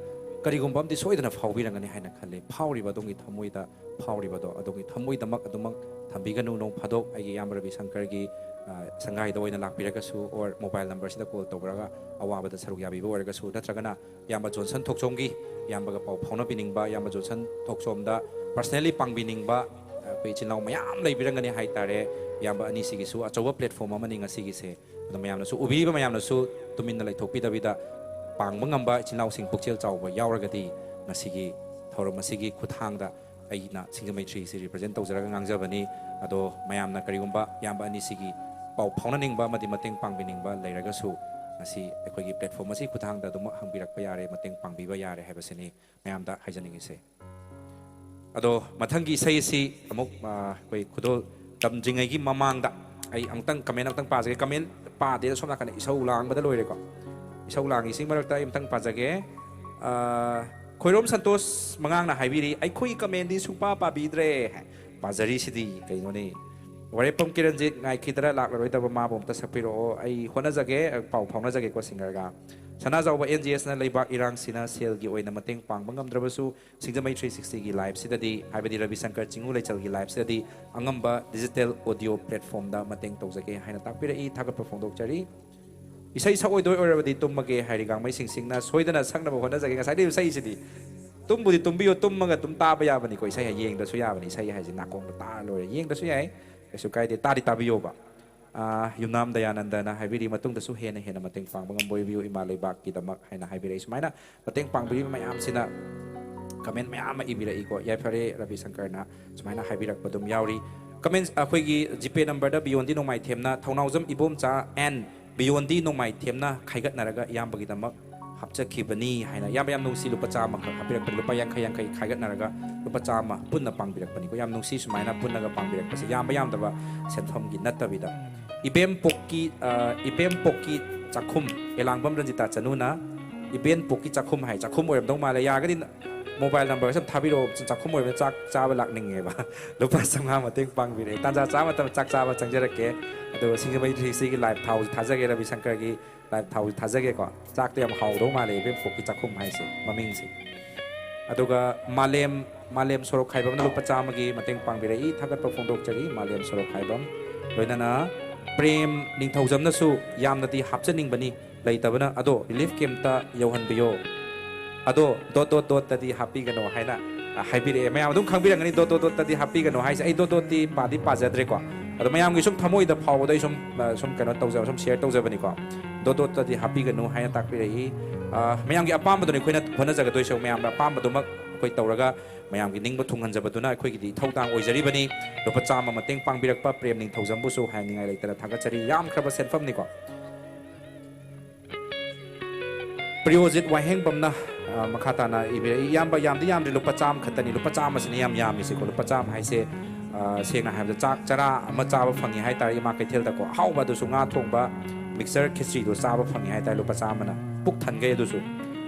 ꯀꯔꯤꯒꯨꯝꯕ ꯑꯃꯗꯤ ꯁꯣꯏꯗꯅ ꯐꯥꯎꯕꯤꯔꯝꯒꯅꯤ ꯍꯥꯏꯅ ꯈꯜꯂꯤ꯫ ꯐꯥꯎꯔꯤꯕ ꯑꯗꯣꯝꯒꯤ ꯊꯃꯣꯏꯗ ꯐꯥꯎꯔꯤꯕꯗꯣ ꯑꯗꯣꯝꯒꯤ ꯊꯃꯣꯏꯗꯃꯛ ꯑꯗꯨꯃꯛ ꯊꯝꯕꯤꯒꯅꯨ꯫ ꯅꯣꯡ ꯐꯥꯗꯣꯛ ꯑꯩꯒꯤ ꯏꯌꯥꯝꯕ ꯔꯕꯤ ꯁꯪꯀꯔꯒꯤ, ꯑ, ꯁꯪꯒꯥꯏꯗ ꯑꯣꯏꯅ ꯂꯥꯛꯄꯤꯔꯒꯁꯨ, or ꯃꯣꯕꯥꯏꯜ ꯅꯝꯕꯔꯁꯤꯗ ꯀꯣꯜ ꯇꯧꯔꯒ ꯑꯋꯥꯕꯗ ꯁꯔꯨꯛ ꯌꯥꯕꯤꯕ ꯑꯣꯏꯔꯒꯁꯨ, ꯅꯠꯇ꯭ꯔꯒꯅ ꯏꯌꯥꯝꯕ ꯖꯣꯟꯁꯟ ꯊꯣꯛꯆꯣꯝꯒꯤ, ꯏꯌꯥꯝꯕꯒ ꯄꯥꯎ ꯐꯥꯎꯅꯕꯤꯅꯤꯡꯕ, ꯏꯌꯥꯝꯕ ꯖꯣꯟꯁꯟ ꯊꯣꯛꯆꯣꯝꯗ personally ꯄꯥꯡꯕꯤꯅꯤꯡꯕ, ꯑꯩꯈꯣꯏ ꯏꯆꯤꯜ ꯏꯅꯥꯎ ꯃꯌꯥꯝ ꯂꯩꯕꯤꯔꯝꯒꯅꯤ ꯍꯥꯏꯇꯥꯔꯦ꯫ ꯏꯌꯥꯝꯕ ꯑꯅꯤꯁꯤꯒꯤꯁꯨ ꯑꯆꯧꯕ platform ꯑꯃꯅꯤ ꯉꯁꯤꯒꯤꯁꯦ꯫ ꯑꯗꯣ ꯃꯌꯥꯝꯅꯁꯨ, ꯎꯕꯤꯔꯤꯕ ꯃꯌꯥꯝꯅꯁꯨ ꯇꯨꯃꯤꯟꯅ ꯂꯩꯊꯣꯛꯄꯤꯗꯕꯤꯗ ꯄꯥꯡꯕ ꯉꯝꯕ ꯏꯆꯤꯟ ꯏꯅꯥꯎꯁꯤꯡ ꯄꯨꯛꯆꯦꯜ ꯆꯥꯎꯕ ꯌꯥꯎꯔꯒꯗꯤ ꯉꯁꯤꯒꯤ ꯊꯧꯔꯝ ꯑꯁꯤꯒꯤ ꯈꯨꯠꯊꯥꯡꯗ ꯑꯩꯅ ꯁꯤꯡꯖꯃꯩ ꯊ꯭ꯔꯤꯁꯤ represent ꯇꯧꯖꯔꯒ ꯉꯥꯡꯖꯕꯅꯤ꯫ ꯑꯗꯣ ꯃꯌꯥꯝꯅ ꯀꯔꯤꯒꯨꯝꯕ ꯏꯌꯥꯝꯕ ꯑꯅꯤꯁꯤꯒꯤ ꯄꯥꯎ ꯐꯥꯎꯅꯅꯤꯡꯕ ꯑꯃꯗꯤ ꯃꯇꯦꯡ ꯄꯥꯡꯕꯤꯅꯤꯡꯕ ꯂꯩꯔꯒꯁꯨ ꯉꯁꯤ ꯑꯩꯈꯣꯏꯒꯤ platform ꯑꯁꯤꯒꯤ ꯈꯨꯠꯊꯥꯡꯗ ꯑꯗꯨꯃꯛ ꯍꯪꯕꯤꯔꯛꯄ ꯌꯥꯔꯦ, ꯃꯇꯦꯡ ꯄꯥꯡꯕꯤꯕ ꯌꯥꯔꯦ ꯍꯥꯏꯕꯁꯤꯅꯤ ꯃꯌꯥꯝꯗ ꯍꯥꯏꯖꯅꯤꯡꯉꯤꯁꯦ꯫ ꯑꯗꯣ ꯃꯊꯪꯒꯤ ꯏꯁꯩ ꯑꯁꯤ ꯑꯃꯨꯛ, ꯑ, ꯑꯩꯈꯣꯏ ꯈꯨꯗꯣꯜ ꯇꯝꯗ꯭ꯔꯤꯉꯩꯒꯤ ꯃꯃꯥꯡꯗ ꯑꯩ ꯑꯃꯨꯛꯇꯪ comment ꯑꯃꯨꯛꯇꯪ ꯄꯥꯖꯒꯦ꯫ Comment ꯄꯥꯗꯦꯗ ꯁꯣꯝ ꯅꯥꯀꯟꯗ ꯏꯁꯧ ꯂꯥꯡꯕꯗ ꯂꯣꯏꯔꯦꯀꯣ꯫ ꯏꯁꯧ ꯂꯥꯡꯉꯤꯁꯤ ꯃꯔꯛꯇ ꯑꯩ ꯑꯃꯨꯛꯇꯪ ꯄꯥꯖꯒꯦ꯫ ꯑ, ꯈꯣꯏꯔꯣꯝ ꯁꯟꯇꯣꯁ ꯃꯉꯥꯡꯅ ꯍꯥꯏꯕꯤꯔꯤ, "ꯑꯩꯈꯣꯏꯒꯤ commentꯗꯤ ꯁꯨꯡꯄꯥ ꯄꯥꯕꯤꯗ꯭ꯔꯦ"꯫ ꯄꯥꯖꯔꯤꯁꯤꯗꯤ ꯀꯩꯅꯣꯅꯦ? ꯋꯥꯔꯦꯞꯐꯝ ꯀꯤꯔꯟꯖꯤꯠ ꯉꯥꯏꯈꯤꯗꯔ, ꯂꯥꯛꯂꯔꯣꯏꯗꯕ ꯃꯥꯕꯨ ꯑꯝꯇ ꯁꯛꯄꯤꯔꯛꯑꯣ, ꯑꯩ ꯍꯣꯠꯅꯖꯒꯦ, ꯄꯥꯎ ꯐꯥꯎꯅꯖꯒꯦꯀꯣ singerꯒ꯫ ꯁꯅꯥꯖꯥꯎꯕ N G Sꯅ ꯂꯩꯕꯥꯛ ꯏꯔꯥꯡꯁꯤꯅ ꯁꯦꯜꯒꯤ ꯑꯣꯏꯅ ꯃꯇꯦꯡ ꯄꯥꯡꯕ ꯉꯝꯗ꯭ꯔꯕꯁꯨ ꯁꯤꯡꯖꯃꯩ three sixtyꯒꯤ liveꯁꯤꯗꯗꯤ, ꯍꯥꯏꯕꯗꯤ ꯔꯕꯤ ꯁꯪꯀꯔ ꯆꯤꯡꯉꯨ ꯂꯩꯆꯜꯒꯤ liveꯁꯤꯗꯗꯤ ꯑꯉꯝꯕ digital audio platformꯗ ꯃꯇꯦꯡ ꯇꯧꯖꯒꯦ ꯍꯥꯏꯅ ꯇꯥꯛꯄꯤꯔꯛꯏ꯫ ꯊꯥꯒꯠꯄ ꯐꯣꯡꯗꯣꯛꯆꯔꯤ꯫ ꯏꯁꯩ ꯁꯛꯑꯣꯏꯗꯣꯏ ꯑꯣꯏꯔꯕꯗꯤ ꯇꯨꯝꯃꯒꯦ ꯍꯥꯏꯔꯤ ꯒꯥꯡꯃꯩ ꯁꯤꯡꯁꯤꯡꯅ꯫ ꯁꯣꯏꯗꯅ ꯁꯛꯅꯕ ꯍꯣꯠꯅꯖꯒꯦ꯫ ꯉꯁꯥꯏꯗꯩ ꯏꯁꯩꯁꯤꯗꯤ ꯇꯨꯝꯕꯨꯗꯤ ꯇꯨꯝꯕꯤꯌꯨ, ꯇꯨꯝꯃꯒ ꯑꯗꯨꯝ ꯇꯥꯕ ꯌꯥꯕꯅꯤꯀꯣ꯫ ꯏꯁꯩ ꯍꯥꯏ ꯌꯦꯡꯗ꯭ꯔꯁꯨ ꯌꯥꯕꯅꯤ, ꯏꯁꯩ ꯍꯥꯏꯁꯦ ꯅꯥꯀꯣꯡꯗ ꯇꯥꯔ ꯂꯣꯏꯔꯦ꯫ ꯌꯦꯡꯗ꯭ꯔꯁꯨ ꯌꯥꯏ, ꯀꯩꯁꯨ ꯀꯥꯏꯗꯦ, ꯇꯥꯗꯤ ꯇꯥꯕꯤꯌꯣꯕ꯫ ꯑꯥ, ꯌꯨꯝꯅꯥꯝ ꯗꯌꯥꯅꯟꯗꯅ ꯍꯥꯏꯕꯤꯔꯤ, "ꯃꯇꯨꯡꯗꯁꯨ ꯍꯦꯟꯅ ꯍꯦꯟꯅ ꯃꯇꯦꯡ ꯄꯥꯡꯕ ꯉꯝꯕ ꯑꯣꯏꯕꯤꯌꯨ ꯏꯃꯥ ꯂꯩꯕꯥꯛꯀꯤꯗꯃꯛ" ꯍꯥꯏꯅ ꯍꯥꯏꯕꯤꯔꯛꯏ꯫ ꯁꯨꯃꯥꯏꯅ ꯃꯇꯦꯡ ꯄꯥꯡꯕꯤꯔꯤꯕ ꯃꯌꯥꯝꯁꯤꯅ comment ꯃꯌꯥꯝ ꯑꯃ ꯏꯕꯤꯔꯛꯏꯀꯣ꯫ ꯌꯥꯏꯐꯔꯦ ꯔꯕꯤ ꯁꯪꯀꯔꯅ ꯁꯨꯃꯥꯏꯅ ꯍꯥꯏꯕꯤꯔꯛꯄ ꯑꯗꯨꯝ ꯌꯥꯎꯔꯤ꯫ Comments ꯑꯩꯈꯣꯏꯒꯤ GPay numberꯗ ꯕꯤꯌꯣꯟꯗꯤ ꯅꯣꯡꯃꯥꯏꯊꯦꯝꯅ, ꯊꯧꯅꯥꯎꯖꯝ ꯏꯕꯣꯝꯆꯥ and ꯕꯤꯌꯣꯟꯗꯤ ꯅꯣꯡꯃꯥꯏꯊꯦꯝꯅ ꯈꯥꯏꯒꯠꯅꯔꯒ ꯏꯌꯥꯝꯕꯒꯤꯗꯃꯛ ꯍꯥꯞꯆꯈꯤꯕꯅꯤ ꯍꯥꯏꯅ꯫ ꯏꯌꯥꯝꯕ ꯌꯥꯝ ꯅꯨꯡꯁꯤ, ꯂꯨꯄꯥ ꯆꯥꯝꯃꯈꯛ ꯍꯥꯞꯄꯤꯔꯛꯄꯅꯤ, ꯂꯨꯄꯥ ꯌꯥꯡꯈꯩ ꯌꯥꯡꯈꯩ ꯈꯥꯏꯒꯠꯅꯔꯒ ꯂꯨꯄꯥ ꯆꯥꯝꯃ ꯄꯨꯟꯅ ꯄꯥꯡꯕꯤꯔꯛꯄꯅꯤꯀꯣ꯫ ꯌꯥꯝ ꯅꯨꯡꯁꯤ ꯁꯨꯃꯥꯏꯅ ꯄꯨꯟꯅꯒ ꯄꯥꯡꯕꯤꯔꯛꯄꯁꯦ, ꯌꯥꯝꯕ ꯌꯥꯝꯗꯕ ꯁꯦꯟꯐꯝꯒꯤ ꯅꯠꯇꯕꯤꯗ꯫ ꯏꯕꯦꯝ ꯄꯣꯛꯀꯤ, ꯑ, ꯏꯕꯦꯝ ꯄꯣꯛꯀꯤ ꯆꯥꯛꯈꯨꯝ, ꯑꯦꯂꯥꯡꯕꯝ ꯔꯟꯖꯤꯇꯥ ꯆꯅꯨꯅ ꯏꯕꯦꯝ ꯄꯣꯛꯀꯤ ꯆꯥꯛꯈꯨꯝ ꯍꯥꯏ, ꯆꯥꯛꯈꯨꯝ ꯑꯣꯏꯔꯝꯗꯧ ꯃꯥꯜꯂꯦ꯫ ꯌꯥꯔꯒꯗꯤ mobile numberꯒ ꯁꯨꯝ ꯊꯥꯕꯤꯔꯛꯑꯣ꯫ ꯆꯥꯛꯈꯨꯝ ꯑꯣꯏꯕꯅ ꯆꯥꯛ ꯆꯥꯕ ꯂꯥꯛꯅꯤꯡꯉꯦꯕ꯫ ꯂꯨꯄꯥ ꯆꯥꯝꯃꯉꯥ ꯃꯇꯦꯡ ꯄꯥꯡꯕꯤꯔꯛꯑꯦ꯫ ꯇꯥꯟꯖꯥ ꯆꯥꯕ ꯃꯇꯝꯗ ꯆꯥꯛ ꯆꯥꯕ ꯆꯪꯖꯔꯛꯀꯦ꯫ ꯑꯗꯨꯒ ꯁꯤꯡꯖꯃꯩ ꯊ꯭ꯔꯤ ꯁꯤꯛꯁꯇꯤꯒꯤ live ꯊꯥꯎꯁꯤ ꯊꯥꯖꯒꯦ, ꯔꯕꯤ ꯁꯪꯀꯔꯒꯤ live ꯊꯥꯎꯁꯤ ꯊꯥꯖꯒꯦꯀꯣ꯫ ꯆꯥꯛꯇꯣ ꯌꯥꯝ ꯍꯥꯎꯗꯧ ꯃꯥꯜꯂꯦ, ꯏꯕꯦꯝ ꯄꯣꯛꯀꯤ ꯆꯥꯛꯈꯨꯝ ꯍꯥꯏꯁꯦ, ꯃꯃꯤꯡꯁꯦ꯫ ꯑꯗꯨꯒ ꯃꯥꯂꯦꯝ, ꯃꯥꯂꯦꯝ ꯁꯣꯔꯣꯛ ꯈꯥꯏꯕꯝꯅ ꯂꯨꯄꯥ ꯆꯥꯝꯃꯒꯤ ꯃꯇꯦꯡ ꯄꯥꯡꯕꯤꯔꯛꯏ, ꯊꯥꯒꯠꯄ ꯐꯣꯡꯗꯣꯛꯆꯔꯤ꯫ ꯃꯥꯂꯦꯝ ꯁꯣꯔꯣꯛ ꯈꯥꯏꯕꯝ, ꯂꯣꯏꯅꯅ ꯄ꯭ꯔꯦꯝ ꯅꯤꯡꯊꯧꯖꯝꯅꯁꯨ ꯌꯥꯝꯅꯗꯤ ꯍꯥꯞꯆꯅꯤꯡꯕꯅꯤ, ꯂꯩꯇꯕꯅ, ꯑꯗꯣ relief campꯇ ꯌꯧꯍꯟꯕꯤꯌꯣ꯫ ꯑꯗꯣ dot dot dotꯇꯗꯤ ꯍꯥꯞꯄꯤꯒꯅꯣ ꯍꯥꯏꯅ, ꯑ, ꯍꯥꯏꯕꯤꯔꯛꯑꯦ꯫ ꯃꯌꯥꯝ ꯑꯗꯨꯝ ꯈꯪꯕꯤꯔꯝꯒꯅꯤ, dot dot dotꯇꯗꯤ ꯍꯥꯞꯄꯤꯒꯅꯣ ꯍꯥꯏꯁꯦ꯫ ꯑꯩ dot dotꯇꯤ ꯄꯥꯗꯤ ꯄꯥꯖꯗ꯭ꯔꯦꯀꯣ, ꯑꯗꯣ ꯃꯌꯥꯝꯒꯤ ꯁꯨꯝ ꯊꯃꯣꯏꯗ ꯐꯥꯎꯕꯗ ꯑꯩ ꯁꯨꯝ, ꯑ, ꯁꯨꯝ ꯀꯩꯅꯣ ꯇꯧꯖꯕ, ꯁꯨꯝ share ꯇꯧꯖꯕꯅꯤꯀꯣ꯫ ꯗꯣꯠ ꯗꯣꯠꯇꯗꯤ ꯍꯥꯞꯄꯤꯒꯅꯨ ꯍꯥꯏꯅ ꯇꯥꯛꯄꯤꯔꯛꯏ꯫ ꯑ, ꯃꯌꯥꯝꯒꯤ ꯑꯄꯥꯝꯕꯗꯨꯅꯤ ꯑꯩꯈꯣꯏꯅ ꯍꯣꯠꯅꯖꯒꯗꯣꯏꯁꯦ꯫ ꯃꯌꯥꯝꯅ ꯑꯄꯥꯝꯕꯗꯨꯃꯛ ꯑꯩꯈꯣꯏ ꯇꯧꯔꯒ ꯃꯌꯥꯝꯒꯤ ꯅꯤꯡꯕ ꯊꯨꯡꯍꯟꯖꯕꯗꯨꯅ ꯑꯩꯈꯣꯏꯒꯤꯗꯤ ꯏꯊꯧꯗꯥꯡ ꯑꯣꯏꯖꯔꯤꯕꯅꯤ꯫ ꯂꯨꯄꯥ ꯆꯥꯝꯃ ꯃꯇꯦꯡ ꯄꯥꯡꯕꯤꯔꯛꯄ ꯄ꯭ꯔꯦꯝ ꯅꯤꯡꯊꯧꯖꯝꯕꯨꯁꯨ ꯍꯥꯏꯅꯤꯡꯉꯥꯏ ꯂꯩꯇꯅ ꯊꯥꯒꯠꯆꯔꯤ꯫ ꯌꯥꯝꯈ꯭ꯔꯕ ꯁꯦꯟꯐꯝꯅꯤꯀꯣ꯫ ꯄ꯭ꯔꯤꯌꯣꯖꯤꯠ ꯋꯥꯍꯦꯡꯕꯝꯅ, ꯑ, ꯃꯈꯥ ꯇꯥꯅ ꯏꯕꯤꯔꯛꯏ, "ꯏꯌꯥꯝꯕ, ꯌꯥꯝꯗꯤ ꯌꯥꯝꯗ꯭ꯔꯤ, ꯂꯨꯄꯥ ꯆꯥꯝꯃ ꯈꯛꯇꯅꯤ꯫" ꯂꯨꯄꯥ ꯆꯥꯝꯃꯁꯤꯅ ꯌꯥꯝ ꯌꯥꯝꯃꯤꯁꯤꯀꯣ꯫ ꯂꯨꯄꯥ ꯆꯥꯝꯃ ꯍꯥꯏꯁꯦ, ꯑ, ꯁꯦꯡꯅ ꯍꯥꯏꯔꯕꯗ ꯆꯥꯛ ꯆꯔꯥ ꯑꯃ ꯆꯥꯕ ꯐꯪꯉꯤ ꯍꯥꯏꯇꯥꯔꯦ ꯏꯃꯥ ꯀꯩꯊꯦꯜꯗꯀꯣ꯫ ꯑꯍꯥꯎꯕ ꯑꯗꯨꯁꯨ ꯉꯥ ꯊꯣꯡꯕ, ꯃꯤꯛꯆꯔ ꯈꯦꯆ꯭ꯔꯤꯗꯣ ꯆꯥꯕ ꯐꯪꯉꯤ ꯍꯥꯏꯇꯥꯔꯦ ꯂꯨꯄꯥ ꯆꯥꯝꯃꯅ꯫ ꯄꯨꯛ ꯊꯟꯈꯩ ꯑꯗꯨꯁꯨ꯫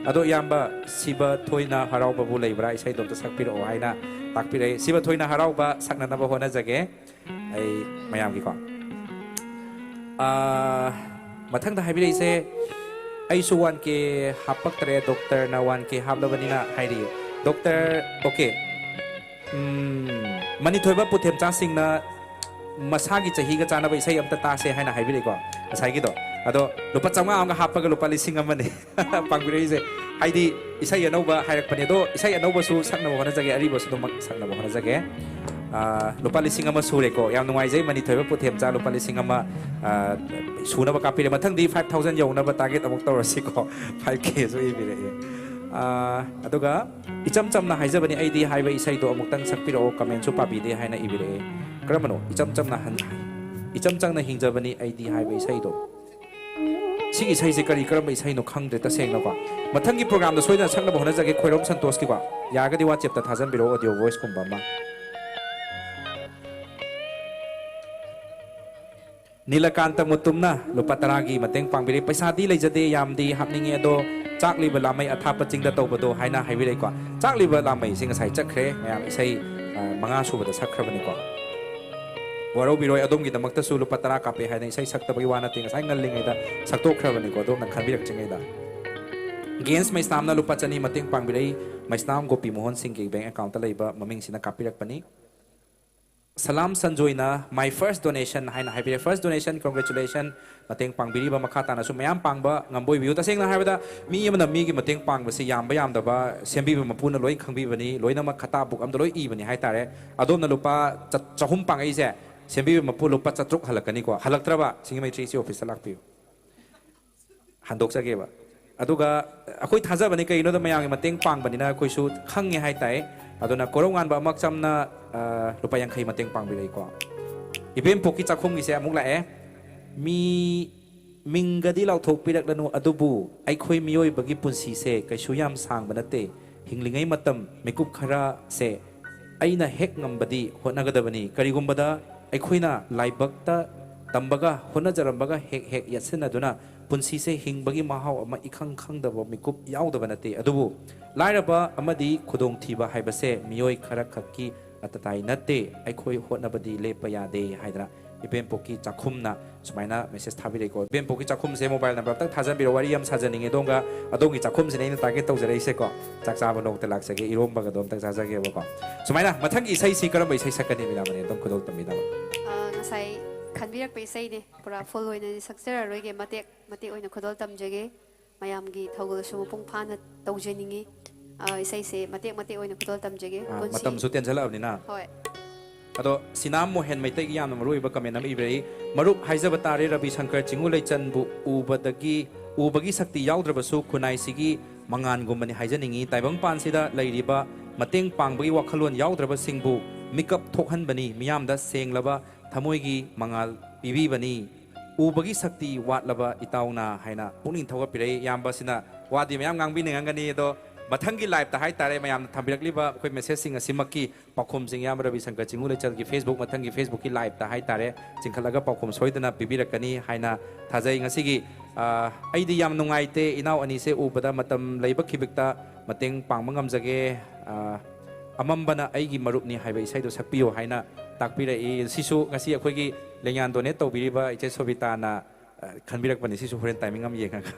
ꯑꯗꯣ ꯏꯌꯥꯝꯕ, ꯁꯤꯕ ꯊꯣꯏꯅ ꯍꯔꯥꯎꯕꯕꯨ ꯂꯩꯕ꯭ꯔꯥ? ꯏꯁꯩꯗꯣ ꯑꯝꯇ ꯁꯛꯄꯤꯔꯛꯑꯣ ꯍꯥꯏꯅ ꯇꯥꯛꯄꯤꯔꯛꯏ꯫ ꯁꯤꯕ ꯊꯣꯏꯅ ꯍꯔꯥꯎꯕ ꯁꯛꯅꯅꯕ ꯍꯣꯠꯅꯖꯒꯦ꯫ ꯑꯩ ꯃꯌꯥꯝꯒꯤꯀꯣ꯫ ꯑꯥ, ꯃꯊꯪꯗ ꯍꯥꯏꯕꯤꯔꯛꯏꯁꯦ, "ꯑꯩꯁꯨ ꯋꯥꯟ ꯀꯦ ꯍꯥꯞꯄꯛꯇ꯭ꯔꯦ, ꯗꯣꯛꯇꯔꯅ ꯋꯥꯟ ꯀꯦ ꯍꯥꯞꯂꯕꯅꯤꯅ" ꯍꯥꯏꯔꯤ꯫ Doctor, okay. ꯎꯝ, ꯃꯅꯤꯊꯣꯏꯕ ꯄꯨꯊꯦꯝꯆꯥꯁꯤꯡꯅ ꯃꯁꯥꯒꯤ ꯆꯍꯤꯒ ꯆꯥꯟꯅꯕ ꯏꯁꯩ ꯑꯝꯇ ꯇꯥꯁꯦ ꯍꯥꯏꯅ ꯍꯥꯏꯕꯤꯔꯛꯏꯀꯣ, ꯉꯁꯥꯏꯒꯤꯗꯣ꯫ ꯑꯗꯣ ꯂꯨꯄꯥ ꯆꯥꯝꯃꯉꯥ ꯑꯃꯒ ꯍꯥꯞꯄꯒ ꯂꯨꯄꯥ ꯂꯤꯁꯤꯡ ꯑꯃꯅꯦ꯫ ꯄꯥꯡꯕꯤꯔꯛꯏꯁꯦ꯫ ꯍꯥꯏꯗꯤ ꯏꯁꯩ ꯑꯅꯧꯕ ꯍꯥꯏꯔꯛꯄꯅꯦ꯫ ꯑꯗꯣ ꯏꯁꯩ ꯑꯅꯧꯕꯁꯨ ꯁꯛꯅꯕ ꯍꯣꯠꯅꯖꯒꯦ, ꯑꯔꯤꯕꯁꯨ ꯑꯗꯨꯃꯛ ꯁꯛꯅꯕ ꯍꯣꯠꯅꯖꯒꯦ꯫ ꯑꯥ, ꯂꯨꯄꯥ ꯂꯤꯁꯤꯡ ꯑꯃ ꯁꯨꯔꯦꯀꯣ꯫ ꯌꯥꯝ ꯅꯨꯡꯉꯥꯏꯖꯩ, ꯃꯅꯤꯊꯣꯏꯕ ꯄꯨꯊꯦꯝꯆꯥ ꯂꯨꯄꯥ ꯂꯤꯁꯤꯡ ꯑꯃ, ꯑꯥ, ꯁꯨꯅꯕ ꯀꯥꯞꯄꯤꯔꯦ꯫ ꯃꯊꯪꯗꯤ five thousand ꯌꯧꯅꯕ target ꯑꯃꯨꯛ ꯇꯧꯔꯁꯤꯀꯣ꯫ Five K ꯁꯨ ꯏꯕꯤꯔꯛꯑꯦ꯫ ꯑꯥ, ꯑꯗꯨꯒ ꯏꯆꯝ ꯆꯝꯅ ꯍꯥꯏꯖꯕꯅꯤ ꯑꯩꯗꯤ ꯍꯥꯏꯕ ꯏꯁꯩꯗꯣ ꯑꯃꯨꯛꯇꯪ ꯁꯛꯄꯤꯔꯛꯑꯣ, comment ꯁꯨ ꯄꯥꯕꯤꯗꯦ ꯍꯥꯏꯅ ꯏꯕꯤꯔꯛꯑꯦ꯫ ꯀꯔꯝꯕꯅꯣ? ꯏꯆꯝ ꯆꯝꯅ ꯍꯟ-, ꯏꯆꯝ ꯆꯝꯅ ꯍꯤꯡꯖꯕꯅꯤ ꯑꯩꯗꯤ ꯍꯥꯏꯕ ꯏꯁꯩꯗꯣ꯫ ꯁꯤꯒꯤ ꯏꯁꯩꯁꯦ ꯀꯔꯤ, ꯀꯔꯝꯕ ꯏꯁꯩꯅꯣ ꯈꯪꯗ꯭ꯔꯦ ꯇꯁꯦꯡꯅꯀꯣ꯫ ꯃꯊꯪꯒꯤ program ꯗ ꯁꯣꯏꯗꯅ ꯁꯛꯅꯕ ꯍꯣꯠꯅꯖꯒꯦ, ꯈꯣꯏꯔꯣꯝ ꯁꯟꯇꯣꯁꯀꯤꯀꯣ꯫ ꯌꯥꯔꯒꯗꯤ WhatsApp ꯇ ꯊꯥꯖꯟꯕꯤꯔꯛꯑꯣ, audio voice ꯀꯨꯝꯕ ꯑꯃ꯫ ꯅꯤꯂꯀꯥꯟꯇ ꯃꯨꯇꯨꯝꯅ ꯂꯨꯄꯥ ꯇꯔꯥꯒꯤ ꯃꯇꯦꯡ ꯄꯥꯡꯕꯤꯔꯦ꯫ "ꯄꯩꯁꯥꯗꯤ ꯂꯩꯖꯗꯦ, ꯌꯥꯝꯗꯤ ꯍꯥꯞꯅꯤꯡꯉꯤ, ꯑꯗꯣ ꯆꯥꯛꯂꯤꯕ ꯂꯥꯃꯩ ꯑꯊꯥꯞꯄ ꯆꯤꯡꯗ ꯇꯧꯕꯗꯣ" ꯍꯥꯏꯅ ꯍꯥꯏꯕꯤꯔꯛꯏꯀꯣ꯫ ꯆꯥꯛꯂꯤꯕ ꯂꯥꯃꯩꯁꯦ ꯉꯁꯥꯏ ꯆꯠꯈ꯭ꯔꯦ, ꯃꯌꯥꯝ ꯏꯁꯩ, ꯑ, ꯃꯉꯥ ꯁꯨꯕꯗ ꯁꯛꯈ꯭ꯔꯕꯅꯤꯀꯣ꯫ ꯋꯥꯔꯧꯕꯤꯔꯣꯏ, ꯑꯗꯣꯝꯒꯤꯗꯃꯛꯇꯁꯨ ꯂꯨꯄꯥ ꯇꯔꯥ ꯀꯥꯞꯄꯦ ꯍꯥꯏꯅ ꯏꯁꯩ ꯁꯛꯇꯕꯒꯤ ꯋꯥ ꯅꯠꯇꯦ, ꯉꯁꯥꯏ ꯉꯜꯂꯤꯉꯩꯗ ꯁꯛꯇꯣꯛꯈ꯭ꯔꯕꯅꯤꯀꯣ, ꯑꯗꯣꯝꯅ ꯈꯟꯕꯤꯔꯛꯇ꯭ꯔꯤꯉꯩꯗ꯫ ꯒꯦꯟꯁ ꯃꯩꯁꯅꯥꯝꯅ ꯂꯨꯄꯥ ꯆꯅꯤ ꯃꯇꯦꯡ ꯄꯥꯡꯕꯤꯔꯛꯏ꯫ ꯃꯩꯁꯅꯥꯝ ꯒꯣꯄꯤ ꯃꯣꯍꯟ ꯁꯤꯡꯒꯤ bank account ꯇ ꯂꯩꯕ ꯃꯃꯤꯡꯁꯤꯅ ꯀꯥꯞꯄꯤꯔꯛꯄꯅꯤ꯫ ꯁꯂꯥꯝ ꯁꯟꯖꯣꯏꯅ "My first donation" ꯍꯥꯏꯅ ꯍꯥꯏꯕꯤꯔꯦ꯫ First donation, congratulation꯫ ꯃꯇꯦꯡ ꯄꯥꯡꯕꯤꯔꯤꯕ ꯃꯈꯥ ꯇꯥꯅꯁꯨ ꯃꯌꯥꯝ ꯄꯥꯡꯕ ꯉꯝꯕ ꯑꯣꯏꯕꯤꯌꯨ꯫ ꯇꯁꯦꯡꯅ ꯍꯥꯏꯔꯕꯗ ꯃꯤ ꯑꯃꯅ ꯃꯤꯒꯤ ꯃꯇꯦꯡ ꯄꯥꯡꯕꯁꯤ ꯌꯥꯝꯕ ꯌꯥꯝꯗꯕ ꯁꯦꯝꯕꯤꯕ ꯃꯄꯨꯅ ꯂꯣꯏ ꯈꯪꯕꯤꯕꯅꯤ, ꯂꯣꯏꯅꯃꯛ ꯈꯇꯥ book ꯑꯝꯗ ꯂꯣꯏ ꯏꯕꯅꯤ ꯍꯥꯏꯇꯥꯔꯦ꯫ ꯑꯗꯣꯝꯅ ꯂꯨꯄꯥ ꯆ-, ꯆꯍꯨꯝ ꯄꯥꯡꯉꯛꯏꯁꯦ, ꯁꯦꯝꯕꯤꯕ ꯃꯄꯨ ꯂꯨꯄꯥ ꯆꯥꯇ꯭ꯔꯨꯛ ꯍꯜꯂꯛꯀꯅꯤꯀꯣ꯫ ꯍꯜꯂꯛꯇ꯭ꯔꯕ, ꯁꯤꯡꯖꯃꯩ three C office ꯇ ꯂꯥꯛꯄꯤꯌꯨ꯫ ꯍꯟꯗꯣꯛꯆꯒꯦꯕ꯫ ꯑꯗꯨꯒ ꯑꯩꯈꯣꯏ ꯊꯥꯖꯕꯅꯤ, ꯀꯩꯒꯤꯅꯣꯗ ꯃꯌꯥꯝꯒꯤ ꯃꯇꯦꯡ ꯄꯥꯡꯕꯅꯤꯅ ꯑꯩꯈꯣꯏꯁꯨ ꯈꯪꯉꯦ ꯍꯥꯏꯇꯥꯏ꯫ ꯑꯗꯨꯅ ꯀꯣꯔꯧꯉꯥꯟꯕ ꯑꯃꯛꯆꯝꯅ, ꯑ, ꯂꯨꯄꯥ ꯌꯥꯡꯈꯩ ꯃꯇꯦꯡ ꯄꯥꯡꯕꯤꯔꯛꯏꯀꯣ꯫ ꯏꯕꯦꯝꯄꯣꯛꯀꯤ ꯆꯥꯛꯈꯨꯝꯒꯤꯁꯦ ꯑꯃꯨꯛ ꯂꯥꯛꯑꯦ꯫ ꯃꯤ ꯃꯤꯡꯒꯗꯤ ꯂꯥꯎꯊꯣꯛꯄꯤꯔꯛꯂꯅꯨ, ꯑꯗꯨꯕꯨ ꯑꯩꯈꯣꯏ ꯃꯤꯑꯣꯏꯕꯒꯤ ꯄꯨꯟꯁꯤꯁꯦ ꯀꯩꯁꯨ ꯌꯥꯝ ꯁꯥꯡꯕ ꯅꯠꯇꯦ꯫ ꯍꯤꯡꯂꯤꯉꯩ ꯃꯇꯝ ꯃꯤꯀꯨꯞ ꯈꯔꯁꯦ ꯑꯩꯅ ꯍꯦꯛ ꯉꯝꯕꯗꯤ ꯍꯣꯠꯅꯒꯗꯕꯅꯤ꯫ ꯀꯔꯤꯒꯨꯝꯕꯗ ꯑꯩꯈꯣꯏꯅ ꯂꯥꯏꯕꯛꯇ ꯇꯝꯕꯒ ꯍꯣꯠꯅꯖꯔꯝꯕꯒ ꯍꯦꯛ ꯍꯦꯛ ꯌꯦꯠꯁꯤꯟꯅꯗꯨꯅ ꯄꯨꯟꯁꯤꯁꯦ ꯍꯤꯡꯕꯒꯤ ꯃꯍꯥꯎ ꯑꯃ ꯏꯈꯪ ꯈꯪꯗꯕ ꯃꯤꯀꯨꯞ ꯌꯥꯎꯗꯕ ꯅꯠꯇꯦ꯫ ꯑꯗꯨꯕꯨ ꯂꯥꯏꯔꯕ ꯑꯃꯗꯤ ꯈꯨꯗꯣꯡꯊꯤꯕ ꯍꯥꯏꯕꯁꯦ ꯃꯤꯑꯣꯏ ꯈꯔ ꯈꯛꯀꯤ ꯑꯇꯇꯥꯏ ꯅꯠꯇꯦ꯫ ꯑꯩꯈꯣꯏ ꯍꯣꯠꯅꯕꯗꯤ ꯂꯦꯞꯄ ꯌꯥꯗꯦ ꯍꯥꯏꯗꯅ ꯏꯕꯦꯝꯄꯣꯛꯀꯤ ꯆꯥꯛꯈꯨꯝꯅ ꯁꯨꯃꯥꯏꯅ ꯃꯦꯁꯦꯖ ꯊꯥꯕꯤꯔꯛꯏꯀꯣ꯫ ꯏꯕꯦꯝꯄꯣꯛꯀꯤ ꯆꯥꯛꯈꯨꯝꯁꯦ ꯃꯣꯕꯥꯏꯜ ꯅꯝꯕꯔ ꯑꯝꯇꯪ ꯊꯥꯖꯟꯕꯤꯔꯣ꯫ ꯋꯥꯔꯤ ꯌꯥꯝ ꯁꯥꯖꯅꯤꯡꯉꯦ ꯑꯗꯣꯝꯒ꯫ ꯑꯗꯣꯝꯒꯤ ꯆꯥꯛꯈꯨꯝꯁꯤꯅꯦ ꯑꯩꯅ ꯇꯥꯔꯒꯦꯠ ꯇꯧꯖꯔꯛꯏꯁꯦꯀꯣ꯫ ꯆꯥꯛ ꯆꯥꯕ ꯅꯣꯡꯃꯇ ꯂꯥꯛꯆꯒꯦ, ꯏꯔꯣꯝꯕꯒꯗꯣ ꯑꯝꯇꯪ ꯆꯥꯖꯒꯦꯕꯀꯣ꯫ ꯁꯨꯃꯥꯏꯅ ꯃꯊꯪꯒꯤ ꯏꯁꯩꯁꯤ ꯀꯔꯝꯕ ꯏꯁꯩ ꯁꯛꯀꯅꯤ, ꯃꯤꯅꯥꯃꯅꯤ? ꯑꯗꯨꯝ ꯈꯨꯗꯣꯜ ꯇꯝꯕꯤꯅꯕ꯫ ꯑ, ꯉꯁꯥꯏ ꯈꯟꯕꯤꯔꯛꯄ ꯏꯁꯩꯅꯦ, ꯄꯨꯔꯥ ꯐꯨꯜ ꯑꯣꯏꯅꯗꯤ ꯁꯛꯆꯔꯔꯣꯏꯒꯦ, ꯃꯇꯦꯛ ꯃꯇꯦꯛ ꯑꯣꯏꯅ ꯈꯨꯗꯣꯜ ꯇꯝꯖꯒꯦ꯫ ꯃꯌꯥꯝꯒꯤ ꯊꯧꯒꯜꯁꯨ ꯃꯄꯨꯡ ꯐꯥꯅ ꯇꯧꯖꯅꯤꯡꯉꯤ꯫ ꯑ, ꯏꯁꯩꯁꯦ ꯃꯇꯦꯛ ꯃꯇꯦꯛ ꯑꯣꯏꯅ ꯈꯨꯗꯣꯜ ꯇꯝꯖꯒꯦ꯫ ꯑꯥ, ꯄꯨꯟꯁꯤ ꯃꯇꯝꯁꯨ ꯇꯦꯟꯁꯤꯜꯂꯛꯑꯕꯅꯤꯅ꯫ ꯍꯣꯏ꯫ ꯑꯗꯣ ꯁꯤꯅꯥꯝ ꯃꯣꯍꯦꯟ ꯃꯩꯇꯩꯒꯤ ꯌꯥꯝꯅ ꯃꯔꯨꯑꯣꯏꯕ ꯀꯃꯦꯟ ꯑꯃ ꯏꯕꯤꯔꯛꯏ꯫ "ꯃꯔꯨꯞ ꯍꯥꯏꯖꯕ ꯇꯥꯔꯦ, ꯔꯕꯤ ꯁꯪꯀꯔ ꯆꯤꯡꯉꯨ ꯂꯩꯆꯟꯕꯨ ꯎꯕꯗꯒꯤ, ꯎꯕꯒꯤ ꯁꯛꯇꯤ ꯌꯥꯎꯗ꯭ꯔꯕꯁꯨ ꯈꯨꯟꯅꯥꯏꯁꯤꯒꯤ ꯃꯉꯥꯟꯒꯨꯝꯕꯅꯤ ꯍꯥꯏꯖꯅꯤꯡꯉꯤ꯫ ꯇꯥꯏꯕꯪꯄꯥꯟꯁꯤꯗ ꯂꯩꯔꯤꯕ ꯃꯇꯦꯡ ꯄꯥꯡꯕꯒꯤ ꯋꯥꯈꯜꯂꯣꯟ ꯌꯥꯎꯗ꯭ꯔꯕꯁꯤꯡꯕꯨ ꯃꯤꯀꯞ ꯊꯣꯛꯍꯟꯕꯅꯤ, ꯃꯤꯌꯥꯝꯗ ꯁꯦꯡꯂꯕ ꯊꯃꯣꯏꯒꯤ ꯃꯉꯥꯜ ꯄꯤꯕꯤꯕꯅꯤ꯫ ꯎꯕꯒꯤ ꯁꯛꯇꯤ ꯋꯥꯠꯂꯕ ꯏꯇꯥꯎꯅ" ꯍꯥꯏꯅ ꯄꯨꯛꯅꯤꯡ ꯊꯧꯒꯠꯄꯤꯔꯛꯏ꯫ ꯏꯌꯥꯝꯕꯁꯤꯅ ꯋꯥꯗꯤ ꯃꯌꯥꯝ ꯉꯥꯡꯕꯤꯅꯤꯡꯉꯝꯒꯅꯤ, ꯑꯗꯣ ꯃꯊꯪꯒꯤ ꯂꯥꯏꯞꯇ ꯍꯥꯏꯇꯥꯔꯦ, ꯃꯌꯥꯝꯅ ꯊꯝꯕꯤꯔꯛꯂꯤꯕ ꯑꯩꯈꯣꯏ ꯃꯦꯁꯦꯖꯁꯤꯡ ꯑꯁꯤꯃꯛꯀꯤ ꯄꯥꯎꯈꯨꯝꯁꯤꯡ ꯏꯌꯥꯝꯕ ꯔꯕꯤ ꯁꯪꯀꯔ ꯆꯤꯡꯉꯨ ꯂꯩꯆꯜꯒꯤ ꯐꯦꯁꯕꯨꯛ, ꯃꯊꯪꯒꯤ ꯐꯦꯁꯕꯨꯛꯀꯤ ꯂꯥꯏꯞꯇ ꯍꯥꯏꯇꯥꯔꯦ, ꯆꯤꯡꯈꯠꯂꯒ ꯄꯥꯎꯈꯨꯝ ꯁꯣꯏꯗꯅ ꯄꯤꯕꯤꯔꯛꯀꯅꯤ ꯍꯥꯏꯅ ꯊꯥꯖꯩ꯫ ꯉꯁꯤꯒꯤ, ꯑ, "ꯑꯩꯗꯤ ꯌꯥꯝ ꯅꯨꯡꯉꯥꯏꯇꯦ, ꯏꯅꯥꯎ ꯑꯅꯤꯁꯦ ꯎꯕꯗ ꯃꯇꯝ ꯂꯩꯕ ꯈꯤꯕꯤꯛꯇ ꯃꯇꯦꯡ ꯄꯥꯡꯕ ꯉꯝꯖꯒꯦ, ꯑ, ꯑꯃꯝꯕꯅ ꯑꯩꯒꯤ ꯃꯔꯨꯞꯅꯤ" ꯍꯥꯏꯕ ꯏꯁꯩꯗꯣ ꯁꯛꯄꯤꯌꯨ ꯍꯥꯏꯅ ꯇꯥꯛꯄꯤꯔꯛꯏ꯫ ꯁꯤꯁꯨ ꯉꯁꯤ ꯑꯩꯈꯣꯏꯒꯤ ꯂꯦꯡꯌꯥꯟ ꯗꯣꯅꯦꯠ ꯇꯧꯕꯤꯔꯤꯕ ꯏꯆꯦ ꯁꯣꯕꯤꯇꯥꯅ, ꯑ, ꯈꯟꯕꯤꯔꯛꯄꯅꯤ꯫ ꯁꯤꯁꯨ ꯍꯣꯔꯦꯟ ꯇꯥꯏꯃꯤꯡ ꯑꯃ ꯌꯦꯡꯉꯒ,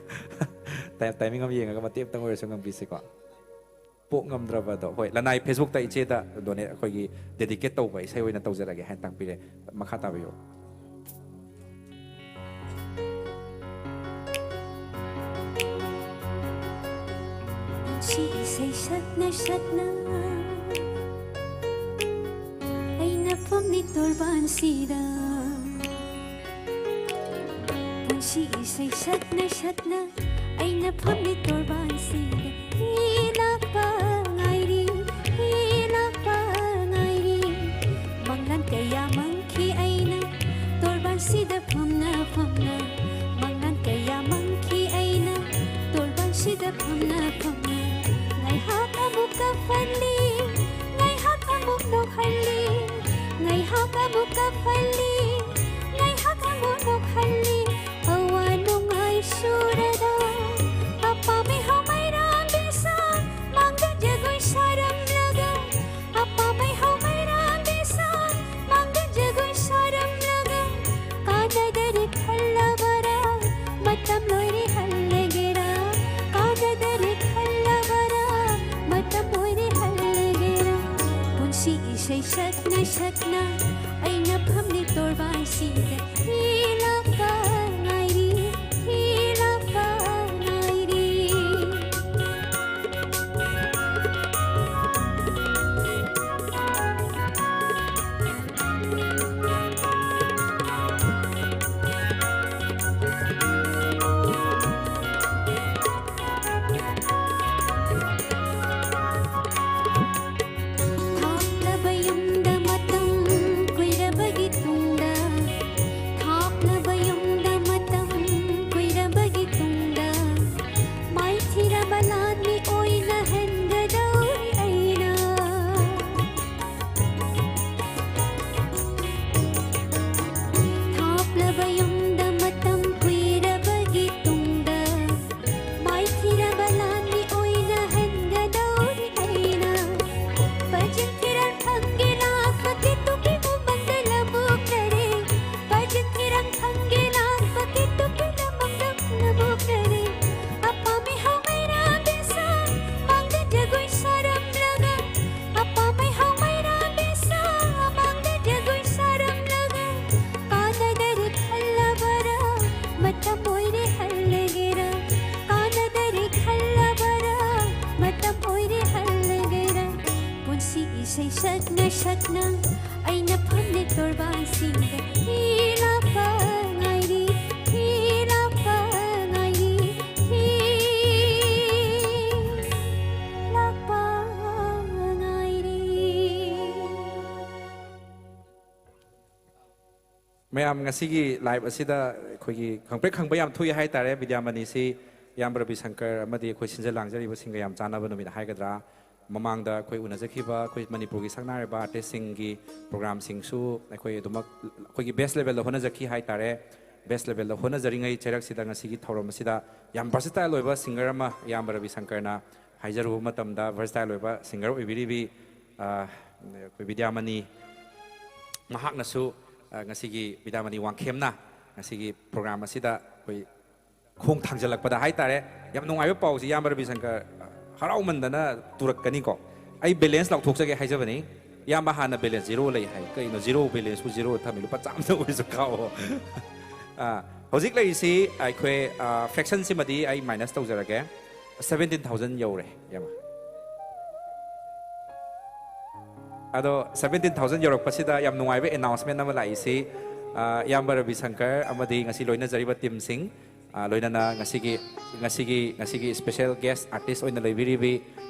ꯇꯥꯏ-, ꯇꯥꯏꯃꯤꯡ ꯑꯃ ꯌꯦꯡꯉꯒ ꯃꯇꯦꯛ ꯑꯃꯇꯪ ꯑꯣꯏꯔꯁꯨ ꯉꯝꯕꯤꯁꯤꯀꯣ꯫ "ꯄꯣꯛ ꯉꯝꯗ꯭ꯔꯕꯗꯣ"꯫ ꯍꯣꯏ, ꯂꯅꯥꯏ ꯐꯦꯁꯕꯨꯛꯇ ꯏꯆꯦꯗ ꯗꯣꯅꯦꯠ, ꯑꯩꯈꯣꯏꯒꯤ ꯗꯦꯗꯤꯀꯦꯠ ꯇꯧꯕ ꯏꯁꯩ ꯑꯣꯏꯅ ꯇꯧꯖꯔꯒꯦ ꯍꯥꯏꯅ ꯇꯥꯛꯄꯤꯔꯦ꯫ ꯃꯈꯥ ꯇꯥꯕꯤꯌꯨ꯫ ꯅꯨꯡꯁꯤ ꯏꯁꯩ ꯁꯛꯅ ꯁꯛꯅ ꯑꯩꯅ ꯐꯝꯃꯤ ꯇꯣꯔꯕꯥꯟꯁꯤꯗ꯫ ꯄꯨꯟꯁꯤ ꯏꯁꯩ ꯁꯛꯅ ꯁꯛꯅ ꯑꯩꯅ ꯐꯝꯂꯤ ꯇꯣꯔꯕꯥꯟꯁꯤꯗ꯫ ꯍꯤ ꯂꯥꯛꯄ ꯉꯥꯏꯔꯤ, ꯍꯤ ꯂꯥꯛꯄ ꯉꯥꯏꯔꯤ꯫ ꯃꯪꯂꯥꯟ ꯀꯌꯥ ꯃꯪꯈꯤ ꯑꯩꯅ ꯇꯣꯔꯕꯥꯟꯁꯤꯗ ꯐꯝꯅ ꯐꯝꯅ꯫ ꯃꯪꯂꯥꯟ ꯀꯌꯥ ꯃꯪꯈꯤ ꯑꯩꯅ ꯇꯣꯔꯕꯥꯟꯁꯤꯗ ꯐꯝꯅ ꯐꯝꯅ꯫ ꯉꯥꯏꯍꯥꯛ ꯑꯃꯨꯛ ꯀꯞꯍꯜꯂꯤ, ꯉꯥꯏꯍꯥꯛ ꯑꯃꯨꯛ ꯅꯣꯛꯍꯜꯂꯤ꯫ ꯉꯥꯏꯍꯥꯛ ꯑꯃꯨꯛ ꯀꯞꯍꯜꯂꯤ, ꯉꯥꯏꯍꯥꯛ ꯑꯃꯨꯛ ꯅꯣꯛꯍꯜꯂꯤ꯫ ꯑꯋꯥ ꯅꯨꯡꯉꯥꯏ ꯁꯨꯔꯒ ꯑꯄꯥꯝꯕ ꯍꯧꯃꯩꯔꯥ ꯕꯤꯁꯥ ꯃꯥꯡꯗ ꯖꯒꯣꯏ ꯁꯥꯔꯝꯂꯒ꯫ ꯑꯄꯥꯝꯕ ꯍꯧꯃꯩꯔꯥ ꯕꯤꯁꯥ ꯃꯥꯡꯗ ꯖꯒꯣꯏ ꯁꯥꯔꯝꯂꯒ꯫ ꯀꯥꯟꯅꯗꯔꯦ ꯈꯜꯂꯕꯔꯥ ꯃꯇꯝ ꯂꯣꯏꯔꯦ ꯍꯜꯂꯒꯦꯔꯥ? ꯀꯥꯟꯅꯗꯔꯦ ꯈꯜꯂꯕꯔꯥ ꯃꯇꯝ ꯂꯣꯏꯔꯦ ꯍꯜꯂꯒꯦꯔꯥ? ꯄꯨꯟꯁꯤ ꯏꯁꯩ ꯁꯛꯅ ꯁꯛꯅ ꯑꯩꯅ ꯐꯝꯂꯤ ꯇꯣꯔꯕꯥꯟꯁꯤꯗ꯫ ꯍꯤ ꯂꯥꯛꯄ ꯉꯥꯏꯔꯤ, ꯍꯤ ꯂꯥꯛꯄ ꯉꯥꯏꯔꯤ꯫ ꯊꯥꯞꯂꯕ ꯌꯨꯝꯗ ꯃꯇꯝ ꯀꯨꯏꯔꯕꯒꯤ ꯇꯨꯡꯗ, ꯊꯥꯞꯂꯕ ꯌꯨꯝꯗ ꯃꯇꯝ ꯀꯨꯏꯔꯕꯒꯤ ꯇꯨꯡꯗ, ꯃꯥꯏꯊꯤꯔꯕ ꯂꯥꯟꯃꯤ ꯑꯣꯏꯅ ꯍꯟꯒꯗꯧꯔꯤ ꯑꯩꯅ꯫ ꯊꯥꯞꯂꯕ ꯌꯨꯝꯗ ꯃꯇꯝ ꯀꯨꯏꯔꯕꯒꯤ ꯇꯨꯡꯗ, ꯃꯥꯏꯊꯤꯔꯕ ꯂꯥꯟꯃꯤ ꯑꯣꯏꯅ ꯍꯟꯒꯗꯧꯔꯤ ꯑꯩꯅ꯫ ꯄꯖꯤꯡ ꯊꯤꯔꯥꯡ ꯐꯪꯒꯦ ꯂꯥꯛꯄ ꯀꯤꯇꯨꯀꯤ ꯎꯃꯪꯗ ꯂꯕꯨꯛ ꯇꯔꯦ꯫ ꯄꯖꯤꯡ ꯊꯤꯔꯥꯡ ꯐꯪꯒꯦ ꯂꯥꯛꯄ ꯀꯤꯇꯨꯀꯤ ꯂꯃꯪꯗ ꯂꯕꯨꯛ ꯇꯔꯦ꯫ ꯑꯄꯥꯝꯕ ꯍꯧꯃꯩꯔꯥ ꯕꯤꯁꯥ ꯃꯥꯡꯗ ꯖꯒꯣꯏ ꯁꯥꯔꯝꯂꯒ꯫ ꯑꯄꯥꯝꯕ ꯍꯧꯃꯩꯔꯥ ꯕꯤꯁꯥ ꯃꯥꯡꯗ ꯖꯒꯣꯏ ꯁꯥꯔꯝꯂꯒ꯫ ꯀꯥꯟꯅꯗꯔꯦ ꯈꯜꯂꯕꯔꯥ ꯃꯇꯝ ꯑꯣꯏꯔꯦ ꯍꯜꯂꯒꯦꯔꯥ? ꯀꯥꯟꯅꯗꯔꯦ ꯈꯜꯂꯕꯔꯥ ꯃꯇꯝ ꯑꯣꯏꯔꯦ ꯍꯜꯂꯒꯦꯔꯥ? ꯄꯨꯟꯁꯤ ꯏꯁꯩ ꯁꯛꯅ ꯁꯛꯅ ꯑꯩꯅ ꯐꯝꯂꯤ ꯇꯣꯔꯕꯥꯟꯁꯤꯗ꯫ ꯍꯤ ꯂꯥꯛꯄ ꯉꯥꯏꯔꯤ, ꯍꯤ ꯃꯌꯥꯝ, ꯉꯁꯤꯒꯤ ꯂꯥꯏꯚ ꯑꯁꯤꯗ ꯑꯩꯈꯣꯏꯒꯤ ꯈꯪꯄ꯭ꯔꯦꯛ ꯈꯪꯕ ꯌꯥꯝ ꯊꯣꯛꯏ ꯍꯥꯏꯇꯥꯔꯦ꯫ ꯕꯤꯗ꯭ꯌꯥꯃꯅꯤꯁꯤ ꯏꯌꯥꯝꯕ ꯔꯕꯤ ꯁꯪꯀꯔ ꯑꯃꯗꯤ ꯑꯩꯈꯣꯏ ꯁꯤꯟꯖ ꯂꯥꯡꯖꯔꯤꯕꯁꯤꯡꯒ ꯌꯥꯝ ꯆꯥꯟꯅꯕ ꯅꯨꯃꯤꯠ ꯍꯥꯏꯒꯗ꯭ꯔꯥ, ꯃꯃꯥꯡꯗ ꯑꯩꯈꯣꯏ ꯎꯅꯖꯈꯤꯕ ꯑꯩꯈꯣꯏ ꯃꯅꯤꯄꯨꯔꯒꯤ ꯁꯛꯅꯥꯏꯔꯕ ꯑꯥꯔꯇꯤꯁꯁꯤꯡꯒꯤ ꯄ꯭ꯔꯣꯒ꯭ꯔꯥꯝꯁꯤꯡꯁꯨ ꯑꯩꯈꯣꯏ ꯑꯗꯨꯃꯛ ꯑꯩꯈꯣꯏꯒꯤ ꯕꯦꯁ ꯂꯦꯚꯦꯜꯗ ꯍꯣꯠꯅꯖꯈꯤ ꯍꯥꯏꯇꯥꯔꯦ꯫ ꯕꯦꯁ ꯂꯦꯚꯦꯜꯗ ꯍꯣꯠꯅꯖꯔꯤꯉꯩ ꯆꯩꯔꯛꯁꯤꯗ ꯉꯁꯤꯒꯤ ꯊꯧꯔꯝ ꯑꯁꯤꯗ ꯌꯥꯝ ꯚꯔꯁꯤꯇꯥꯏꯜ ꯑꯣꯏꯕ ꯁꯤꯡꯒꯔ ꯑꯃ ꯏꯌꯥꯝꯕ ꯔꯕꯤ ꯁꯪꯀꯔꯅ ꯍꯥꯏꯖꯔꯨꯕ ꯃꯇꯝꯗ, ꯚꯔꯁꯤꯇꯥꯏꯜ ꯑꯣꯏꯕ ꯁꯤꯡꯒꯔ ꯑꯣꯏꯕꯤꯔꯤꯕꯤ, ꯑ, ꯑꯩꯈꯣꯏ ꯕꯤꯗ꯭ꯌꯥꯃꯅꯤ ꯃꯍꯥꯛꯅꯁꯨ, ꯑ, ꯉꯁꯤꯒꯤ ꯕꯤꯗ꯭ꯌꯥꯃꯅꯤ ꯋꯥꯡꯈꯦꯝꯅ ꯉꯁꯤꯒꯤ ꯄ꯭ꯔꯣꯒ꯭ꯔꯥꯝ ꯑꯁꯤꯗ ꯑꯩꯈꯣꯏ ꯈꯣꯡ ꯊꯥꯡꯖꯜꯂꯛꯄꯗ ꯍꯥꯏꯇꯥꯔꯦ꯫ ꯌꯥꯝ ꯅꯨꯡꯉꯥꯏꯕ ꯄꯥꯎꯁꯤ ꯏꯌꯥꯝꯕ ꯔꯕꯤ ꯁꯪꯀꯔ, ꯍꯔꯥꯎꯃꯟꯗꯅ ꯇꯨꯔꯛꯀꯅꯤꯀꯣ꯫ ꯑꯩ ꯕꯦꯂꯦꯟꯁ ꯂꯥꯎꯊꯣꯛꯆꯒꯦ ꯍꯥꯏꯖꯕꯅꯤ꯫ ꯏꯌꯥꯝꯕ ꯍꯥꯟꯅ ꯕꯦꯂꯦꯟꯁ ꯖꯤꯔꯣ ꯂꯩ ꯍꯥꯏ꯫ ꯀꯩꯅꯣ ꯖꯤꯔꯣ ꯕꯦꯂꯦꯟꯁꯄꯨ ꯖꯤꯔꯣ ꯊꯝꯃꯤ? ꯂꯨꯄꯥ ꯆꯥꯝꯃꯗ ꯑꯣꯏꯔꯁꯨ ꯀꯥꯎꯑꯣ꯫ ꯑ, ꯍꯧꯖꯤꯛ ꯂꯩꯔꯤꯁꯤ ꯑꯩꯈꯣꯏ, ꯑ, ꯐ꯭ꯔꯦꯛꯁꯟꯁꯤꯃꯗꯤ ꯑꯩ ꯃꯥꯏꯅꯁ ꯇꯧꯖꯔꯒꯦ꯫ ꯁꯕꯦꯟꯇꯤꯟ ꯊꯥꯎꯖꯟ ꯌꯧꯔꯦ, ꯏꯌꯥꯝꯕ꯫ ꯑꯗꯣ ꯁꯕꯦꯟꯇꯤꯟ ꯊꯥꯎꯖꯟ ꯌꯧꯔꯛꯄꯁꯤꯗ ꯌꯥꯝ ꯅꯨꯡꯉꯥꯏꯕ ꯑꯦꯅꯥꯎꯟꯁꯃꯦꯟ ꯑꯃ ꯂꯥꯛꯏꯁꯤ, ꯑ, ꯏꯌꯥꯝꯕ ꯔꯕꯤ ꯁꯪꯀꯔ ꯑꯃꯗꯤ ꯉꯁꯤ ꯂꯣꯏꯅꯖꯔꯤꯕ ꯇꯤꯝꯁꯤꯡ, ꯑ, ꯂꯣꯏꯅꯅ ꯉꯁꯤꯒꯤ, ꯉꯁꯤꯒꯤ, ꯉꯁꯤꯒꯤ ꯁ꯭ꯄꯦꯁꯦꯜ ꯒꯦꯁ ꯑꯥꯔꯇꯤꯁ ꯑꯣꯏꯅ ꯂꯩꯕꯤꯔꯤꯕꯤ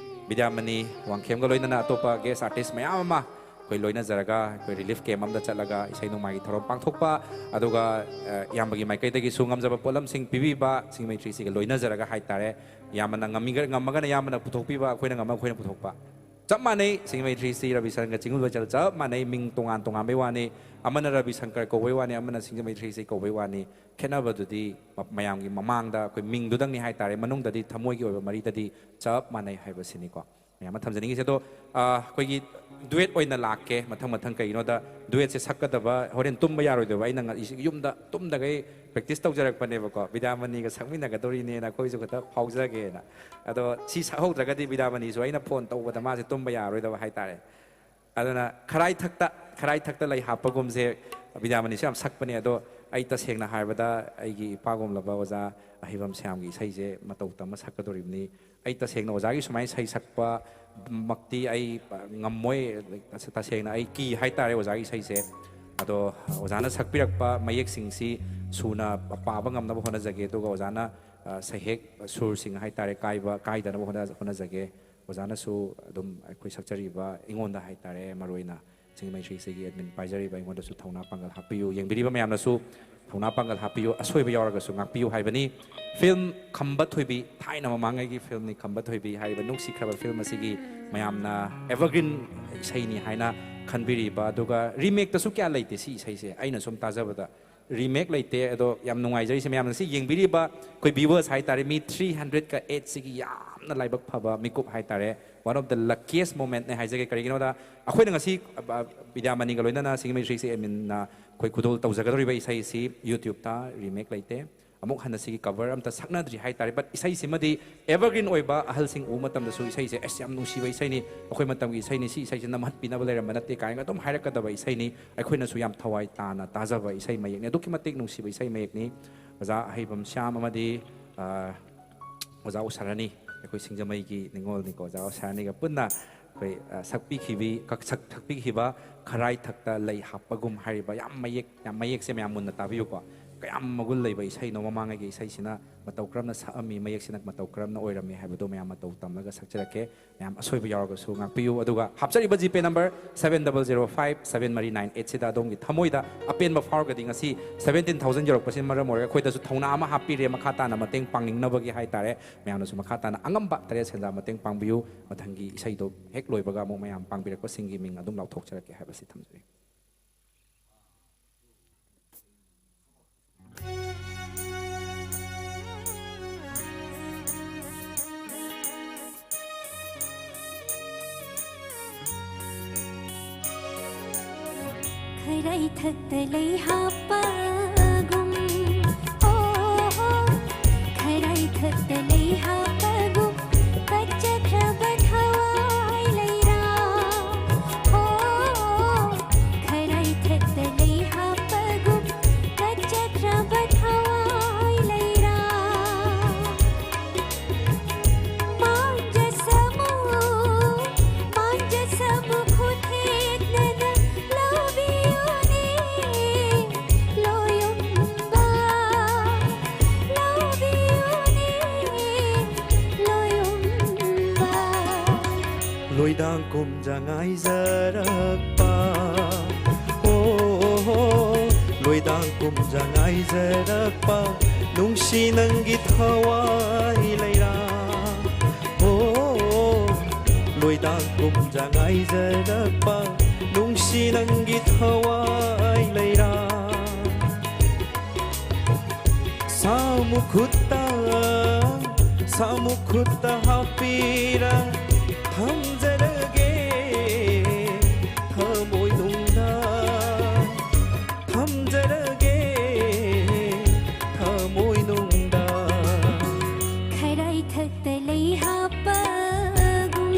ꯕꯤꯗ꯭ꯌꯥꯃꯅꯤ ꯋꯥꯡꯈꯦꯝꯒ ꯂꯣꯏꯅꯅ ꯑꯇꯣꯞꯄ ꯒꯦꯁ ꯑꯥꯔꯇꯤꯁ ꯃꯌꯥꯝ ꯑꯃ ꯑꯩꯈꯣꯏ ꯂꯣꯏꯅꯖꯔꯒ, ꯑꯩꯈꯣꯏ ꯔꯤꯂꯤꯐ ꯀꯦꯝ ꯑꯃꯗ ꯆꯠꯂꯒ ꯏꯁꯩ ꯅꯣꯡꯃꯥꯏꯒꯤ ꯊꯧꯔꯝ ꯄꯥꯡꯊꯣꯛꯄ, ꯑꯗꯨꯒ, ꯑ, ꯏꯌꯥꯝꯕꯒꯤ ꯃꯥꯏꯀꯩꯗꯒꯤꯁꯨ ꯉꯝꯖꯕ ꯄꯣꯠꯂꯝꯁꯤꯡ ꯄꯤꯕꯤꯕ ꯁꯤꯡꯖꯃꯩ ꯊ꯭ꯔꯤ ꯁꯤꯒ ꯂꯣꯏꯅꯖꯔꯒ ꯍꯥꯏꯇꯥꯔꯦ꯫ ꯏꯌꯥꯝꯕꯅ ꯉꯝꯃꯤꯒ-, ꯉꯝꯃꯒꯅ ꯏꯌꯥꯝꯕꯅ ꯄꯨꯊꯣꯛꯄꯤꯕ, ꯑꯩꯈꯣꯏꯅ ꯉꯝꯃꯒ ꯑꯩꯈꯣꯏꯅ ꯄꯨꯊꯣꯛꯄ꯫ ꯆꯞ ꯃꯥꯟꯅꯩ, ꯁꯤꯡꯖꯃꯩ ꯊ꯭ꯔꯤ ꯁꯤ, ꯔꯕꯤ ꯁꯪꯀꯔ ꯆꯤꯡꯒꯨ ꯆꯞ ꯃꯥꯟꯅꯩ, ꯃꯤꯡ ꯇꯣꯉꯥꯟ ꯇꯣꯉꯥꯟꯕꯩ ꯋꯥꯅꯤ꯫ ꯑꯃꯅ ꯔꯕꯤ ꯁꯪꯀꯔ ꯀꯧꯕꯩ ꯋꯥꯅꯤ, ꯑꯃꯅ ꯁꯤꯡꯖꯃꯩ ꯊ꯭ꯔꯤ ꯁꯤ ꯀꯧꯕꯩ ꯋꯥꯅꯤ꯫ ꯈꯦꯠꯅꯕꯗꯨꯗꯤ ꯃ-, ꯃꯌꯥꯝꯒꯤ ꯃꯃꯥꯡꯗ ꯑꯩꯈꯣꯏ ꯃꯤꯡꯗꯨꯗꯪꯅꯤ ꯍꯥꯏꯇꯥꯔꯦ, ꯃꯅꯨꯡꯗꯗꯤ ꯊꯃꯣꯏꯒꯤ ꯑꯣꯏꯕ ꯃꯔꯤꯗꯗꯤ ꯆꯞ ꯃꯥꯟꯅꯩ ꯍꯥꯏꯕꯁꯤꯅꯤꯀꯣ꯫ ꯃꯌꯥꯝ ꯑꯃ ꯊꯝꯖꯅꯤꯡꯉꯤꯁꯦ꯫ ꯑꯗꯣ, ꯑ, ꯑꯩꯈꯣꯏꯒꯤ ꯗꯨꯋꯦꯠ ꯑꯣꯏꯅ ꯂꯥꯛꯀꯦ ꯃꯊꯪ ꯃꯊꯪ꯫ ꯀꯩꯒꯤꯅꯣꯗ ꯗꯨꯋꯦꯠꯁꯦ ꯁꯛꯀꯗꯕ ꯍꯣꯔꯦꯟ ꯇꯨꯝꯕ ꯌꯥꯔꯣꯏꯗꯕ꯫ ꯑꯩꯅ ꯉ-, ꯌꯨꯝꯗ ꯇꯨꯝꯗꯈꯩ ꯄ꯭ꯔꯦꯛꯇꯤꯁ ꯇꯧꯖꯔꯛꯄꯅꯦꯕꯀꯣ꯫ ꯕꯤꯗ꯭ꯌꯥꯃꯅꯤꯒ ꯁꯛꯃꯤꯟꯅꯒꯗꯧꯔꯤꯅꯦꯅ ꯑꯩꯈꯣꯏꯁꯨ ꯈꯛꯇ ꯐꯥꯎꯖꯒꯦꯅ꯫ ꯑꯗꯣ ꯁꯤ ꯁꯛꯍꯧꯗ꯭ꯔꯒꯗꯤ ꯕꯤꯗ꯭ꯌꯥꯃꯅꯤꯁꯨ ꯑꯩꯅ ꯐꯣꯟ ꯇꯧꯕꯗ ꯃꯥꯁꯦ ꯇꯨꯝꯕ ꯌꯥꯔꯣꯏꯗꯕ ꯍꯥꯏꯇꯥꯔꯦ꯫ ꯑꯗꯨꯅ ꯈꯔꯥꯏ ꯊꯛꯇ, ꯈꯔꯥꯏ ꯊꯛꯇ ꯂꯩ ꯍꯥꯞꯄꯒꯨꯝꯁꯦ ꯕꯤꯗ꯭ꯌꯥꯃꯅꯤꯁꯨ ꯌꯥꯝ ꯁꯛꯄꯅꯦ꯫ ꯑꯗꯣ ꯑꯩ ꯇꯁꯦꯡꯅ ꯍꯥꯏꯔꯕꯗ ꯑꯩꯒꯤ ꯏꯄꯥꯒꯨꯝꯂꯕ ꯑꯣꯖꯥ ꯑꯍꯩꯕꯝ ꯁ꯭ꯌꯥꯝꯒꯤ ꯏꯁꯩꯁꯦ ꯃꯇꯧ ꯇꯝꯃ ꯁꯛꯀꯗꯧꯔꯤꯕꯅꯤ꯫ ꯑꯩ ꯇꯁꯦꯡꯅ ꯑꯣꯖꯥꯒꯤ ꯁꯨꯃꯥꯏꯅ ꯏꯁꯩ ꯁꯛꯄ ꯃꯛꯇꯤ ꯑꯩ ꯉꯝꯃꯣꯏ꯫ ꯇꯁꯦꯡꯅ ꯑꯩ ꯀꯤ ꯍꯥꯏꯇꯥꯔꯦ ꯑꯣꯖꯥꯒꯤ ꯏꯁꯩꯁꯦ꯫ ꯑꯗꯣ ꯑꯣꯖꯥꯅ ꯁꯛꯄꯤꯔꯛꯄ ꯃꯌꯦꯛꯁꯤꯡꯁꯤ ꯁꯨꯅ ꯄꯥꯕ ꯉꯝꯅꯕ ꯍꯣꯠꯅꯖꯒꯦ꯫ ꯑꯗꯨꯒ ꯑꯣꯖꯥꯅ, ꯑ, ꯁꯩꯍꯦꯛ ꯁꯨꯔꯁꯤꯡ ꯍꯥꯏꯇꯥꯔꯦ ꯀꯥꯏꯕ ꯀꯥꯏꯗꯅꯕ ꯍꯣꯠꯅ-, ꯍꯣꯠꯅꯖꯒꯦ꯫ ꯑꯣꯖꯥꯅꯁꯨ ꯑꯗꯨꯝ ꯑꯩꯈꯣꯏ ꯁꯛꯆꯔꯤꯕ ꯑꯩꯉꯣꯟꯗ ꯍꯥꯏꯇꯥꯔꯦ ꯃꯔꯨ ꯑꯣꯏꯅ ꯁꯤꯡꯃꯩ ꯊ꯭ꯔꯤꯁꯤꯒꯤ ꯑꯦꯗꯃꯤꯟ ꯄꯥꯏꯖꯔꯤꯕ ꯑꯩꯉꯣꯟꯗꯁꯨ ꯊꯧꯅꯥ ꯄꯥꯡꯒꯜ ꯍꯥꯞꯄꯤꯌꯨ, ꯌꯦꯡꯕꯤꯔꯤꯕ ꯃꯌꯥꯝꯅꯁꯨ ꯊꯧꯅꯥ ꯄꯥꯡꯒꯜ ꯍꯥꯞꯄꯤꯌꯨ, ꯑꯁꯣꯏꯕ ꯌꯥꯎꯔꯒꯁꯨ ꯉꯥꯛꯄꯤꯌꯨ ꯍꯥꯏꯕꯅꯤ꯫ ꯐꯤꯂꯝ ꯈꯝꯕ ꯊꯣꯏꯕꯤ, ꯊꯥꯏꯅ ꯃꯃꯥꯡꯉꯩꯒꯤ ꯐꯤꯂꯝꯅꯤ ꯈꯝꯕ ꯊꯣꯏꯕꯤ ꯍꯥꯏꯔꯤꯕ ꯅꯨꯡꯁꯤꯈ꯭ꯔꯕ ꯐꯤꯂꯝ ꯑꯁꯤꯒꯤ ꯃꯌꯥꯝꯅ ꯑꯦꯚꯔꯒ꯭ꯔꯤꯟ ꯏꯁꯩꯅꯤ ꯍꯥꯏꯅ ꯈꯟꯕꯤꯔꯤꯕ, ꯑꯗꯨꯒ ꯔꯤꯃꯦꯛꯇꯁꯨ ꯀꯌꯥ ꯂꯩꯇꯦ ꯁꯤ ꯏꯁꯩꯁꯦ꯫ ꯑꯩꯅ ꯁꯨꯝ ꯇꯥꯖꯕꯗ ꯔꯤꯃꯦꯛ ꯂꯩꯇꯦ, ꯑꯗꯣ ꯌꯥꯝ ꯅꯨꯡꯉꯥꯏꯖꯔꯤꯁꯦ ꯃꯌꯥꯝꯅ ꯁꯤ ꯌꯦꯡꯕꯤꯔꯤꯕ ꯑꯩꯈꯣꯏ ꯚ꯭ꯌꯨꯋꯔꯁ ꯍꯥꯏꯇꯥꯔꯦ, ꯃꯤ ꯊ꯭ꯔꯤ ꯍꯟꯗ꯭ꯔꯦꯗꯀ ꯑꯩꯠ ꯁꯤꯒꯤ ꯌꯥꯝꯅ ꯂꯥꯏꯕꯛ ꯐꯕ ꯃꯤꯀꯨꯞ ꯍꯥꯏꯇꯥꯔꯦ꯫ One of the luckiest momentꯅꯦ ꯍꯥꯏꯖꯒꯦ꯫ ꯀꯔꯤꯒꯤꯅꯣꯗ ꯑꯩꯈꯣꯏꯅ ꯉꯁꯤ ꯕꯤꯗ꯭ꯌꯥꯃꯅꯤꯒ ꯂꯣꯏꯅꯅ ꯁꯤꯡꯃꯩ ꯊ꯭ꯔꯤꯁꯤ ꯑꯦꯗꯃꯤꯟꯅ ꯑꯩꯈꯣꯏ ꯈꯨꯗꯣꯜ ꯇꯧꯖꯒꯗꯧꯔꯤꯕ ꯏꯁꯩꯁꯤ YouTube ꯇ ꯔꯤꯃꯦꯛ ꯂꯩꯇꯦ꯫ ꯑꯃꯨꯛ ꯍꯟꯅ ꯁꯤꯒꯤ ꯀꯚꯔ ꯑꯝꯇ ꯁꯛꯅꯗ꯭ꯔꯤ ꯍꯥꯏꯇꯥꯔꯦ, but ꯏꯁꯩꯁꯤꯃꯗꯤ ꯑꯦꯚꯔꯒ꯭ꯔꯤꯟ ꯑꯣꯏꯕ, ꯑꯍꯜꯁꯤꯡ ꯎꯕ ꯃꯇꯝꯗꯁꯨ ꯏꯁꯩꯁꯦ "ꯑꯁ, ꯌꯥꯝ ꯅꯨꯡꯁꯤꯕ ꯏꯁꯩꯅꯤ, ꯑꯩꯈꯣꯏ ꯃꯇꯝꯒꯤ ꯏꯁꯩꯅꯤ, ꯁꯤ ꯏꯁꯩꯁꯦ ꯅꯝꯍꯠꯄꯤꯅꯕ ꯂꯩꯔꯝꯕ ꯅꯠꯇꯦ" ꯀꯥꯏꯅ ꯑꯗꯨꯝ ꯍꯥꯏꯔꯛꯀꯗꯕ ꯏꯁꯩꯅꯤ꯫ ꯑꯩꯈꯣꯏꯅꯁꯨ ꯌꯥꯝ ꯊꯋꯥꯏ ꯇꯥꯅ ꯇꯥꯖꯕ ꯏꯁꯩ ꯃꯌꯦꯛꯅꯤ, ꯑꯗꯨꯛꯀꯤ ꯃꯇꯤꯛ ꯅꯨꯡꯁꯤꯕ ꯏꯁꯩ ꯃꯌꯦꯛꯅꯤ꯫ ꯑꯣꯖꯥ ꯑꯍꯩꯕꯝ ꯁ꯭ꯌꯥꯝ ꯑꯃꯗꯤ, ꯑ, ꯑꯣꯖꯥ ꯎꯁꯥꯔꯥꯅꯤ, ꯑꯩꯈꯣꯏ ꯁꯤꯡꯖꯃꯩꯒꯤ ꯅꯤꯉꯣꯜꯅꯤꯀꯣ, ꯑꯣꯖꯥ ꯎꯁꯥꯔꯥꯅꯤꯒ ꯄꯨꯟꯅ ꯑꯩꯈꯣꯏ, ꯑ, ꯁꯛꯄꯤꯈꯤꯕꯤ-, ꯀꯛ-, ꯁꯛ-, ꯁꯛꯄꯤꯈꯤꯕ "ꯈꯔꯥꯏ ꯊꯛꯇ ꯂꯩ ꯍꯥꯞꯄꯒꯨꯝ" ꯍꯥꯏꯔꯤꯕ ꯌꯥꯝ ꯃꯌꯦꯛ, ꯌꯥꯝ ꯃꯌꯦꯛꯁꯦ ꯃꯌꯥꯝ ꯃꯨꯟꯅ ꯇꯥꯕꯤꯌꯨꯀꯣ꯫ ꯀꯌꯥꯝ ꯃꯒꯨꯟ ꯂꯩꯕ ꯏꯁꯩꯅꯣ, ꯃꯃꯥꯡꯉꯩꯒꯤ ꯏꯁꯩꯁꯤꯅ ꯃꯇꯧ ꯀꯔꯝꯅ ꯁꯛꯑꯝꯃꯤ, ꯃꯌꯦꯛꯁꯤꯅ ꯃꯇꯧ ꯀꯔꯝꯅ ꯑꯣꯏꯔꯝꯃꯤ ꯍꯥꯏꯕꯗꯣ ꯃꯌꯥꯝ ꯃꯇꯧ ꯇꯝꯂꯒ ꯁꯛꯆꯔꯛꯀꯦ꯫ ꯃꯌꯥꯝ ꯑꯁꯣꯏꯕ ꯌꯥꯎꯔꯒꯁꯨ ꯉꯥꯛꯄꯤꯌꯨ꯫ ꯑꯗꯨꯒ ꯍꯥꯞꯆꯔꯤꯕ GPay number seven double zero five seven ꯃꯔꯤ nine eight ꯁꯤꯗ ꯑꯗꯣꯝꯒꯤ ꯊꯃꯣꯏꯗ ꯑꯄꯦꯟꯕ ꯐꯥꯎꯔꯒꯗꯤ ꯉꯁꯤ seventeen thousand ꯌꯧꯔꯛꯄꯁꯤꯅ ꯃꯔꯝ ꯑꯣꯏꯔꯒ ꯑꯩꯈꯣꯏꯗꯁꯨ ꯊꯧꯅꯥ ꯑꯃ ꯍꯥꯞꯄꯤꯔꯦ, ꯃꯈꯥ ꯇꯥꯅ ꯃꯇꯦꯡ ꯄꯥꯡꯅꯤꯡꯅꯕꯒꯤ ꯍꯥꯏꯇꯥꯔꯦ꯫ ꯃꯌꯥꯝꯅꯁꯨ ꯃꯈꯥ ꯇꯥꯅ ꯑꯉꯝꯕ ꯇꯔꯦꯠ ꯁꯦꯟꯖꯥ ꯃꯇꯦꯡ ꯄꯥꯡꯕꯤꯌꯨ꯫ ꯃꯊꯪꯒꯤ ꯏꯁꯩꯗꯣ ꯍꯦꯛ ꯂꯣꯏꯕꯒ ꯑꯃꯨꯛ ꯃꯌꯥꯝ ꯄꯥꯡꯕꯤꯔꯛꯄꯁꯤꯡꯒꯤ ꯃꯤꯡ ꯑꯗꯨꯝ ꯂꯥꯎꯊꯣꯛꯆꯔꯛꯀꯦ ꯍꯥꯏꯕꯁꯤ ꯊꯝꯖꯔꯤ꯫ ꯈꯔꯥꯏ ꯊꯛꯇ ꯂꯩ ꯍꯥꯞꯄꯒꯨꯝ, ꯑꯣ, ꯈꯔꯥꯏ ꯊꯛꯇ ꯂꯩ ꯍꯥꯞꯄꯒꯨꯝ, ꯀꯠꯆꯈ꯭ꯔꯕ ꯊꯋꯥꯏ ꯂꯩꯔꯥ, ꯑꯣ, ꯈꯔꯥꯏ ꯊꯛꯇ ꯂꯩ ꯍꯥꯞꯄꯒꯨꯝ, ꯀꯠꯆꯈ꯭ꯔꯕ ꯊꯋꯥꯏ ꯂꯩꯔꯥ꯫ ꯃꯥꯡꯖꯁꯃꯨ, ꯃꯥꯡꯖꯁꯃꯨ ꯈꯨꯊꯦꯛꯅꯅ ꯂꯧꯕꯤꯌꯨꯅꯦ, ꯂꯣꯌꯨꯝꯕ, ꯂꯧꯕꯤꯌꯨꯅꯦ꯫ ꯂꯣꯏꯗꯥꯡ ꯀꯨꯝꯖ ꯉꯥꯏꯖꯔꯛꯄ, ꯑꯣ, ꯂꯣꯏꯗꯥꯡ ꯀꯨꯝꯖ ꯉꯥꯏꯖꯔꯛꯄ, ꯅꯨꯡꯁꯤ ꯅꯪꯒꯤ ꯊꯋꯥꯏ ꯂꯩꯔꯥꯡ, ꯑꯣ, ꯂꯣꯏꯗꯥꯡ ꯀꯨꯝꯖ ꯉꯥꯏꯖꯔꯛꯄ, ꯅꯨꯡꯁꯤ ꯅꯪꯒꯤ ꯊꯋꯥꯏ ꯂꯩꯔꯥꯡ꯫ ꯁꯥꯃꯨ ꯈꯨꯠꯇ, ꯁꯥꯃꯨ ꯈꯨꯠꯇ ꯍꯥꯞꯄꯤꯔ ꯊꯝꯖꯔꯒꯦ ꯊꯃꯣꯏꯅꯨꯡꯗ, ꯊꯝꯖꯔꯒꯦ ꯊꯃꯣꯏꯅꯨꯡꯗ꯫ ꯈꯔꯥꯏ ꯊꯛꯇ ꯂꯩ ꯍꯥꯞꯄꯒꯨꯝ꯫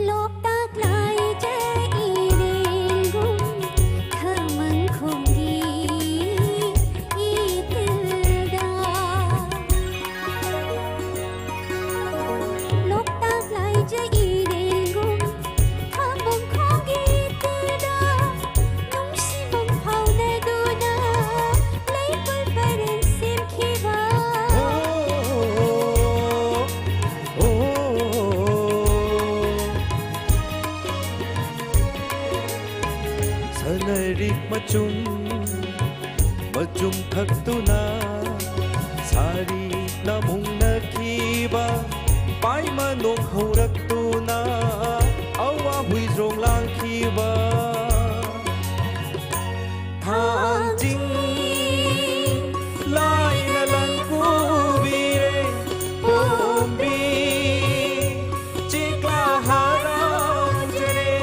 ꯂꯣꯛꯇꯥꯛ ꯂꯥꯏꯖ ꯏꯔꯦꯡꯒꯨꯝ ꯈꯃꯪ ꯈꯣꯡꯒꯤ ꯏꯇꯤꯜꯗ꯫ ꯂꯣꯛꯇꯥꯛ ꯂꯥꯏꯖ ꯏꯔꯦꯡꯒꯨꯝ ꯈꯃꯪ ꯈꯣꯡꯒꯤ ꯏꯇꯤꯜꯗ꯫ ꯅꯨꯡꯁꯤꯕ ꯐꯥꯎꯅꯗꯨꯅ ꯂꯩꯀꯣꯜ ꯄꯔꯦꯡ ꯁꯦꯝꯈꯤꯕ꯫ ꯑꯣ, ꯑꯣ, ꯁꯅꯔꯤꯛ ꯃꯆꯨꯝ, ꯃꯆꯨꯝ ꯊꯛꯇꯨꯅ ꯁꯥꯔꯤ ꯅꯃꯨꯡꯅꯈꯤꯕ, ꯄꯥꯏꯃꯅꯣꯛ ꯍꯧꯔꯛꯇꯨꯅ ꯑꯋꯥ ꯍꯨꯏꯗ꯭ꯔꯣꯡ ꯂꯥꯡꯈꯤꯕ꯫ ꯊꯥꯡꯖꯤꯡ ꯂꯥꯏꯅ ꯂꯪ ꯄꯨꯕꯤꯔꯦ, ꯄꯣꯝꯕꯤ ꯆꯦꯛꯂꯥ ꯍꯔꯥꯎꯖꯔꯦ꯫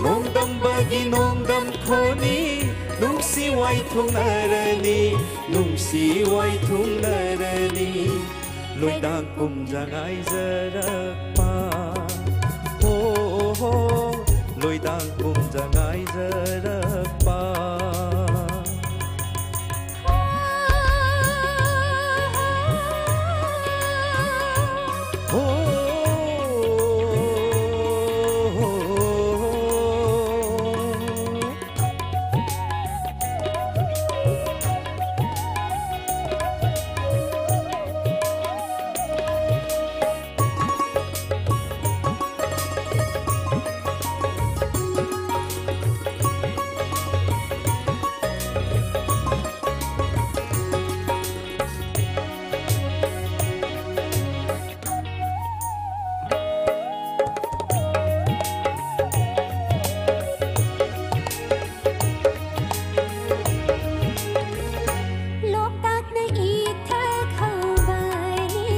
ꯅꯣꯡꯗꯝꯕꯒꯤ ꯅꯣꯡꯗꯝ ꯈꯣꯅꯤ, ꯅꯨꯡꯁꯤ ꯋꯥꯏꯊꯣꯡꯅꯔꯅꯤ, ꯅꯨꯡꯁꯤ ꯁꯤ ꯋꯥꯏ ꯊꯨꯡꯅꯔꯅꯤ, ꯂꯣꯏꯗꯥꯡ ꯀꯨꯝꯖ ꯉꯥꯏꯖꯔꯛꯄ꯫ ꯍꯣ, ꯍꯣ, ꯂꯣꯏꯗꯥꯡ ꯀꯨꯝꯖ ꯉꯥꯏꯖꯔꯛꯄ꯫ ꯍꯣ, ꯍꯣ, ꯍꯣ, ꯍꯣ꯫ ꯂꯣꯛꯇꯥꯛꯅ ꯏꯊꯛ ꯍꯧꯕꯅꯤ,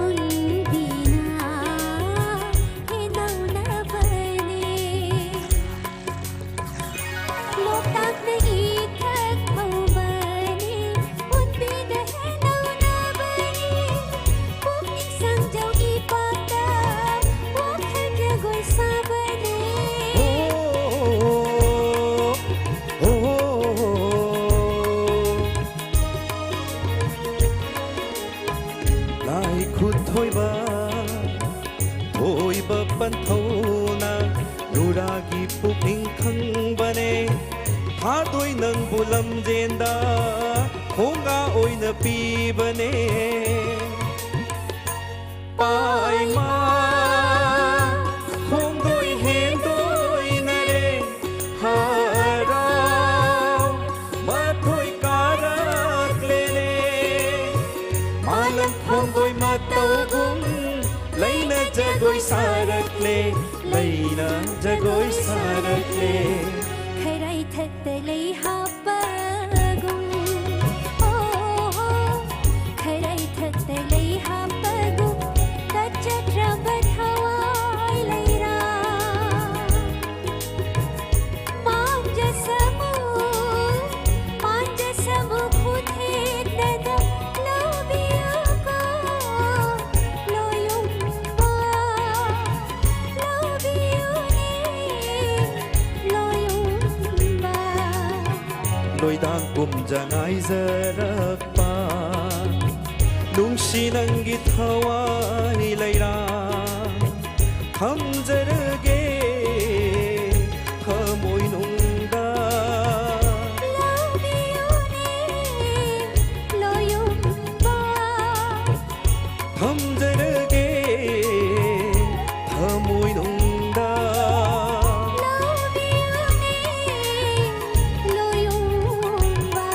ꯎꯟꯕꯤꯅ ꯍꯦꯟꯗꯧꯅꯕꯅꯤ꯫ ꯂꯣꯛꯇꯥꯛꯅ ꯏꯊꯛ ꯍꯧꯕꯅꯤ, ꯎꯟꯕꯤꯅ ꯍꯦꯟꯗꯧꯅꯕꯅꯤ꯫ ꯄꯨꯛꯅꯤꯡ ꯁꯪꯖꯧ ꯏꯄꯥꯛꯇ ꯋꯥꯈꯜ ꯖꯒꯣꯏ ꯁꯥꯕꯅꯤ꯫ ꯑꯣ, ꯑꯣ, ꯑꯣ, ꯑꯣ꯫ ꯂꯥꯏ ꯈꯨꯠꯊꯣꯏꯕ, ꯊꯣꯏꯕ ꯄꯟꯊꯧꯅ ꯅꯨꯔꯥꯒꯤ ꯄꯨꯛꯅꯤꯡ ꯈꯪꯕꯅꯦ꯫ ꯊꯥꯗꯣꯏ ꯅꯪꯕꯨ ꯂꯝꯖꯦꯟꯗ ꯈꯣꯡꯒꯥ ꯑꯣꯏꯅ ꯄꯤꯕꯅꯦ꯫ ꯄꯥꯏꯃ ꯈꯣꯡꯗꯣꯏ ꯍꯦꯟꯗꯣꯏꯅꯔꯦ, ꯍꯔꯥꯎ ꯃꯊꯣꯏ ꯀꯥꯔꯛꯂꯦꯅꯦ꯫ ꯃꯥꯂꯪ ꯈꯣꯡꯗꯣꯏ ꯃꯇꯧꯒꯨꯝ ꯂꯩꯅ ꯖꯒꯣꯏ ꯁꯥꯔꯛꯂꯦ, ꯂꯩꯅ ꯖꯒꯣꯏ ꯁꯥꯔꯛꯂꯦ꯫ ꯈꯩꯔꯥꯏ ꯊꯛꯇ ꯂꯩ ꯍꯥꯞꯄꯒꯨꯝ, ꯑꯣ, ꯈꯩꯔꯥꯏ ꯊꯛꯇ ꯂꯩ ꯍꯥꯞꯄꯒꯨꯝ, ꯀꯠꯆꯗ꯭ꯔꯕ ꯊꯋꯥꯏ ꯂꯩꯔꯥ꯫ ꯃꯥꯡꯖꯁꯅꯨ, ꯃꯥꯡꯖꯁꯅꯨ ꯈꯨꯊꯦꯡ ꯄꯨꯝꯖ ꯉꯥꯏꯖꯔꯛꯄ ꯅꯨꯡꯁꯤ ꯅꯪꯒꯤ ꯊꯋꯥꯏ ꯂꯩꯔꯥ ꯊꯝꯖꯔꯒꯦ ꯊꯃꯣꯏꯅꯨꯡꯗ꯫ Love you ꯅꯦ ꯂꯣꯌꯨꯝꯕ꯫ ꯊꯝꯖꯔꯒꯦ ꯊꯃꯣꯏꯅꯨꯡꯗ꯫ Love you ꯅꯦ ꯂꯣꯌꯨꯝꯕ꯫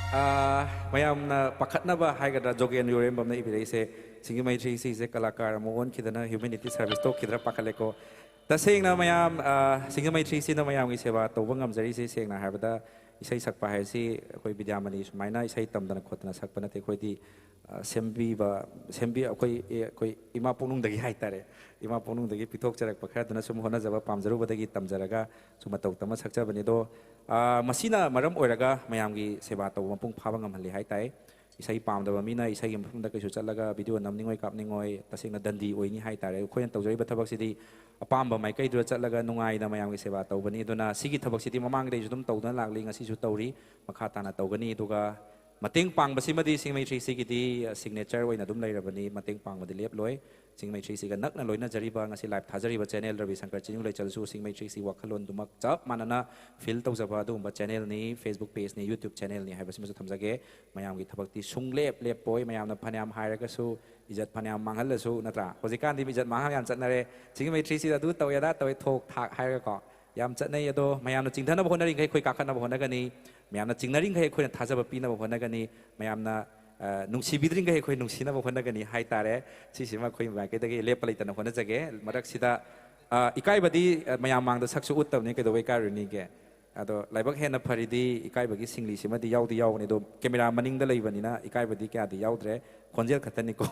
ꯑꯥ, ꯃꯌꯥꯝꯅ ꯄꯥꯈꯠꯅꯕ ꯍꯥꯏꯒꯗ꯭ꯔꯥ, ꯖꯣꯒꯦꯟ ꯌꯨꯔꯦꯝꯕꯝꯅ ꯏꯕꯤꯔꯛꯏꯁꯦ, ꯁꯤꯡꯖꯃꯩ ꯊ꯭ꯔꯤ ꯁꯤꯁꯦ ꯀꯂꯥꯀꯥꯔ ꯑꯃ ꯑꯣꯟꯈꯤꯗꯅ ꯍ꯭ꯌꯨꯃꯦꯅꯤꯇꯤ ꯁꯔꯚꯤꯁ ꯇꯣꯛꯈꯤꯗ꯭ꯔꯥ ꯄꯥꯈꯠꯂꯦꯀꯣ꯫ ꯇꯁꯦꯡꯅ ꯃꯌꯥꯝ, ꯑꯥ, ꯁꯤꯡꯖꯃꯩ ꯊ꯭ꯔꯤ ꯁꯤꯅ ꯃꯌꯥꯝꯒꯤ ꯁꯦꯕꯥ ꯇꯧꯕ ꯉꯝꯖꯔꯤꯁꯦ, ꯁꯦꯡꯅ ꯍꯥꯏꯔꯕꯗ ꯏꯁꯩ ꯁꯛꯄ ꯍꯥꯏꯁꯤ ꯑꯩꯈꯣꯏ ꯕꯤꯗ꯭ꯌꯥꯃꯅꯤ ꯁꯨꯃꯥꯏꯅ ꯏꯁꯩ ꯇꯝꯗꯅ ꯈꯣꯠꯇꯅ ꯁꯛꯄ ꯅꯠꯇꯦ꯫ ꯑꯩꯈꯣꯏꯗꯤ, ꯑꯥ, ꯁꯦꯝꯕꯤꯕ, ꯁꯦꯝꯕꯤ-, ꯑꯩꯈꯣꯏ, ꯑꯦ, ꯑꯩꯈꯣꯏ ꯏꯃꯥ ꯄꯣꯛꯅꯨꯡꯗꯒꯤ ꯍꯥꯏꯇꯥꯔꯦ, ꯏꯃꯥ ꯄꯣꯛꯅꯨꯡꯗꯒꯤ ꯄꯤꯊꯣꯛꯆꯔꯛꯄ ꯈꯔꯗꯨꯅ ꯁꯨꯝ ꯍꯣꯠꯅꯖꯕ, ꯄꯥꯝꯖꯔꯨꯕꯗꯒꯤ ꯇꯝꯖꯔꯒ ꯁꯨꯝ ꯃꯇꯧ ꯇꯝꯃ ꯁꯛꯆꯕꯅꯤ꯫ ꯑꯗꯣ, ꯑꯥ, ꯃꯁꯤꯅ ꯃꯔꯝ ꯑꯣꯏꯔꯒ ꯃꯌꯥꯝꯒꯤ ꯁꯦꯕꯥ ꯇꯧꯕ ꯃꯄꯨꯡ ꯐꯥꯕ ꯉꯝꯍꯜꯂꯤ ꯍꯥꯏꯇꯥꯔꯦ꯫ ꯏꯁꯩ ꯄꯥꯝꯗꯕ ꯃꯤꯅ ꯏꯁꯩꯒꯤ ꯃꯐꯝꯗ ꯀꯩꯁꯨ ꯆꯠꯂꯒ ꯚꯤꯗꯤꯑꯣ ꯅꯝꯅꯤꯡꯉꯣꯏ, ꯀꯥꯞꯅꯤꯡꯉꯣꯏ, ꯇꯁꯦꯡꯅ ꯗꯟꯗꯤ ꯑꯣꯏꯅꯤ ꯍꯥꯏꯇꯥꯔꯦ꯫ ꯑꯩꯈꯣꯏꯅ ꯇꯧꯖꯔꯤꯕ ꯊꯕꯛꯁꯤꯗꯤ ꯑꯄꯥꯝꯕ ꯃꯥꯏꯀꯩꯗꯨꯗ ꯆꯠꯂꯒ ꯅꯨꯡꯉꯥꯏꯅ ꯃꯌꯥꯝꯒꯤ ꯁꯦꯕꯥ ꯇꯧꯕꯅꯤ꯫ ꯑꯗꯨꯅ ꯁꯤꯒꯤ ꯊꯕꯛꯁꯤꯗꯤ ꯃꯃꯥꯡꯗꯩꯁꯨ ꯑꯗꯨꯝ ꯇꯧꯗꯨꯅ ꯂꯥꯛꯂꯤ, ꯉꯁꯤꯁꯨ ꯇꯧꯔꯤ, ꯃꯈꯥ ꯇꯥꯅ ꯇꯧꯒꯅꯤ꯫ ꯑꯗꯨꯒ ꯃꯇꯦꯡ ꯄꯥꯡꯕꯁꯤꯃꯗꯤ ꯁꯤꯡꯖꯃꯩ ꯊ꯭ꯔꯤ ꯁꯤꯒꯤꯗꯤ ꯁꯤꯒꯅꯦꯆꯔ ꯑꯣꯏꯅ ꯑꯗꯨꯝ ꯂꯩꯔꯕꯅꯤ, ꯃꯇꯦꯡ ꯄꯥꯡꯕꯗꯤ ꯂꯦꯞꯂꯣꯏ꯫ ꯁꯤꯡꯖꯃꯩ ꯊ꯭ꯔꯤ ꯁꯤꯒ ꯅꯛꯅ ꯂꯣꯏꯅꯖꯔꯤꯕ, ꯉꯁꯤ ꯂꯥꯏꯚ ꯊꯥꯖꯔꯤꯕ ꯆꯦꯅꯦꯜ ꯔꯕꯤ ꯁꯪꯀꯔ ꯆꯤꯅꯤꯡ ꯂꯩꯆꯜꯁꯨ ꯁꯤꯡꯖꯃꯩ ꯊ꯭ꯔꯤ ꯁꯤ ꯋꯥꯈꯜꯂꯣꯟꯗꯨꯃꯛ ꯆꯞ ꯃꯥꯟꯅꯅ ꯐꯤꯜ ꯇꯧꯖꯕ ꯑꯗꯨꯒꯨꯝꯕ ꯆꯦꯅꯦꯜꯅꯤ, Facebook ꯄꯦꯖꯅꯤ, YouTube ꯆꯦꯅꯦꯜꯅꯤ ꯍꯥꯏꯕꯁꯤꯃꯁꯨ ꯊꯝꯖꯒꯦ꯫ ꯃꯌꯥꯝꯒꯤ ꯊꯕꯛꯇꯤ ꯁꯨꯡꯂꯦꯞ ꯂꯦꯞꯄꯣꯏ꯫ ꯃꯌꯥꯝꯅ ꯐꯅꯌꯥꯝ ꯍꯥꯏꯔꯒꯁꯨ, ꯏꯖꯠ ꯐꯅꯌꯥꯝ ꯃꯥꯡꯍꯜꯂꯁꯨ, ꯅꯠꯇ꯭ꯔꯥ? ꯍꯧꯖꯤꯛꯀꯥꯟꯗꯤ ꯏꯖꯠ ꯃꯥꯡꯍꯟ ꯌꯥꯝ ꯆꯠꯅꯔꯦ꯫ ꯁꯤꯡꯖꯃꯩ ꯊ꯭ꯔꯤ ꯁꯤꯗ ꯑꯗꯨ ꯇꯧꯋꯦ, ꯑꯗꯥ ꯇꯧꯋꯦ, ꯊꯣꯛ ꯊꯥꯛ ꯍꯥꯏꯔꯒꯀꯣ꯫ ꯌꯥꯝ ꯆꯠꯅꯩ꯫ ꯑꯗꯣ ꯃꯌꯥꯝꯅ ꯆꯤꯡꯊꯅꯕ ꯍꯣꯠꯅꯔꯤꯈꯩ ꯑꯩꯈꯣꯏ ꯀꯥꯈꯠꯅꯕ ꯍꯣꯠꯅꯒꯅꯤ꯫ ꯃꯌꯥꯝꯅ ꯆꯤꯡꯅꯔꯤꯈꯩ ꯑꯩꯈꯣꯏꯅ ꯊꯥꯖꯕ ꯄꯤꯅꯕ ꯍꯣꯠꯅꯒꯅꯤ꯫ ꯃꯌꯥꯝꯅ, ꯑ, ꯅꯨꯡꯁꯤꯕꯤꯗ꯭ꯔꯤꯈꯩ ꯑꯩꯈꯣꯏ ꯅꯨꯡꯁꯤꯅꯕ ꯍꯣꯠꯅꯒꯅꯤ ꯍꯥꯏꯇꯥꯔꯦ꯫ ꯁꯤꯁꯤꯃ ꯑꯩꯈꯣꯏ ꯃꯥꯏꯀꯩꯗꯒꯤ ꯂꯦꯞꯄ ꯂꯩꯇꯅ ꯍꯣꯠꯅꯖꯒꯦ꯫ ꯃꯔꯛꯁꯤꯗ, ꯑ, ꯏꯀꯥꯏꯕꯗꯤ, ꯑ, ꯃꯌꯥꯝ ꯃꯥꯡꯗ ꯁꯛꯁꯨ ꯎꯠꯇꯕꯅꯤ, ꯀꯩꯗꯧꯕꯩ ꯏꯀꯥꯏꯔꯨꯅꯤꯒꯦ? ꯑꯗꯣ ꯂꯥꯏꯕꯛ ꯍꯦꯟꯅ ꯐꯔꯤꯗꯤ ꯏꯀꯥꯏꯕꯒꯤ ꯁꯤꯡꯂꯤꯁꯤꯃꯗꯤ ꯌꯥꯎꯗꯤ ꯌꯥꯎꯕꯅꯤ, ꯑꯗꯣ ꯀꯦꯃꯦꯔꯥ ꯃꯅꯤꯡꯗ ꯂꯩꯕꯅꯤꯅ ꯏꯀꯥꯏꯕꯗꯤ ꯀꯌꯥꯗꯤ ꯌꯥꯎꯗ꯭ꯔꯦ, ꯈꯣꯟꯖꯦꯜ ꯈꯛꯇꯅꯤꯀꯣ꯫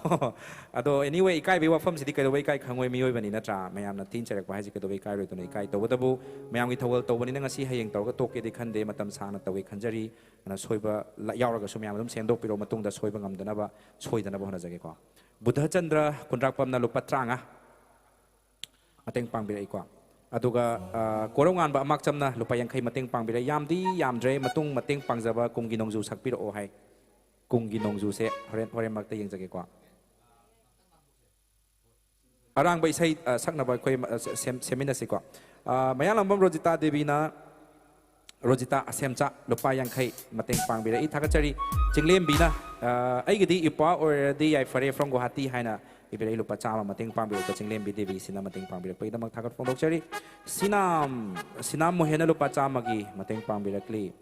ꯑꯗꯣ anyway, ꯏꯀꯥꯏꯕꯒꯤ ꯋꯥꯐꯝꯁꯤꯗꯤ ꯀꯩꯗꯧꯕꯩ ꯏꯀꯥꯏ ꯈꯪꯉꯣꯏ? ꯃꯤꯑꯣꯏꯕꯅꯤ ꯅꯠꯇ꯭ꯔꯥ? ꯃꯌꯥꯝꯅ ꯊꯤꯅ ꯆꯩꯔꯛꯄ ꯍꯥꯏꯁꯦ ꯀꯩꯗꯧꯕꯩ ꯏꯀꯥꯏꯔꯣꯏꯗꯣꯏꯅꯣ? ꯏꯀꯥꯏ꯫ ꯇꯧꯕꯇꯕꯨ ꯃꯌꯥꯝꯒꯤ ꯊꯧꯒꯜ ꯇꯧꯕꯅꯤꯅ ꯉꯁꯤ ꯍꯌꯦꯡ ꯇꯧꯔꯒ ꯇꯣꯛꯀꯦꯗꯤ ꯈꯟꯗꯦ, ꯃꯇꯝ ꯁꯥꯡꯅ ꯇꯧꯒꯦ ꯈꯟꯖꯔꯤ꯫ ꯑꯗꯨꯅ ꯁꯣꯏꯕ ꯂ-, ꯌꯥꯎꯔꯒꯁꯨ ꯃꯌꯥꯝ ꯑꯗꯨꯝ ꯁꯦꯝꯗꯣꯛꯄꯤꯔꯣ, ꯃꯇꯨꯡꯗ ꯁꯣꯏꯕ ꯉꯝꯗꯅꯕ, ꯁꯣꯏꯗꯅꯕ ꯍꯣꯠꯅꯖꯒꯦꯀꯣ꯫ ꯕꯨꯙꯆꯟꯗ꯭ꯔ ꯈꯨꯟꯗ꯭ꯔꯥꯛꯄꯝꯅ ꯂꯨꯄꯥ ꯇꯔꯥꯃꯉꯥ ꯃꯇꯦꯡ ꯄꯥꯡꯕꯤꯔꯛꯏꯀꯣ꯫ ꯑꯗꯨꯒ, ꯑ, ꯀꯣꯔꯧꯉꯥꯟꯕ ꯑꯃꯥꯛꯆꯝꯅ ꯂꯨꯄꯥ ꯌꯥꯡꯈꯩ ꯃꯇꯦꯡ ꯄꯥꯡꯕꯤꯔꯛꯏ꯫ ꯌꯥꯝꯗꯤ ꯌꯥꯝꯗ꯭ꯔꯦ, ꯃꯇꯨꯡ ꯃꯇꯦꯡ ꯄꯥꯡꯖꯕ ꯀꯨꯝꯒꯤ ꯅꯣꯡꯖꯨ ꯁꯛꯄꯤꯔꯛꯑꯣ ꯍꯥꯏ꯫ ꯀꯨꯝꯒꯤ ꯅꯣꯡꯖꯨꯁꯦ ꯍꯣꯔꯦꯟ, ꯍꯣꯔꯦꯟ ꯃꯔꯛꯇ ꯌꯦꯡꯖꯒꯦꯀꯣ꯫ ꯑꯔꯥꯡꯕ ꯏꯁꯩ, ꯑ, ꯁꯛꯅꯕ ꯑꯩꯈꯣꯏ, ꯑ, ꯁꯦꯝ-, ꯁꯦꯝꯃꯤꯟꯅꯁꯤꯀꯣ꯫ ꯑ, ꯃꯌꯥꯡꯂꯥꯡꯕꯝ ꯔꯣꯖꯤꯇꯥ ꯗꯦꯕꯤꯅ, ꯔꯣꯖꯤꯇꯥ ꯑꯁꯦꯝꯆꯥ ꯂꯨꯄꯥ ꯌꯥꯡꯈꯩ ꯃꯇꯦꯡ ꯄꯥꯡꯕꯤꯔꯛꯏ, ꯊꯥꯒꯠꯆꯔꯤ꯫ ꯆꯤꯡꯂꯦꯝꯕꯤꯅ, ꯑ, "ꯑꯩꯒꯤꯗꯤ ꯏꯄ꯭ꯋꯥ ꯑꯣꯏꯔꯗꯤ ꯌꯥꯏꯐꯔꯦ from ꯒꯨꯋꯥꯍꯥꯇꯤ" ꯍꯥꯏꯅ ꯏꯕꯤꯔꯛꯏ, ꯂꯨꯄꯥ ꯆꯥꯝꯃ ꯃꯇꯦꯡ ꯄꯥꯡꯕꯤꯔꯛꯄ ꯆꯤꯡꯂꯦꯝꯕꯤ ꯗꯦꯕꯤꯁꯤꯅ ꯃꯇꯦꯡ ꯄꯥꯡꯕꯤꯔꯛꯄꯒꯤꯗꯃꯛ ꯊꯥꯒꯠ ꯐꯣꯡꯗꯣꯛꯆꯔꯤ꯫ ꯁꯤꯅꯥꯝ, ꯁꯤꯅꯥꯝ ꯃꯣꯍꯦꯟꯅ ꯂꯨꯄꯥ ꯆꯥꯝꯃꯒꯤ ꯃꯇꯦꯡ ꯄꯥꯡꯕꯤꯔꯛꯂꯤ꯫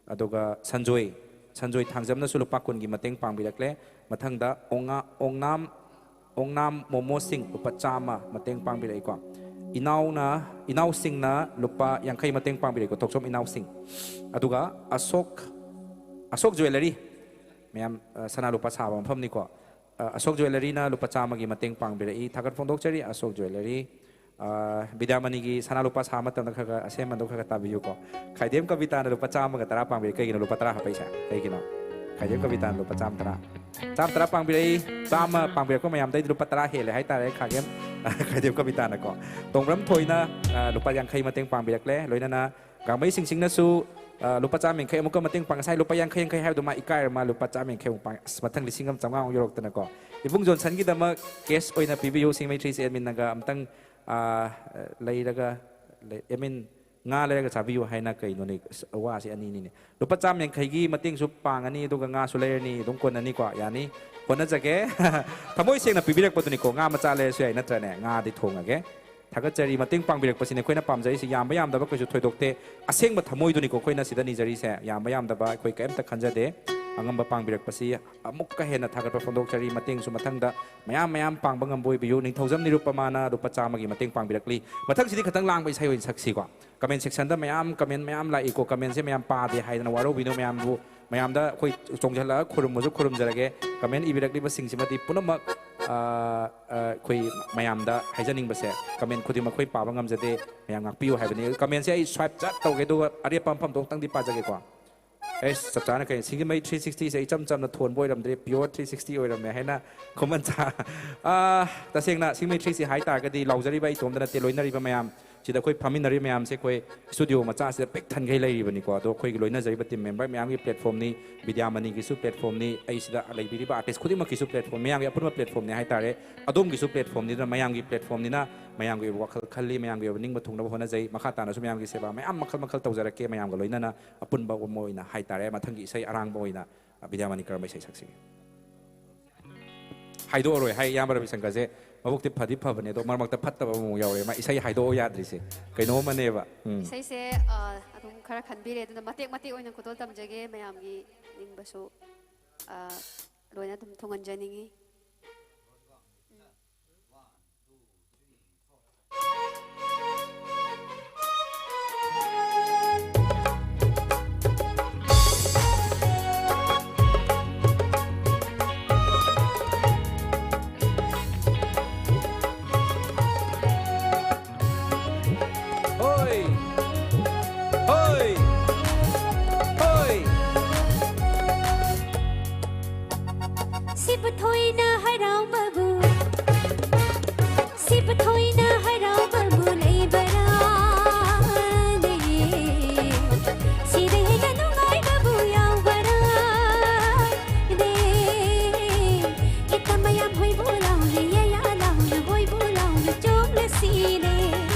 ꯑꯗꯨꯒ ꯁꯟꯖꯣꯏ, ꯁꯟꯖꯣꯏ ꯊꯥꯡꯖꯝꯅꯁꯨ ꯂꯨꯄꯥ ꯀꯨꯟꯒꯤ ꯃꯇꯦꯡ ꯄꯥꯡꯕꯤꯔꯛꯂꯦ꯫ ꯃꯊꯪꯗ ꯑꯣꯉꯥ-, ꯑꯣꯡꯅꯥꯝ, ꯑꯣꯡꯅꯥꯝ ꯃꯣꯃꯣ ꯁꯤꯡ ꯂꯨꯄꯥ ꯆꯥꯝꯃ ꯃꯇꯦꯡ ꯄꯥꯡꯕꯤꯔꯛꯏꯀꯣ꯫ ꯏꯅꯥꯎꯅ, ꯏꯅꯥꯎꯁꯤꯡꯅ ꯂꯨꯄꯥ ꯌꯥꯡꯈꯩ ꯃꯇꯦꯡ ꯄꯥꯡꯕꯤꯔꯛꯏꯀꯣ, ꯊꯣꯛꯆꯣꯝ ꯏꯅꯥꯎꯁꯤꯡ꯫ ꯑꯗꯨꯒ ꯑꯁꯣꯛ, ꯑꯁꯣꯛ ꯖ꯭ꯋꯦꯂꯔꯤ, ꯃꯌꯥꯝ, ꯑ, ꯁꯅꯥ ꯂꯨꯄꯥ ꯁꯥꯕ ꯃꯐꯝꯅꯤꯀꯣ꯫ ꯑ, ꯑꯁꯣꯛ ꯖ꯭ꯋꯦꯂꯔꯤꯅ ꯂꯨꯄꯥ ꯆꯥꯝꯃꯒꯤ ꯃꯇꯦꯡ ꯄꯥꯡꯕꯤꯔꯛꯏ, ꯊꯥꯒꯠ ꯐꯣꯡꯗꯣꯛꯆꯔꯤ ꯑꯁꯣꯛ ꯖ꯭ꯋꯦꯂꯔꯤ꯫ ꯑ, ꯕꯤꯗ꯭ꯌꯥꯃꯅꯤꯒꯤ ꯁꯅꯥ ꯂꯨꯄꯥ ꯁꯥꯕ ꯃꯇꯝꯗ ꯈꯔ ꯈꯔ ꯑꯁꯦꯝꯕꯗꯣ ꯈꯔ ꯈꯔ ꯇꯥꯕꯤꯌꯨꯀꯣ꯫ ꯈꯥꯏꯗꯦꯝ ꯀꯕꯤꯇꯥꯅ ꯂꯨꯄꯥ ꯆꯥꯝꯃꯒ ꯇꯔꯥ ꯄꯥꯡꯕꯤꯔꯛꯏ꯫ ꯀꯩꯒꯤꯅꯣ ꯂꯨꯄꯥ ꯇꯔꯥ ꯍꯥꯞꯄꯛꯏꯁꯦ? ꯀꯩꯒꯤꯅꯣ? ꯈꯥꯏꯗꯦꯝ ꯀꯕꯤꯇꯥꯅ ꯂꯨꯄꯥ ꯆꯥꯝꯃ ꯇꯔꯥ, ꯆꯥꯝꯃ ꯇꯔꯥ ꯄꯥꯡꯕꯤꯔꯛꯏ꯫ ꯆꯥꯝꯃ ꯄꯥꯡꯕꯤꯔꯛꯄ ꯃꯌꯥꯝꯗꯩꯗꯤ ꯂꯨꯄꯥ ꯇꯔꯥ ꯍꯦꯜꯂꯦ ꯍꯥꯏꯇꯥꯔꯦ, ꯈꯥꯏꯗꯦꯝ, ꯈꯥꯏꯗꯦꯝ ꯀꯕꯤꯇꯥꯅꯀꯣ꯫ ꯇꯣꯡꯕ꯭ꯔꯝ ꯊꯣꯏꯅ, ꯑ, ꯂꯨꯄꯥ ꯌꯥꯡꯈꯩ ꯃꯇꯦꯡ ꯄꯥꯡꯕꯤꯔꯛꯂꯦ꯫ ꯂꯣꯏꯅꯅ ꯒꯥꯡꯃꯩ ꯁꯤꯡꯁꯤꯡꯅꯁꯨ, ꯑ, ꯂꯨꯄꯥ ꯆꯥꯝꯃ ꯌꯥꯡꯈꯩ ꯑꯃꯨꯛꯀ ꯃꯇꯦꯡ ꯄꯥꯡ-, ꯉꯁꯥꯏ ꯂꯨꯄꯥ ꯌꯥꯡꯈꯩ, ꯌꯥꯡꯈꯩ ꯍꯥꯏꯕꯗꯣ ꯃꯥ ꯏꯀꯥꯏꯔ ꯃꯥ ꯂꯨꯄꯥ ꯆꯥꯝꯃ ꯌꯥꯡꯈꯩ ꯑꯃꯨꯛ ꯄꯥꯡ-, ꯑꯁ, ꯃꯊꯪ ꯂꯤꯁꯤꯡ ꯑꯃ ꯆꯥꯝꯃꯉꯥ ꯑꯃꯨꯛ ꯌꯧꯔꯛꯇꯅꯀꯣ꯫ ꯏꯕꯨꯡ ꯖꯣꯟꯁꯟꯒꯤꯗꯃꯛ cash ꯑꯣꯏꯅ ꯄꯤꯕꯤꯌꯨ, ꯁꯤꯡꯃꯩ ꯊ꯭ꯔꯤꯁꯤ admin ꯅꯒ ꯑꯝꯇꯪ, ꯑ, ꯂꯩꯔꯒ, ꯂꯩ-, admin, ꯉꯥ ꯂꯩꯔꯒ ꯆꯥꯕꯤꯌꯨ ꯍꯥꯏꯅ ꯀꯩꯅꯣꯅꯦ? ꯑꯁ, ꯋꯥꯁꯦ ꯑꯅꯤꯅꯤꯅꯦ꯫ ꯂꯨꯄꯥ ꯆꯥꯝꯃ ꯌꯥꯡꯈꯩꯒꯤ ꯃꯇꯦꯡꯁꯨ ꯄꯥꯡꯉꯅꯤ, ꯑꯗꯨꯒ ꯉꯥꯁꯨ ꯂꯩꯔꯅꯤ, ꯑꯗꯨꯝ ꯀꯣꯟꯅꯅꯤꯀꯣ, ꯌꯥꯅꯤ, ꯍꯣꯠꯅꯖꯒꯦ꯫ ꯊꯃꯣꯏ ꯁꯦꯡꯅ ꯄꯤꯕꯤꯔꯛꯄꯗꯨꯅꯤꯀꯣ, ꯉꯥ ꯃꯆꯥ ꯂꯩꯔꯁꯨ ꯌꯥꯏ, ꯅꯠꯇ꯭ꯔꯅꯦ? ꯉꯥꯗꯤ ꯊꯣꯡꯉꯒꯦ꯫ ꯊꯥꯒꯠꯆꯔꯤ꯫ ꯃꯇꯦꯡ ꯄꯥꯡꯕꯤꯔꯛꯄꯁꯤꯅꯦ ꯑꯩꯈꯣꯏꯅ ꯄꯥꯝꯖꯔꯤꯁꯤ꯫ ꯌꯥꯝꯕ ꯌꯥꯝꯗꯕ ꯀꯩꯁꯨ ꯊꯣꯏꯗꯣꯛꯇꯦ, ꯑꯁꯦꯡꯕ ꯊꯃꯣꯏꯗꯨꯅꯤꯀꯣ ꯑꯩꯈꯣꯏꯅ ꯁꯤꯗ ꯅꯤꯖꯔꯤꯁꯦ꯫ ꯌꯥꯝꯕ ꯌꯥꯝꯗꯕ ꯑꯩꯈꯣꯏ ꯀꯔꯤꯝꯇ ꯈꯟꯖꯗꯦ꯫ ꯑꯉꯝꯕ ꯄꯥꯡꯕꯤꯔꯛꯄꯁꯤ ꯑꯃꯨꯛꯀ ꯍꯦꯟꯅ ꯊꯥꯒꯠꯄ ꯐꯣꯡꯗꯣꯛꯆꯔꯤ꯫ ꯃꯇꯦꯡꯁꯨ ꯃꯊꯪꯗ ꯃꯌꯥꯝ ꯃꯌꯥꯝ ꯄꯥꯡꯕ ꯉꯝꯕ ꯑꯣꯏꯕꯤꯌꯨ꯫ ꯅꯤꯡꯊꯧꯖꯝ ꯅꯤꯔꯨꯄꯃꯥꯅ ꯂꯨꯄꯥ ꯆꯥꯝꯃꯒꯤ ꯃꯇꯦꯡ ꯄꯥꯡꯕꯤꯔꯛꯂꯤ꯫ ꯃꯊꯪꯁꯤꯗꯤ ꯈꯤꯇꯪ ꯂꯥꯡꯕ ꯏꯁꯩ ꯑꯣꯏꯅ ꯁꯛꯁꯤꯀꯣ꯫ ꯀꯃꯦꯟ ꯁꯦꯛꯁꯟꯗ ꯃꯌꯥꯝ ꯀꯃꯦꯟ ꯃꯌꯥꯝ ꯂꯥꯛꯏꯀꯣ꯫ ꯀꯃꯦꯟꯁꯦ ꯃꯌꯥꯝ ꯄꯥꯗꯦ ꯍꯥꯏꯗꯅ ꯋꯥꯔꯧꯕꯤꯅꯨ꯫ ꯃꯌꯥꯝꯕꯨ, ꯃꯌꯥꯝꯗ ꯑꯩꯈꯣꯏ ꯆꯣꯡꯁꯤꯜꯂꯒ ꯈꯨꯔꯨꯝꯕꯁꯨ ꯈꯨꯔꯨꯝꯖꯔꯒꯦ꯫ ꯀꯃꯦꯟ ꯏꯕꯤꯔꯛꯂꯤꯕꯁꯤꯡꯁꯤꯃꯗꯤ ꯄꯨꯝꯅꯃꯛ, ꯑ, ꯑ, ꯑꯩꯈꯣꯏ ꯃꯌꯥꯝꯗ ꯍꯥꯏꯖꯅꯤꯡꯕꯁꯦ, ꯀꯃꯦꯟ ꯈꯨꯗꯤꯡꯃꯛ ꯑꯩꯈꯣꯏ ꯄꯥꯕ ꯉꯝꯖꯗꯦ꯫ ꯃꯌꯥꯝ ꯉꯥꯛꯄꯤꯌꯨ ꯍꯥꯏꯕꯅꯤ꯫ ꯀꯃꯦꯟꯁꯦ ꯑꯩ ꯁ꯭ꯋꯥꯏꯞ ꯆꯠ ꯇꯧꯒꯦ, ꯑꯗꯨꯒ ꯑꯔꯦꯞꯄ ꯃꯐꯝꯗꯣ ꯑꯃꯨꯛꯇꯪꯗꯤ ꯄꯥꯖꯒꯦꯀꯣ꯫ ꯑꯦꯁ, ꯆꯞ ꯆꯥꯅ ꯀꯩ, ꯁꯤꯡꯖꯃꯩ ꯊ꯭ꯔꯤ ꯁꯤꯛꯁꯇꯤꯁꯦ ꯏꯆꯝ ꯆꯝꯅ ꯊꯣꯟꯕ ꯑꯣꯏꯔꯝꯗ꯭ꯔꯦ, ꯄꯤꯌꯣꯔ ꯊ꯭ꯔꯤ ꯁꯤꯛꯁꯇꯤ ꯑꯣꯏꯔꯝꯃꯦ ꯍꯥꯏꯅ ꯈꯨꯃꯟ ꯆꯥ-, ꯑꯥ, ꯇꯁꯦꯡꯅ ꯁꯤꯡꯖꯃꯩ ꯊ꯭ꯔꯤ ꯁꯤꯛꯁꯇꯤ ꯍꯥꯏ ꯇꯥꯔꯒꯗꯤ ꯂꯥꯎꯖꯔꯤꯕ ꯑꯩ ꯏꯇꯣꯝꯇ ꯅꯠꯇꯦ, ꯂꯣꯏꯅꯔꯤꯕ ꯃꯌꯥꯝ, ꯁꯤꯗ ꯑꯩꯈꯣꯏ ꯐꯝꯃꯤꯟꯅꯔꯤꯕ ꯃꯌꯥꯝꯁꯦ ꯑꯩꯈꯣꯏ ꯁ꯭ꯇꯨꯗꯤꯑꯣ ꯃꯆꯥꯁꯤꯗ ꯄꯤꯛ ꯊꯟꯈꯩ ꯂꯩꯔꯤꯕꯅꯤꯀꯣ꯫ ꯑꯗꯣ ꯑꯩꯈꯣꯏꯒꯤ ꯂꯣꯏꯅꯖꯔꯤꯕ ꯇꯤꯝ ꯃꯦꯝꯕꯔ ꯃꯌꯥꯝꯒꯤ ꯄ꯭ꯂꯦꯠꯐꯣꯝꯅꯤ, ꯕꯤꯗ꯭ꯌꯥꯃꯅꯤꯒꯤꯁꯨ ꯄ꯭ꯂꯦꯠꯐꯣꯝꯅꯤ, ꯑꯩ ꯁꯤꯗ ꯂꯩꯕꯤꯔꯤꯕ ꯑꯥꯔꯇꯤꯁ ꯈꯨꯗꯤꯡꯃꯛꯀꯤꯁꯨ ꯄ꯭ꯂꯦꯠꯐꯣꯝ, ꯃꯌꯥꯝꯒꯤ ꯑꯄꯨꯟꯕ ꯄ꯭ꯂꯦꯠꯐꯣꯝꯅꯤ ꯍꯥꯏꯇꯥꯔꯦ꯫ ꯑꯗꯣꯝꯒꯤꯁꯨ ꯄ꯭ꯂꯦꯠꯐꯣꯝꯅꯤꯗꯅ, ꯃꯌꯥꯝꯒꯤ ꯄ꯭ꯂꯦꯠꯐꯣꯝꯅꯤꯅ ꯃꯌꯥꯝꯒꯤ ꯑꯣꯏꯕ ꯋꯥꯈꯜ ꯈꯜꯂꯤ, ꯃꯌꯥꯝꯒꯤ ꯑꯣꯏꯕ ꯅꯤꯡꯕ ꯊꯨꯡꯅꯕ ꯍꯣꯠꯅꯖꯩ꯫ ꯃꯈꯥ ꯇꯥꯅꯁꯨ ꯃꯌꯥꯝꯒꯤ ꯁꯦꯕꯥ ꯃꯌꯥꯝ ꯃꯈꯜ ꯃꯈꯜ ꯇꯧꯖꯔꯛꯀꯦ, ꯃꯌꯥꯝꯒ ꯂꯣꯏꯅꯅ꯫ ꯑꯄꯨꯟꯕ ꯑꯃ ꯑꯣꯏꯅ ꯍꯥꯏꯇꯥꯔꯦ, ꯃꯊꯪꯒꯤ ꯏꯁꯩ ꯑꯔꯥꯡꯕ ꯑꯣꯏꯅ ꯕꯤꯗ꯭ꯌꯥꯃꯅꯤ ꯀꯔꯝꯕ ꯏꯁꯩ ꯁꯛꯁꯤꯒꯦ? ꯍꯥꯏꯗꯣꯛꯑꯔꯣꯏ ꯍꯥꯏ, ꯏꯌꯥꯝꯕ ꯔꯕꯤꯁꯪꯀꯔꯁꯦ ꯃꯕꯨꯛꯇꯤ ꯐꯗꯤ ꯐꯕꯅꯦ, ꯑꯗꯣ ꯃꯔꯛ ꯃꯔꯛꯇ ꯐꯠꯇꯕ ꯑꯃꯨꯛ ꯌꯥꯎꯔꯦ꯫ ꯃꯥ ꯏꯁꯩ ꯍꯥꯏꯗꯣꯛꯑꯣ ꯌꯥꯗ꯭ꯔꯤꯁꯦ ꯀꯩꯅꯣꯝꯃꯅꯦꯕ꯫ ꯎꯝ꯫ ꯏꯁꯩꯁꯦ, ꯑ, ꯑꯗꯨꯝ ꯈꯔ ꯈꯟꯕꯤꯔꯦ, ꯑꯗꯨꯅ ꯃꯇꯦꯛ ꯃꯇꯦꯛ ꯑꯣꯏꯅ ꯈꯨꯗꯣꯜ ꯇꯝꯖꯒꯦ, ꯃꯌꯥꯝꯒꯤ ꯅꯤꯡꯕꯁꯨ, ꯑ, ꯂꯣꯏꯅ ꯑꯗꯨꯝ ꯊꯨꯡꯍꯟꯖꯅꯤꯡꯉꯤ꯫ ꯍꯣꯏ! ꯍꯣꯏ! ꯍꯣꯏ! ꯁꯤꯕꯨ ꯊꯣꯏꯅ ꯍꯔꯥꯎꯕꯕꯨ, ꯁꯤꯕꯨ ꯊꯣꯏꯅ ꯍꯔꯥꯎꯕꯕꯨ ꯂꯩꯕ꯭ꯔꯥꯅꯦ? ꯁꯤꯗ ꯍꯦꯟꯅ ꯅꯨꯡꯉꯥꯏꯕꯕꯨ ꯌꯥꯎꯕ꯭ꯔꯥꯅꯦ? ꯍꯦꯛꯇ ꯃꯌꯥꯝ ꯍꯣꯏꯕꯨ ꯂꯥꯎꯅ, ꯌꯦꯌꯥ ꯂꯥꯎꯅ, ꯍꯣꯏꯕꯨ ꯂꯥꯎꯅ ꯆꯣꯡꯂꯁꯤꯅꯦ,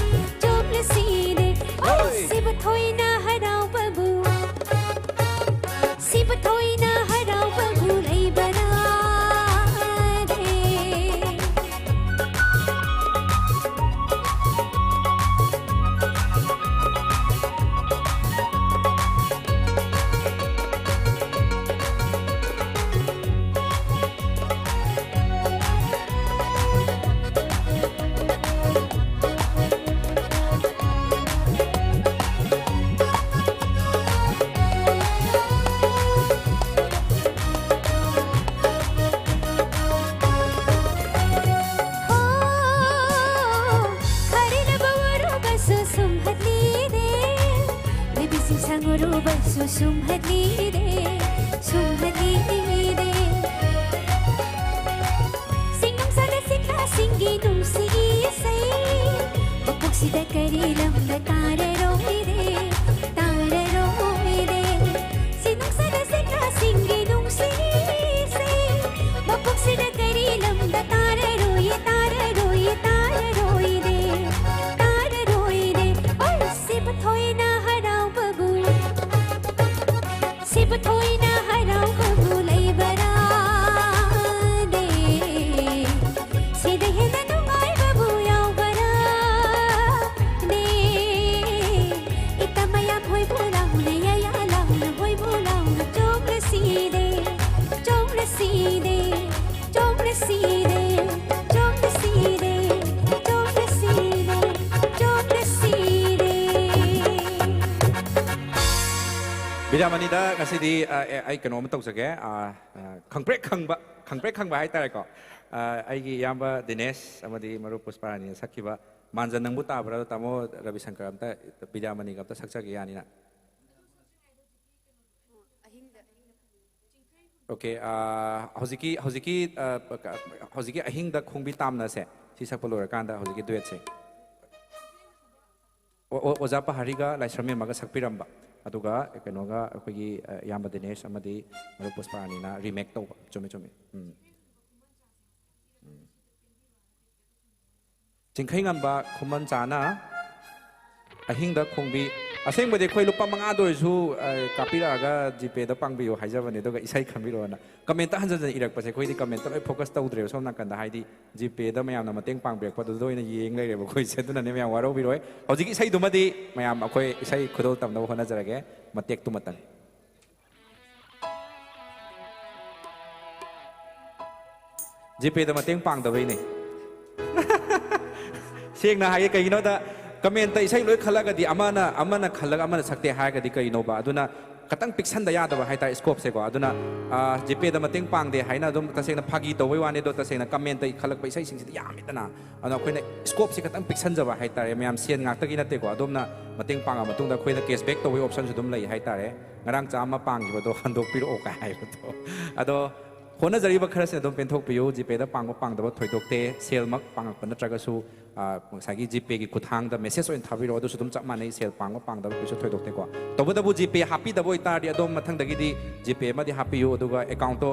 ꯆꯣꯡꯂꯁꯤꯅꯦ꯫ ꯎꯔꯨꯕꯁꯨ ꯁꯨꯝꯍꯠꯂꯤꯔꯦ, ꯁꯨꯝꯍꯠꯂꯤꯔꯦ꯫ ꯁꯤꯡꯅꯨꯡꯁꯥꯗ ꯁꯤꯈꯥꯁꯤꯡꯒꯤ ꯅꯨꯡꯁꯤ ꯏꯁꯩ, ꯃꯄꯣꯛꯁꯤꯗ ꯀꯔꯤ ꯂꯝꯗ ꯇꯥꯔꯔꯣꯏꯔꯦ, ꯇꯥꯔꯔꯣꯏꯔꯦ꯫ ꯁꯤꯡꯅꯨꯡꯁꯥꯗ ꯁꯤꯈꯥꯁꯤꯡꯒꯤ ꯅꯨꯡꯁꯤ ꯏꯁꯩ, ꯃꯄꯣꯛꯁꯤꯗ ꯀꯔꯤ ꯂꯝꯗ ꯇꯥꯔꯔꯣꯏꯌꯦ, ꯇꯥꯔꯔꯣꯏꯌꯦ, ꯇꯥꯔꯔꯣꯏꯔꯦ, ꯇꯥꯔꯔꯣꯏꯔꯦ꯫ ꯑꯣꯏ, ꯁꯤꯕ ꯊꯣꯏꯅ ꯍꯔꯥꯎꯕꯕꯨ, ꯁꯤꯕ ꯊꯣꯏꯅ ꯍꯔꯥꯎꯕꯕꯨ ꯂꯩꯕꯔꯥꯅꯦ? ꯁꯤꯗ ꯍꯦꯟꯅ ꯅꯨꯡꯉꯥꯏꯕꯕꯨ ꯌꯥꯎꯕꯔꯥꯅꯦ? ꯏꯇ ꯃꯌꯥꯝ ꯍꯣꯏꯕꯨ ꯂꯥꯎꯅ, ꯌꯥꯌꯥ ꯂꯥꯎꯅ, ꯍꯣꯏꯕꯨ ꯂꯥꯎꯅ ꯆꯣꯡꯂꯁꯤꯗꯦ, ꯆꯣꯡꯂꯁꯤꯗꯦ, ꯆꯣꯡꯂꯁꯤꯗꯦ, ꯆꯣꯡꯂꯁꯤꯗꯦ, ꯆꯣꯡꯂꯁꯤꯗꯦ, ꯆꯣꯡꯂꯁꯤꯗꯦ꯫ ꯕꯤꯗ꯭ꯌꯥꯃꯅꯤꯗ ꯉꯁꯤꯗꯤ, ꯑ, ꯑꯦ, ꯑꯩ ꯀꯩꯅꯣ ꯑꯃ ꯇꯧꯖꯒꯦ꯫ ꯑ, ꯑ, ꯈꯪꯄ꯭ꯔꯦꯛ ꯈꯪꯕ, ꯈꯪꯄ꯭ꯔꯦꯛ ꯈꯪꯕ ꯍꯥꯏꯇꯥꯔꯦꯀꯣ꯫ ꯑ, ꯑꯩꯒꯤ ꯏꯌꯥꯝꯕ ꯗꯤꯅꯦꯁ ꯑꯃꯗꯤ ꯃꯔꯨꯞ ꯄꯨꯁꯄꯥꯔꯥꯅꯤꯅ ꯁꯛꯈꯤꯕ ꯃꯥꯟꯖ ꯅꯪꯕꯨ ꯇꯥꯕ꯭ꯔꯥ, ꯇꯥꯃꯣ ꯔꯕꯤꯁꯪꯀꯔ ꯑꯝꯇ, ꯕꯤꯗ꯭ꯌꯥꯃꯅꯤꯒ ꯑꯝꯇ ꯁꯛꯆꯒꯦ ꯌꯥꯅꯤꯅ? ꯑꯣꯀꯦ, ꯑ, ꯍꯧꯖꯤꯛꯀꯤ, ꯍꯧꯖꯤꯛꯀꯤ, ꯑ, ꯍꯧꯖꯤꯛꯀꯤ ꯑꯍꯤꯡꯗ ꯈꯣꯡꯕꯤ ꯇꯥꯝꯅꯁꯦ, ꯁꯤ ꯁꯛꯄ ꯂꯣꯏꯔꯀꯥꯟꯗ ꯍꯧꯖꯤꯛꯀꯤ ꯗꯨꯋꯦꯠꯁꯦ꯫ ꯑꯣ-, ꯑꯣ-, ꯑꯣꯖꯥ ꯄꯍꯥꯔꯤꯒ ꯂꯥꯏꯁ꯭ꯔꯝ ꯃꯦꯝꯃꯒ ꯁꯛꯄꯤꯔꯝꯕ, ꯑꯗꯨꯒ ꯀꯩꯅꯣꯒ ꯑꯩꯈꯣꯏꯒꯤ, ꯑ, ꯏꯌꯥꯝꯕ ꯗꯤꯅꯦꯁ ꯑꯃꯗꯤ ꯃꯔꯨꯞ ꯄꯨꯁꯄꯥꯔꯥꯅꯤꯅ remake ꯇꯧꯕ꯫ ꯆꯨꯝꯃꯦ, ꯆꯨꯝꯃꯦ꯫ ꯎꯝ꯫ ꯎꯝ꯫ ꯆꯤꯡꯈꯩꯉꯥꯟꯕ ꯈꯨꯃꯟꯆꯥꯅ ꯑꯍꯤꯡꯗ ꯈꯣꯡꯕꯤ, ꯑꯁꯦꯡꯕꯗꯤ ꯑꯩꯈꯣꯏ ꯂꯨꯄꯥ ꯃꯉꯥꯗ ꯑꯣꯏꯔꯁꯨ, ꯑ, ꯀꯥꯞꯄꯤꯔꯛꯑꯒ GPayꯗ ꯄꯥꯡꯕꯤꯌꯨ ꯍꯥꯏꯖꯕꯅꯦ, ꯑꯗꯨꯒ ꯏꯁꯩ ꯈꯟꯕꯤꯔꯛꯑꯣꯅ꯫ Commentꯇ ꯍꯟꯖꯟ ꯍꯟꯖꯟ ꯏꯔꯛꯄꯁꯦ ꯑꯩꯈꯣꯏꯗꯤ commentꯇ ꯂꯣꯏ focus ꯇꯧꯗ꯭ꯔꯦꯕ ꯁꯣꯝ ꯅꯥꯀꯟꯗ, ꯍꯥꯏꯗꯤ GPayꯗ ꯃꯌꯥꯝꯅ ꯃꯇꯦꯡ ꯄꯥꯡꯕꯤꯔꯛꯄꯗꯨꯗ ꯑꯣꯏꯅ ꯌꯦꯡ ꯂꯩꯔꯦꯕ ꯑꯩꯈꯣꯏꯁꯦ꯫ ꯑꯗꯨꯅꯅꯦ, ꯃꯌꯥꯝ ꯋꯥꯔꯧꯕꯤꯔꯣꯏ꯫ ꯍꯧꯖꯤꯛꯀꯤ ꯏꯁꯩꯗꯨꯃꯗꯤ ꯃꯌꯥꯝ ꯑꯩꯈꯣꯏ ꯏꯁꯩ ꯈꯨꯗꯣꯜ ꯇꯝꯅꯕ ꯍꯣꯠꯅꯖꯔꯒꯦ, ꯃꯇꯦꯛꯇꯨꯃꯇꯪ꯫ GPayꯗ ꯃꯇꯦꯡ ꯄꯥꯡꯗꯕꯩꯅꯦ꯫ ꯁꯦꯡꯅ ꯍꯥꯏꯒꯦ, ꯀꯩꯒꯤꯅꯣꯗ commentꯇ ꯏꯁꯩ ꯂꯣꯏ ꯈꯜꯂꯒꯗꯤ ꯑꯃꯅ, ꯑꯃꯅ ꯈꯜꯂꯒ ꯑꯃꯅ ꯁꯛꯇꯦ ꯍꯥꯏꯔꯒꯗꯤ ꯀꯩꯅꯣꯕ? ꯑꯗꯨꯅ ꯈꯇꯪ ꯄꯤꯛꯁꯟꯗ ꯌꯥꯗꯕ ꯍꯥꯏꯇꯥꯔꯦ ꯁ꯭ꯀꯣꯞꯁꯦꯀꯣ꯫ ꯑꯗꯨꯅ ꯖꯤꯄꯦꯗ ꯃꯇꯦꯡ ꯄꯥꯡꯗꯦ ꯍꯥꯏꯅ ꯑꯗꯨꯝ ꯇꯁꯦꯡꯅ ꯐꯥꯒꯤ ꯇꯧꯕꯩ ꯋꯥꯅꯤ, ꯑꯗꯣ ꯇꯁꯦꯡꯅ ꯀꯃꯦꯟꯇ ꯏꯈꯠꯂꯛꯄ ꯏꯁꯩꯁꯤꯡꯁꯤꯗꯤ ꯌꯥꯝꯃꯤꯗꯅ꯫ ꯑꯗꯣ ꯑꯩꯈꯣꯏꯅ ꯁ꯭ꯀꯣꯞꯁꯦ ꯈꯇꯪ ꯄꯤꯛꯁꯟꯖꯕ ꯍꯥꯏꯇꯥꯔꯦ꯫ ꯃꯌꯥꯝ ꯁꯦꯟ ꯉꯥꯛꯇꯒꯤ ꯅꯠꯇꯦꯀꯣ, ꯑꯗꯣꯝꯅ ꯃꯇꯦꯡ ꯄꯥꯡꯉ ꯃꯇꯨꯡꯗ ꯑꯩꯈꯣꯏꯅ ꯀꯦꯁꯕꯦꯛ ꯇꯧꯕꯒꯤ ꯑꯣꯞꯁꯟꯁꯨ ꯑꯗꯨꯝ ꯂꯩ ꯍꯥꯏꯇꯥꯔꯦ꯫ ꯉꯔꯥꯡ ꯆꯥꯝꯃ ꯄꯥꯡꯈꯤꯕꯗꯣ ꯍꯟꯗꯣꯛꯄꯤꯔꯛꯑꯣ ꯀꯥꯏ ꯍꯥꯏꯕꯗꯣ꯫ ꯑꯗꯣ ꯍꯣꯠꯅꯖꯔꯤꯕ ꯈꯔꯁꯤꯅ ꯑꯗꯨꯝ ꯄꯦꯟꯊꯣꯛꯄꯤꯌꯨ꯫ ꯖꯤꯄꯦꯗ ꯄꯥꯡꯕ ꯄꯥꯡꯗꯕ ꯊꯣꯏꯗꯣꯛꯇꯦ, ꯁꯦꯜꯃꯛ ꯄꯥꯡꯉꯛꯄ ꯅꯠꯇ꯭ꯔꯒꯁꯨ ꯉꯁꯥꯏꯒꯤ ꯖꯤꯄꯦꯒꯤ ꯈꯨꯠꯊꯥꯡꯗ ꯃꯦꯁꯦꯖ ꯑꯣꯏꯅ ꯊꯥꯕꯤꯔꯛꯑꯣ, ꯑꯗꯨꯁꯨ ꯑꯗꯨꯝ ꯆꯞ ꯃꯥꯟꯅꯩ꯫ ꯁꯦꯜ ꯄꯥꯡꯕ ꯄꯥꯡꯗꯕ ꯀꯩꯁꯨ ꯊꯣꯏꯗꯣꯛꯇꯦꯀꯣ꯫ ꯇꯧꯕꯇꯕꯨ ꯖꯤꯄꯦ ꯍꯥꯞꯄꯤꯗꯕ ꯑꯣꯏꯇꯥꯔꯗꯤ ꯑꯗꯣꯝ ꯃꯊꯪꯗꯒꯤꯗꯤ ꯖꯤꯄꯦ ꯑꯃꯗꯤ ꯍꯥꯞꯄꯤꯌꯨ, ꯑꯗꯨꯒ ꯑꯦꯀꯥꯎꯟꯠꯇꯣ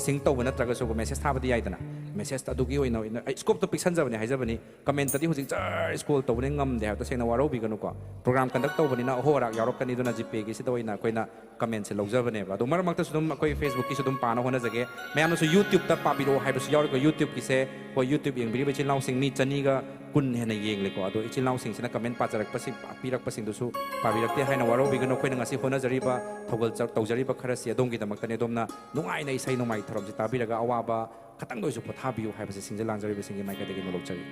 ꯁꯤꯡ ꯇꯧꯕ ꯅꯠꯇ꯭ꯔꯒꯁꯨ ꯃꯦꯁꯦꯖ ꯊꯥꯕꯗꯤ ꯌꯥꯏꯗꯅ꯫ ꯃꯦꯁꯦꯖ ꯑꯗꯨꯒꯤ ꯑꯣꯏꯅ ꯑꯩ ꯁ꯭ꯀꯣꯞꯇꯣ ꯄꯤꯛꯁꯟꯖꯕꯅꯦ ꯍꯥꯏꯖꯕꯅꯤ꯫ ꯀꯃꯦꯟꯇꯗꯤ ꯍꯧꯖꯤꯛ ꯖꯔ ꯁ꯭ꯀ꯭ꯔꯣꯜ ꯇꯧꯕꯅꯤ, ꯉꯝꯗꯦ ꯍꯥꯏꯕ ꯇꯁꯦꯡꯅ ꯋꯥꯔꯧꯕꯤꯒꯅꯨꯀꯣ꯫ ꯄ꯭ꯔꯣꯒ꯭ꯔꯥꯝ ꯀꯟꯗꯛ ꯇꯧꯕꯅꯤꯅ ꯑꯍꯣ ꯑꯔꯥꯛ ꯌꯥꯎꯔꯛꯀꯅꯤ, ꯑꯗꯨꯅ ꯖꯤꯄꯦꯒꯤꯁꯤꯗ ꯑꯣꯏꯅ ꯑꯩꯈꯣꯏꯅ ꯀꯃꯦꯟꯁꯦ ꯂꯧꯖꯕꯅꯦꯕ꯫ ꯑꯗꯣ ꯃꯔꯛ ꯃꯔꯛꯇꯁꯨ ꯑꯗꯨꯝ ꯑꯩꯈꯣꯏ ꯐꯦꯁꯕꯨꯛꯀꯤꯁꯨ ꯑꯗꯨꯝ ꯄꯥꯅ ꯍꯣꯠꯅꯖꯒꯦ꯫ ꯃꯌꯥꯝꯅꯁꯨ ꯌꯨꯇ꯭ꯌꯨꯕꯇ ꯄꯥꯕꯤꯔꯛꯑꯣ ꯍꯥꯏꯕꯁꯨ ꯌꯥꯎꯔꯤꯀꯣ꯫ ꯌꯨꯇ꯭ꯌꯨꯕꯀꯤꯁꯦ ꯑꯩꯈꯣꯏ ꯌꯨꯇ꯭ꯌꯨꯕ ꯌꯦꯡꯕꯤꯔꯤꯕ ꯏꯆꯤꯜ ꯏꯅꯥꯎꯁꯤꯡ ꯃꯤ ꯆꯅꯤꯒ ꯀꯨꯟ ꯍꯦꯟꯅ ꯌꯦꯡꯂꯦꯀꯣ꯫ ꯑꯗꯣ ꯏꯆꯤꯜ ꯏꯅꯥꯎꯁꯤꯡꯁꯤꯅ ꯀꯃꯦꯟ ꯄꯥꯖꯔꯛꯄꯁꯤꯡ, ꯄꯤꯔꯛꯄꯁꯤꯡꯗꯨꯁꯨ ꯄꯥꯕꯤꯔꯛꯇꯦ ꯍꯥꯏꯅ ꯋꯥꯔꯧꯕꯤꯒꯅꯨ꯫ ꯑꯩꯈꯣꯏꯅ ꯉꯁꯤ ꯍꯣꯠꯅꯖꯔꯤꯕ, ꯊꯧꯒꯜ ꯆ-, ꯇꯧꯖꯔꯤꯕ ꯈꯔꯁꯤ ꯑꯗꯣꯝꯒꯤꯗꯃꯛꯇꯅꯤ꯫ ꯑꯗꯣꯝꯅ ꯅꯨꯡꯉꯥꯏꯅ ꯏꯁꯩ ꯅꯣꯡꯃꯥꯏ ꯊꯧꯔꯝꯁꯤ ꯇꯥꯕꯤꯔꯒ ꯑꯋꯥꯕ ꯈꯇꯪꯗ ꯑꯣꯏꯁꯨ ꯄꯣꯊꯥꯕꯤꯌꯨ ꯍꯥꯏꯕꯁꯤ ꯁꯤꯡꯖ ꯂꯥꯡꯖꯔꯤꯕꯁꯤꯡꯒꯤ ꯃꯥꯏꯀꯩꯗꯒꯤ ꯅꯣꯂꯣꯛꯆꯔꯤ꯫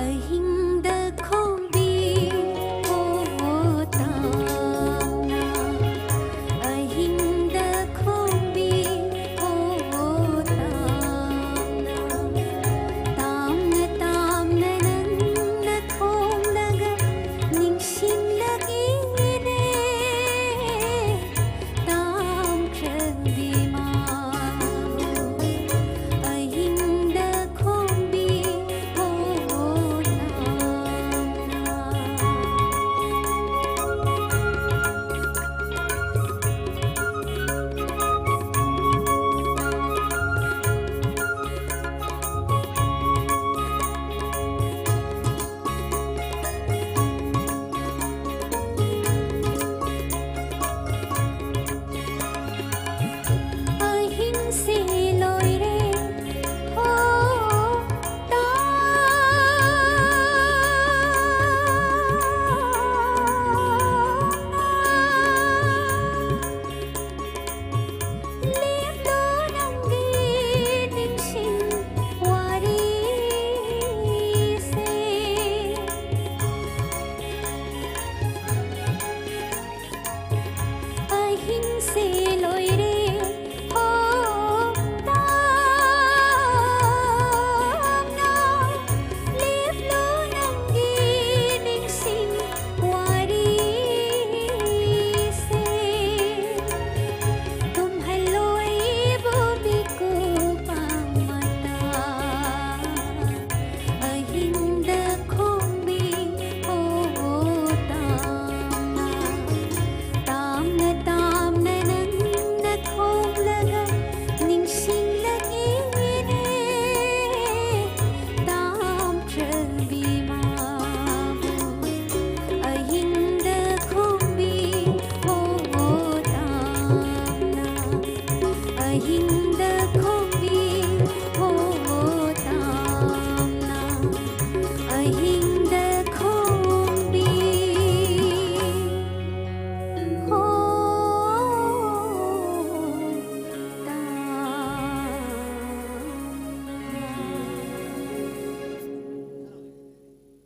ꯑꯍꯤꯡꯗ ꯈꯣꯡꯕꯤ ꯍꯣ ꯍꯣ ꯇꯥꯎꯅ, ꯑꯍꯤꯡ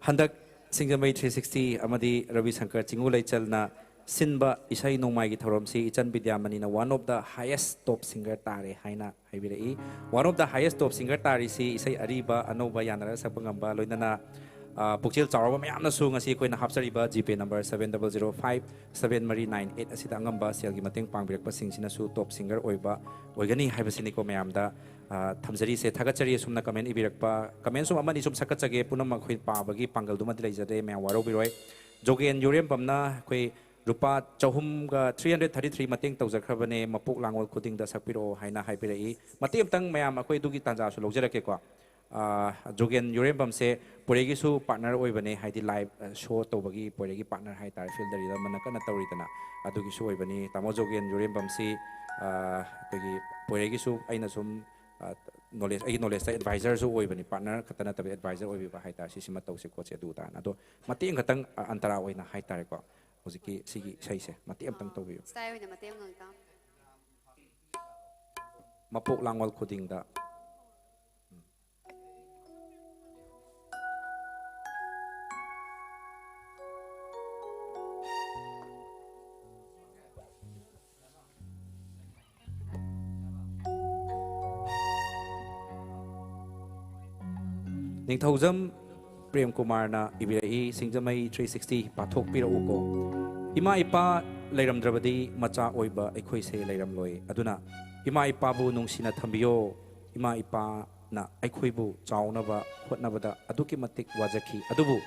ꯍꯟꯗꯛ ꯁꯤꯡꯖꯃꯩ ꯊ꯭ꯔꯤ ꯁꯤꯛꯁꯇꯤ ꯑꯃꯗꯤ ꯔꯕꯤ ꯁꯪꯀꯔ ꯆꯤꯡꯉꯨ ꯂꯩꯆꯜꯅ ꯁꯤꯟꯕ ꯏꯁꯩ ꯅꯣꯡꯃꯥꯏꯒꯤ ꯊꯧꯔꯝꯁꯤ ꯏꯆꯟ ꯕꯤꯗ꯭ꯌꯥꯃꯅꯤꯅ one of the highest top singer ꯇꯥꯔꯦ ꯍꯥꯏꯅ ꯍꯥꯏꯕꯤꯔꯛꯏ꯫ One of the highest top singer ꯇꯥꯔꯤꯁꯤ ꯏꯁꯩ ꯑꯔꯤꯕ ꯑꯅꯧꯕ ꯌꯥꯅꯔꯒ ꯁꯛꯄ ꯉꯝꯕ, ꯂꯣꯏꯅꯅ, ꯑ, ꯄꯨꯛꯆꯦꯜ ꯆꯥꯎꯔꯕ ꯃꯌꯥꯝꯅꯁꯨ ꯉꯁꯤ ꯑꯩꯈꯣꯏꯅ ꯍꯥꯞꯆꯔꯤꯕ ꯖꯤꯄꯦ number seven double zero five seven ꯃꯔꯤ nine eight ꯑꯁꯤꯗ ꯑꯉꯝꯕ ꯁꯦꯜꯒꯤ ꯃꯇꯦꯡ ꯄꯥꯡꯕꯤꯔꯛꯄꯁꯤꯡꯁꯤꯅꯁꯨ top singer ꯑꯣꯏꯕ ꯑꯣꯏꯒꯅꯤ ꯍꯥꯏꯕꯁꯤꯅꯤꯀꯣ ꯃꯌꯥꯝꯗ, ꯑ, ꯊꯝꯖꯔꯤꯁꯦ꯫ ꯊꯥꯒꯠꯆꯔꯤ ꯑꯁꯨꯝꯅ comment ꯏꯕꯤꯔꯛꯄ꯫ Comment ꯁꯨꯝ ꯑꯃꯅꯤ ꯁꯨꯝ ꯁꯛꯀꯠꯆꯒꯦ, ꯄꯨꯝꯅꯃꯛ ꯑꯩꯈꯣꯏ ꯄꯥꯕꯒꯤ ꯄꯥꯡꯒꯜꯗꯨꯃꯗꯤ ꯂꯩꯖꯗꯦ, ꯃꯌꯥꯝ ꯋꯥꯔꯧꯕꯤꯔꯣꯏ꯫ ꯖꯣꯒꯦꯟ ꯌꯨꯔꯦꯝꯕꯝꯅ ꯑꯩꯈꯣꯏ ꯂꯨꯄꯥ ꯆꯍꯨꯝꯒ three hundred thirty three ꯃꯇꯦꯡ ꯇꯧꯖꯈ꯭ꯔꯕꯅꯦ, ꯃꯄꯣꯛ ꯂꯥꯡꯒꯣꯜ ꯈꯨꯗꯤꯡꯗ ꯁꯛꯄꯤꯔꯛꯑꯣ ꯍꯥꯏꯅ ꯍꯥꯏꯕꯤꯔꯛꯏ꯫ ꯃꯇꯦꯛ ꯑꯃꯇꯪ ꯃꯌꯥꯝ ꯑꯩꯈꯣꯏ ꯑꯗꯨꯒꯤ ꯇꯥꯟꯖꯥꯁꯨ ꯂꯧꯖꯔꯛꯀꯦꯀꯣ꯫ ꯑ, ꯖꯣꯒꯦꯟ ꯌꯨꯔꯦꯝꯕꯝꯁꯦ ꯄꯣꯏꯔꯩꯒꯤꯁꯨ partner ꯑꯣꯏꯕꯅꯦ, ꯍꯥꯏꯗꯤ live, ꯑ, show ꯇꯧꯕꯒꯤ ꯄꯣꯏꯔꯩꯒꯤ partner ꯍꯥꯏꯇꯥꯔꯦ, field rhythm ꯑꯃꯅ ꯀꯟꯅ ꯇꯧꯔꯤꯗꯅ, ꯑꯗꯨꯒꯤꯁꯨ ꯑꯣꯏꯕꯅꯤ꯫ ꯇꯥꯃꯣ ꯖꯣꯒꯦꯟ ꯌꯨꯔꯦꯝꯕꯝꯁꯤ, ꯑ, ꯑꯩꯈꯣꯏꯒꯤ ꯄꯣꯏꯔꯩꯒꯤꯁꯨ ꯑꯩꯅ ꯁꯨꯝ, ꯑ, knowledge, ꯑꯩꯒꯤ knowledgeꯇ advisor ꯁꯨ ꯑꯣꯏꯕꯅꯤ, partner ꯈꯛꯇ ꯅꯠꯇꯕ advisor ꯑꯣꯏꯕꯤꯕ ꯍꯥꯏꯇꯥꯔꯦ꯫ ꯁꯤꯁꯤꯃ ꯇꯧꯁꯤ ꯈꯣꯠꯁꯤ ꯑꯗꯨ ꯇꯥꯅ꯫ ꯑꯗꯣ ꯃꯇꯦꯛ ꯑꯃꯈꯛꯇꯪ, ꯑ, ꯑꯟꯇꯔꯥ ꯑꯣꯏꯅ ꯍꯥꯏꯇꯥꯔꯦꯀꯣ, ꯍꯧꯖꯤꯛꯀꯤ ꯁꯤꯒꯤ ꯏꯁꯩꯁꯦ ꯃꯇꯦꯛ ꯑꯃꯇꯪ ꯇꯧꯕꯤꯌꯨ꯫ Style ꯑꯣꯏꯅ ꯃꯇꯦꯛ ꯑꯃ ꯉꯥꯡꯇ꯫ ꯃꯄꯣꯛ ꯂꯥꯡꯒꯣꯜ ꯈꯨꯗꯤꯡꯗ꯫ ꯅꯤꯡꯊꯧꯖꯝ ꯄ꯭ꯔꯦꯝꯀꯨꯃꯥꯔꯅ ꯏꯕꯤꯔꯛꯏ, ꯁꯤꯡꯖꯃꯩ ꯊ꯭ꯔꯤ ꯁꯤꯛꯁꯇꯤ ꯄꯥꯊꯣꯛꯄꯤꯔꯛꯎꯀꯣ꯫ ꯏꯃꯥ ꯏꯄꯥ ꯂꯩꯔꯝꯗ꯭ꯔꯕꯗꯤ ꯃꯆꯥ ꯑꯣꯏꯕ ꯑꯩꯈꯣꯏꯁꯦ ꯂꯩꯔꯝꯂꯣꯏ꯫ ꯑꯗꯨꯅ ꯏꯃꯥ ꯏꯄꯥꯕꯨ ꯅꯨꯡꯁꯤꯅ ꯊꯝꯕꯤꯌꯣ꯫ ꯏꯃꯥ ꯏꯄꯥꯅ ꯑꯩꯈꯣꯏꯕꯨ ꯆꯥꯎꯅꯕ ꯍꯣꯠꯅꯕꯗ ꯑꯗꯨꯛꯀꯤ ꯃꯇꯤꯛ ꯋꯥꯖꯈꯤ꯫ ꯑꯗꯨꯕꯨ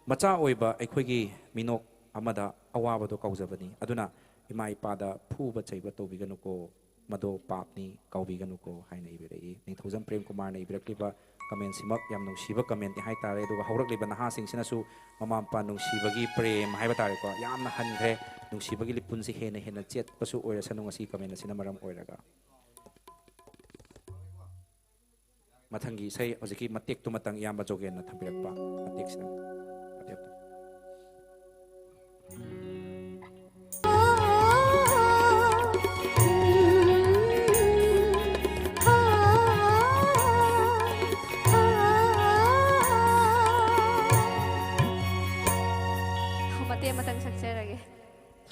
ꯃꯆꯥ ꯑꯣꯏꯕ ꯑꯩꯈꯣꯏꯒꯤ ꯃꯤꯅꯣꯛ ꯑꯃꯗ ꯑꯋꯥꯕꯗꯣ ꯀꯥꯎꯖꯕꯅꯤ꯫ ꯑꯗꯨꯅ ꯏꯃꯥ ꯏꯄꯥꯗ ꯐꯨꯕ ꯆꯩꯕ ꯇꯧꯕꯤꯒꯅꯨꯀꯣ, ꯃꯗꯣ ꯄꯥꯞꯅꯤ, ꯀꯥꯎꯕꯤꯒꯅꯨꯀꯣ ꯍꯥꯏꯅ ꯏꯕꯤꯔꯛꯏ꯫ ꯅꯤꯡꯊꯧꯖꯝ ꯄ꯭ꯔꯦꯝꯀꯨꯃꯥꯔꯅ ꯏꯕꯤꯔꯛꯂꯤꯕ commentꯁꯤꯃꯛ ꯌꯥꯝ ꯅꯨꯡꯁꯤꯕ commentꯅꯤ ꯍꯥꯏꯇꯥꯔꯦ꯫ ꯑꯗꯨꯒ ꯍꯧꯔꯛꯂꯤꯕ ꯅꯍꯥꯁꯤꯡꯁꯤꯅꯁꯨ ꯃꯃꯥ ꯃꯄꯥ ꯅꯨꯡꯁꯤꯕꯒꯤ ꯄ꯭ꯔꯦꯝ ꯍꯥꯏꯕ ꯇꯥꯔꯦꯀꯣ, ꯌꯥꯝꯅ ꯍꯟꯈ꯭ꯔꯦ, ꯅꯨꯡꯁꯤꯕꯒꯤ ꯂꯤꯄꯨꯟꯁꯤ ꯍꯦꯟꯅ ꯍꯦꯟꯅ ꯆꯦꯠꯄꯁꯨ ꯑꯣꯏꯔꯁꯅꯨ ꯉꯁꯤ comment ꯑꯁꯤꯅ ꯃꯔꯝ ꯑꯣꯏꯔꯒ꯫ ꯃꯊꯪꯒꯤ ꯏꯁꯩ ꯍꯧꯖꯤꯛꯀꯤ ꯃꯇꯦꯛꯇꯨꯃꯇꯪ ꯏꯌꯥꯝꯕ ꯖꯣꯒꯦꯟꯅ ꯊꯝꯕꯤꯔꯛꯄ ꯃꯇꯦꯛꯁꯤꯗ꯫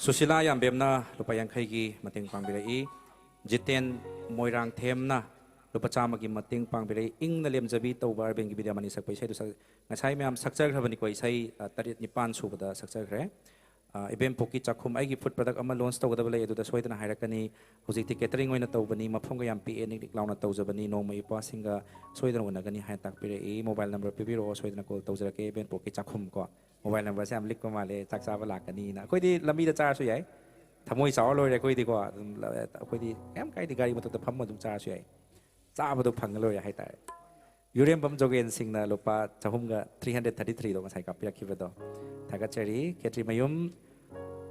ꯁꯨꯁꯤꯂꯥ ꯌꯥꯝꯕꯦꯝꯅ ꯂꯨꯄꯥ ꯌꯥꯡꯈꯩꯒꯤ ꯃꯇꯦꯡ ꯄꯥꯡꯕꯤꯔꯛꯏ꯫ ꯖꯤꯇꯦꯟ ꯃꯣꯏꯔꯥꯡꯊꯦꯝꯅ ꯂꯨꯄꯥ ꯆꯥꯝꯃꯒꯤ ꯃꯇꯦꯡ ꯄꯥꯡꯕꯤꯔꯛꯏ꯫ ꯏꯪꯅ ꯂꯦꯝꯖꯕꯤ ꯇꯧꯕ ꯑꯔꯕꯤꯟꯒꯤ ꯕꯤꯗ꯭ꯌꯥꯃꯅꯤ ꯁꯛꯄ ꯏꯁꯩꯗꯨ ꯁꯛ-, ꯉꯁꯥꯏ ꯃꯌꯥꯝ ꯁꯛꯆꯈ꯭ꯔꯕꯅꯤꯀꯣ, ꯏꯁꯩ, ꯑ, ꯇꯔꯦꯠ ꯅꯤꯄꯥꯟ ꯁꯨꯕꯗ ꯁꯛꯆꯈ꯭ꯔꯦ꯫ ꯑ, ꯏꯕꯦꯝꯄꯣꯛꯀꯤ ꯆꯥꯛꯈꯨꯝ, ꯑꯩꯒꯤ ꯐꯨꯗ ꯄ꯭ꯔꯗꯛ ꯑꯃ ꯂꯣꯟꯁ ꯇꯧꯒꯗꯕ ꯂꯩ, ꯑꯗꯨꯗ ꯁꯣꯏꯗꯅ ꯍꯥꯏꯔꯛꯀꯅꯤ꯫ ꯍꯧꯖꯤꯛꯇꯤ ꯀꯦꯇꯔꯤꯡ ꯑꯣꯏꯅ ꯇꯧꯕꯅꯤ, ꯃꯐꯝꯒ ꯌꯥꯝ ꯄꯤꯛꯑꯦ, ꯅꯤꯛ ꯅꯤꯛ ꯂꯥꯎꯅ ꯇꯧꯖꯕꯅꯤ, ꯅꯣꯡꯃ ꯏꯄ꯭ꯋꯥꯁꯤꯡꯒ ꯁꯣꯏꯗꯅ ꯎꯅꯒꯅꯤ ꯍꯥꯏꯅ ꯇꯥꯛꯄꯤꯔꯛꯏ꯫ ꯃꯣꯕꯥꯏꯜ ꯅꯝꯕꯔ ꯄꯤꯕꯤꯔꯛꯑꯣ, ꯁꯣꯏꯗꯅ ꯀꯣꯜ ꯇꯧꯖꯔꯛꯀꯦ꯫ ꯏꯕꯦꯝꯄꯣꯛꯀꯤ ꯆꯥꯛꯈꯨꯝ ꯀꯣ, ꯃꯣꯕꯥꯏꯜ ꯅꯝꯕꯔꯁꯦ ꯌꯥꯝ ꯂꯤꯛꯄ ꯃꯥꯜꯂꯦ, ꯆꯥꯛ ꯆꯥꯕ ꯂꯥꯛꯀꯅꯤꯅ꯫ ꯑꯩꯈꯣꯏꯗꯤ ꯂꯝꯕꯤꯗ ꯆꯥꯔꯁꯨ ꯌꯥꯏ, ꯊꯃꯣꯏ ꯆꯥꯎꯔ ꯂꯣꯏꯔꯦ ꯑꯩꯈꯣꯏꯗꯤꯀꯣ꯫ ꯑꯗꯨꯝ, ꯑꯩꯈꯣꯏꯗꯤ ꯀꯩꯝ ꯀꯥꯏꯗꯦ, ꯒꯥꯔꯤ ꯃꯊꯛꯇ ꯐꯝꯃ ꯑꯗꯨꯝ ꯆꯥꯔꯁꯨ ꯌꯥꯏ, ꯆꯥꯕꯗꯣ ꯐꯪꯉ ꯂꯣꯏꯔꯦ ꯍꯥꯏꯇꯥꯔꯦ꯫ ꯌꯨꯔꯦꯝꯕꯝ ꯖꯣꯒꯦꯟ ꯁꯤꯡꯅ ꯂꯨꯄꯥ ꯆꯍꯨꯝꯒ three hundred thirty threeꯗꯣ ꯉꯁꯥꯏ ꯀꯥꯞꯄꯤꯔꯛꯈꯤꯕꯗꯣ ꯊꯥꯒꯠꯆꯔꯤ꯫ ꯈꯦꯇ꯭ꯔꯤꯃꯌꯨꯝ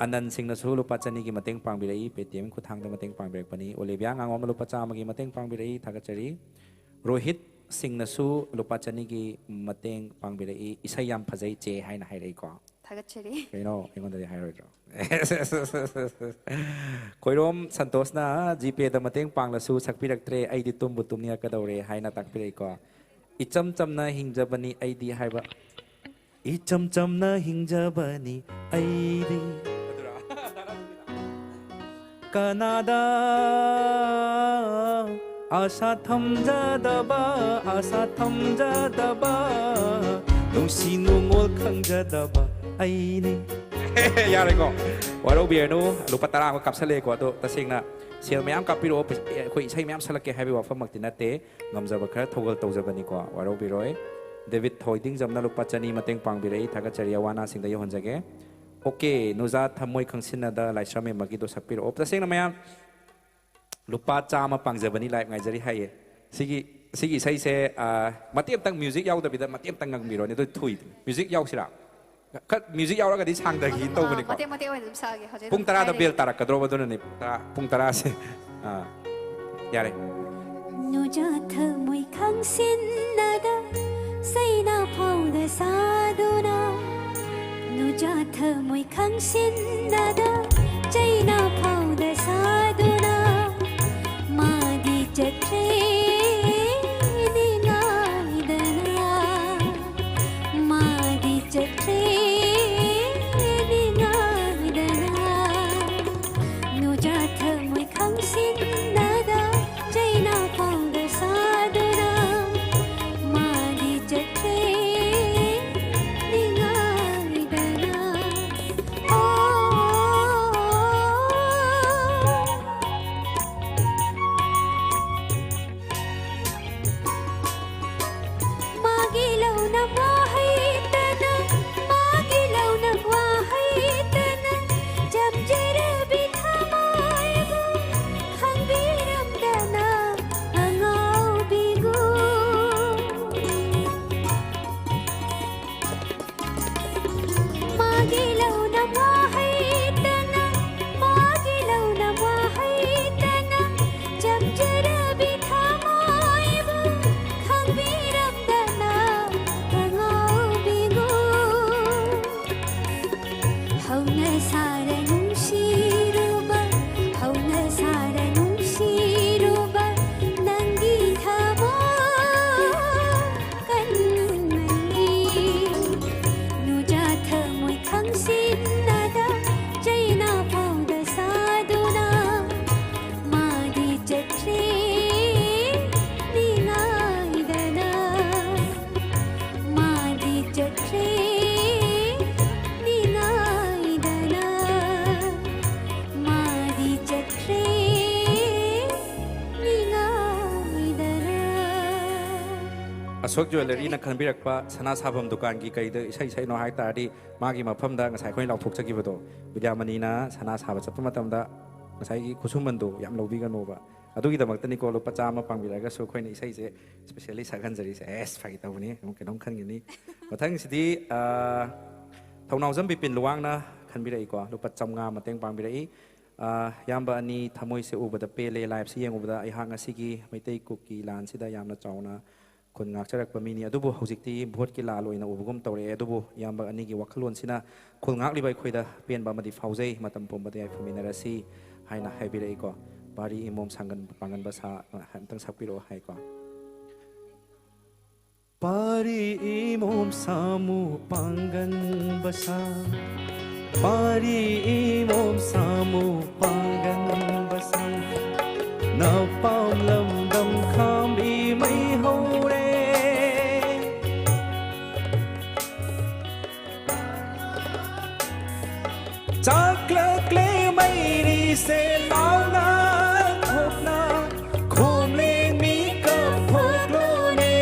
ꯑꯅꯟ ꯁꯤꯡꯅꯁꯨ ꯂꯨꯄꯥ ꯆꯅꯤꯒꯤ ꯃꯇꯦꯡ ꯄꯥꯡꯕꯤꯔꯛꯏ, ꯄꯦ ꯇꯤ ꯑꯦꯝ ꯈꯨꯠꯊꯥꯡꯗ ꯃꯇꯦꯡ ꯄꯥꯡꯕꯤꯔꯛꯄꯅꯤ꯫ ꯑꯣꯂꯤꯕꯤꯌꯥ ꯉꯥꯉꯣꯝꯅ ꯂꯨꯄꯥ ꯆꯥꯝꯃꯒꯤ ꯃꯇꯦꯡ ꯄꯥꯡꯕꯤꯔꯛꯏ, ꯊꯥꯒꯠꯆꯔꯤ꯫ ꯔꯣꯍꯤꯠ ꯁꯤꯡꯅꯁꯨ ꯂꯨꯄꯥ ꯆꯅꯤꯒꯤ ꯃꯇꯦꯡ ꯄꯥꯡꯕꯤꯔꯛꯏ, "ꯏꯁꯩ ꯌꯥꯝ ꯐꯖꯩ ꯆꯦ" ꯍꯥꯏꯅ ꯍꯥꯏꯔꯛꯏꯀꯣ꯫ ꯊꯥꯒꯠꯆꯔꯤ꯫ ꯀꯩꯅꯣ, ꯑꯩꯉꯣꯟꯗꯗꯤ ꯍꯥꯏꯔꯣꯏꯗ꯭ꯔꯣ? ꯈꯣꯏꯔꯣꯝ ꯁꯟꯇꯣꯁꯅ, "ꯖꯤꯄꯦꯗ ꯃꯇꯦꯡ ꯄꯥꯡꯂꯁꯨ ꯁꯛꯄꯤꯔꯛꯇ꯭ꯔꯦ, ꯑꯩꯗꯤ ꯇꯨꯝꯕꯨ ꯇꯨꯝꯅꯤꯡꯉꯛꯀꯗꯧꯔꯦ" ꯍꯥꯏꯅ ꯇꯥꯛꯄꯤꯔꯛꯏꯀꯣ꯫ "ꯏꯆꯝ ꯆꯝꯅ ꯍꯤꯡꯖꯕꯅꯤ ꯑꯩꯗꯤ" ꯍꯥꯏꯕ꯫ "ꯏꯆꯝ ꯆꯝꯅ ꯍꯤꯡꯖꯕꯅꯤ ꯑꯩꯗꯤ, ꯀꯅꯥꯗ ꯑꯁꯥ ꯊꯝꯖꯗꯕ, ꯑꯁꯥ ꯊꯝꯖꯗꯕ, ꯅꯨꯡꯁꯤ ꯅꯨꯡꯉꯣꯜ ꯈꯪꯖꯗꯕ ꯑꯩꯅꯤ"꯫ ꯌꯥꯔꯦꯀꯣ, ꯋꯥꯔꯧꯕꯤꯔꯅꯨ꯫ ꯂꯨꯄꯥ ꯇꯔꯥ ꯑꯃ ꯀꯥꯞꯁꯜꯂꯛꯑꯦꯀꯣ꯫ ꯑꯗꯣ ꯇꯁꯦꯡꯅ ꯁꯦꯜ ꯃꯌꯥꯝ ꯀꯥꯞꯄꯤꯔꯛꯑꯣ, ꯄꯩꯁꯥ-, ꯑꯩꯈꯣꯏ ꯏꯁꯩ ꯃꯌꯥꯝ ꯁꯛꯂꯛꯀꯦ ꯍꯥꯏꯕꯒꯤ ꯋꯥꯐꯝꯃꯛꯇꯤ ꯅꯠꯇꯦ꯫ ꯉꯝꯖꯕ ꯈꯔ ꯊꯧꯒꯜ ꯇꯧꯖꯕꯅꯤꯀꯣ, ꯋꯥꯔꯧꯕꯤꯔꯣꯏ꯫ ꯗꯦꯕꯤꯠ ꯊꯣꯏꯗꯤꯡꯖꯝꯅ ꯂꯨꯄꯥ ꯆꯅꯤ ꯃꯇꯦꯡ ꯄꯥꯡꯕꯤꯔꯛꯏ, ꯊꯥꯒꯠꯆꯔꯤ, ꯑꯋꯥ ꯑꯅꯥꯁꯤꯡꯗ ꯌꯧꯍꯟꯖꯒꯦ꯫ ꯑꯣꯀꯦ, ꯅꯨꯖꯥ ꯊꯃꯣꯏ ꯈꯪꯁꯤꯟꯅꯗ ꯂꯥꯏꯁ꯭ꯔꯝ ꯃꯦꯝꯃꯒꯤꯗꯣ ꯁꯛꯄꯤꯔꯛꯑꯣ꯫ ꯇꯁꯦꯡꯅ ꯃꯌꯥꯝ, ꯂꯨꯄꯥ ꯆꯥꯝꯃ ꯄꯥꯡꯖꯕꯅꯤ, ꯂꯥꯏꯞ ꯉꯥꯏꯖꯔꯤ ꯍꯥꯏꯌꯦ꯫ ꯁꯤꯒꯤ, ꯁꯤꯒꯤ ꯏꯁꯩꯁꯦ, ꯑ, ꯃꯇꯦꯛ ꯑꯝꯇꯪ, ꯃ꯭ꯌꯨꯖꯤꯛ ꯌꯥꯎꯗꯕꯤꯗ ꯃꯇꯦꯛ ꯑꯝꯇꯪ ꯉꯪꯕꯤꯔꯣꯅꯦ, ꯑꯗꯨ ꯊꯨꯏ꯫ ꯃ꯭ꯌꯨꯖꯤꯛ ꯌꯥꯎꯁꯤꯔꯥ? ꯈꯔ ꯃ꯭ꯌꯨꯖꯤꯛ ꯌꯥꯎꯔꯒꯗꯤ ꯁꯥꯡꯊꯈꯤ ꯑꯗꯨꯝ, ꯑ, ꯇꯧꯕꯅꯤꯀꯣ꯫ ꯃꯇꯦꯛ ꯃꯇꯦꯛ ꯑꯣꯏꯅ ꯑꯗꯨꯝ ꯁꯥꯒꯦ ꯍꯧꯖꯤꯛ ꯄꯨꯡ ꯑꯗꯨꯝ ꯇꯔꯥꯗ ꯍꯥꯏꯔꯛꯑꯦ꯫ ꯕꯦꯜ ꯇꯥꯔꯛꯀꯗ꯭ꯔꯣꯕ? ꯑꯗꯨꯅꯅꯦ, ꯄꯨꯡ ꯇꯔꯥ, ꯄꯨꯡ ꯇꯔꯥꯁꯦ꯫ ꯑꯥ, ꯌꯥꯔꯦ꯫ ꯅꯨꯖꯥ ꯊꯃꯣꯏ ꯈꯪꯁꯤꯟꯅꯗ ꯆꯩꯅꯥ ꯐꯥꯎꯗ ꯁꯥꯗꯨꯅ, ꯅꯨꯖꯥ ꯊꯃꯣꯏ ꯈꯪꯁꯤꯟꯅꯗ ꯆꯩꯅꯥ ꯐꯥꯎꯗ ꯁꯥꯗꯨꯅ, ꯃꯥꯗꯤ ꯆꯠꯈ꯭ꯔꯦ ꯅꯤꯡꯉꯥꯏꯗꯅ, ꯃꯥꯗꯤ ꯆꯠꯈ꯭ꯔꯦ ꯅꯤꯡꯉꯥꯏꯗꯅ꯫ ꯑꯁꯣꯛ ꯖ꯭ꯋꯦꯂꯔꯤꯅ ꯈꯟꯕꯤꯔꯛꯄ ꯁꯅꯥ ꯁꯥꯐꯝ ꯗꯨꯀꯥꯟꯒꯤ ꯀꯩꯗ ꯏꯁꯩ ꯁꯛꯏꯅꯣ ꯍꯥꯏ ꯇꯥꯔꯗꯤ, ꯃꯥꯒꯤ ꯃꯐꯝꯗ ꯉꯁꯥꯏ ꯑꯩꯈꯣꯏꯅ ꯂꯥꯎꯊꯣꯛꯆꯈꯤꯕꯗꯣ, ꯕꯤꯗ꯭ꯌꯥꯃꯅꯤꯅ ꯁꯅꯥ ꯁꯥꯕ ꯆꯠꯄ ꯃꯇꯝꯗ ꯉꯁꯥꯏꯒꯤ ꯈꯨꯠꯁꯨꯃꯟꯗꯣ ꯌꯥꯝ ꯂꯧꯕꯤꯒꯅꯣꯕ꯫ ꯑꯗꯨꯒꯤꯗꯃꯛꯇꯅꯤꯀꯣ, ꯂꯨꯄꯥ ꯆꯥꯝꯃ ꯄꯥꯡꯕꯤꯔꯛꯑꯒꯁꯨ ꯑꯩꯈꯣꯏꯅ ꯏꯁꯩꯁꯦ specially ꯁꯛꯍꯟꯖꯔꯤꯁꯦ꯫ ꯑꯦꯁ, ꯐꯥꯒꯤ ꯇꯧꯕꯅꯤ, ꯑꯃꯨꯛ ꯀꯩꯅꯣꯝ ꯈꯟꯒꯅꯤ꯫ ꯃꯊꯪꯁꯤꯗꯤ, ꯑ, ꯊꯧꯅꯥꯎꯖꯝ ꯕꯤꯄꯤꯟ ꯂꯨꯋꯥꯡꯅ ꯈꯟꯕꯤꯔꯛꯏꯀꯣ, ꯂꯨꯄꯥ ꯆꯥꯝꯃꯉꯥ ꯃꯇꯦꯡ ꯄꯥꯡꯕꯤꯔꯛꯏ꯫ ꯑ, ꯏꯌꯥꯝꯕ ꯑꯅꯤ, ꯊꯃꯣꯏꯁꯦ ꯎꯕꯗ ꯄꯦꯜꯂꯦ꯫ Liveꯁꯤ ꯌꯦꯡꯉꯨꯕꯗ ꯑꯩꯍꯥꯛ ꯉꯁꯤꯒꯤ ꯃꯩꯇꯩ ꯀꯨꯀꯤ ꯂꯥꯟꯁꯤꯗ ꯌꯥꯝꯅ ꯆꯥꯎꯅ ꯈꯨꯟ ꯉꯥꯛꯆꯔꯛꯄ ꯃꯤꯅꯤ, ꯑꯗꯨꯕꯨ ꯍꯧꯖꯤꯛꯇꯤ ꯚꯣꯠꯀꯤ ꯂꯥ ꯑꯣꯏꯅ ꯎꯕꯒꯨꯝ ꯇꯧꯔꯛꯑꯦ꯫ ꯑꯗꯨꯕꯨ ꯏꯌꯥꯝꯕ ꯑꯅꯤꯒꯤ ꯋꯥꯈꯜꯂꯣꯟꯁꯤꯅ ꯈꯨꯜ ꯉꯥꯛꯂꯤꯕ ꯑꯩꯈꯣꯏꯗ ꯄꯦꯟꯕ ꯑꯃꯗꯤ ꯐꯥꯎꯖꯩ꯫ ꯃꯇꯝ ꯄꯨꯝꯕꯗ ꯌꯥꯏꯐꯃꯤꯟꯅꯔꯁꯤ ꯍꯥꯏꯅ ꯍꯥꯏꯕꯤꯔꯛꯏꯀꯣ꯫ ꯄꯥꯔꯤ ꯏꯃꯣꯝ ꯁꯥꯡꯒꯟ ꯄꯥꯡꯒꯟꯕ ꯁꯥ ꯑꯝꯇꯪ ꯁꯛꯄꯤꯔꯛꯑꯣ ꯍꯥꯏꯀꯣ꯫ ꯄꯥꯔꯤ ꯏꯃꯣꯝ ꯁꯥꯃꯨ ꯄꯥꯡꯒꯟꯕ ꯁꯥ, ꯄꯥꯔꯤ ꯏꯃꯣꯝ ꯁꯥꯃꯨ ꯄꯥꯡꯒꯟꯕ ꯁꯥ, ꯅꯄꯥꯝ ꯂꯝꯗꯝ ꯈꯥꯝꯕꯤ ꯃꯩ ꯍꯧꯔꯦ꯫ ꯆꯥꯛꯂꯛꯂꯦ ꯃꯩꯔꯤꯁꯦ ꯂꯥꯎꯅ ꯊꯣꯛꯅ, ꯈꯣꯝꯂꯦ ꯃꯤ ꯀꯞꯊꯣꯛꯂꯣꯅꯦ,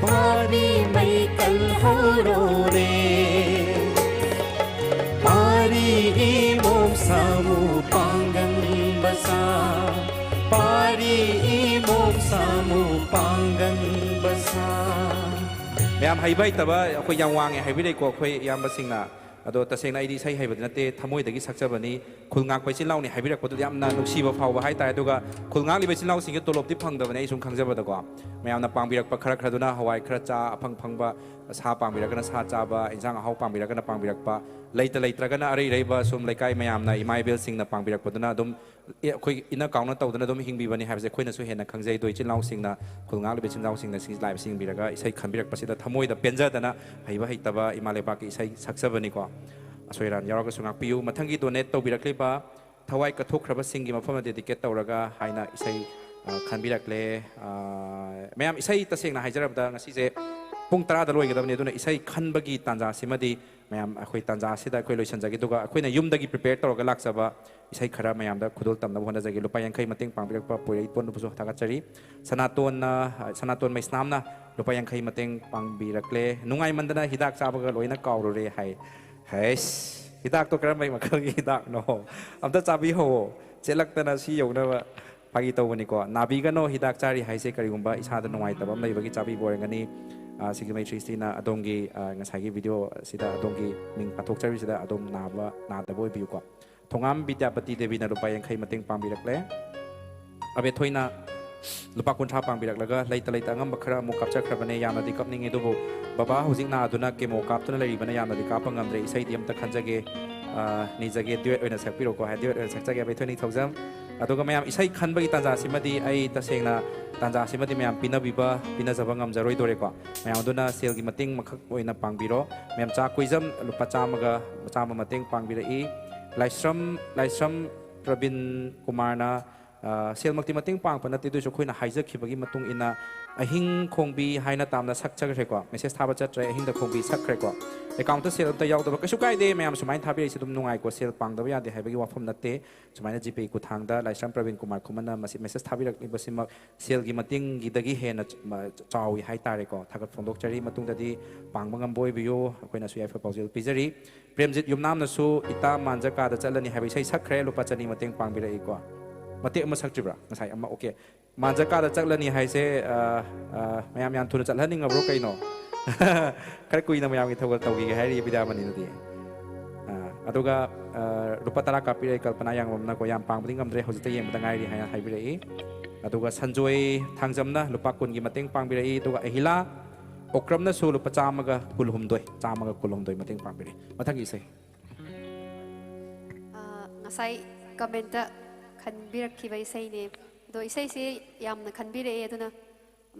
ꯄꯥꯔꯤ ꯃꯩ ꯀꯜꯍꯧꯔꯣꯅꯦ꯫ ꯄꯥꯔꯤ ꯏꯃꯣꯝ ꯁꯥꯃꯨ ꯄꯥꯡꯒꯟꯕ ꯁꯥ, ꯄꯥꯔꯤ ꯏꯃꯣꯝ ꯁꯥꯃꯨ ꯄꯥꯡꯒꯟꯕ ꯁꯥ꯫ ꯃꯌꯥꯝ ꯍꯩꯕ ꯍꯩꯇꯕ ꯑꯩꯈꯣꯏ ꯌꯥꯝ ꯋꯥꯡꯉꯦ ꯍꯥꯏꯕꯤꯔꯛꯏꯀꯣ ꯑꯩꯈꯣꯏ ꯏꯌꯥꯝꯕꯁꯤꯡꯅ꯫ ꯑꯗꯣ ꯇꯁꯦꯡꯅ ꯑꯩꯗꯤ ꯏꯁꯩ ꯍꯩꯕꯗꯤ ꯅꯠꯇꯦ, ꯊꯃꯣꯏꯗꯒꯤ ꯁꯛꯆꯕꯅꯤ꯫ ꯈꯨꯜ ꯉꯥꯛꯄ ꯏꯆꯤꯜ ꯏꯅꯥꯎꯅꯤ ꯍꯥꯏꯕꯤꯔꯛꯄꯗꯨꯗꯤ ꯌꯥꯝꯅ ꯅꯨꯡꯁꯤꯕ ꯐꯥꯎꯕ ꯍꯥꯏꯇꯥꯔꯦ꯫ ꯑꯗꯨꯒ ꯈꯨꯜ ꯉꯥꯛꯂꯤꯕ ꯏꯆꯤꯜ ꯏꯅꯥꯎꯁꯤꯡꯒꯤ ꯇꯣꯂꯣꯞꯇꯤ ꯐꯪꯗꯕꯅꯤ, ꯑꯩ ꯁꯨꯝ ꯈꯪꯖꯕꯗꯀꯣ꯫ ꯃꯌꯥꯝꯅ ꯄꯥꯡꯕꯤꯔꯛꯄ ꯈꯔ ꯈꯔꯗꯨꯅ ꯍꯋꯥꯏ ꯈꯔ ꯆꯥ, ꯑꯐꯪ ꯐꯪꯕ ꯁꯥ ꯄꯥꯡꯕꯤꯔꯒꯅ ꯁꯥ ꯆꯥꯕ, ꯏꯟꯁꯥꯡ ꯑꯍꯥꯎ ꯄꯥꯡꯕꯤꯔꯒꯅ ꯄꯥꯡꯕꯤꯔꯛꯄ, ꯂꯩꯇ ꯂꯩꯇ꯭ꯔꯒꯅ ꯑꯔꯩ ꯑꯔꯩꯕ ꯁꯨꯝ ꯂꯩꯀꯥꯏ ꯃꯌꯥꯝꯅ, ꯏꯃꯥ ꯏꯕꯦꯜꯁꯤꯡꯅ ꯄꯥꯡꯕꯤꯔꯛꯄꯗꯨꯅ ꯑꯗꯨꯝ ꯑꯦ, ꯑꯩꯈꯣꯏ ꯏꯟꯅ ꯀꯥꯎꯅ ꯇꯧꯗꯅ ꯑꯗꯨꯝ ꯍꯤꯡꯕꯤꯕꯅꯤ ꯍꯥꯏꯕꯁꯦ ꯑꯩꯈꯣꯏꯅꯁꯨ ꯍꯦꯟꯅ ꯈꯪꯖꯩ꯫ ꯑꯗꯣ ꯏꯆꯤꯜ ꯏꯅꯥꯎꯁꯤꯡꯅ ꯈꯨꯜ ꯉꯥꯛꯂꯤꯕ ꯏꯆꯤꯜ ꯏꯅꯥꯎꯁꯤꯡꯅ ꯁꯤ liveꯁꯤ ꯌꯦꯡꯕꯤꯔꯒ ꯏꯁꯩ ꯈꯟꯕꯤꯔꯛꯄꯁꯤꯗ ꯊꯃꯣꯏꯗ ꯄꯦꯟꯖꯗꯅ ꯍꯩꯕ ꯍꯩꯇꯕ ꯏꯃꯥ ꯂꯩꯕꯥꯛꯀꯤ ꯏꯁꯩ ꯁꯛꯆꯕꯅꯤꯀꯣ꯫ ꯑꯁꯣꯏ ꯑꯔꯥꯟ ꯌꯥꯎꯔꯒꯁꯨ ꯉꯥꯛꯄꯤꯌꯨ꯫ ꯃꯊꯪꯒꯤ donate ꯇꯧꯕꯤꯔꯛꯂꯤꯕ ꯊꯋꯥꯏ ꯀꯠꯊꯣꯛꯈ꯭ꯔꯕꯁꯤꯡꯒꯤ ꯃꯐꯝꯗ dedicate ꯇꯧꯔꯒ ꯍꯥꯏꯅ ꯏꯁꯩ, ꯑ, ꯈꯟꯕꯤꯔꯛꯂꯦ꯫ ꯑ, ꯃꯌꯥꯝ, ꯏꯁꯩ ꯇꯁꯦꯡꯅ ꯍꯥꯏꯖꯔꯕꯗ ꯉꯁꯤꯁꯦ ꯄꯨꯡ ꯇꯔꯥꯗ ꯂꯣꯏꯒꯗꯕꯅꯤ, ꯑꯗꯨꯅ ꯏꯁꯩ ꯈꯟꯕꯒꯤ ꯇꯥꯟꯖꯥꯁꯤꯃꯗꯤ ꯃꯌꯥꯝ ꯑꯩꯈꯣꯏ ꯇꯥꯟꯖꯥ ꯑꯁꯤꯗ ꯑꯩꯈꯣꯏ ꯂꯣꯏꯁꯤꯟꯖꯒꯦ꯫ ꯑꯗꯨꯒ ꯑꯩꯈꯣꯏꯅ ꯌꯨꯝꯗꯒꯤ prepare ꯇꯧꯔꯒ ꯂꯥꯛꯆꯕ ꯏꯁꯩ ꯈꯔ ꯃꯌꯥꯝꯗ ꯈꯨꯗꯣꯜ ꯇꯝꯅꯕ ꯍꯣꯠꯅꯖꯒꯦ꯫ ꯂꯨꯄꯥ ꯌꯥꯡꯈꯩ ꯃꯇꯦꯡ ꯄꯥꯡꯕꯤꯔꯛꯄ ꯄꯣꯏꯔꯩ ꯄꯣꯟꯅꯨꯕꯁꯨ ꯊꯥꯒꯠꯆꯔꯤ꯫ ꯁꯅꯥꯇꯣꯟꯅ, ꯁꯅꯥꯇꯣꯟ ꯃꯩꯁꯅꯥꯝꯅ ꯂꯨꯄꯥ ꯌꯥꯡꯈꯩ ꯃꯇꯦꯡ ꯄꯥꯡꯕꯤꯔꯛꯂꯦ꯫ "ꯅꯨꯡꯉꯥꯏꯃꯟꯗꯅ ꯍꯤꯗꯥꯛ ꯆꯥꯕꯒ ꯂꯣꯏꯅ ꯀꯥꯎꯔꯨꯔꯦ" ꯍꯥꯏ꯫ ꯍꯩꯁ, ꯍꯤꯗꯥꯛꯇꯣ ꯀꯔꯝꯕ ꯃꯈꯜꯒꯤ ꯍꯤꯗꯥꯛꯅꯣ? ꯑꯝꯇ ꯆꯥꯕꯤꯍꯧꯋꯣ꯫ ꯆꯦꯜꯂꯛꯇꯅ ꯁꯤ ꯌꯧꯅꯕ꯫ ꯐꯥꯒꯤ ꯇꯧꯕꯅꯤꯀꯣ꯫ ꯅꯥꯕꯤꯒꯅꯣ, ꯍꯤꯗꯥꯛ ꯆꯥꯔꯤ ꯍꯥꯏꯁꯦ ꯀꯔꯤꯒꯨꯝꯕ ꯏꯁꯥꯗ ꯅꯨꯡꯉꯥꯏꯇꯕ ꯑꯃ ꯂꯩꯕꯒꯤ ꯆꯥꯕꯤꯕ ꯑꯣꯏꯔꯝꯒꯅꯤ꯫ ꯑ, ꯁꯤꯒꯤ ꯃꯩꯇ꯭ꯔꯤꯁ꯭ꯔꯤꯅ ꯑꯗꯣꯝꯒꯤ, ꯑ, ꯉꯁꯥꯏꯒꯤ video ꯑꯁꯤꯗ ꯑꯗꯣꯝꯒꯤ ꯃꯤꯡ ꯄꯥꯊꯣꯛꯆꯔꯤꯁꯤꯗ ꯑꯗꯣꯝ ꯅꯥꯕ, ꯅꯥꯗꯕ ꯑꯣꯏꯕꯤꯌꯨꯀꯣ꯫ ꯊꯣꯉꯥꯝ ꯕꯤꯗ꯭ꯌꯥꯄꯇꯤ ꯗꯦꯕꯤꯅ ꯂꯨꯄꯥ ꯌꯥꯡꯈꯩ ꯃꯇꯦꯡ ꯄꯥꯡꯕꯤꯔꯛꯂꯦ꯫ ꯑꯕꯦꯊꯣꯏꯅ ꯂꯨꯄꯥ ꯀꯨꯟꯊ꯭ꯔꯥ ꯄꯥꯡꯕꯤꯔꯛꯂꯒ ꯂꯩꯇ ꯂꯩꯇ ꯑꯉꯝꯕ ꯈꯔ ꯑꯃꯨꯛ ꯀꯥꯞꯆꯈ꯭ꯔꯕꯅꯦ꯫ ꯌꯥꯝꯅꯗꯤ ꯀꯞꯅꯤꯡꯉꯤ, ꯑꯗꯨꯕꯨ ꯕꯕꯥ ꯍꯧꯖꯤꯛ ꯅꯥꯗꯨꯅ chemo ꯀꯥꯞꯇꯨꯅ ꯂꯩꯔꯤꯕꯅ ꯌꯥꯝꯅꯗꯤ ꯀꯥꯞꯄ ꯉꯝꯗ꯭ꯔꯦ꯫ ꯏꯁꯩꯗꯤ ꯑꯝꯇ ꯈꯟꯖꯒꯦ, ꯑ, ꯅꯤꯖꯒꯦ, duet ꯑꯣꯏꯅ ꯁꯛꯄꯤꯔꯣꯀꯣ ꯍꯥꯏ꯫ Duet ꯑꯣꯏꯅ ꯁꯛꯆꯒꯦ, ꯑꯕꯦꯊꯣꯏ ꯅꯤꯡꯊꯧꯖꯝ꯫ ꯑꯗꯨꯒ ꯃꯌꯥꯝ, ꯏꯁꯩ ꯈꯟꯕꯒꯤ ꯇꯥꯟꯖꯥꯁꯤꯃꯗꯤ ꯑꯩ ꯇꯁꯦꯡꯅ ꯇꯥꯟꯖꯥꯁꯤꯃꯗꯤ ꯃꯌꯥꯝ ꯄꯤꯅꯕꯤꯕ, ꯄꯤꯅꯖꯕ ꯉꯝꯖꯔꯣꯏꯗꯣꯔꯦꯀꯣ꯫ ꯃꯌꯥꯝ ꯑꯗꯨꯅ ꯁꯦꯜꯒꯤ ꯃꯇꯦꯡ ꯑꯃꯈꯛ ꯑꯣꯏꯅ ꯄꯥꯡꯕꯤꯔꯣ꯫ ꯃꯌꯥꯝ ꯆꯥ ꯀꯨꯏꯖꯝ ꯂꯨꯄꯥ ꯆꯥꯝꯃꯒ, ꯆꯥꯝꯃ ꯃꯇꯦꯡ ꯄꯥꯡꯕꯤꯔꯛꯏ꯫ ꯂꯥꯏꯁ꯭ꯔꯝ, ꯂꯥꯏꯁ꯭ꯔꯝ ꯄ꯭ꯔꯕꯤꯟ ꯀꯨꯃꯥꯔꯅ, ꯑ, ꯁꯦꯜꯃꯛꯇꯤ ꯃꯇꯦꯡ ꯄꯥꯡꯕ ꯅꯠꯇꯦ, ꯑꯗꯨꯏꯁꯨ ꯑꯩꯈꯣꯏꯅ ꯍꯥꯏꯖꯈꯤꯕꯒꯤ ꯃꯇꯨꯡ ꯏꯟꯅ "ꯑꯍꯤꯡ ꯈꯣꯡꯕꯤ" ꯍꯥꯏꯅ ꯇꯥꯝꯅ ꯁꯛꯆꯈ꯭ꯔꯦꯀꯣ꯫ Message ꯊꯥꯕ ꯆꯠꯇ꯭ꯔꯦ, "ꯑꯍꯤꯡꯗ ꯈꯣꯡꯕꯤ" ꯁꯛꯈ꯭ꯔꯦꯀꯣ꯫ Account ꯇ ꯁꯦꯜ ꯑꯝꯇ ꯌꯥꯎꯗꯕ, ꯀꯩꯁꯨ ꯀꯥꯏꯗꯦ, ꯃꯌꯥꯝ ꯁꯨꯃꯥꯏꯅ ꯊꯥꯕꯤꯔꯛꯏꯁꯦ ꯑꯗꯨꯝ ꯅꯨꯡꯉꯥꯏꯀꯣ꯫ ꯁꯦꯜ ꯄꯥꯡꯗꯕ ꯌꯥꯗꯦ ꯍꯥꯏꯕꯒꯤ ꯋꯥꯐꯝ ꯅꯠꯇꯦ꯫ ꯁꯨꯃꯥꯏꯅ GPay ꯈꯨꯠꯊꯥꯡꯗ ꯂꯥꯏꯁ꯭ꯔꯝ ꯄ꯭ꯔꯕꯤꯟ ꯀꯨꯃꯥꯔ ꯈꯨꯃꯟꯅ ꯃꯁꯤ message ꯊꯥꯕꯤꯔꯛꯂꯤꯕꯁꯤꯃꯛ ꯁꯦꯜꯒꯤ ꯃꯇꯦꯡꯒꯤꯗꯒꯤ ꯍꯦꯟꯅ ꯆ-, ꯃ-, ꯆꯥꯎꯏ ꯍꯥꯏ ꯇꯥꯔꯦꯀꯣ꯫ ꯊꯥꯒꯠ ꯐꯣꯡꯗꯣꯛꯆꯔꯤ꯫ ꯃꯇꯨꯡꯗꯗꯤ ꯄꯥꯡꯕ ꯉꯝꯕ ꯑꯣꯏꯕꯤꯌꯨ꯫ ꯑꯩꯈꯣꯏꯅꯁꯨ ꯌꯥꯏꯐ ꯄꯥꯎꯖꯦꯜ ꯄꯤꯖꯔꯤ꯫ ꯄ꯭ꯔꯦꯝꯖꯤꯠ ꯌꯨꯝꯅꯥꯝꯅꯁꯨ "ꯏꯇꯥ ꯃꯥꯟꯖ ꯀꯥꯗ ꯆꯠꯂꯅꯤ" ꯍꯥꯏꯕ ꯏꯁꯩ ꯁꯛꯈ꯭ꯔꯦ, ꯂꯨꯄꯥ ꯆꯅꯤ ꯃꯇꯦꯡ ꯄꯥꯡꯕꯤꯔꯛꯏꯀꯣ꯫ ꯃꯇꯦꯛ ꯑꯃ ꯁꯛꯇ꯭ꯔꯤꯕ꯭ꯔꯥ ꯉꯁꯥꯏ ꯑꯃ? Okay꯫ "ꯃꯥꯟꯖ ꯀꯥꯗ ꯆꯠꯂꯅꯤ" ꯍꯥꯏꯁꯦ, ꯑ, ꯑ, ꯃꯌꯥꯝ ꯌꯥꯝ ꯊꯨꯅ ꯆꯠꯍꯟꯅꯤꯡꯉꯕ꯭ꯔꯣ ꯀꯩꯅꯣ? ꯈꯔ ꯀꯨꯏꯅ ꯃꯌꯥꯝꯒꯤ ꯊꯧꯒꯜ ꯇꯧꯈꯤꯒꯦ ꯍꯥꯏꯔꯤ ꯕꯤꯗ꯭ꯌꯥꯃꯅꯤꯅꯗꯤ꯫ ꯑ, ꯑꯗꯨꯒ, ꯑ, ꯂꯨꯄꯥ ꯇꯔꯥ ꯀꯥꯞꯄꯤꯔꯛꯑꯦ ꯀꯜꯄꯅꯥ ꯌꯥꯡꯕꯝꯅꯀꯣ꯫ "ꯌꯥꯝ ꯄꯥꯡꯕꯗꯤ ꯉꯝꯗ꯭ꯔꯦ, ꯍꯧꯖꯤꯛꯇ ꯌꯦꯡꯕꯗ ꯉꯥꯏꯔꯤ" ꯍꯥꯏꯅ ꯍꯥꯏꯕꯤꯔꯛꯏ꯫ ꯑꯗꯨꯒ ꯁꯟꯖꯣꯏ ꯊꯥꯡꯖꯝꯅ ꯂꯨꯄꯥ ꯀꯨꯟꯒꯤ ꯃꯇꯦꯡ ꯄꯥꯡꯕꯤꯔꯛꯏ꯫ ꯑꯗꯨꯒ ꯑꯍꯤꯂꯥ ꯑꯣꯀ꯭ꯔꯝꯅꯁꯨ ꯂꯨꯄꯥ ꯆꯥꯝꯃꯒ ꯀꯨꯟꯍꯨꯝꯗꯣꯏ, ꯆꯥꯝꯃꯒ ꯀꯨꯟꯍꯨꯝꯗꯣꯏ ꯃꯇꯦꯡ ꯄꯥꯡꯕꯤꯔꯛꯏ꯫ ꯃꯊꯪꯒꯤ ꯏꯁꯩ꯫ ꯑ, ꯉꯁꯥꯏ comment ꯇ ꯈꯟꯕꯤꯔꯛꯈꯤꯕ ꯏꯁꯩꯅꯦ꯫ ꯑꯗꯣ ꯏꯁꯩꯁꯤ ꯌꯥꯝꯅ ꯈꯟꯕꯤꯔꯛꯑꯦ, ꯑꯗꯨꯅ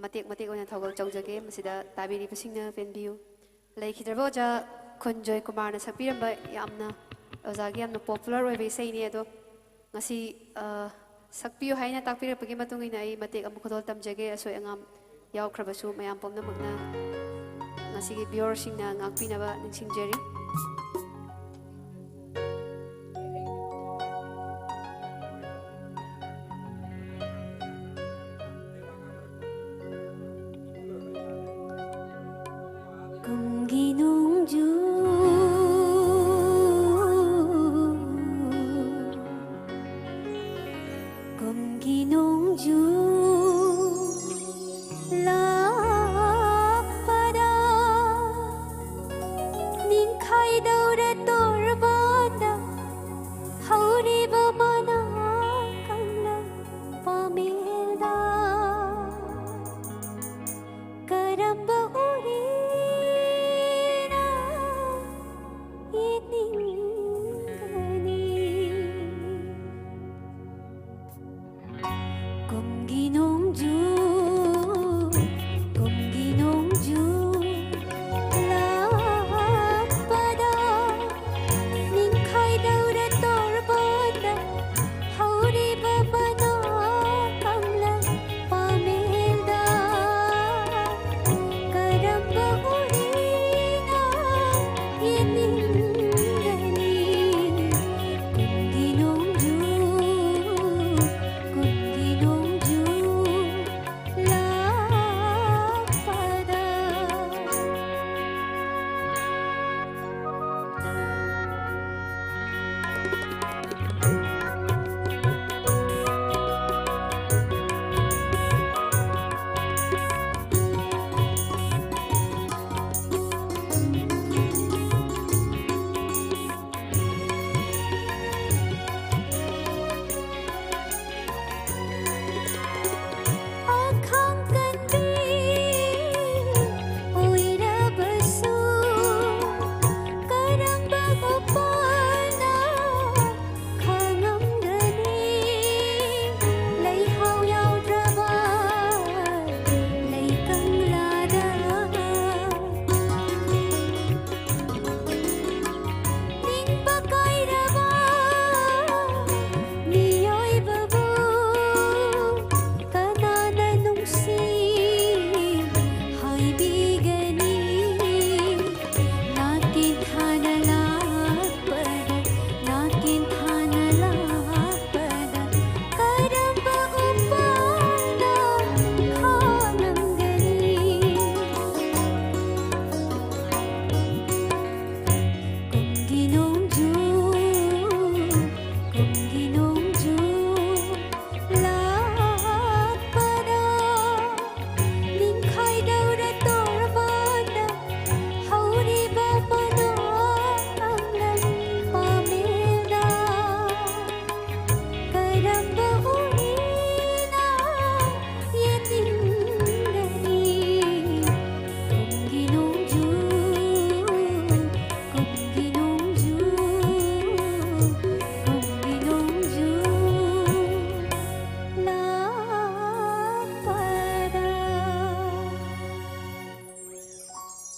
ꯃꯇꯦꯛ ꯃꯇꯦꯛ ꯑꯣꯏꯅ ꯊꯧꯒꯜ ꯇꯧꯖꯒꯦ꯫ ꯃꯁꯤꯗ ꯇꯥꯕꯤꯔꯤꯕꯁꯤꯡꯅ ꯄꯦꯟꯕꯤꯌꯨ꯫ ꯂꯩꯈꯤꯗ꯭ꯔꯕ ꯑꯣꯖꯥ ꯈꯨꯟꯖꯣꯏ ꯀꯨꯃꯥꯔꯅ ꯁꯛꯄꯤꯔꯝꯕ ꯌꯥꯝꯅ, ꯑꯣꯖꯥꯒꯤ ꯌꯥꯝꯅ popular ꯑꯣꯏꯕ ꯏꯁꯩꯅꯤ꯫ ꯑꯗꯣ ꯉꯁꯤ, ꯑ, ꯁꯛꯄꯤꯌꯨ ꯍꯥꯏꯅ ꯇꯥꯛꯄꯤꯔꯛꯄꯒꯤ ꯃꯇꯨꯡ ꯏꯟꯅ ꯑꯩ ꯃꯇꯦꯛ ꯑꯃ ꯈꯨꯗꯣꯜ ꯇꯝꯖꯒꯦ꯫ ꯑꯁꯣꯏ ꯑꯉꯥꯝ ꯌꯥꯎꯈ꯭ꯔꯕꯁꯨ ꯃꯌꯥꯝ ꯄꯨꯝꯅꯃꯛꯅ ꯉꯁꯤꯒꯤ viewerꯁꯤꯡꯅ ꯉꯥꯛꯄꯤꯅꯕ ꯅꯤꯡꯁꯤꯡꯖꯔꯤ꯫ ꯀꯨꯝꯒꯤ ꯅꯣꯡꯖꯨ, ꯀꯨꯝꯒꯤ ꯅꯣꯡꯖꯨ ꯂꯥꯛꯄꯗ, ꯅꯤꯡꯈꯥꯏꯗꯧꯔ ꯇꯣꯔꯕꯥꯟꯗ ꯍꯧꯔꯤꯕ ꯃꯅꯥ ꯀꯪꯂꯥ ꯄꯥꯃꯦꯜꯗ꯫ ꯀꯔꯝꯕ ꯎꯔꯤꯅ ꯌꯦꯠꯅꯤꯡꯒꯅꯤ? ꯀꯨꯝꯒꯤ ꯅꯣꯡꯖꯨ, ꯀꯨꯝꯒꯤ ꯅꯣꯡꯖꯨ ꯂꯥꯛꯄꯗ, ꯅꯤꯡꯈꯥꯏꯗꯧꯔ ꯇꯣꯔꯕꯥꯟꯗ ꯍꯧꯔꯤꯕ ꯃꯅꯥ ꯀꯪꯂꯥ ꯄꯥꯃꯦꯜꯗ ꯀꯔꯝꯕ ꯎꯔꯤꯅ ꯌꯦꯡꯅꯤꯡꯒꯅꯤ? ꯀꯨꯝꯒꯤ ꯅꯣꯡꯖꯨ, ꯀꯨꯝꯒꯤ ꯅꯣꯡꯖꯨ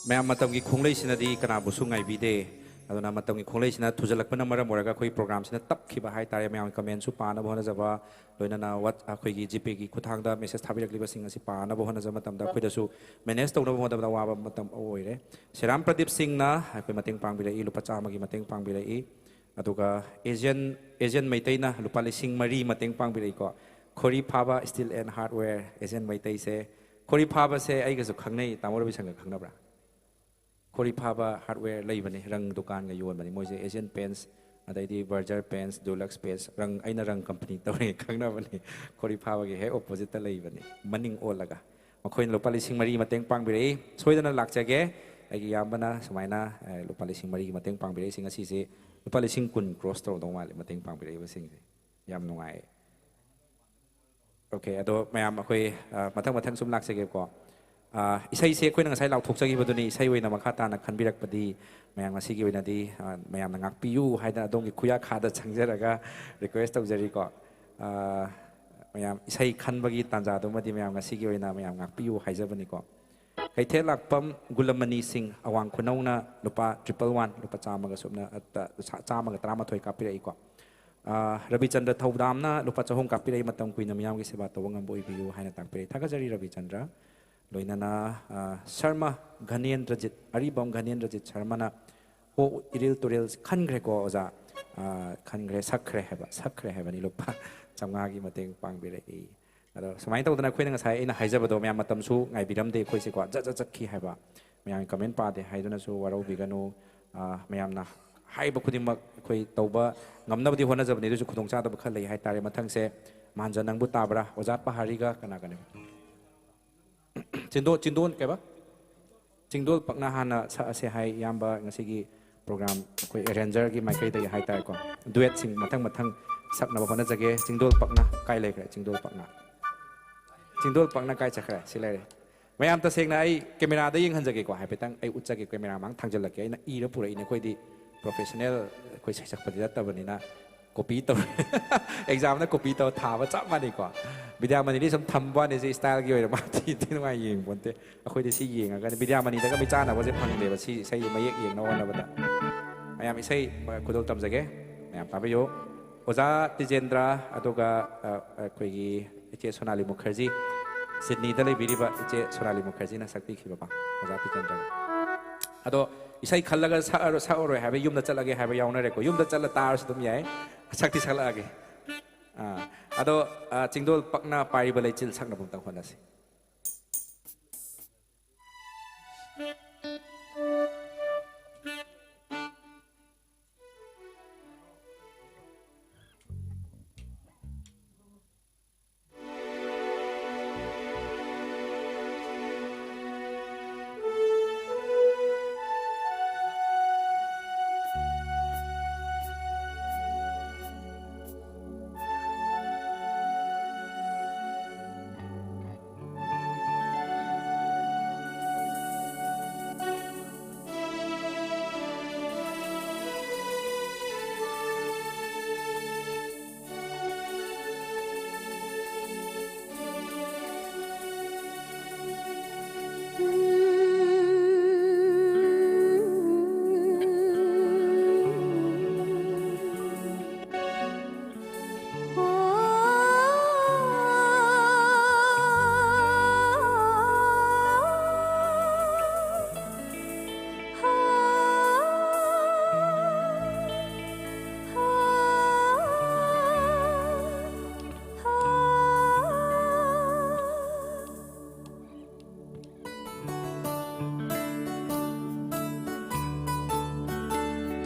ꯃꯌꯥꯝ, ꯃꯇꯝꯒꯤ ꯈꯣꯡꯂꯩꯁꯤꯅꯗꯤ ꯀꯅꯥꯕꯨꯁꯨ ꯉꯥꯏꯕꯤꯗꯦ꯫ ꯑꯗꯨꯅ ꯃꯇꯝꯒꯤ ꯈꯣꯡꯂꯩꯁꯤꯅ ꯊꯨꯖꯜꯂꯛꯄꯅ ꯃꯔꯝ ꯑꯣꯏꯔꯒ ꯑꯩꯈꯣꯏ ꯄ꯭ꯔꯣꯒ꯭ꯔꯥꯝꯁꯤꯅ ꯇꯞꯈꯤꯕ ꯍꯥꯏꯇꯥꯔꯦ꯫ ꯃꯌꯥꯝꯒꯤ ꯀꯃꯦꯟꯁꯨ ꯄꯥꯅꯕ ꯍꯣꯠꯅꯖꯕ, ꯂꯣꯏꯅꯅ ꯋꯥꯠ-, ꯑꯩꯈꯣꯏꯒꯤ ꯖꯤꯄꯦꯒꯤ ꯈꯨꯠꯊꯥꯡꯗ ꯃꯦꯁꯦꯖ ꯊꯥꯕꯤꯔꯛꯂꯤꯕꯁꯤꯡ ꯑꯁꯤ ꯄꯥꯅꯕ ꯍꯣꯠꯅꯖꯕ ꯃꯇꯝꯗ ꯑꯩꯈꯣꯏꯗꯁꯨ ꯃꯦꯅꯦꯖ ꯇꯧꯅꯕ ꯍꯣꯠꯅꯕꯗ ꯑꯋꯥꯕ ꯃꯇꯝ ꯑꯃ ꯑꯣꯏꯔꯦ꯫ ꯁꯦꯔꯥꯝ ꯄ꯭ꯔꯗꯤꯞ ꯁꯤꯡꯅ ꯑꯩꯈꯣꯏ ꯃꯇꯦꯡ ꯄꯥꯡꯕꯤꯔꯛꯏ, ꯂꯨꯄꯥ ꯆꯥꯝꯃꯒꯤ ꯃꯇꯦꯡ ꯄꯥꯡꯕꯤꯔꯛꯏ꯫ ꯑꯗꯨꯒ ꯑꯦꯖꯦꯟ, ꯑꯦꯖꯦꯟ ꯃꯩꯇꯩꯅ ꯂꯨꯄꯥ ꯂꯤꯁꯤꯡ ꯃꯔꯤ ꯃꯇꯦꯡ ꯄꯥꯡꯕꯤꯔꯛꯏꯀꯣ꯫ ꯈꯣꯔꯤ ꯐꯥꯕ ꯁ꯭ꯇꯤꯜ ꯑꯦꯟ ꯍꯥꯔꯗꯋꯦꯌꯔ ꯑꯦꯖꯦꯟ ꯃꯩꯇꯩꯁꯦ, ꯈꯣꯔꯤ ꯐꯥꯕꯁꯦ ꯑꯩꯒꯁꯨ ꯈꯪꯅꯩ, ꯇꯥꯃꯣ ꯔꯕꯤꯁꯪꯒ ꯈꯪꯅꯕ꯭ꯔꯥ? ꯈꯣꯔꯤ ꯐꯥꯕ ꯍꯥꯔꯗꯋꯦꯌꯔ ꯂꯩꯕꯅꯤ, ꯔꯪ ꯗꯨꯀꯥꯟꯒ ꯌꯣꯟꯕꯅꯤ ꯃꯣꯏꯁꯦ꯫ ꯑꯦꯁꯤꯌꯥꯟ ꯄꯦꯟꯠꯁ, ꯑꯗꯩꯗꯤ ꯕꯔꯖꯔ ꯄꯦꯟꯠꯁ, ꯗꯨꯂꯛꯁ ꯄꯦꯟꯠꯁ, ꯔꯪ, ꯑꯩꯅ ꯔꯪ ꯀꯝꯄꯅꯤ ꯇꯧꯔꯦ ꯈꯪꯅꯕꯅꯤ꯫ ꯈꯣꯔꯤ ꯐꯥꯕꯒꯤ ꯍꯦꯛ ꯑꯣꯄꯣꯖꯤꯠꯇ ꯂꯩꯕꯅꯤ, ꯃꯅꯤꯡ ꯑꯣꯜꯂꯒ꯫ ꯃꯈꯣꯏꯅ ꯂꯨꯄꯥ ꯂꯤꯁꯤꯡ ꯃꯔꯤ ꯃꯇꯦꯡ ꯄꯥꯡꯕꯤꯔꯛꯏ꯫ ꯁꯣꯏꯗꯅ ꯂꯥꯛꯆꯒꯦ꯫ ꯑꯩꯒꯤ ꯏꯌꯥꯝꯕꯅ ꯁꯨꯃꯥꯏꯅ, ꯑꯦ, ꯂꯨꯄꯥ ꯂꯤꯁꯤꯡ ꯃꯔꯤꯒꯤ ꯃꯇꯦꯡ ꯄꯥꯡꯕꯤꯔꯛꯏꯁꯤ ꯉꯁꯤꯁꯦ ꯂꯨꯄꯥ ꯂꯤꯁꯤꯡ ꯀꯨꯟ ꯀ꯭ꯔꯣꯁ ꯇꯧꯔꯝꯗꯧ ꯃꯥꯜꯂꯦ ꯃꯇꯦꯡ ꯄꯥꯡꯕꯤꯔꯛꯏꯕꯁꯤꯡꯁꯦ꯫ ꯌꯥꯝ ꯅꯨꯡꯉꯥꯏ꯫ ꯑꯣꯀꯦ, ꯑꯗꯣ ꯃꯌꯥꯝ ꯑꯩꯈꯣꯏ, ꯑ, ꯃꯊꯪ ꯃꯊꯪ ꯁꯨꯝ ꯂꯥꯛꯆꯒꯦꯀꯣ꯫ ꯑ, ꯏꯁꯩꯁꯦ ꯑꯩꯈꯣꯏꯅ ꯉꯁꯥꯏ ꯂꯥꯎꯊꯣꯛꯆꯈꯤꯕꯗꯨꯅꯤ, ꯏꯁꯩ ꯑꯣꯏꯅ ꯃꯈꯥ ꯇꯥꯅ ꯈꯟꯕꯤꯔꯛꯄꯗꯤ ꯃꯌꯥꯝ ꯉꯁꯤꯒꯤ ꯑꯣꯏꯅꯗꯤ, ꯑ, ꯃꯌꯥꯝꯅ ꯉꯥꯛꯄꯤꯌꯨ ꯍꯥꯏꯗꯅ ꯑꯗꯣꯝꯒꯤ ꯈꯨꯌꯥꯈꯥꯗ ꯆꯪꯖꯔꯒ ꯔꯤꯀ꯭ꯋꯦꯁ ꯇꯧꯖꯔꯤꯀꯣ꯫ ꯑ, ꯃꯌꯥꯝ ꯏꯁꯩ ꯈꯟꯕꯒꯤ ꯇꯥꯟꯖꯥꯗꯨꯃꯗꯤ ꯃꯌꯥꯝ ꯉꯁꯤꯒꯤ ꯑꯣꯏꯅ ꯃꯌꯥꯝ ꯉꯥꯛꯄꯤꯌꯨ ꯍꯥꯏꯖꯕꯅꯤꯀꯣ꯫ ꯀꯩꯊꯦꯜ ꯂꯥꯛꯄꯝ ꯒꯨꯂꯃꯅꯤ ꯁꯤꯡ, ꯑꯋꯥꯡ ꯈꯨꯅꯧꯅ ꯂꯨꯄꯥ ꯇ꯭ꯔꯤꯄꯜ ꯋꯥꯟ, ꯂꯨꯄꯥ ꯆꯥꯝꯃꯒ ꯁꯨꯞꯅ, ꯑ, ꯆꯥꯝꯃꯒ ꯇꯔꯥꯃꯥꯊꯣꯏ ꯀꯥꯞꯄꯤꯔꯛꯏꯀꯣ꯫ ꯑ, ꯔꯕꯤꯆꯟꯗ꯭ꯔ ꯊꯧꯗꯥꯝꯅ ꯂꯨꯄꯥ ꯆꯍꯨꯝ ꯀꯥꯞꯄꯤꯔꯛꯏ, ꯃꯇꯝ ꯀꯨꯏꯅ ꯃꯤꯌꯥꯝꯒꯤ ꯁꯦꯕꯥ ꯇꯧꯕ ꯉꯝꯕ ꯑꯣꯏꯕꯤꯌꯨ ꯍꯥꯏꯅ ꯇꯥꯛꯄꯤꯔꯛꯏ꯫ ꯊꯥꯒꯠꯆꯔꯤ ꯔꯕꯤꯆꯟꯗ꯭ꯔ꯫ ꯂꯣꯏꯅꯅ, ꯑ, ꯁꯔꯃ ꯘꯅꯦꯟꯗ꯭ꯔꯖꯤꯠ, ꯑꯔꯤꯕꯝ ꯘꯅꯦꯟꯗ꯭ꯔꯖꯤꯠ ꯁꯔꯃꯅ "ꯑꯣ ꯏꯔꯤꯜ ꯇꯨꯔꯦꯜ" ꯈꯟꯈ꯭ꯔꯦꯀꯣ ꯑꯣꯖꯥ? ꯑ, ꯈꯟꯈ꯭ꯔꯦ, ꯁꯛꯈ꯭ꯔꯦ ꯍꯥꯏꯕ, ꯁꯛꯈ꯭ꯔꯦ ꯍꯥꯏꯕꯅꯤ, ꯂꯨꯄꯥ ꯆꯥꯝꯃꯉꯥꯒꯤ ꯃꯇꯦꯡ ꯄꯥꯡꯕꯤꯔꯛꯏ꯫ ꯑꯗꯣ ꯁꯨꯃꯥꯏꯅ ꯇꯧꯗꯅ ꯑꯩꯈꯣꯏꯅ ꯉꯁꯥꯏ ꯑꯩꯅ ꯍꯥꯏꯖꯕꯗꯣ ꯃꯌꯥꯝ ꯃꯇꯝꯁꯨ ꯉꯥꯏꯕꯤꯔꯝꯗꯦ ꯑꯩꯈꯣꯏꯁꯦꯀꯣ, ꯖꯠ ꯖꯠ ꯆꯠꯈꯤ ꯍꯥꯏꯕ꯫ ꯃꯌꯥꯝꯒꯤ ꯀꯃꯦꯟ ꯄꯥꯗꯦ ꯍꯥꯏꯗꯨꯅꯁꯨ ꯋꯥꯔꯧꯕꯤꯒꯅꯨ꯫ ꯑ, ꯃꯌꯥꯝꯅ ꯍꯥꯏꯕ ꯈꯨꯗꯤꯡꯃꯛ ꯑꯩꯈꯣꯏ ꯇꯧꯕ ꯉꯝꯅꯕꯗꯤ ꯍꯣꯠꯅꯖꯕꯅꯤ, ꯑꯗꯨꯁꯨ ꯈꯨꯗꯣꯡꯆꯥꯗꯕ ꯈꯔ ꯂꯩ ꯍꯥꯏꯇꯥꯔꯦ꯫ ꯃꯊꯪꯁꯦ ꯃꯥꯟꯖ ꯅꯪꯕꯨ ꯇꯥꯕ꯭ꯔꯥ? ꯑꯣꯖꯥ ꯄꯍꯥꯔꯤꯒ ꯀꯅꯥ ꯀꯅꯥ? ꯆꯤꯟꯗꯣ-, ꯆꯤꯟꯗꯣꯟ ꯀꯩꯕ? ꯆꯤꯡꯗꯣꯜ ꯄꯛꯅ ꯍꯥꯟꯅ ꯁꯛꯑꯁꯦ ꯍꯥꯏ ꯏꯌꯥꯝꯕ, ꯉꯁꯤꯒꯤ ꯄ꯭ꯔꯣꯒ꯭ꯔꯥꯝ ꯑꯩꯈꯣꯏ ꯑꯦꯔꯦꯟꯖꯔꯒꯤ ꯃꯥꯏꯀꯩꯗꯒꯤ ꯍꯥꯏꯇꯥꯔꯦꯀꯣ꯫ ꯗꯨꯋꯦꯠꯁꯤꯡ ꯃꯊꯪ ꯃꯊꯪ ꯁꯛꯅꯕ ꯍꯣꯠꯅꯖꯒꯦ꯫ ꯆꯤꯡꯗꯣꯜ ꯄꯛꯅ ꯀꯥꯏ ꯂꯩꯈ꯭ꯔꯦ? ꯆꯤꯡꯗꯣꯜ ꯄꯛꯅ, ꯆꯤꯡꯗꯣꯜ ꯄꯛꯅ ꯀꯥꯏ ꯆꯠꯈ꯭ꯔꯦ? ꯁꯤ ꯂꯩꯔꯦ꯫ ꯃꯌꯥꯝ ꯇꯁꯦꯡꯅ ꯑꯩ ꯀꯦꯃꯦꯔꯥꯗ ꯌꯦꯡꯍꯟꯖꯒꯦꯀꯣ, ꯍꯥꯏꯐꯦꯠꯇꯪ ꯑꯩ ꯎꯠꯆꯒꯦ꯫ ꯀꯦꯃꯦꯔꯥ ꯃꯥꯡ ꯊꯥꯡꯖꯜꯂꯛꯀꯦ꯫ ꯑꯩꯅ ꯏꯔ ꯄꯨꯔꯛꯏꯅꯦ, ꯑꯩꯈꯣꯏꯗꯤ ꯄ꯭ꯔꯣꯐꯦꯁꯅꯦꯜ ꯑꯩꯈꯣꯏ ꯁꯩꯁꯛꯄꯗꯤ ꯅꯠꯇꯕꯅꯤꯅ꯫ ꯀꯣꯄꯤ ꯇꯧꯔꯦ꯫ ꯑꯦꯛꯖꯥꯝꯗ ꯀꯣꯄꯤ ꯇꯧꯔ ꯊꯥꯕ ꯆꯞ ꯃꯥꯟꯅꯩꯀꯣ꯫ ꯕꯤꯗ꯭ꯌꯥꯃꯅꯤꯗꯤ ꯁꯨꯝ ꯊꯝꯕ ꯋꯥꯅꯤ, ꯁꯤ ꯁ꯭ꯇꯥꯏꯜꯒꯤ ꯑꯣꯏꯅ ꯃꯥꯗꯤ ꯏꯟꯊꯤ ꯅꯨꯡꯉꯥꯏ ꯌꯦꯡꯕ ꯅꯠꯇꯦ꯫ ꯑꯩꯈꯣꯏꯗꯤ ꯁꯤ ꯌꯦꯡꯉꯒꯅꯤ꯫ ꯕꯤꯗ꯭ꯌꯥꯃꯅꯤꯗꯒ ꯃꯤ ꯆꯥꯅꯕꯁꯦ ꯐꯪꯗꯦꯕ, ꯁꯤ ꯏꯁꯩ ꯃꯌꯦꯛ ꯌꯦꯡꯅꯕ ꯍꯣꯠꯅꯕꯗ꯫ ꯃꯌꯥꯝ ꯏꯁꯩ ꯈꯨꯗꯣꯜ ꯇꯝꯖꯒꯦ, ꯃꯌꯥꯝ ꯇꯥꯕꯤꯌꯨ꯫ ꯑꯣꯖꯥ ꯇꯤꯖꯦꯟꯗ꯭ꯔ, ꯑꯗꯨꯒ, ꯑ, ꯑꯩꯈꯣꯏꯒꯤ ꯏꯆꯦ ꯁꯣꯅꯥꯂꯤ ꯃꯨꯈꯔꯖꯤ, ꯁꯤꯗꯅꯤꯗ ꯂꯩꯕꯤꯔꯤꯕ ꯏꯆꯦ ꯁꯣꯅꯥꯂꯤ ꯃꯨꯈꯔꯖꯤꯅ ꯁꯛꯄꯤꯈꯤꯕꯀꯣ, ꯑꯣꯖꯥ ꯇꯤꯖꯦꯟꯗ꯭ꯔꯒ꯫ ꯑꯗꯣ ꯏꯁꯩ ꯈꯜꯂꯒ ꯁꯛꯑꯔꯣꯏ, ꯁꯛꯑꯔꯣꯏ ꯍꯥꯏꯕ, ꯌꯨꯝꯗ ꯆꯠꯂꯒꯦ ꯍꯥꯏꯕ ꯌꯥꯎꯅꯔꯦꯀꯣ꯫ ꯌꯨꯝꯗ ꯆꯠꯂ ꯇꯥꯔꯁꯨ ꯑꯗꯨꯝ ꯌꯥꯏ, ꯁꯛꯇꯤ ꯁꯛꯂꯛꯑꯒꯦ꯫ ꯑꯥ, ꯑꯗꯣ, ꯑꯥ, ꯆꯤꯡꯗꯣꯜ ꯄꯛꯅ ꯄꯥꯏꯔꯤꯕ ꯂꯩꯆꯤꯜ ꯁꯛꯅꯕ ꯑꯝꯇꯪ ꯍꯣꯠꯅꯁꯤ꯫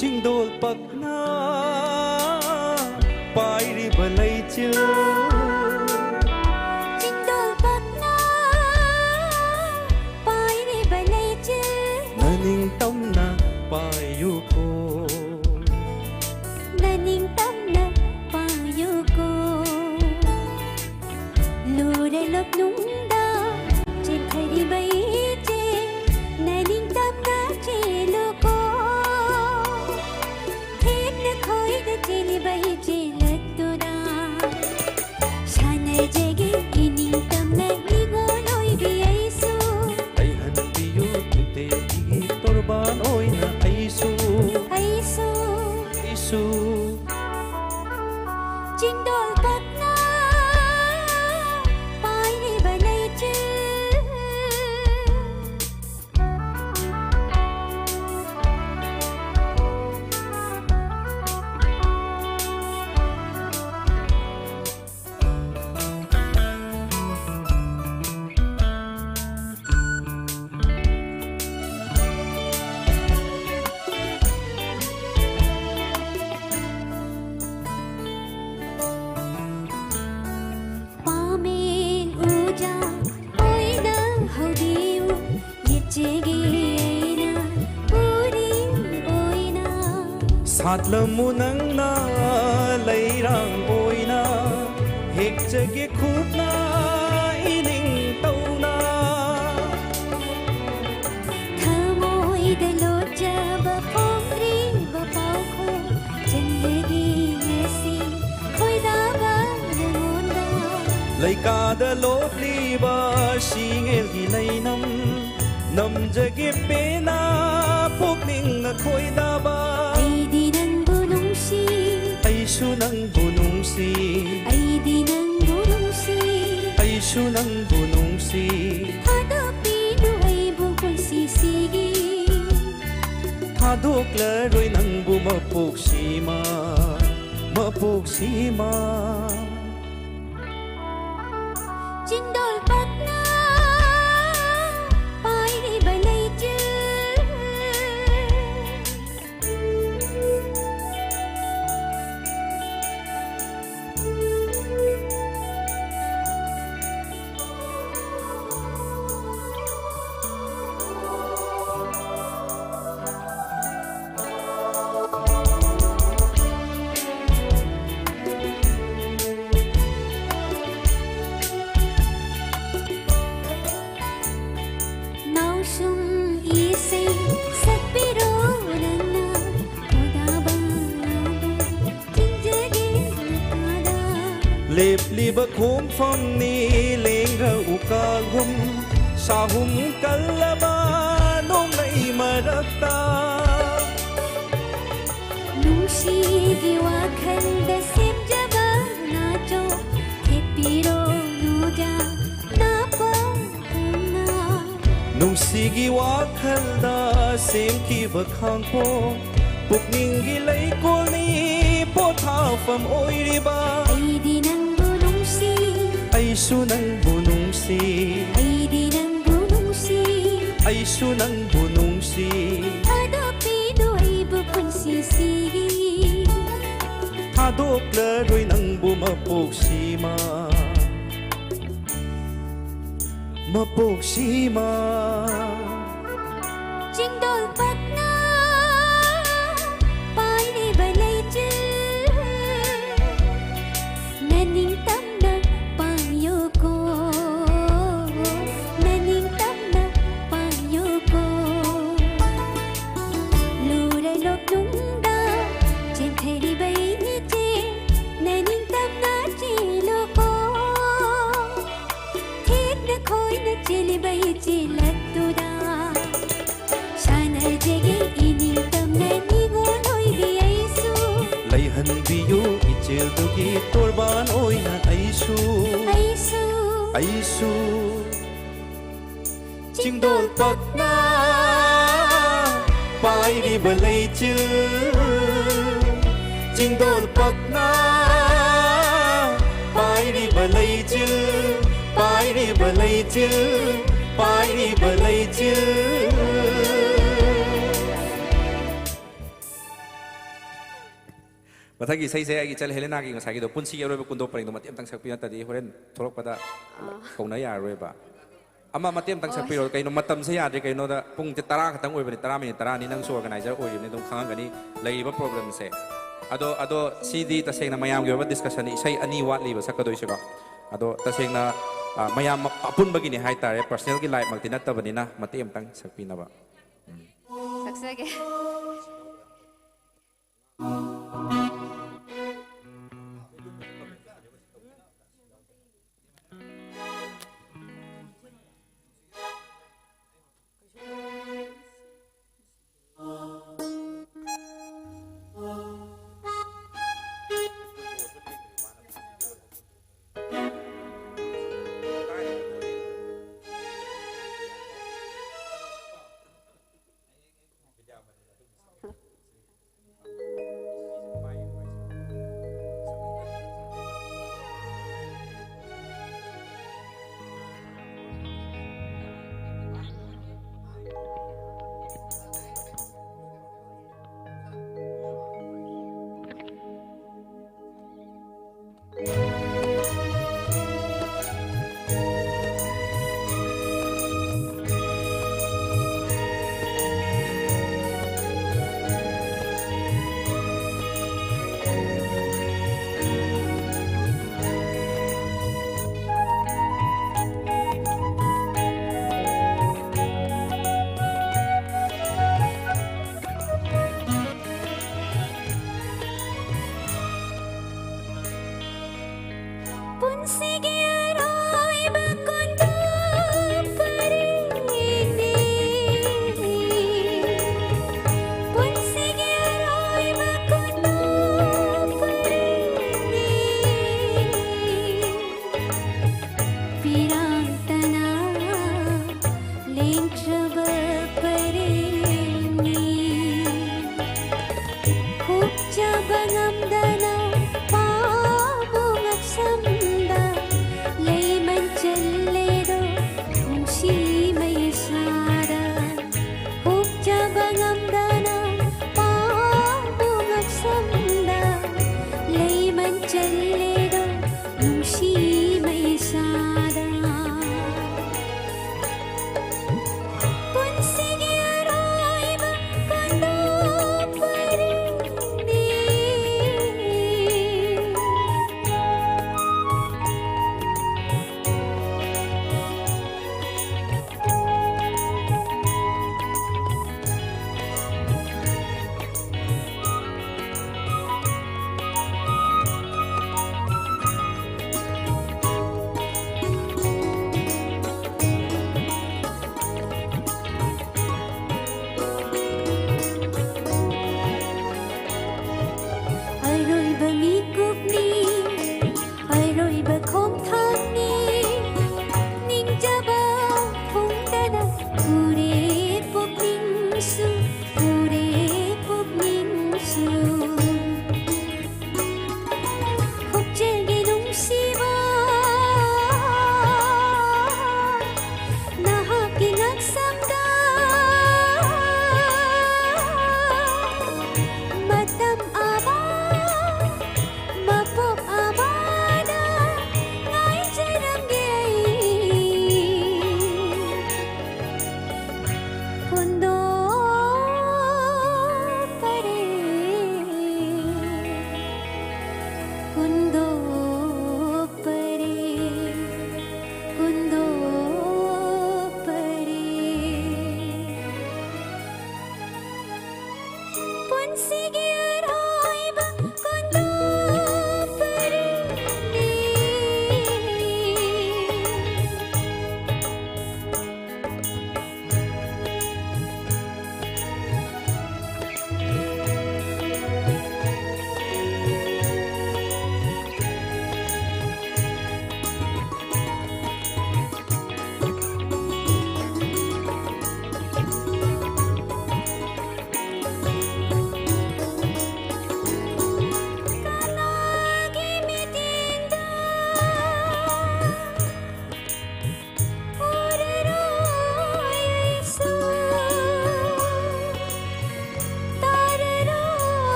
ꯆꯤꯡꯗꯣꯜ ꯄꯛꯅ ꯄꯥꯏꯔꯤꯕ ꯂꯩꯆꯤꯜ, ꯆꯤꯡꯗꯣꯜ ꯄꯛꯅ ꯄꯥꯏꯔꯤꯕ ꯂꯩꯆꯤꯜ, ꯅꯅꯤꯡꯇꯝꯅ ꯄꯥꯏꯌꯨꯀꯣ, ꯅꯅꯤꯡꯇꯝꯅ ꯄꯥꯏꯌꯨꯀꯣ꯫ ꯂꯨꯔꯦ ꯂꯣꯛꯅꯨꯡꯗ ꯆꯦꯟꯊꯔꯤꯕ ꯏꯆꯦ, ꯅꯅꯤꯡꯇꯝꯅ ꯆꯦꯜꯂꯨꯀꯣ꯫ ꯊꯦꯛꯅ ꯈꯣꯏꯗ ꯆꯦꯜꯂꯤꯕ ꯏꯆꯦ ꯂꯠꯇꯨꯅ ꯁꯥꯟꯅꯖꯒꯦ꯫ ꯊꯥꯠꯂꯝꯃꯨ ꯅꯪꯅ ꯂꯩꯔꯥꯡ ꯑꯣꯏꯅ, ꯍꯦꯛꯆꯒꯦ ꯈꯨꯠꯅ ꯏꯅꯤꯡ ꯇꯧꯅ꯫ ꯊꯃꯣꯏꯗ ꯂꯣꯠꯆꯕ ꯐꯣꯡꯗ꯭ꯔꯤꯕ ꯄꯥꯎꯈꯣꯡ ꯆꯟꯖꯒꯦ ꯉꯁꯤ ꯈꯣꯏꯗꯥꯕ ꯅꯉꯣꯟꯗ꯫ ꯂꯩꯀꯥꯗ ꯂꯣꯠꯂꯤꯕ ꯁꯤꯡꯉꯦꯜꯒꯤ ꯂꯩꯅꯝ ꯅꯝꯖꯒꯦ ꯄꯦꯟꯅ ꯄꯨꯛꯅꯤꯡꯅ ꯈꯣꯏꯗꯥꯕ꯫ ꯑꯩꯗꯤ ꯅꯪꯕꯨ ꯅꯨꯡꯁꯤ꯫ ꯑꯩꯁꯨ ꯅꯪꯕꯨ ꯅꯨꯡꯁꯤ꯫ ꯑꯩꯗꯤ ꯅꯪꯕꯨ ꯅꯨꯡꯁꯤ꯫ ꯑꯩꯁꯨ ꯅꯪꯕꯨ ꯅꯨꯡꯁꯤ꯫ ꯊꯥꯗꯣꯛꯄꯤꯅꯨ ꯑꯩꯕꯨ ꯄꯨꯟꯁꯤꯁꯤꯒꯤ꯫ ꯊꯥꯗꯣꯛꯂꯔꯣꯏ ꯅꯪꯕꯨ ꯃꯄꯣꯛꯁꯤꯃ, ꯃꯄꯣꯛꯁꯤꯃ꯫ ꯆꯤꯡꯗꯣꯜ ꯄꯠꯅ ꯄꯥꯏꯔꯤꯕ ꯂꯩꯆꯤꯜ꯫ ꯅꯥꯎꯁꯨꯝ ꯏꯁꯩ ꯁꯛꯄꯤꯔꯣ ꯅꯪꯅ ꯈꯣꯏꯗꯥꯕ ꯆꯤꯡꯖꯒꯦ ꯅꯀꯥꯗ꯫ ꯂꯦꯞꯂꯤꯕ ꯈꯣꯡꯐꯝꯅꯤ ꯂꯦꯡꯔꯛꯎ ꯀꯥꯒꯨꯝ ꯁꯥꯍꯨꯝ ꯀꯜꯂꯕ ꯅꯣꯡꯃꯩ ꯃꯔꯛꯇ꯫ ꯅꯨꯡꯁꯤꯒꯤ ꯋꯥꯈꯜꯗ ꯁꯦꯝꯖꯕ ꯅꯥꯆꯣ ꯊꯦꯠꯄꯤꯔꯣ ꯅꯣꯖꯥ ꯅꯥꯄ ꯅꯨꯡꯁꯤꯒꯤ ꯋꯥꯈꯜꯗ ꯁꯦꯝꯈꯤꯕ ꯈꯥꯡꯄꯣꯛ ꯄꯨꯛꯅꯤꯡꯒꯤ ꯂꯩꯀꯣꯜꯅꯤ ꯄꯣꯊꯥꯐꯝ ꯑꯣꯏꯔꯤꯕ꯫ ꯑꯩꯗꯤ ꯅꯪꯕꯨ ꯅꯨꯡꯁꯤ꯫ ꯑꯩꯁꯨ ꯅꯪꯕꯨ ꯅꯨꯡꯁꯤ꯫ ꯑꯩꯗꯤ ꯅꯪꯕꯨ ꯅꯨꯡꯁꯤ꯫ ꯑꯩꯁꯨ ꯅꯪꯕꯨ ꯅꯨꯡꯁꯤ꯫ ꯊꯥꯗꯣꯛꯄꯤꯗꯨ ꯑꯩꯕꯨ ꯄꯨꯟꯁꯤꯁꯤꯒꯤ꯫ ꯊꯥꯗꯣꯛꯂꯔꯣꯏ ꯅꯪꯕꯨ ꯃꯄꯣꯛꯁꯤꯃ꯫ ꯃꯄꯣꯛꯁꯤꯃ꯫ ꯆꯤꯡꯗꯣꯜ ꯄꯠꯅ ꯄꯥꯏꯔꯤ ꯂꯤꯕ ꯏꯆꯦꯜ ꯑꯗꯨꯗ ꯁꯥꯟꯅꯖꯒꯦ ꯏꯅꯤꯡꯇꯝꯅ ꯏꯒꯣꯜ ꯑꯣꯏꯕꯤ ꯑꯩꯁꯨ꯫ ꯂꯩꯍꯟꯕꯤꯌꯨ ꯏꯆꯦꯜꯗꯨꯒꯤ ꯇꯣꯔꯕꯥꯟ ꯑꯣꯏꯅ ꯑꯩꯁꯨ꯫ ꯑꯩꯁꯨ꯫ ꯑꯩꯁꯨ꯫ ꯆꯤꯡꯗꯣꯜ ꯄꯛꯅ ꯄꯥꯏꯔꯤꯕ ꯂꯩꯆꯤꯜ, ꯆꯤꯡꯗꯣꯜ ꯄꯛꯅ ꯄꯥꯏꯔꯤꯕ ꯂꯩꯆꯤꯜ, ꯄꯥꯏꯔꯤꯕ ꯂꯩꯆꯤꯜ, ꯄꯥꯏꯔꯤꯕ ꯂꯩꯆꯤꯜ꯫ ꯃꯊꯪꯒꯤ ꯏꯁꯩꯁꯦ ꯑꯩꯒꯤ ꯏꯆꯜ ꯍꯦꯂꯦꯅꯥꯒꯤ ꯉꯁꯥꯏꯒꯤꯗꯣ ꯄꯨꯟꯁꯤꯒꯤ ꯑꯔꯣꯏꯕ ꯀꯨꯟꯗꯣ ꯄꯔꯦꯡꯗꯣ ꯃꯇꯦꯛ ꯑꯝꯇꯪ ꯁꯛꯄꯤꯌꯨ, ꯅꯠꯇ꯭ꯔꯗꯤ ꯍꯣꯔꯦꯟ ꯊꯣꯛꯂꯛꯄꯗ ꯀꯧꯅ ꯌꯥꯔꯔꯣꯏꯕ꯫ ꯑꯃ ꯃꯇꯦꯛ ꯑꯝꯇꯪ ꯁꯛꯄꯤꯔꯣ꯫ ꯀꯩꯅꯣ, ꯃꯇꯝꯁꯦ ꯌꯥꯗ꯭ꯔꯦ꯫ ꯀꯩꯅꯣꯗ ꯄꯨꯡꯁꯦ ꯇꯔꯥ ꯈꯛꯇꯪ ꯑꯣꯏꯕꯅꯤ, ꯇꯔꯥ ꯃꯤꯅꯤꯠ ꯇꯔꯥꯅꯤ꯫ ꯅꯪꯁꯨ ꯑꯣꯔꯒꯅꯥꯏꯖꯔ ꯑꯣꯏꯔꯤꯕꯅꯤ, ꯑꯗꯨꯝ ꯈꯪꯉꯝꯒꯅꯤ ꯂꯩꯔꯤꯕ ꯄ꯭ꯔꯣꯕ꯭ꯂꯦꯝꯁꯦ꯫ ꯑꯗꯣ, ꯑꯗꯣ ꯁꯤꯗꯤ ꯇꯁꯦꯡꯅ ꯃꯌꯥꯝꯒꯤ ꯑꯣꯏꯕ ꯗꯤꯁꯀꯁꯟꯅꯤ꯫ ꯏꯁꯩ ꯑꯅꯤ ꯋꯥꯠꯂꯤꯕ ꯁꯛꯀꯗꯣꯏꯁꯤꯀꯣ꯫ ꯑꯗꯣ ꯇꯁꯦꯡꯅ, ꯑ, ꯃꯌꯥꯝ ꯑꯄꯨꯟꯕꯒꯤꯅꯤ ꯍꯥꯏꯇꯥꯔꯦ, ꯄꯔꯁꯅꯦꯜꯒꯤ ꯂꯥꯏꯐꯃꯛꯇꯤ ꯅꯠꯇꯕꯅꯤꯅ ꯃꯇꯦꯛ ꯑꯝꯇꯪ ꯁꯛꯄꯤꯅꯕ꯫ ꯎꯝ꯫ ꯁꯛꯆꯒꯦ꯫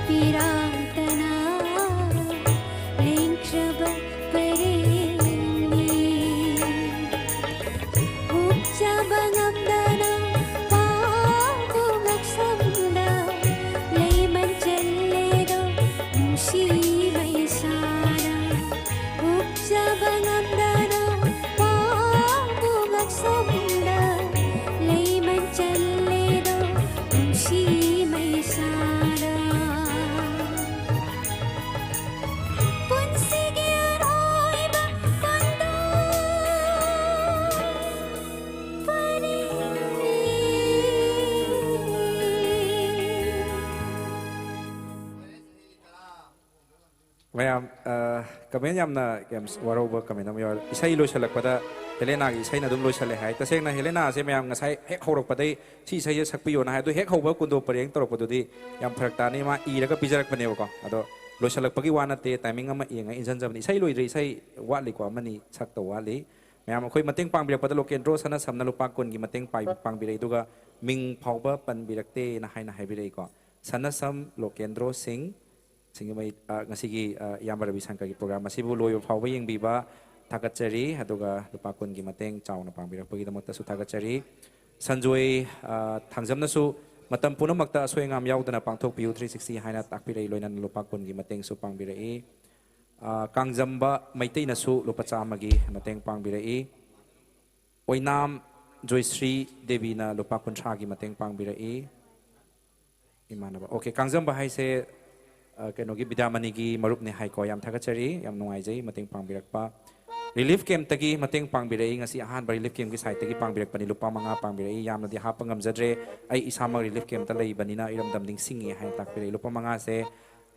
ꯄꯤꯔꯥꯡꯇꯅ ꯂꯦꯡꯈ꯭ꯔꯕ ꯄꯔꯦꯡꯅꯤ꯫ ꯍꯨꯞꯆꯕ ꯉꯝꯗꯅ ꯄꯥꯎꯕ ꯉꯛꯁꯝꯗ ꯂꯩꯃꯟ ꯆꯜꯂꯦꯗꯣ ꯅꯨꯡꯁꯤ ꯃꯩꯁꯥꯅ꯫ ꯍꯨꯞꯆꯕ ꯉꯝꯗꯅ ꯄꯥꯎꯕ ꯉꯛꯁꯝꯗ ꯂꯩꯃꯟ ꯆꯜꯂꯦꯗꯣ ꯅꯨꯡꯁꯤ ꯃꯩꯁꯥꯅ꯫ ꯄꯨꯟꯁꯤꯒꯤ ꯑꯔꯣꯏꯕ ꯄꯟꯗꯨ ꯄꯔꯦꯡꯅꯤ꯫ ꯃꯌꯥꯝ, ꯑ, comment ꯌꯥꯝꯅ, ꯌꯥꯝ ꯋꯥꯔꯧꯕ comment ꯑꯃ ꯌꯥꯎꯔꯦ꯫ ꯏꯁꯩ ꯂꯣꯏꯁꯤꯜꯂꯛꯄꯗ ꯍꯦꯂꯦꯅꯥꯒꯤ ꯏꯁꯩꯅ ꯑꯗꯨꯝ ꯂꯣꯏꯁꯤꯜꯂꯦ ꯍꯥꯏ꯫ ꯇꯁꯦꯡꯅ ꯍꯦꯂꯦꯅꯥꯁꯦ ꯃꯌꯥꯝ ꯉꯁꯥꯏ ꯍꯦꯛ ꯍꯧꯔꯛꯄꯗꯩ "ꯁꯤ ꯏꯁꯩꯁꯦ ꯁꯛꯄꯤꯌꯣꯅ" ꯍꯥꯏ꯫ ꯑꯗꯨ ꯍꯦꯛ ꯍꯧꯕ ꯀꯨꯟꯗꯣ ꯄꯔꯦꯡ ꯇꯧꯔꯛꯄꯗꯨꯗꯤ ꯌꯥꯝ ꯐꯔꯛ ꯇꯥꯅꯤ꯫ ꯃꯥ ꯏꯔꯒ ꯄꯤꯖꯔꯛꯄꯅꯦꯕꯀꯣ꯫ ꯑꯗꯣ ꯂꯣꯏꯁꯤꯜꯂꯛꯄꯒꯤ ꯋꯥ ꯅꯠꯇꯦ, timing ꯑꯃ ꯌꯦꯡꯉ ꯏꯟꯖꯟꯖꯕꯅꯤ꯫ ꯏꯁꯩ ꯂꯣꯏꯗ꯭ꯔꯤ, ꯏꯁꯩ ꯋꯥꯠꯂꯤꯀꯣ, ꯑꯃꯅꯤ ꯁꯛꯇꯧ ꯋꯥꯠꯂꯤ꯫ ꯃꯌꯥꯝ ꯑꯩꯈꯣꯏ ꯃꯇꯦꯡ ꯄꯥꯡꯕꯤꯔꯛꯄꯗ ꯂꯣꯀꯦꯟꯗ꯭ꯔꯣ ꯁꯅꯥꯁꯝꯅ ꯂꯨꯄꯥ ꯀꯨꯟꯒꯤ ꯃꯇꯦꯡ ꯄꯥꯏ-, ꯄꯥꯡꯕꯤꯔꯛꯏ, ꯑꯗꯨꯒ ꯃꯤꯡ ꯐꯥꯎꯕ ꯄꯟꯕꯤꯔꯛꯇꯦꯅ ꯍꯥꯏꯅ ꯍꯥꯏꯕꯤꯔꯛꯏꯀꯣ꯫ ꯁꯅꯥꯁꯝ ꯂꯣꯀꯦꯟꯗ꯭ꯔꯣ ꯁꯤꯡ, ꯁꯤꯡꯖꯃꯩ, ꯑ, ꯉꯁꯤꯒꯤ, ꯑ, ꯏꯌꯥꯝꯕ ꯔꯕꯤ ꯁꯪꯀꯔꯒꯤ program ꯑꯁꯤꯕꯨ ꯂꯣꯏꯕ ꯐꯥꯎꯕ ꯌꯦꯡꯕꯤꯕ ꯊꯥꯒꯠꯆꯔꯤ, ꯑꯗꯨꯒ ꯂꯨꯄꯥ ꯀꯨꯟꯒꯤ ꯃꯇꯦꯡ ꯆꯥꯎꯅ ꯄꯥꯡꯕꯤꯔꯛꯄꯒꯤꯗꯃꯛꯇꯁꯨ ꯊꯥꯒꯠꯆꯔꯤ꯫ ꯁꯟꯖꯣꯏ, ꯑ, ꯊꯥꯡꯖꯝꯅꯁꯨ ꯃꯇꯝ ꯄꯨꯝꯅꯃꯛꯇ ꯑꯁꯣꯏ ꯑꯉꯥꯝ ꯌꯥꯎꯗꯅ ꯄꯥꯡꯊꯣꯛꯄꯤꯌꯨ ꯊ꯭ꯔꯤ ꯁꯤꯛꯁꯇꯤ ꯍꯥꯏꯅ ꯇꯥꯛꯄꯤꯔꯛꯏ, ꯂꯣꯏꯅꯅ ꯂꯨꯄꯥ ꯀꯨꯟꯒꯤ ꯃꯇꯦꯡꯁꯨ ꯄꯥꯡꯕꯤꯔꯛꯏ꯫ ꯑ, ꯀꯥꯡꯖꯝꯕ ꯃꯩꯇꯩꯅꯁꯨ ꯂꯨꯄꯥ ꯆꯥꯝꯃꯒꯤ ꯃꯇꯦꯡ ꯄꯥꯡꯕꯤꯔꯛꯏ꯫ ꯑꯣꯏꯅꯥꯝ ꯖꯣꯏꯁ꯭ꯔꯤ ꯗꯦꯕꯤꯅ ꯂꯨꯄꯥ ꯀꯨꯟꯊ꯭ꯔꯥꯒꯤ ꯃꯇꯦꯡ ꯄꯥꯡꯕꯤꯔꯛꯏ꯫ ꯏꯃꯥꯟꯅꯕ, okay, ꯀꯥꯡꯖꯝꯕ ꯍꯥꯏꯁꯦ, ꯑ, ꯀꯩꯅꯣꯒꯤ ꯕꯤꯗ꯭ꯌꯥꯃꯅꯤꯒꯤ ꯃꯔꯨꯞꯅꯦ ꯍꯥꯏꯀꯣ꯫ ꯌꯥꯝ ꯊꯥꯒꯠꯆꯔꯤ, ꯌꯥꯝ ꯅꯨꯡꯉꯥꯏꯖꯩ ꯃꯇꯦꯡ ꯄꯥꯡꯕꯤꯔꯛꯄ꯫ Relief campꯇꯒꯤ ꯃꯇꯦꯡ ꯄꯥꯡꯕꯤꯔꯛꯏ, ꯉꯁꯤ ꯑꯍꯥꯟꯕ relief campꯀꯤ sideꯇꯒꯤ ꯄꯥꯡꯕꯤꯔꯛꯄꯅꯤ꯫ ꯂꯨꯄꯥ ꯃꯉꯥ ꯄꯥꯡꯕꯤꯔꯛꯏ, ꯌꯥꯝꯅꯗꯤ ꯍꯥꯞꯄ ꯉꯝꯖꯗ꯭ꯔꯦ, ꯑꯩ ꯏꯁꯥꯃꯛ relief campꯇ ꯂꯩꯕꯅꯤꯅ ꯏꯔꯝꯗꯝ ꯅꯤꯡꯁꯤꯡꯉꯤ ꯍꯥꯏꯅ ꯇꯥꯛꯄꯤꯔꯛꯏ꯫ ꯂꯨꯄꯥ ꯃꯉꯥꯁꯦ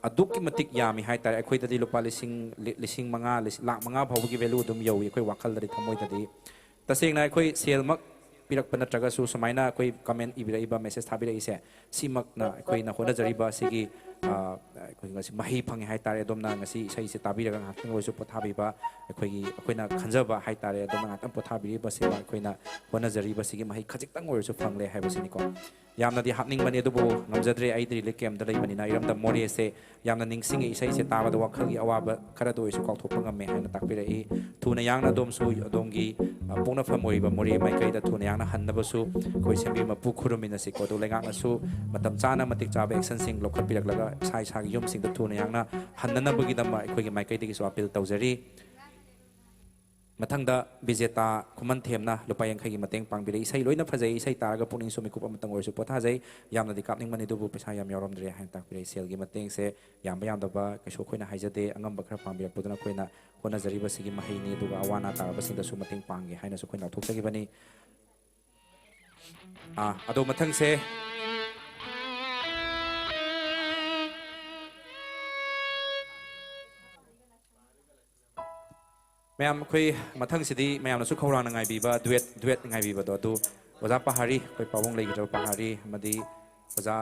ꯑꯗꯨꯛꯀꯤ ꯃꯇꯤꯛ ꯌꯥꯝꯃꯤ ꯍꯥꯏꯇꯥꯔꯦ꯫ ꯑꯩꯈꯣꯏꯗꯗꯤ ꯂꯨꯄꯥ ꯂꯤꯁꯤꯡ, ꯂꯤ-, ꯂꯤꯁꯤꯡ ꯃꯉꯥ, ꯂꯤꯁꯤꯡ, ꯂꯥꯈ ꯃꯉꯥ ꯐꯥꯎꯕꯒꯤ value ꯑꯗꯨꯝ ꯌꯧꯏ ꯑꯩꯈꯣꯏ ꯋꯥꯈꯜꯗꯗꯤ, ꯊꯃꯣꯏꯗꯗꯤ꯫ ꯇꯁꯦꯡꯅ ꯑꯩꯈꯣꯏ ꯁꯦꯜꯃꯛ ꯄꯤꯔꯛꯄ ꯅꯠꯇ꯭ꯔꯒꯁꯨ ꯁꯨꯃꯥꯏꯅ ꯑꯩꯈꯣꯏ comment ꯏꯕꯤꯔꯛꯏꯕ, message ꯊꯥꯕꯤꯔꯛꯏꯁꯦ, ꯁꯤꯃꯛꯅ ꯑꯩꯈꯣꯏꯅ ꯍꯣꯠꯅꯖꯔꯤꯕ ꯑꯁꯤꯒꯤ, ꯑ, ꯑꯩꯈꯣꯏ ꯉꯁꯤ ꯃꯍꯩ ꯐꯪꯉꯦ ꯍꯥꯏꯇꯥꯔꯦ꯫ ꯑꯗꯣꯝꯅ ꯉꯁꯤ ꯏꯁꯩꯁꯦ ꯇꯥꯕꯤꯔꯒ ꯉꯥꯏꯍꯥꯛꯇꯪ ꯑꯣꯏꯔꯁꯨ ꯄꯣꯊꯥꯕꯤꯕ, ꯑꯩꯈꯣꯏꯒꯤ, ꯑꯩꯈꯣꯏꯅ ꯈꯟꯖꯕ ꯍꯥꯏꯇꯥꯔꯦ, ꯑꯗꯣꯝꯅ ꯉꯥꯏꯍꯥꯛꯇꯪ ꯄꯣꯊꯥꯕꯤꯔꯤꯕꯁꯤꯃ ꯑꯩꯈꯣꯏꯅ ꯍꯣꯠꯅꯖꯔꯤꯕꯁꯤꯒꯤ ꯃꯍꯩ ꯈꯖꯤꯛꯇꯪ ꯑꯣꯏꯔꯁꯨ ꯐꯪꯂꯦ ꯍꯥꯏꯕꯁꯤꯅꯤꯀꯣ꯫ ꯌꯥꯝꯅꯗꯤ ꯍꯥꯞꯅꯤꯡꯕꯅꯤ, ꯑꯗꯨꯕꯨ ꯉꯝꯖꯗ꯭ꯔꯦ꯫ ꯑꯩꯗꯤ ꯔꯤꯂꯤꯐ ꯀꯦꯝꯞꯇ ꯂꯩꯕꯅꯤꯅ ꯏꯔꯝꯗꯝ ꯃꯣꯔꯦꯁꯦ ꯌꯥꯝꯅ ꯅꯤꯡꯁꯤꯡꯉꯤ꯫ ꯏꯁꯩꯁꯦ ꯇꯥꯕꯗ ꯋꯥꯈꯜꯒꯤ ꯑꯋꯥꯕ ꯈꯔꯗ ꯑꯣꯏꯔꯁꯨ ꯀꯥꯎꯊꯣꯛꯄ ꯉꯝꯃꯦ ꯍꯥꯏꯅ ꯇꯥꯛꯄꯤꯔꯛꯏ꯫ ꯊꯨꯅ ꯌꯥꯡꯅ ꯑꯗꯣꯝꯁꯨ ꯑꯗꯣꯝꯒꯤ, ꯑ, ꯄꯣꯛꯅꯐꯝ ꯑꯣꯏꯔꯤꯕ ꯃꯣꯔꯦ ꯃꯥꯏꯀꯩꯗ ꯊꯨꯅ ꯌꯥꯡꯅ ꯍꯟꯅꯕꯁꯨ ꯑꯩꯈꯣꯏ ꯁꯦꯝꯕꯤ ꯃꯄꯨ ꯈꯨꯔꯨꯝꯃꯤꯟꯅꯁꯤꯀꯣ꯫ ꯑꯗꯨ ꯂꯩꯉꯥꯛꯅꯁꯨ ꯃꯇꯝ ꯆꯥꯅ ꯃꯇꯤꯛ ꯆꯥꯕ ꯑꯦꯛꯁꯟꯁꯤꯡ ꯂꯧꯈꯠꯄꯤꯔꯛꯂꯒ ꯏꯁꯥ ꯏꯁꯥꯒꯤ ꯌꯨꯝꯁꯤꯡꯗ ꯊꯨꯅ ꯌꯥꯡꯅ ꯍꯟꯅꯅꯕꯒꯤꯗꯃꯛ ꯑꯩꯈꯣꯏꯒꯤ ꯃꯥꯏꯀꯩꯗꯒꯤꯁꯨ ꯑꯄꯤꯜ ꯇꯧꯖꯔꯤ꯫ ꯃꯊꯪꯗ ꯕꯤꯖꯦꯇꯥ ꯈꯨꯃꯟꯊꯦꯝꯅ ꯂꯨꯄꯥ ꯌꯥꯡꯈꯩꯒꯤ ꯃꯇꯦꯡ ꯄꯥꯡꯕꯤꯔꯛꯏ꯫ ꯏꯁꯩ ꯂꯣꯏꯅ ꯐꯖꯩ, ꯏꯁꯩ ꯇꯥꯔꯒ ꯄꯨꯛꯅꯤꯡꯁꯨ ꯃꯤꯀꯨꯞ ꯑꯃꯇꯪ ꯑꯣꯏꯔꯁꯨ ꯄꯣꯊꯥꯖꯩ꯫ ꯌꯥꯝꯅꯗꯤ ꯀꯥꯞꯅꯤꯡꯕꯅꯤ, ꯑꯗꯨꯕꯨ ꯄꯩꯁꯥ ꯌꯥꯝ ꯌꯥꯎꯔꯝꯗ꯭ꯔꯦ ꯍꯥꯏꯅ ꯇꯥꯛꯄꯤꯔꯛꯏ꯫ ꯁꯦꯜꯒꯤ ꯃꯇꯦꯡꯁꯦ ꯌꯥꯝꯕ ꯌꯥꯝꯗꯕ ꯀꯩꯁꯨ ꯑꯩꯈꯣꯏꯅ ꯍꯥꯏꯖꯗꯦ, ꯑꯉꯝꯕ ꯈꯔ ꯄꯥꯡꯕꯤꯔꯛꯄꯗꯨꯅ ꯑꯩꯈꯣꯏꯅ ꯍꯣꯠꯅꯖꯔꯤꯕꯁꯤꯒꯤ ꯃꯍꯩꯅꯤ, ꯑꯗꯨꯒ ꯑꯋꯥ ꯑꯅꯥ ꯇꯥꯔꯕꯁꯤꯡꯗꯁꯨ ꯃꯇꯦꯡ ꯄꯥꯡꯒꯦ ꯍꯥꯏꯅꯁꯨ ꯑꯩꯈꯣꯏꯅ ꯂꯥꯎꯊꯣꯛꯆꯈꯤꯕꯅꯤ꯫ ꯑꯥ, ꯑꯗꯣ ꯃꯊꯪꯁꯦ ꯃꯌꯥꯝ, ꯑꯩꯈꯣꯏ ꯃꯊꯪꯁꯤꯗꯤ ꯃꯌꯥꯝꯅꯁꯨ ꯈꯧꯔꯥꯡꯅ ꯉꯥꯏꯕꯤꯕ ꯗꯨꯋꯦꯠ, ꯗꯨꯋꯦꯠ ꯉꯥꯏꯕꯤꯕꯗꯣ ꯑꯗꯨ ꯑꯣꯖꯥ ꯄꯍꯥꯔꯤ, ꯑꯩꯈꯣꯏ ꯄꯥꯕꯨꯡ ꯂꯩꯈꯤꯗ꯭ꯔꯕ ꯄꯍꯥꯔꯤ ꯑꯃꯗꯤ ꯑꯣꯖꯥ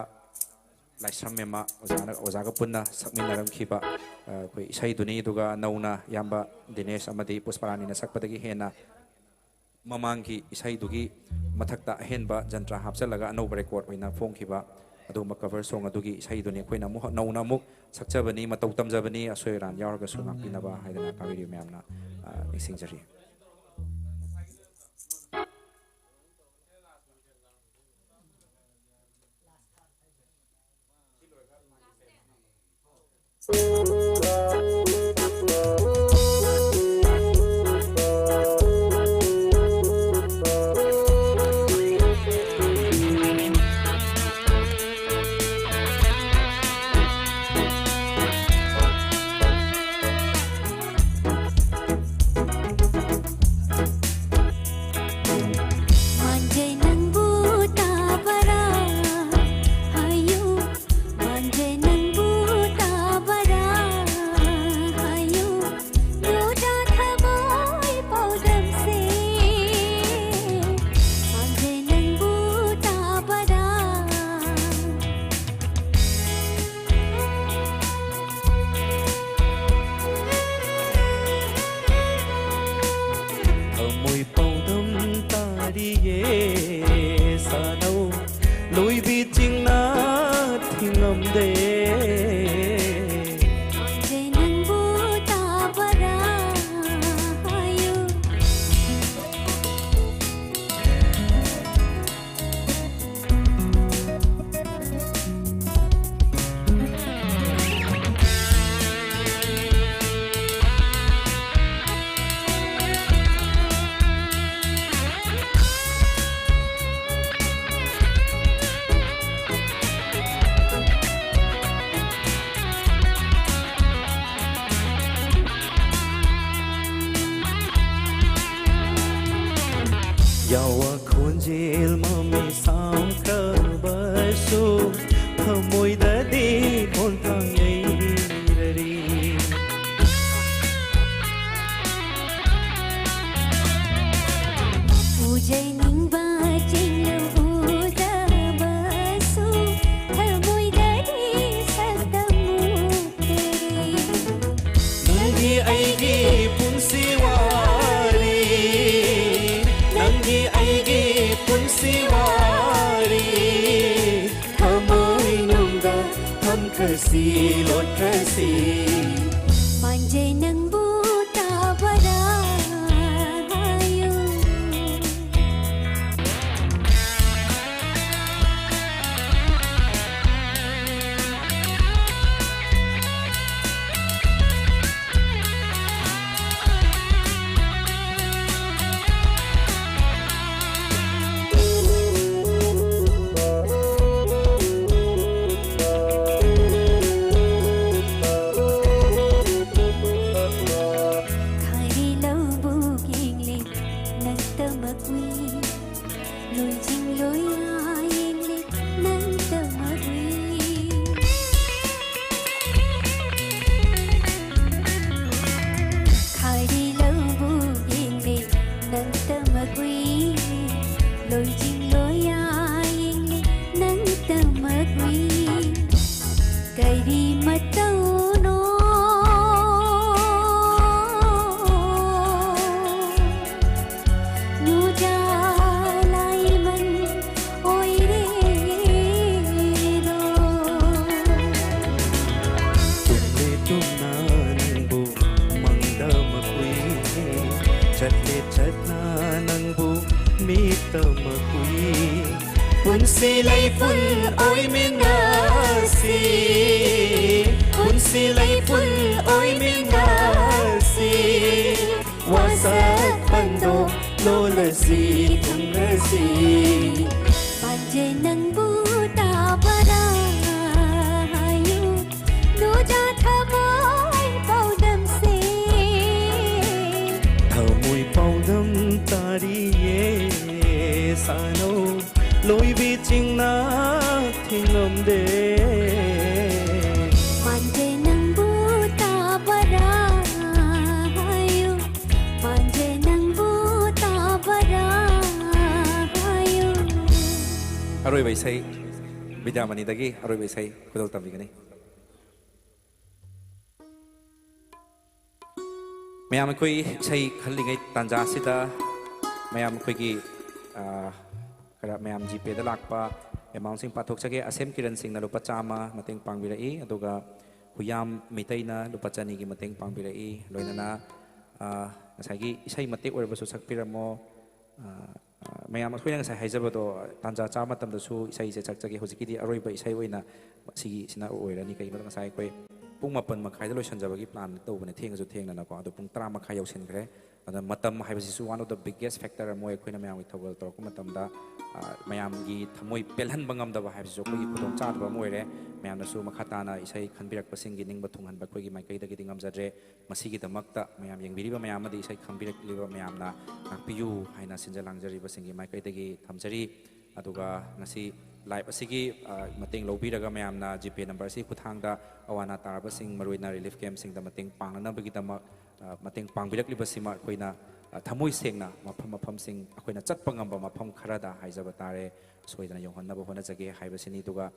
ꯂꯥꯏꯁ꯭ꯔꯝ ꯃꯦꯝꯃ ꯑꯣꯖꯥꯅ, ꯑꯣꯖꯥꯒ ꯄꯨꯟꯅ ꯁꯛꯃꯤꯟꯅꯔꯝꯈꯤꯕ, ꯑ, ꯑꯩꯈꯣꯏ ꯏꯁꯩꯗꯨꯅꯤ꯫ ꯑꯗꯨꯒ ꯅꯧꯅ ꯏꯌꯥꯝꯕ ꯗꯤꯅꯦꯁ ꯑꯃꯗꯤ ꯄꯨꯁꯄꯔꯥꯅꯤꯅ ꯁꯛꯄꯗꯒꯤ ꯍꯦꯟꯅ ꯃꯃꯥꯡꯒꯤ ꯏꯁꯩꯗꯨꯒꯤ ꯃꯊꯛꯇ ꯑꯍꯦꯟꯕ ꯖꯟꯇ꯭ꯔ ꯍꯥꯞꯆꯤꯜꯂꯒ ꯑꯅꯧꯕ ꯔꯦꯀꯣꯔꯗ ꯑꯣꯏꯅ ꯐꯣꯡꯈꯤꯕ ꯑꯗꯨꯒꯨꯝꯕ ꯀꯚꯔ ꯁꯣꯡ ꯑꯗꯨꯒꯤ ꯏꯁꯩꯗꯨꯅꯤ ꯑꯩꯈꯣꯏꯅ ꯑꯃꯨꯛ ꯅꯧꯅ ꯑꯃꯨꯛ ꯁꯛꯆꯕꯅꯤ, ꯃꯇꯧ ꯇꯝꯖꯕꯅꯤ꯫ ꯑꯁꯣꯏ ꯑꯔꯥꯟ ꯌꯥꯎꯔꯒꯁꯨ ꯉꯥꯛꯄꯤꯅꯕ ꯍꯥꯏꯗꯅ ꯇꯥꯕꯤꯔꯤꯕ ꯃꯌꯥꯝꯅ, ꯑ, ꯅꯤꯡꯁꯤꯡꯖꯔꯤ꯫ ꯃꯥꯡꯖꯩ ꯅꯪꯕꯨ ꯇꯥꯕꯔꯥ? ꯍꯥꯏꯌꯨ, ꯃꯥꯡꯖꯩ ꯅꯪꯕꯨ ꯇꯥꯕꯔꯥ? ꯈꯣꯟꯖꯦꯜ ꯃꯃꯤꯠ ꯁꯥꯝꯈ꯭ꯔꯕꯁꯨ ꯊꯃꯣꯏꯗꯗꯤ ꯈꯣꯟꯊꯥꯡ ꯌꯩꯔꯔꯤ꯫ ꯎꯖꯅꯤꯡꯕ ꯆꯤꯡꯂꯧ ꯎꯗꯕꯁꯨ ꯊꯃꯣꯏꯗꯗꯤ ꯁꯛꯇꯝ ꯎꯠꯇꯔꯤ꯫ ꯅꯪꯒꯤ ꯑꯩꯒꯤ ꯄꯨꯟꯁꯤ ꯋꯥꯔꯤ, ꯅꯪꯒꯤ ꯑꯩꯒꯤ ꯄꯨꯟꯁꯤ ꯋꯥꯔꯤ, ꯊꯃꯣꯏꯅꯨꯡꯗ ꯊꯝꯈ꯭ꯔꯁꯤ, ꯂꯣꯠꯈ꯭ꯔꯁꯤ꯫ ꯄꯥꯟꯖꯩ ꯅꯪꯕꯨ ꯇꯥꯕꯗ ꯍꯥꯏꯌꯨ꯫ ꯈꯥꯏꯔꯤ ꯂꯧꯕꯨꯛ ꯌꯦꯡꯂꯤ ꯅꯪꯇꯃꯛ ꯎꯏ꯫ ꯂꯣꯏꯖꯤꯡ ꯂꯣꯏꯌꯥ ꯌꯦꯡꯂꯤ ꯅꯪꯇꯃꯛ ꯎꯏ꯫ ꯈꯥꯏꯔꯤ ꯂꯧꯕꯨꯛ ꯌꯦꯡꯂꯤ ꯅꯪꯇꯃꯛ ꯎꯏ꯫ ꯂꯣꯏꯖꯤꯡ ꯂꯣꯏꯌꯥ ꯌꯦꯡꯂꯤ ꯅꯪꯇꯃꯛ ꯎꯏ꯫ ꯀꯔꯤ ꯃꯇꯧꯅꯣ ꯅꯨꯖꯥ ꯂꯥꯏꯃꯟ ꯑꯣꯏꯔꯦꯗꯣ꯫ ꯇꯨꯝꯂꯦ ꯇꯨꯝꯅ ꯅꯪꯕꯨ ꯃꯪꯗꯃꯛ ꯎꯏ꯫ ꯆꯠꯂꯦ ꯆꯠꯅ ꯅꯪꯕꯨ ꯃꯤꯠꯇꯃꯛ ꯎꯏ꯫ ꯄꯨꯟꯁꯤ ꯂꯩꯄꯨꯟ ꯑꯣꯏꯃꯤꯟꯅꯁꯤ, ꯄꯨꯟꯁꯤ ꯂꯩꯄꯨꯟ ꯑꯣꯏꯃꯤꯟꯅꯁꯤ꯫ ꯋꯥꯁꯛ ꯄꯟꯗꯣ ꯂꯣꯜꯂꯁꯤ, ꯊꯨꯡꯂꯁꯤ꯫ ꯄꯥꯟꯖꯩ ꯅꯪꯕꯨ ꯇꯥꯕꯗ ꯍꯥꯏꯌꯨ, ꯅꯨꯖꯥ ꯊꯃꯣꯏ ꯄꯥꯎꯗꯝꯁꯦ꯫ ꯊꯃꯣꯏ ꯄꯥꯎꯗꯝ ꯇꯥꯔꯤꯌꯦ, ꯁꯥ ꯑꯔꯣꯏꯕ ꯏꯁꯩ, ꯕꯤꯗ꯭ꯌꯥꯃꯅꯤꯗꯒꯤ ꯑꯔꯣꯏꯕ ꯏꯁꯩ ꯈꯨꯗꯣꯜ ꯇꯝꯕꯤꯒꯅꯤ꯫ ꯃꯌꯥꯝ ꯑꯩꯈꯣꯏ ꯏꯁꯩ ꯈꯜꯂꯤꯉꯩ ꯇꯥꯟꯖꯥꯁꯤꯗ ꯃꯌꯥꯝ ꯑꯩꯈꯣꯏꯒꯤ, ꯑ, ꯈꯔ ꯃꯌꯥꯝ ꯖꯤꯄꯦꯗ ꯂꯥꯛꯄ ꯑꯦꯃꯥꯎꯟꯁꯤꯡ ꯄꯥꯊꯣꯛꯆꯒꯦ꯫ ꯑꯁꯦꯝ ꯀꯤꯔꯟ ꯁꯤꯡꯅ ꯂꯨꯄꯥ ꯆꯥꯝꯃ ꯃꯇꯦꯡ ꯄꯥꯡꯕꯤꯔꯛꯏ, ꯑꯗꯨꯒ ꯍꯨꯌꯥꯝ ꯃꯩꯇꯩꯅ ꯂꯨꯄꯥ ꯆꯅꯤꯒꯤ ꯃꯇꯦꯡ ꯄꯥꯡꯕꯤꯔꯛꯏ꯫ ꯂꯣꯏꯅꯅ, ꯑ, ꯉꯁꯥꯏꯒꯤ ꯏꯁꯩ ꯃꯇꯦꯛ ꯑꯣꯏꯔꯕꯁꯨ ꯁꯛꯄꯤꯔꯝꯃꯣ꯫ ꯑ, ꯑ, ꯃꯌꯥꯝ ꯑꯩꯈꯣꯏꯅ ꯉꯁꯥꯏ ꯍꯥꯏꯖꯕꯗꯣ, ꯇꯥꯟꯖꯥ ꯆꯥꯕ ꯃꯇꯝꯗꯁꯨ ꯏꯁꯩꯁꯦ ꯁꯛꯆꯒꯦ꯫ ꯍꯧꯖꯤꯛꯀꯤꯗꯤ ꯑꯔꯣꯏꯕ ꯏꯁꯩ ꯑꯣꯏꯅ ꯁꯤꯒꯤꯁꯤꯅ ꯑꯣꯏꯔꯅꯤ꯫ ꯀꯩꯒꯤꯅꯣꯗ ꯉꯁꯥꯏ ꯑꯩꯈꯣꯏ ꯄꯨꯡ ꯃꯥꯄꯟ ꯃꯈꯥꯏꯗ ꯂꯣꯏꯁꯤꯟꯖꯕꯒꯤ ꯄ꯭ꯂꯥꯟ ꯇꯧꯕꯅꯦ, ꯊꯦꯡꯉꯁꯨ ꯊꯦꯡꯅꯅꯀꯣ꯫ ꯑꯗꯣ ꯄꯨꯡ ꯇꯔꯥ ꯃꯈꯥꯏ ꯌꯧꯁꯤꯟꯈ꯭ꯔꯦ꯫ ꯑꯗ ꯃꯇꯝ ꯍꯥꯏꯕꯁꯤꯁꯨ one of the biggest factor ꯑꯃ ꯑꯣꯏ꯫ ꯑꯩꯈꯣꯏꯅ ꯃꯌꯥꯝꯒꯤ ꯊꯧꯒꯜ ꯇꯧꯔꯛꯄ ꯃꯇꯝꯗ, ꯑ, ꯃꯌꯥꯝꯒꯤ ꯊꯃꯣꯏ ꯄꯦꯜꯍꯟꯕ ꯉꯝꯗꯕ ꯍꯥꯏꯕꯁꯤꯁꯨ ꯑꯩꯈꯣꯏꯒꯤ ꯈꯨꯗꯣꯡꯆꯥꯗꯕ ꯑꯃ ꯑꯣꯏꯔꯦ꯫ ꯃꯌꯥꯝꯅꯁꯨ ꯃꯈꯥ ꯇꯥꯅ ꯏꯁꯩ ꯈꯟꯕꯤꯔꯛꯄꯁꯤꯡꯒꯤ ꯅꯤꯡꯕ ꯊꯨꯡꯍꯟꯕ ꯑꯩꯈꯣꯏꯒꯤ ꯃꯥꯏꯀꯩꯗꯒꯤꯗꯤ ꯉꯝꯖꯗ꯭ꯔꯦ꯫ ꯃꯁꯤꯒꯤꯗꯃꯛꯇ ꯃꯌꯥꯝ ꯌꯦꯡꯕꯤꯔꯤꯕ ꯃꯌꯥꯝ ꯑꯃꯗꯤ ꯏꯁꯩ ꯈꯟꯕꯤꯔꯛꯂꯤꯕ ꯃꯌꯥꯝꯅ ꯉꯥꯛꯄꯤꯌꯨ ꯍꯥꯏꯅ ꯁꯤꯟꯖ ꯂꯥꯡꯖꯔꯤꯕꯁꯤꯡꯒꯤ ꯃꯥꯏꯀꯩꯗꯒꯤ ꯊꯝꯖꯔꯤ꯫ ꯑꯗꯨꯒ ꯉꯁꯤ ꯂꯥꯏꯚ ꯑꯁꯤꯒꯤ, ꯑ, ꯃꯇꯦꯡ ꯂꯧꯕꯤꯔꯒ ꯃꯌꯥꯝꯅ ꯖꯤꯄꯦ ꯅꯝꯕꯔ ꯑꯁꯤꯒꯤ ꯈꯨꯠꯊꯥꯡꯗ ꯑꯋꯥ ꯑꯅꯥ ꯇꯥꯔꯕꯁꯤꯡ, ꯃꯔꯨꯑꯣꯏꯅ ꯔꯤꯂꯤꯐ ꯀꯦꯝꯞꯁꯤꯡꯗ ꯃꯇꯦꯡ ꯄꯥꯡꯅꯅꯕꯒꯤꯗꯃꯛ, ꯑ, ꯃꯇꯦꯡ ꯄꯥꯡꯕꯤꯔꯛꯂꯤꯕꯁꯤꯃ ꯑꯩꯈꯣꯏꯅ, ꯑ, ꯊꯃꯣꯏ ꯁꯦꯡꯅ ꯃꯐꯝ ꯃꯐꯝꯁꯤꯡ ꯑꯩꯈꯣꯏꯅ ꯆꯠꯄ ꯉꯝꯕ ꯃꯐꯝ ꯈꯔꯗ ꯍꯥꯏꯖꯕ ꯇꯥꯔꯦ, ꯁꯣꯏꯗꯅ ꯌꯧꯍꯟꯅꯕ ꯍꯣꯠꯅꯖꯒꯦ ꯍꯥꯏꯕꯁꯤꯅꯤ꯫ ꯑꯗꯨꯒ,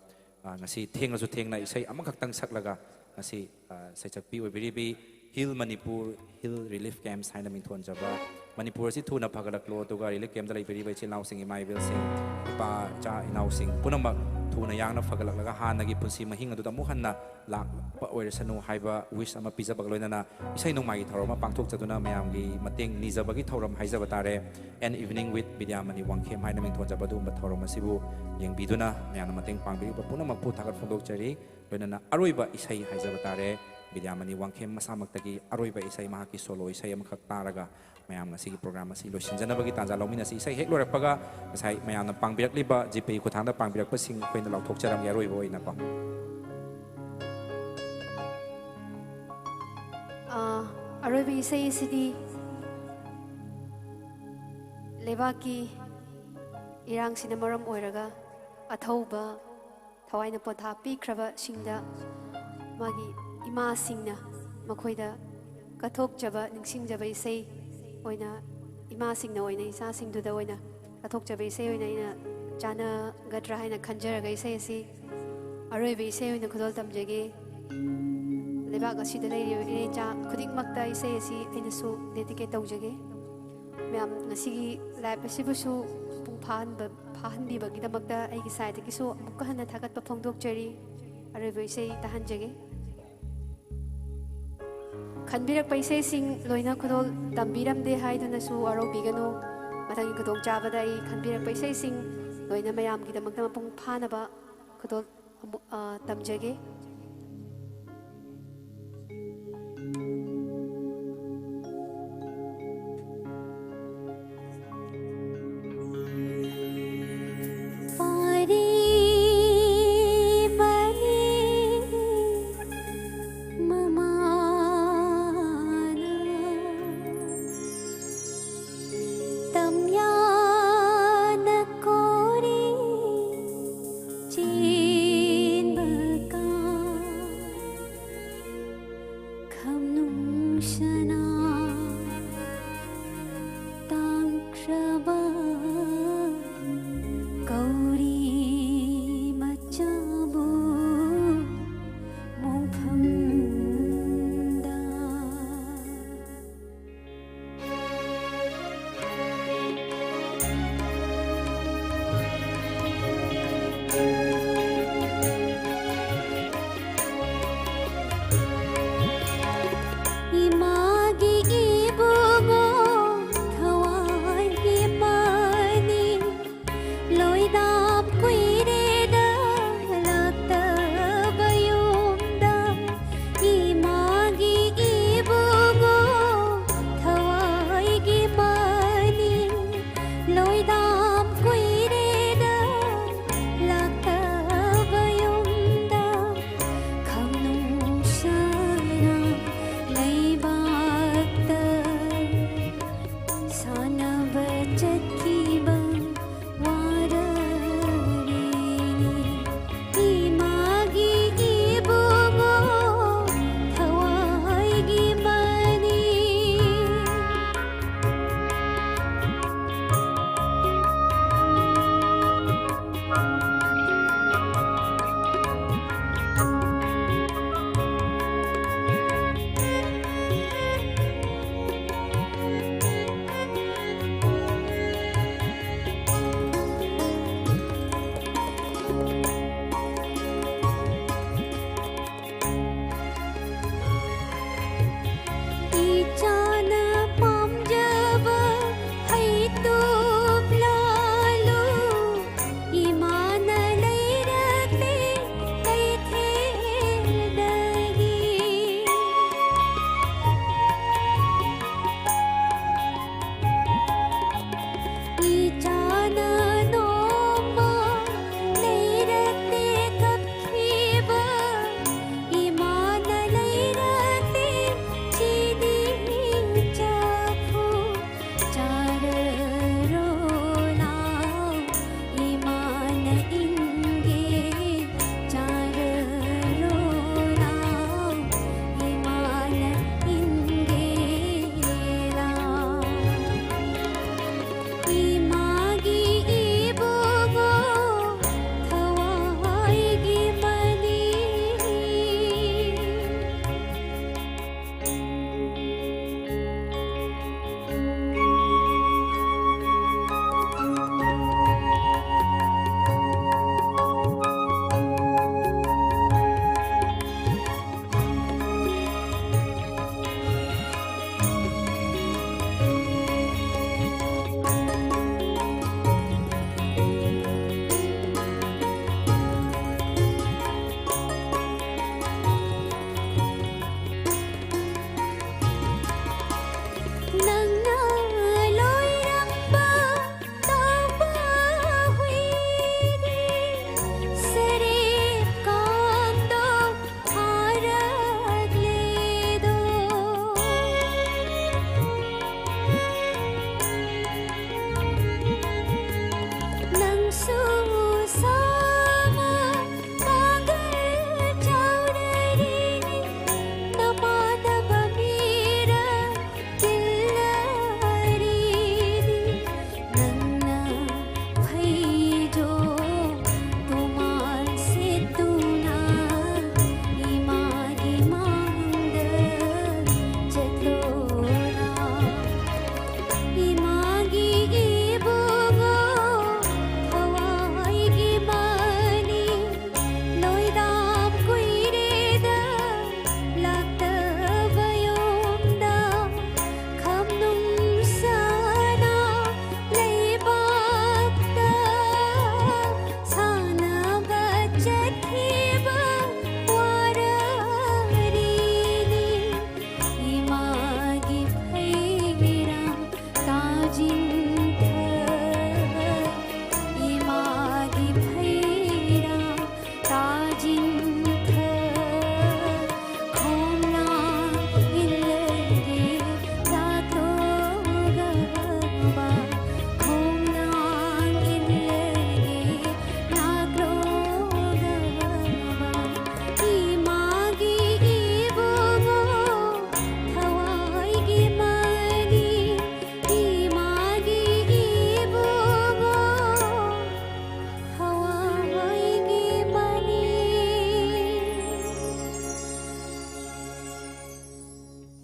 ꯑ, ꯉꯁꯤ ꯊꯦꯡꯂꯁꯨ ꯊꯦꯡꯅ ꯏꯁꯩ ꯑꯃꯈꯛꯇꯪ ꯁꯛꯂꯒ ꯉꯁꯤ, ꯑ, ꯁꯩꯁꯛꯄꯤ ꯑꯣꯏꯕꯤꯔꯤꯕꯤ ꯍꯤꯜ ꯃꯅꯤꯄꯨꯔ, ꯍꯤꯜ ꯔꯤꯂꯤꯐ ꯀꯦꯝꯞꯁ ꯍꯥꯏꯅ ꯃꯤꯡꯊꯣꯟꯖꯕ, ꯃꯅꯤꯄꯨꯔ ꯑꯁꯤ ꯊꯨꯅ ꯐꯒꯠꯂꯛꯂꯣ, ꯑꯗꯨꯒ ꯔꯤꯂꯤꯐ ꯀꯦꯝꯞꯇ ꯂꯩꯕꯤꯔꯤꯕ ꯏꯆꯤꯜ ꯏꯅꯥꯎꯁꯤꯡ, ꯏꯃꯥ ꯏꯕꯦꯜꯁꯤꯡ, ꯏꯄꯥ ꯏꯆꯥ ꯏꯅꯥꯎꯁꯤꯡ ꯄꯨꯝꯅꯃꯛ ꯊꯨꯅ ꯌꯥꯡꯅ ꯐꯒꯠꯂꯛꯂꯒ ꯍꯥꯟꯅꯒꯤ ꯄꯨꯟꯁꯤ ꯃꯍꯤꯡ ꯑꯗꯨꯗ ꯑꯃꯨꯛ ꯍꯟꯅ ꯂꯥꯛꯄ ꯑꯣꯏꯔꯁꯅꯨ ꯍꯥꯏꯕ ꯋꯤꯁ ꯑꯃ ꯄꯤꯖꯕꯒ ꯂꯣꯏꯅꯅ ꯏꯁꯩ ꯅꯣꯡꯃꯥꯏꯒꯤ ꯊꯧꯔꯝ ꯑꯃ ꯄꯥꯡꯊꯣꯛꯆꯗꯨꯅ ꯃꯌꯥꯝꯒꯤ ꯃꯇꯦꯡ ꯅꯤꯖꯕꯒꯤ ꯊꯧꯔꯝ ꯍꯥꯏꯖꯕ ꯇꯥꯔꯦ꯫ An Evening with ꯕꯤꯗ꯭ꯌꯥꯃꯅꯤ ꯋꯥꯡꯈꯦꯝ ꯍꯥꯏꯅ ꯃꯤꯡꯊꯣꯟꯖꯕ ꯑꯗꯨꯒꯨꯝꯕ ꯊꯧꯔꯝ ꯑꯁꯤꯕꯨ ꯌꯦꯡꯕꯤꯗꯨꯅ ꯃꯌꯥꯝꯅ ꯃꯇꯦꯡ ꯄꯥꯡꯕꯤꯔꯤꯕ ꯄꯨꯝꯅꯃꯛꯄꯨ ꯊꯥꯒꯠ ꯐꯣꯡꯗꯣꯛꯆꯔꯤ꯫ ꯂꯣꯏꯅꯅ ꯑꯔꯣꯏꯕ ꯏꯁꯩ ꯍꯥꯏꯖꯕ ꯇꯥꯔꯦ, ꯕꯤꯗ꯭ꯌꯥꯃꯅꯤ ꯋꯥꯡꯈꯦꯝ ꯃꯁꯥꯃꯛꯇꯒꯤ ꯑꯔꯣꯏꯕ ꯏꯁꯩ, ꯃꯍꯥꯛꯀꯤ ꯁꯣꯂꯣ ꯏꯁꯩ ꯑꯃꯈꯛ ꯇꯥꯔꯒ ꯃꯌꯥꯝ ꯉꯁꯤꯒꯤ ꯄ꯭ꯔꯣꯒ꯭ꯔꯥꯝ ꯑꯁꯤ ꯂꯣꯏꯁꯤꯟꯖꯅꯕꯒꯤ ꯇꯥꯟꯖꯥ ꯂꯧꯃꯤꯟꯅꯁꯤ꯫ ꯏꯁꯩ ꯍꯦꯛ ꯂꯣꯏꯔꯛꯄꯒ ꯉꯁꯥꯏ ꯃꯌꯥꯝꯅ ꯄꯥꯡꯕꯤꯔꯛꯂꯤꯕ ꯖꯤꯄꯦꯒꯤ ꯈꯨꯠꯊꯥꯡꯗ ꯄꯥꯡꯕꯤꯔꯛꯄꯁꯤꯡ ꯑꯩꯈꯣꯏꯅ ꯂꯥꯎꯊꯣꯛꯆꯔꯝꯒꯦ ꯑꯔꯣꯏꯕ ꯑꯣꯏꯅꯀꯣ꯫ ꯑ, ꯑꯔꯣꯏꯕ ꯏꯁꯩ ꯑꯁꯤꯗꯤ ꯂꯩꯕꯥꯛꯀꯤ ꯏꯔꯥꯡꯁꯤꯅ ꯃꯔꯝ ꯑꯣꯏꯔꯒ ꯑꯊꯧꯕ ꯊꯋꯥꯏꯅ ꯄꯣꯊꯥ ꯄꯤꯈ꯭ꯔꯕꯁꯤꯡꯗ ꯃꯥꯒꯤ ꯏꯃꯥꯁꯤꯡꯅ ꯃꯈꯣꯏꯗ ꯀꯠꯊꯣꯛꯆꯕ, ꯅꯤꯡꯁꯤꯡꯖꯕ ꯏꯁꯩ ꯑꯣꯏꯅ, ꯏꯃꯥꯁꯤꯡꯅ ꯑꯣꯏꯅ ꯏꯆꯥꯁꯤꯡꯗꯨꯗ ꯑꯣꯏꯅ ꯀꯠꯊꯣꯛꯆꯕ ꯏꯁꯩ ꯑꯣꯏꯅ ꯑꯩꯅ ꯆꯥꯟꯅꯒꯗ꯭ꯔꯥ ꯍꯥꯏꯅ ꯈꯟꯖꯔꯒ ꯏꯁꯩ ꯑꯁꯤ ꯑꯔꯣꯏꯕ ꯏꯁꯩ ꯑꯣꯏꯅ ꯈꯨꯗꯣꯜ ꯇꯝꯖꯒꯦ꯫ ꯂꯩꯕꯥꯛ ꯑꯁꯤꯗ ꯂꯩꯔꯤꯕ ꯏꯔꯩꯆꯥ ꯈꯨꯗꯤꯡꯃꯛꯇ ꯏꯁꯩ ꯑꯁꯤ ꯑꯩꯅꯁꯨ dedicate ꯇꯧꯖꯒꯦ꯫ ꯃꯌꯥꯝ ꯉꯁꯤꯒꯤ live ꯑꯁꯤꯕꯨꯁꯨ ꯃꯄꯨꯡ ꯐꯥꯍꯟꯕ, ꯐꯥꯍꯟꯕꯤꯕꯒꯤꯗꯃꯛꯇ ꯑꯩꯒꯤ sideꯇꯒꯤꯁꯨ ꯑꯃꯨꯛꯀ ꯍꯟꯅ ꯊꯥꯒꯠꯄ ꯐꯣꯡꯗꯣꯛꯆꯔꯤ꯫ ꯑꯔꯣꯏꯕ ꯏꯁꯩ ꯇꯥꯍꯟꯖꯒꯦ꯫ ꯈꯟꯕꯤꯔꯛꯄ ꯏꯁꯩꯁꯤꯡ ꯂꯣꯏꯅ ꯈꯨꯗꯣꯜ ꯇꯝꯕꯤꯔꯝꯗꯦ ꯍꯥꯏꯗꯨꯅꯁꯨ ꯋꯥꯔꯧꯕꯤꯒꯅꯨ꯫ ꯃꯊꯪꯒꯤ ꯈꯨꯗꯣꯡꯆꯥꯕꯗ ꯑꯩ ꯈꯟꯕꯤꯔꯛꯄ ꯏꯁꯩꯁꯤꯡ ꯂꯣꯏꯅ ꯃꯌꯥꯝꯒꯤꯗꯃꯛꯇ ꯃꯄꯨꯡ ꯐꯥꯅꯕ ꯈꯨꯗꯣꯜ ꯑꯃꯨꯛ, ꯑ, ꯇꯝꯖꯒꯦ꯫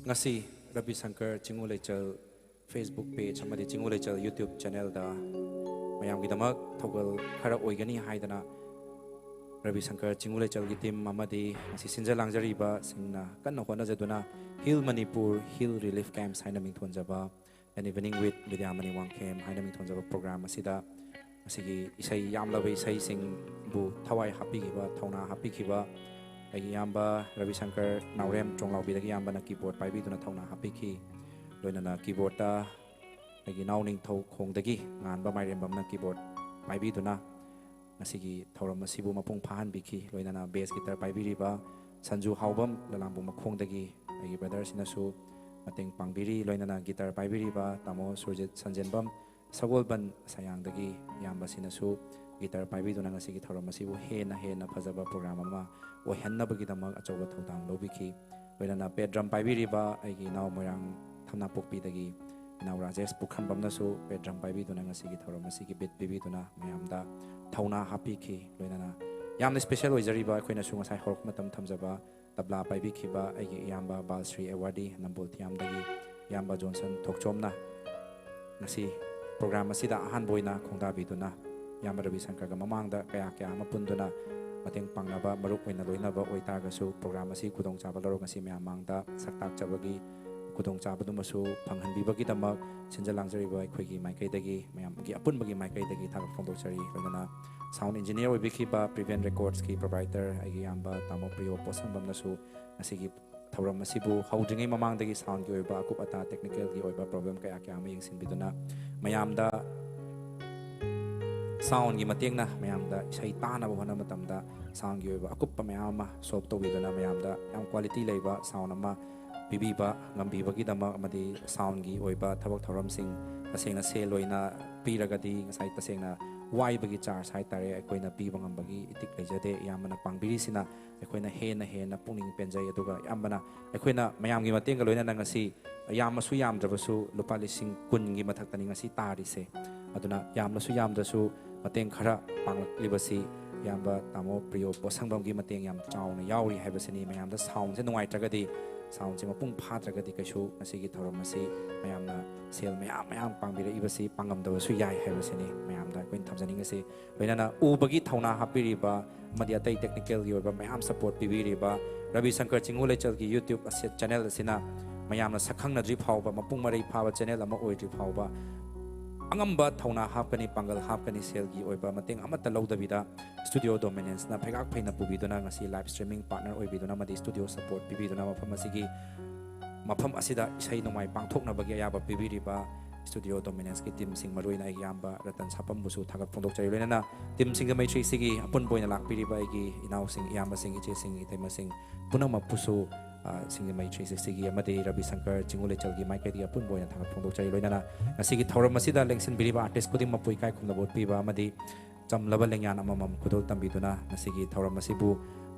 ꯉꯁꯤ ꯔꯕꯤ ꯁꯪꯀꯔ ꯆꯤꯡꯉꯨ ꯂꯩꯆꯜ Facebook page ꯑꯃꯗꯤ ꯆꯤꯡꯉꯨ ꯂꯩꯆꯜ YouTube channelꯗ ꯃꯌꯥꯝꯒꯤꯗꯃꯛ ꯊꯧꯒꯜ ꯈꯔ ꯑꯣꯏꯒꯅꯤ ꯍꯥꯏꯗꯅ ꯔꯕꯤ ꯁꯪꯀꯔ ꯆꯤꯡꯉꯨ ꯂꯩꯆꯜꯒꯤ team ꯑꯃꯗꯤ ꯉꯁꯤ ꯁꯤꯟꯖ ꯂꯥꯡꯖꯔꯤꯕꯁꯤꯡꯅ ꯀꯟꯅ ꯍꯣꯠꯅꯖꯗꯨꯅ Heal Manipur, Heal Relief Camps ꯍꯥꯏꯅ ꯃꯤꯡꯊꯣꯟꯖꯕ, An Evening with ꯕꯤꯗ꯭ꯌꯥꯃꯅꯤ ꯋꯥꯡꯈꯦꯝ ꯍꯥꯏꯅ ꯃꯤꯡꯊꯣꯟꯖꯕ program ꯑꯁꯤꯗ ꯉꯁꯤꯒꯤ ꯏꯁꯩ, ꯌꯥꯝꯂꯕ ꯏꯁꯩꯁꯤꯡꯕꯨ ꯊꯋꯥꯏ ꯍꯥꯞꯄꯤꯈꯤꯕ, ꯊꯧꯅꯥ ꯍꯥꯞꯄꯤꯈꯤꯕ ꯑꯩꯒꯤ ꯏꯌꯥꯝꯕ ꯔꯕꯤ ꯁꯪꯀꯔ ꯅꯥꯎꯔꯦꯝ ꯆꯣꯡꯂꯥꯎꯕꯤꯗꯒꯤ ꯏꯌꯥꯝꯕꯅ keyboard ꯄꯥꯏꯕꯤꯗꯨꯅ ꯊꯧꯅꯥ ꯍꯥꯞꯄꯤꯈꯤ꯫ ꯂꯣꯏꯅꯅ keyboardꯇ ꯑꯩꯒꯤ ꯏꯅꯥꯎ ꯅꯤꯡꯊꯧ ꯈꯣꯡꯗꯒꯤ ꯉꯥꯟꯕ ꯃꯥꯏꯔꯦꯝꯕꯝꯅ keyboard ꯄꯥꯏꯕꯤꯗꯨꯅ ꯉꯁꯤꯒꯤ ꯊꯧꯔꯝ ꯑꯁꯤꯕꯨ ꯃꯄꯨꯡ ꯐꯥꯍꯟꯕꯤꯈꯤ꯫ ꯂꯣꯏꯅꯅ bass guitar ꯄꯥꯏꯕꯤꯔꯤꯕ ꯁꯟꯖꯨ ꯍꯥꯎꯕꯝ ꯂꯂꯥꯝꯕꯨ ꯃꯈꯣꯡꯗꯒꯤ ꯑꯩꯒꯤ brotherꯁꯤꯅꯁꯨ ꯃꯇꯦꯡ ꯄꯥꯡꯕꯤꯔꯤ꯫ ꯂꯣꯏꯅꯅ guitar ꯄꯥꯏꯕꯤꯔꯤꯕ ꯇꯥꯃꯣ ꯁꯨꯔꯖꯤꯠ ꯁꯟꯖꯦꯟꯕꯝ ꯁꯒꯣꯜꯕꯟ ꯁꯌꯥꯡꯗꯒꯤ ꯏꯌꯥꯝꯕꯁꯤꯅꯁꯨ guitar ꯄꯥꯏꯕꯤꯗꯨꯅ ꯉꯁꯤꯒꯤ ꯊꯧꯔꯝ ꯑꯁꯤꯕꯨ ꯍꯦꯟꯅ ꯍꯦꯟꯅ ꯐꯖꯕ program ꯑꯃ ꯑꯣꯏꯍꯟꯅꯕꯒꯤꯗꯃꯛ ꯑꯆꯧꯕ ꯊꯧꯗꯥꯡ ꯂꯧꯕꯤꯈꯤ꯫ ꯂꯣꯏꯅꯅ bass drum ꯄꯥꯏꯕꯤꯔꯤꯕ ꯑꯩꯒꯤ ꯏꯅꯥꯎ ꯃꯣꯏꯔꯥꯡ ꯊꯝꯅꯥꯄꯣꯛꯄꯤꯗꯒꯤ ꯏꯅꯥꯎ ꯔꯥꯖꯦꯁ ꯄꯨꯈ꯭ꯔꯝꯕꯝꯅꯁꯨ bass drum ꯄꯥꯏꯕꯤꯗꯨꯅ ꯉꯁꯤꯒꯤ ꯊꯧꯔꯝ ꯑꯁꯤꯒꯤ beat ꯄꯤꯕꯤꯗꯨꯅ ꯃꯌꯥꯝꯗ ꯊꯧꯅꯥ ꯍꯥꯞꯄꯤꯈꯤ꯫ ꯂꯣꯏꯅꯅ ꯌꯥꯝꯅ special ꯑꯣꯏꯖꯔꯤꯕ ꯑꯩꯈꯣꯏꯅꯁꯨ ꯉꯁꯥꯏ ꯍꯧꯔꯛꯄ ꯃꯇꯝ ꯊꯝꯖꯕ ꯇꯕ꯭ꯂꯥ ꯄꯥꯏꯕꯤꯈꯤꯕ ꯑꯩꯒꯤ ꯏꯌꯥꯝꯕ ꯕꯥꯜꯁ꯭ꯔꯤ ꯑꯦꯋꯥꯔꯗꯤ ꯅꯝꯕꯣꯜ ꯊꯤꯌꯥꯝꯗꯒꯤ ꯏꯌꯥꯝꯕ ꯖꯣꯟꯁꯟ ꯊꯣꯛꯆꯣꯝꯅ ꯉꯁꯤ program ꯑꯁꯤꯗ ꯑꯍꯥꯟꯕ ꯑꯣꯏꯅ ꯈꯣꯡꯗꯥꯕꯤꯗꯨꯅ ꯏꯌꯥꯝꯕ ꯔꯕꯤ ꯁꯪꯀꯔꯒ ꯃꯃꯥꯡꯗ ꯀꯌꯥ ꯀꯌꯥ ꯑꯃ ꯄꯨꯟꯗꯨꯅ ꯃꯇꯦꯡ ꯄꯥꯡꯅꯕ ꯃꯔꯨꯞ ꯑꯣꯏꯅ ꯂꯣꯏꯅꯕ ꯑꯣꯏꯇꯥꯔꯒꯁꯨ program ꯑꯁꯤ ꯈꯨꯗꯣꯡꯆꯥꯕ ꯂꯧꯔꯒ ꯉꯁꯤ ꯃꯌꯥꯝ ꯃꯥꯡꯗ ꯁꯛ ꯇꯥꯛꯆꯕꯒꯤ ꯈꯨꯗꯣꯡꯆꯥꯕꯗꯨꯃꯁꯨ ꯐꯪꯍꯟꯕꯤꯕꯒꯤꯗꯃꯛ ꯁꯤꯟꯖ ꯂꯥꯡꯖꯔꯤꯕ ꯑꯩꯈꯣꯏꯒꯤ ꯃꯥꯏꯀꯩꯗꯒꯤ, ꯃꯌꯥꯝꯒꯤ ꯑꯄꯨꯟꯕꯒꯤ ꯃꯥꯏꯀꯩꯗꯒꯤ ꯊꯥꯒꯠ ꯐꯣꯡꯗꯣꯛꯆꯔꯤ꯫ ꯂꯣꯏꯅꯅ sound engineer ꯑꯣꯏꯕꯤꯈꯤꯕ Preven Recordsꯀꯤ proprietor ꯑꯩꯒꯤ ꯏꯌꯥꯝꯕ ꯇꯥꯃꯣ ꯄ꯭ꯔꯤꯌꯣ ꯄꯣꯠꯁꯪꯕꯝꯅꯁꯨ ꯉꯁꯤꯒꯤ ꯊꯧꯔꯝ ꯑꯁꯤꯕꯨ ꯍꯧꯗ꯭ꯔꯤꯉꯩ ꯃꯃꯥꯡꯗꯒꯤ soundꯒꯤ ꯑꯣꯏꯕ ꯑꯀꯨꯞ ꯑꯇꯥ technicalꯒꯤ ꯑꯣꯏꯕ problem ꯀꯌꯥ ꯀꯌꯥ ꯑꯃ ꯌꯦꯡꯁꯤꯟꯕꯤꯗꯨꯅ ꯃꯌꯥꯝꯗ soundꯒꯤ ꯃꯇꯦꯡꯅ ꯃꯌꯥꯝꯗ ꯏꯁꯩ ꯇꯥꯅꯕ ꯍꯣꯠꯅꯕ ꯃꯇꯝꯗ soundꯒꯤ ꯑꯣꯏꯕ ꯑꯀꯨꯞꯄ ꯃꯌꯥꯝ ꯑꯃ solve ꯇꯧꯕꯤꯗꯨꯅ ꯃꯌꯥꯝꯗ ꯌꯥꯝ quality ꯂꯩꯕ sound ꯑꯃ ꯄꯤꯕꯤꯕ ꯉꯝꯕꯤꯕꯒꯤꯗꯃꯛ ꯑꯃꯗꯤ soundꯒꯤ ꯑꯣꯏꯕ ꯊꯕꯛ ꯊꯧꯔꯝꯁꯤꯡ ꯇꯁꯦꯡꯅ ꯁꯦꯜ ꯑꯣꯏꯅ ꯄꯤꯔꯒꯗꯤ ꯉꯁꯥꯏ ꯇꯁꯦꯡꯅ ꯋꯥꯏꯕꯒꯤ charge ꯍꯥꯏꯇꯥꯔꯦ ꯑꯩꯈꯣꯏꯅ ꯄꯤꯕ ꯉꯝꯕꯒꯤ ꯏꯇꯤꯛ ꯂꯩꯖꯗꯦ꯫ ꯏꯌꯥꯝꯕꯅ ꯄꯥꯡꯕꯤꯔꯤꯁꯤꯅ ꯑꯩꯈꯣꯏꯅ ꯍꯦꯟꯅ ꯍꯦꯟꯅ ꯄꯨꯛꯅꯤꯡ ꯄꯦꯟꯖꯩ꯫ ꯑꯗꯨꯒ ꯏꯌꯥꯝꯕꯅ ꯑꯩꯈꯣꯏꯅ ꯃꯌꯥꯝꯒꯤ ꯃꯇꯦꯡꯒ ꯂꯣꯏꯅꯅ ꯉꯁꯤ ꯌꯥꯝꯃꯁꯨ ꯌꯥꯝꯗ꯭ꯔꯕꯁꯨ ꯂꯨꯄꯥ ꯂꯤꯁꯤꯡ ꯀꯨꯟꯒꯤ ꯃꯊꯛꯇꯅꯤ ꯉꯁꯤ ꯇꯥꯔꯤꯁꯦ꯫ ꯑꯗꯨꯅ ꯌꯥꯝꯂꯁꯨ ꯌꯥꯝꯗ꯭ꯔꯁꯨ ꯃꯇꯦꯡ ꯈꯔ ꯄꯥꯡꯂꯛꯂꯤꯕꯁꯤ ꯏꯌꯥꯝꯕ ꯇꯥꯃꯣ ꯄ꯭ꯔꯤꯌꯣ ꯄꯣꯠꯁꯪꯕꯝꯒꯤ ꯃꯇꯦꯡ ꯌꯥꯝ ꯆꯥꯎꯅ ꯌꯥꯎꯔꯤ ꯍꯥꯏꯕꯁꯤꯅꯤ꯫ ꯃꯌꯥꯝꯗ soundꯁꯦ ꯅꯨꯡꯉꯥꯏꯇ꯭ꯔꯒꯗꯤ ꯁꯥꯎꯟꯁꯦ ꯃꯄꯨꯡ ꯐꯥꯗ꯭ꯔꯒꯗꯤ ꯀꯩꯁꯨ ꯉꯁꯤꯒꯤ ꯊꯧꯔꯝ ꯑꯁꯤ ꯃꯌꯥꯝꯅ ꯁꯦꯜ ꯃꯌꯥꯝ ꯃꯌꯥꯝ ꯄꯥꯡꯕꯤꯔꯛꯏꯕꯁꯤ ꯄꯥꯡꯉꯝꯗꯕꯁꯨ ꯌꯥꯏ ꯍꯥꯏꯕꯁꯤꯅꯤ ꯃꯌꯥꯝꯗ ꯑꯩꯈꯣꯏꯅ ꯊꯝꯖꯅꯤꯡꯉꯤꯁꯤ꯫ ꯂꯣꯏꯅꯅ ꯎꯕꯒꯤ ꯊꯧꯅꯥ ꯍꯥꯞꯄꯤꯔꯤꯕ ꯑꯃꯗꯤ ꯑꯇꯩ ꯇꯦꯛꯅꯤꯀꯦꯜꯒꯤ ꯑꯣꯏꯕ ꯃꯌꯥꯝ ꯁꯄꯣꯔꯠ ꯄꯤꯕꯤꯔꯤꯕ ꯔꯕꯤ ꯁꯪꯀꯔ ꯆꯤꯡꯉꯨ ꯂꯩꯆꯜꯒꯤ YouTube ꯑꯁꯤ, ꯆꯦꯅꯦꯜ ꯑꯁꯤꯅ ꯃꯌꯥꯝꯅ ꯁꯛꯈꯪꯅꯗ꯭ꯔꯤ ꯐꯥꯎꯕ, ꯃꯄꯨꯡ ꯃꯔꯩ ꯐꯥꯕ ꯆꯦꯅꯦꯜ ꯑꯃ ꯑꯣꯏꯗ꯭ꯔꯤ ꯐꯥꯎꯕ, ꯑꯉꯝꯕ ꯊꯧꯅꯥ ꯍꯥꯞꯀꯅꯤ, ꯄꯥꯡꯒꯜ ꯍꯥꯞꯀꯅꯤ, ꯁꯦꯜꯒꯤ ꯑꯣꯏꯕ ꯃꯇꯦꯡ ꯑꯃꯠꯇ ꯂꯧꯗꯕꯤꯗ ꯁ꯭ꯇꯨꯗꯤꯑꯣ ꯗꯣꯃꯤꯅꯦꯟꯁꯅ ꯐꯩꯒꯥꯛ ꯐꯩꯅ ꯄꯨꯕꯤꯗꯨꯅ ꯉꯁꯤ ꯂꯥꯏꯚ ꯁ꯭ꯇ꯭ꯔꯤꯃꯤꯡ ꯄꯥꯔꯠꯅꯔ ꯑꯣꯏꯕꯤꯗꯨꯅ ꯑꯃꯗꯤ ꯁ꯭ꯇꯨꯗꯤꯑꯣ ꯁꯄꯣꯔꯠ ꯄꯤꯕꯤꯗꯨꯅ ꯃꯐꯝ ꯑꯁꯤꯒꯤ, ꯃꯐꯝ ꯑꯁꯤꯗ ꯏꯁꯩ ꯅꯣꯡꯃꯥꯏ ꯄꯥꯡꯊꯣꯛꯅꯕꯒꯤ ꯑꯌꯥꯕ ꯄꯤꯕꯤꯔꯤꯕ ꯁ꯭ꯇꯨꯗꯤꯑꯣ ꯗꯣꯃꯤꯅꯦꯟꯁꯀꯤ ꯇꯤꯝꯁꯤꯡ, ꯃꯔꯨꯑꯣꯏꯅ ꯑꯩꯒꯤ ꯏꯌꯥꯝꯕ ꯔꯇꯟ ꯁꯥꯄꯝꯕꯨꯁꯨ ꯊꯥꯒꯠ ꯐꯣꯡꯗꯣꯛꯆꯔꯤ꯫ ꯂꯣꯏꯅꯅ ꯇꯤꯝ ꯁꯤꯡꯖꯃꯩ ꯊ꯭ꯔꯤ ꯁꯤꯛꯁꯇꯤꯒꯤ ꯑꯄꯨꯟꯕ ꯑꯣꯏꯅ ꯂꯥꯛꯄꯤꯔꯤꯕ ꯑꯩꯒꯤ ꯏꯅꯥꯎꯁꯤꯡ, ꯏꯌꯥꯝꯕꯁꯤꯡ, ꯏꯆꯦꯁꯤꯡ, ꯏꯇꯩꯃꯁꯤꯡ ꯄꯨꯝꯅꯃꯛꯄꯨꯁꯨ, ꯑ, ꯁꯤꯡꯖꯃꯩ ꯊ꯭ꯔꯤ ꯁꯤꯛꯁꯇꯤꯒꯤ ꯑꯃꯗꯤ ꯔꯕꯤ ꯁꯪꯀꯔ ꯆꯤꯡꯉꯨ ꯂꯩꯆꯜꯒꯤ ꯃꯥꯏꯀꯩꯗꯒꯤ ꯑꯄꯨꯟꯕ ꯑꯣꯏꯅ ꯊꯥꯒꯠ ꯐꯣꯡꯗꯣꯛꯆꯔꯤ꯫ ꯂꯣꯏꯅꯅ ꯉꯁꯤꯒꯤ ꯊꯧꯔꯝ ꯑꯁꯤꯗ ꯂꯦꯡꯁꯤꯟꯕꯤꯔꯤꯕ ꯑꯥꯔꯇꯤꯁ ꯈꯨꯗꯤꯡꯃꯛꯄꯨ ꯏꯀꯥꯏ ꯈꯨꯝꯅꯕ ꯎꯠꯄꯤꯕ ꯑꯃꯗꯤ ꯆꯝꯂꯕ ꯂꯦꯡꯌꯥꯟ ꯑꯃꯃꯝ ꯈꯨꯗꯣꯜ ꯇꯝꯕꯤꯗꯨꯅ ꯉꯁꯤꯒꯤ ꯊꯧꯔꯝ ꯑꯁꯤꯕꯨ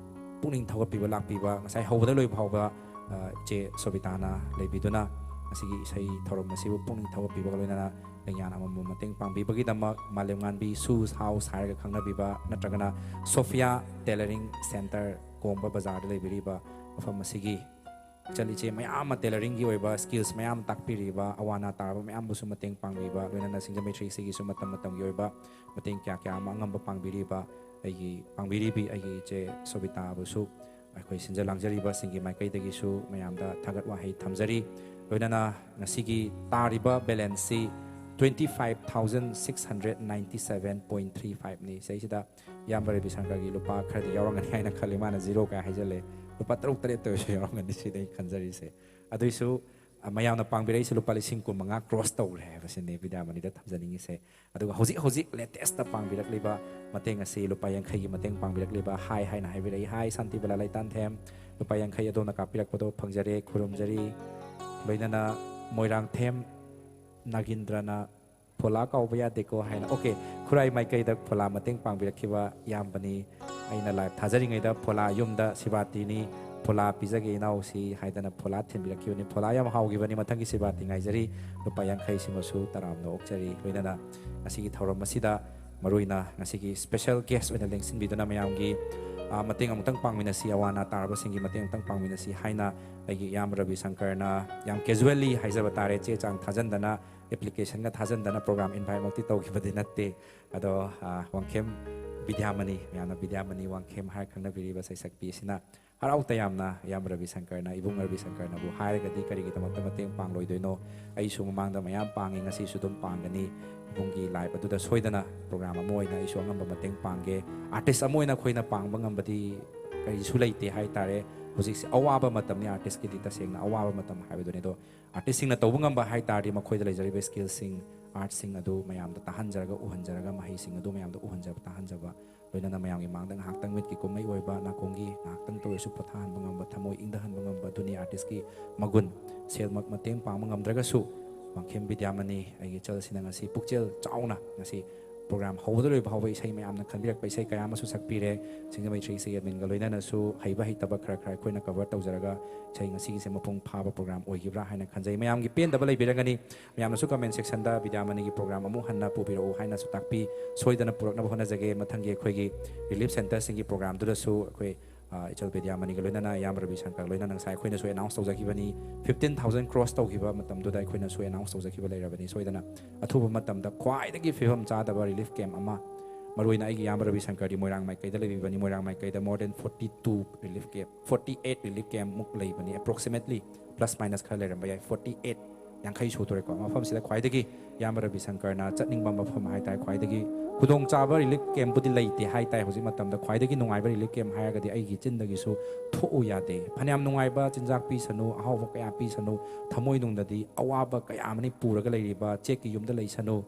ꯄꯨꯛꯅꯤꯡ ꯊꯧꯒꯠꯄꯤꯕ ꯂꯥꯛꯄꯤꯕ, ꯉꯁꯥꯏ ꯍꯧꯕꯗ ꯂꯣꯏꯕ ꯐꯥꯎꯕ, ꯑ, ꯏꯆꯦ ꯁꯣꯕꯤꯇꯥꯅ ꯂꯩꯕꯤꯗꯨꯅ ꯉꯁꯤꯒꯤ ꯏꯁꯩ ꯊꯧꯔꯝ ꯑꯁꯤꯕꯨ ꯄꯨꯛꯅꯤꯡ ꯊꯧꯒꯠꯄꯤꯕꯒ ꯂꯣꯏꯅꯅ ꯂꯦꯡꯌꯥꯟ ꯑꯃꯃꯝ ꯃꯇꯦꯡ ꯄꯥꯡꯕꯤꯕꯒꯤꯗꯃꯛ ꯃꯥꯂꯦꯝꯉꯥꯟꯕꯤ ꯁꯨꯁ ꯍꯥꯎꯁ ꯍꯥꯏꯔꯒ ꯈꯪꯅꯕꯤꯕ ꯅꯠꯇ꯭ꯔꯒꯅ ꯁꯣꯐꯤꯌꯥ ꯇꯦꯂꯔꯤꯡ ꯁꯦꯟꯇꯔ ꯀꯣꯡꯕ ꯕꯖꯥꯔꯗ ꯂꯩꯕꯤꯔꯤꯕ ꯃꯐꯝ ꯑꯁꯤꯒꯤ ꯏꯆꯜ ꯏꯆꯦ ꯃꯌꯥꯝ ꯑꯃ ꯇꯦꯂꯔꯤꯡꯒꯤ ꯑꯣꯏꯕ ꯁ꯭ꯀꯤꯜꯁ ꯃꯌꯥꯝ ꯇꯥꯛꯄꯤꯔꯤꯕ, ꯑꯋꯥ ꯑꯅꯥ ꯇꯥꯔꯕ ꯃꯌꯥꯝꯕꯨꯁꯨ ꯃꯇꯦꯡ ꯄꯥꯡꯕꯤꯕ, ꯂꯣꯏꯅꯅ ꯁꯤꯡꯖꯃꯩ ꯊ꯭ꯔꯤ ꯁꯤꯛꯁꯇꯤꯒꯤꯁꯨ ꯃꯇꯝ ꯃꯇꯝꯒꯤ ꯑꯣꯏꯕ ꯃꯇꯦꯡ ꯀꯌꯥ ꯀꯌꯥ ꯑꯃ ꯑꯉꯝꯕ ꯄꯥꯡꯕꯤꯔꯤꯕ ꯑꯩꯒꯤ, ꯄꯥꯡꯕꯤꯔꯤꯕꯤ ꯑꯩꯒꯤ ꯏꯆꯦ ꯁꯣꯕꯤꯇꯥꯕꯨꯁꯨ ꯑꯩꯈꯣꯏ ꯁꯤꯟꯖ ꯂꯥꯡꯖꯔꯤꯕꯁꯤꯡꯒꯤ ꯃꯥꯏꯀꯩꯗꯒꯤꯁꯨ ꯃꯌꯥꯝꯗ ꯊꯥꯒꯠ ꯋꯥꯍꯩ ꯊꯝꯖꯔꯤ꯫ ꯂꯣꯏꯅꯅ ꯉꯁꯤꯒꯤ ꯇꯥꯔꯤꯕ ꯕꯦꯂꯦꯟꯁꯁꯤ twenty five thousand six hundred ninety seven point three five ꯅꯤ꯫ ꯁꯤꯗꯩꯁꯤꯗ ꯏꯌꯥꯝꯕ ꯔꯕꯤ ꯁꯪꯀꯔꯒꯤ ꯂꯨꯄꯥ ꯈꯔꯗꯤ ꯌꯥꯎꯔꯝꯒꯅꯤ ꯍꯥꯏꯅ ꯈꯜꯂꯤ, ꯃꯥꯅ ꯖꯤꯔꯣ ꯀꯥꯏ ꯍꯥꯏꯖꯜꯂꯦ꯫ ꯂꯨꯄꯥ ꯇꯔꯨꯛ ꯇꯔꯦꯠꯇ ꯑꯣꯏꯔꯁꯨ ꯌꯥꯎꯔꯝꯒꯅꯤ, ꯁꯤꯗ ꯑꯩ ꯈꯟꯖꯔꯤꯁꯦ꯫ ꯑꯗꯨꯏꯁꯨ, ꯑ, ꯃꯌꯥꯝꯅ ꯄꯥꯡꯕꯤꯔꯛꯏꯁꯦ ꯂꯨꯄꯥ ꯂꯤꯁꯤꯡ ꯀꯨꯟ ꯃꯉꯥ ꯀ꯭ꯔꯣꯁ ꯇꯧꯔꯦ ꯍꯥꯏꯕꯁꯤꯅꯤ ꯕꯤꯗ꯭ꯌꯥꯃꯅꯤꯗ ꯊꯝꯖꯅꯤꯡꯉꯤꯁꯦ꯫ ꯑꯗꯨꯒ ꯍꯧꯖꯤꯛ ꯍꯧꯖꯤꯛ ꯂꯦꯇꯦꯁꯇ ꯄꯥꯡꯕꯤꯔꯛꯂꯤꯕ ꯃꯇꯦꯡ ꯑꯁꯤ ꯂꯨꯄꯥ ꯌꯥꯡꯈꯩꯒꯤ ꯃꯇꯦꯡ ꯄꯥꯡꯕꯤꯔꯛꯂꯤꯕ ꯍꯥꯏ ꯍꯥꯏꯅ ꯍꯥꯏꯕꯤꯔꯛꯏ꯫ ꯍꯥꯏ ꯁꯥꯟꯇꯤꯕꯂꯥ ꯂꯩꯇꯥꯟꯊꯦꯝ, ꯂꯨꯄꯥ ꯌꯥꯡꯈꯩ ꯑꯗꯣꯝꯅ ꯀꯥꯞꯄꯤꯔꯛꯄꯗꯣ ꯐꯪꯖꯔꯦ, ꯈꯨꯔꯨꯝꯖꯔꯤ꯫ ꯂꯣꯏꯅꯅ ꯃꯣꯏꯔꯥꯡꯊꯦꯝ ꯅꯥꯒꯤꯟꯗ꯭ꯔꯅ ꯐꯣꯂꯥ ꯀꯥꯎꯕ ꯌꯥꯗꯦꯀꯣ ꯍꯥꯏꯅ, ꯑꯣꯀꯦ, ꯈꯨꯔꯥꯏ ꯃꯥꯏꯀꯩꯗ ꯐꯣꯂꯥ ꯃꯇꯦꯡ ꯄꯥꯡꯕꯤꯔꯛꯈꯤꯕ ꯏꯌꯥꯝꯕꯅꯤ꯫ ꯑꯩꯅ ꯂꯥꯏꯚ ꯊꯥꯖꯔꯤꯉꯩꯗ ꯐꯣꯂꯥ ꯌꯨꯝꯗ ꯁꯤꯕꯥꯇꯤꯅꯤ, ꯐꯣꯂꯥ ꯄꯤꯖꯒꯦ ꯏꯅꯥꯎꯁꯤ ꯍꯥꯏꯗꯅ ꯐꯣꯂꯥ ꯊꯤꯟꯕꯤꯔꯛꯈꯤꯕꯅꯤ꯫ ꯐꯣꯂꯥ ꯌꯥꯝ ꯍꯥꯎꯈꯤꯕꯅꯤ꯫ ꯃꯊꯪꯒꯤ ꯁꯤꯕꯥꯇꯤ ꯉꯥꯏꯖꯔꯤ꯫ ꯂꯨꯄꯥ ꯌꯥꯡꯈꯩꯁꯤꯃꯁꯨ ꯇꯔꯥꯝꯅ ꯑꯣꯛꯆꯔꯤ꯫ ꯂꯣꯏꯅꯅ ꯉꯁꯤꯒꯤ ꯊꯧꯔꯝ ꯑꯁꯤꯗ ꯃꯔꯨꯑꯣꯏꯅ ꯉꯁꯤꯒꯤ ꯁ꯭ꯄꯦꯁꯦꯜ ꯒꯦꯁ ꯑꯣꯏꯅ ꯂꯦꯡꯁꯤꯟꯕꯤꯗꯨꯅ ꯃꯌꯥꯝꯒꯤ ꯑ, ꯃꯇꯦꯡ ꯑꯃꯨꯛꯇꯪ ꯄꯥꯡꯃꯤꯟꯅꯁꯤ, ꯑꯋꯥ ꯑꯅꯥ ꯇꯥꯔꯕꯁꯤꯡꯒꯤ ꯃꯇꯦꯡ ꯑꯃꯨꯛꯇꯪ ꯄꯥꯡꯃꯤꯟꯅꯁꯤ ꯍꯥꯏꯅ ꯑꯩꯒꯤ ꯏꯌꯥꯝꯕ ꯔꯕꯤ ꯁꯪꯀꯔꯅ ꯌꯥꯝ casually ꯍꯥꯏꯖꯕ ꯇꯥꯔꯦ, ꯆꯦ ꯆꯥꯡ ꯊꯥꯖꯟꯗꯅ, applicationꯒ ꯊꯥꯖꯟꯗꯅ program inviteꯃꯛꯇꯤ ꯇꯧꯈꯤꯕꯗꯤ ꯅꯠꯇꯦ꯫ ꯑꯗꯣ, ꯑ, ꯋꯥꯡꯈꯦꯝ ꯕꯤꯗ꯭ꯌꯥꯃꯅꯤ, ꯃꯌꯥꯝꯅ ꯕꯤꯗ꯭ꯌꯥꯃꯅꯤ ꯋꯥꯡꯈꯦꯝ ꯍꯥꯏꯔ ꯈꯪꯅꯕꯤꯔꯤꯕ ꯁꯩꯁꯛꯄꯤ ꯑꯁꯤꯅ ꯍꯔꯥꯎ ꯇꯌꯥꯝꯅ ꯏꯌꯥꯝꯕ ꯔꯕꯤ ꯁꯪꯀꯔꯅ, ꯏꯕꯨꯡ ꯔꯕꯤ ꯁꯪꯀꯔꯅꯕꯨ ꯍꯥꯏꯔꯒꯗꯤ ꯀꯔꯤꯒꯤꯗꯃꯛꯇ ꯃꯇꯦꯡ ꯄꯥꯡꯂꯣꯏꯗꯣꯏꯅꯣ? ꯑꯩꯁꯨ ꯃꯃꯥꯡꯗ ꯃꯌꯥꯝ ꯄꯥꯡꯉꯤ, ꯉꯁꯤꯁꯨ ꯑꯗꯨꯝ ꯄꯥꯡꯒꯅꯤ꯫ ꯏꯕꯨꯡꯒꯤ live ꯑꯗꯨꯗ ꯁꯣꯏꯗꯅ program ꯑꯃ ꯑꯣꯏꯅ ꯑꯩꯁꯨ ꯑꯉꯝꯕ ꯃꯇꯦꯡ ꯄꯥꯡꯒꯦ꯫ Artist ꯑꯃ ꯑꯣꯏꯅ ꯑꯩꯈꯣꯏꯅ ꯄꯥꯡꯕ ꯉꯝꯕꯗꯤ ꯀꯔꯤꯁꯨ ꯂꯩꯇꯦ ꯍꯥꯏꯇꯥꯔꯦ꯫ ꯍꯧꯖꯤꯛꯁꯦ ꯑꯋꯥꯕ ꯃꯇꯝꯅꯤ, artistꯀꯤꯗꯤ ꯇꯁꯦꯡꯅ ꯑꯋꯥꯕ ꯃꯇꯝ ꯍꯥꯏꯕꯗꯨꯅꯤ꯫ ꯑꯗꯣ artistꯁꯤꯡꯅ ꯇꯧꯕ ꯉꯝꯕ ꯍꯥꯏꯇꯥꯔꯗꯤ ꯃꯈꯣꯏꯗ ꯂꯩꯖꯔꯤꯕ skillꯁꯤꯡ, artꯁꯤꯡ ꯑꯗꯨ ꯃꯌꯥꯝꯗ ꯇꯥꯍꯟꯖꯔꯒ, ꯎꯍꯟꯖꯔꯒ, ꯃꯍꯩꯁꯤꯡ ꯑꯗꯨ ꯃꯌꯥꯝꯗ ꯎꯍꯟꯖꯕ, ꯇꯥꯍꯟꯖꯕ, ꯂꯣꯏꯅꯅ ꯃꯌꯥꯝꯒꯤ ꯃꯥꯡꯗ ꯉꯥꯏꯍꯥꯛꯇꯪ ꯃꯤꯠꯀꯤ ꯀꯨꯝꯍꯩ ꯑꯣꯏꯕ, ꯅꯥꯀꯣꯡꯒꯤ ꯉꯥꯏꯍꯥꯛꯇꯪꯇ ꯑꯣꯏꯔꯁꯨ ꯄꯣꯊꯥꯍꯟꯕ ꯉꯝꯕ, ꯊꯃꯣꯏ ꯏꯪꯊꯍꯟꯕ ꯉꯝꯕ, ꯑꯗꯨꯅꯤ artistꯀꯤ ꯃꯒꯨꯟ꯫ ꯁꯦꯜꯃꯛ ꯃꯇꯦꯡ ꯄꯥꯡꯕ ꯉꯝꯗ꯭ꯔꯒꯁꯨ, ꯋꯥꯡꯈꯦꯝ ꯕꯤꯗ꯭ꯌꯥꯃꯅꯤ, ꯑꯩꯒꯤ ꯏꯆꯜꯁꯤꯅ ꯉꯁꯤ ꯄꯨꯛꯆꯦꯜ ꯆꯥꯎꯅ ꯉꯁꯤ program ꯍꯧꯕꯗ ꯂꯣꯏꯕ ꯐꯥꯎꯕ ꯏꯁꯩ ꯃꯌꯥꯝꯅ ꯈꯟꯕꯤꯔꯛꯄ ꯏꯁꯩ ꯀꯌꯥ ꯑꯃꯁꯨ ꯁꯛꯄꯤꯔꯦ꯫ ꯁꯤꯡꯖꯃꯩ ꯊ꯭ꯔꯤ ꯏꯁꯩ adminꯒ ꯂꯣꯏꯅꯅꯁꯨ ꯍꯩꯕ ꯍꯩꯇꯕ ꯈꯔ ꯈꯔ ꯑꯩꯈꯣꯏꯅ cover ꯇꯧꯖꯔꯒ ꯏꯁꯩ ꯉꯁꯤꯒꯤꯁꯦ ꯃꯄꯨꯡ ꯐꯥꯕ program ꯑꯣꯏꯈꯤꯕ꯭ꯔꯥ ꯍꯥꯏꯅ ꯈꯟꯖꯩ꯫ ꯃꯌꯥꯝꯒꯤ ꯄꯦꯟꯗꯕ ꯂꯩꯕꯤꯔꯒꯅꯤ, ꯃꯌꯥꯝꯅꯁꯨ comment sectionꯗ ꯕꯤꯗ꯭ꯌꯥꯃꯅꯤꯒꯤ program ꯑꯃꯨꯛ ꯍꯟꯅ ꯄꯨꯕꯤꯔꯛꯎ ꯍꯥꯏꯅꯁꯨ ꯇꯥꯛꯄꯤ꯫ ꯁꯣꯏꯗꯅ ꯄꯨꯔꯛꯅꯕ ꯍꯣꯠꯅꯖꯒꯦ꯫ ꯃꯊꯪꯒꯤ ꯑꯩꯈꯣꯏꯒꯤ relief centreꯁꯤꯡꯒꯤ programꯗꯨꯗꯁꯨ ꯑꯩꯈꯣꯏ, ꯑ, ꯏꯆꯜ ꯕꯤꯗ꯭ꯌꯥꯃꯅꯤꯒ ꯂꯣꯏꯅꯅ ꯏꯌꯥꯝꯕ ꯔꯕꯤ ꯁꯪꯀꯔ ꯂꯣꯏꯅꯅ ꯉꯁꯥꯏ ꯑꯩꯈꯣꯏꯅꯁꯨ announce ꯇꯧꯖꯈꯤꯕꯅꯤ꯫ Fifteen thousand cross ꯇꯧꯈꯤꯕ ꯃꯇꯝꯗꯨꯗ ꯑꯩꯈꯣꯏꯅꯁꯨ announce ꯇꯧꯖꯈꯤꯕ ꯂꯩꯔꯕꯅꯤ꯫ ꯁꯣꯏꯗꯅ ꯑꯊꯨꯕ ꯃꯇꯝꯗ ꯈ꯭ꯋꯥꯏꯗꯒꯤ ꯐꯤꯕꯝ ꯆꯥꯗꯕ relief camp ꯑꯃ, ꯃꯔꯨꯑꯣꯏꯅ ꯑꯩꯒꯤ ꯏꯌꯥꯝꯕ ꯔꯕꯤ ꯁꯪꯀꯔꯗꯤ ꯃꯣꯏꯔꯥꯡ ꯃꯥꯏꯀꯩꯗ ꯂꯩꯕꯤꯕꯅꯤ꯫ ꯃꯣꯏꯔꯥꯡ ꯃꯥꯏꯀꯩꯗ more than forty two relief camp, forty eight relief campꯃꯨꯛ ꯂꯩꯕꯅꯤ, approximately, plus minus ꯈꯔ ꯂꯩꯔꯝꯕ ꯌꯥꯏ, forty eight, ꯌꯥꯡꯈꯩ ꯁꯨꯗꯣꯔꯦꯀꯣ꯫ ꯃꯐꯝꯁꯤꯗ ꯈ꯭ꯋꯥꯏꯗꯒꯤ ꯏꯌꯥꯝꯕ ꯔꯕꯤ ꯁꯪꯀꯔꯅ ꯆꯠꯅꯤꯡꯕ ꯃꯐꯝ ꯍꯥꯏ ꯇꯥꯔꯦ, ꯈ꯭ꯋꯥꯏꯗꯒꯤ ꯈꯨꯗꯣꯡꯆꯥꯕ relief campꯄꯨꯗꯤ ꯂꯩꯇꯦ ꯍꯥꯏ ꯇꯥꯏ꯫ ꯍꯧꯖꯤꯛ ꯃꯇꯝꯗ ꯈ꯭ꯋꯥꯏꯗꯒꯤ ꯅꯨꯡꯉꯥꯏꯕ relief camp ꯍꯥꯏꯔꯒꯗꯤ ꯑꯩꯒꯤ ꯆꯤꯟꯗꯒꯤꯁꯨ ꯊꯣꯛꯎ ꯌꯥꯗꯦ꯫ ꯐꯅꯌꯥꯝ ꯅꯨꯡꯉꯥꯏꯕ ꯆꯤꯟꯖꯥꯛ ꯄꯤꯁꯅꯨ, ꯑꯍꯥꯎꯕ ꯀꯌꯥ ꯄꯤꯁꯅꯨ, ꯊꯃꯣꯏꯅꯨꯡꯗꯗꯤ ꯑꯋꯥꯕ ꯀꯌꯥ ꯑꯃꯅꯤ ꯄꯨꯔꯒ ꯂꯩꯔꯤꯕ, ꯆꯦꯛꯀꯤ ꯌꯨꯝꯗ ꯂꯩꯁꯅꯨ꯫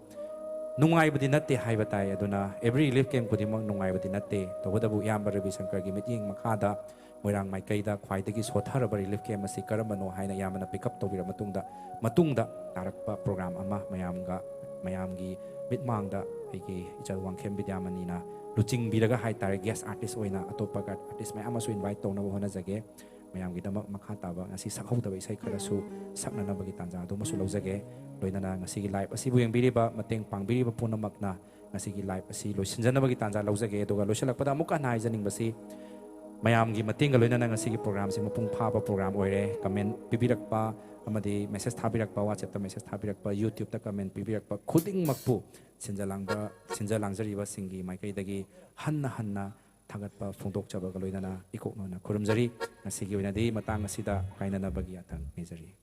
ꯅꯨꯡꯉꯥꯏꯕꯗꯤ ꯅꯠꯇꯦ ꯍꯥꯏꯕ ꯇꯥꯏ꯫ ꯑꯗꯨꯅ every relief camp ꯈꯨꯗꯤꯡꯃꯛ ꯅꯨꯡꯉꯥꯏꯕꯗꯤ ꯅꯠꯇꯦ꯫ ꯇꯧꯕꯇꯕꯨ ꯏꯌꯥꯝꯕ ꯔꯕꯤ ꯁꯪꯀꯔꯒꯤ ꯃꯤꯠꯌꯦꯡ ꯃꯈꯥꯗ ꯃꯣꯏꯔꯥꯡ ꯃꯥꯏꯀꯩꯗ ꯈ꯭ꯋꯥꯏꯗꯒꯤ ꯁꯣꯠꯊꯔꯕ relief camp ꯑꯁꯤ ꯀꯔꯝꯕꯅꯣ ꯍꯥꯏꯅ ꯏꯌꯥꯝꯕꯅ pick up ꯇꯧꯕꯤꯔ ꯃꯇꯨꯡꯗ, ꯃꯇꯨꯡꯗ ꯇꯥꯔꯛꯄ program ꯑꯃ ꯃꯌꯥꯝꯒ, ꯃꯌꯥꯝꯒꯤ ꯃꯤꯠꯃꯥꯡꯗ ꯑꯩꯒꯤ ꯏꯆꯜ ꯋꯥꯡꯈꯦꯝ ꯕꯤꯗ꯭ꯌꯥꯃꯅꯤꯅ ꯂꯨꯆꯤꯡꯕꯤꯔꯒ ꯍꯥꯏ ꯇꯥꯔꯦ, guest artist ꯑꯣꯏꯅ ꯑꯇꯣꯞꯄ artist ꯃꯌꯥꯝ ꯑꯃꯁꯨ invite ꯇꯧꯅꯕ ꯍꯣꯠꯅꯖꯒꯦ꯫ ꯃꯌꯥꯝꯒꯤꯗꯃꯛ ꯃꯈꯥ ꯇꯥꯕ ꯉꯁꯤ ꯁꯛꯍꯧꯗꯕ ꯏꯁꯩ ꯈꯔꯁꯨ ꯁꯛꯅꯅꯕꯒꯤ ꯇꯥꯟꯖꯥ ꯑꯗꯨꯃꯁꯨ ꯂꯧꯖꯒꯦ꯫ ꯂꯣꯏꯅꯅ ꯉꯁꯤꯒꯤ live ꯑꯁꯤꯕꯨ ꯌꯦꯡꯕꯤꯔꯤꯕ, ꯃꯇꯦꯡ ꯄꯥꯡꯕꯤꯔꯤꯕ ꯄꯨꯝꯅꯃꯛꯅ ꯉꯁꯤꯒꯤ ꯂꯥꯏꯞ ꯑꯁꯤ ꯂꯣꯏꯁꯤꯟꯖꯅꯕꯒꯤ ꯇꯥꯟꯖꯥ ꯂꯧꯖꯒꯦ꯫ ꯑꯗꯨꯒ ꯂꯣꯏꯁꯤꯜꯂꯛꯄꯗ ꯑꯃꯨꯛꯀ ꯍꯟꯅ ꯍꯥꯏꯖꯅꯤꯡꯕꯁꯤ, ꯃꯌꯥꯝꯒꯤ ꯃꯇꯦꯡꯒ ꯂꯣꯏꯅꯅ ꯉꯁꯤꯒꯤ ꯄ꯭ꯔꯣꯒ꯭ꯔꯥꯝꯁꯤ ꯃꯄꯨꯡ ꯐꯥꯕ ꯄ꯭ꯔꯣꯒ꯭ꯔꯥꯝ ꯑꯣꯏꯔꯦ꯫ ꯀꯃꯦꯟ ꯄꯤꯕꯤꯔꯛꯄ ꯑꯃꯗꯤ ꯃꯦꯁꯦꯖ ꯊꯥꯕꯤꯔꯛꯄ, WhatsApp-ꯇ ꯃꯦꯁꯦꯖ ꯊꯥꯕꯤꯔꯛꯄ, YouTube-ꯇ ꯀꯃꯦꯟ ꯄꯤꯕꯤꯔꯛꯄ ꯈꯨꯗꯤꯡꯃꯛꯄꯨ ꯁꯤꯟꯖ ꯂꯥꯡꯕ, ꯁꯤꯟꯖ ꯂꯥꯡꯖꯔꯤꯕꯁꯤꯡꯒꯤ ꯃꯥꯏꯀꯩꯗꯒꯤ ꯍꯟꯅ ꯍꯟꯅ ꯊꯥꯒꯠꯄ ꯐꯣꯡꯗꯣꯛꯆꯕꯒ ꯂꯣꯏꯅꯅ ꯏꯀꯣꯛ ꯅꯣꯟꯅ ꯈꯨꯔꯨꯝꯖꯔꯤ꯫ ꯉꯁꯤꯒꯤ ꯑꯣꯏꯅꯗꯤ ꯃꯇꯥꯡ ꯑꯁꯤꯗ ꯀꯥꯏꯅꯅꯕꯒꯤ ꯌꯥꯊꯪ ꯅꯤꯖꯔꯤ꯫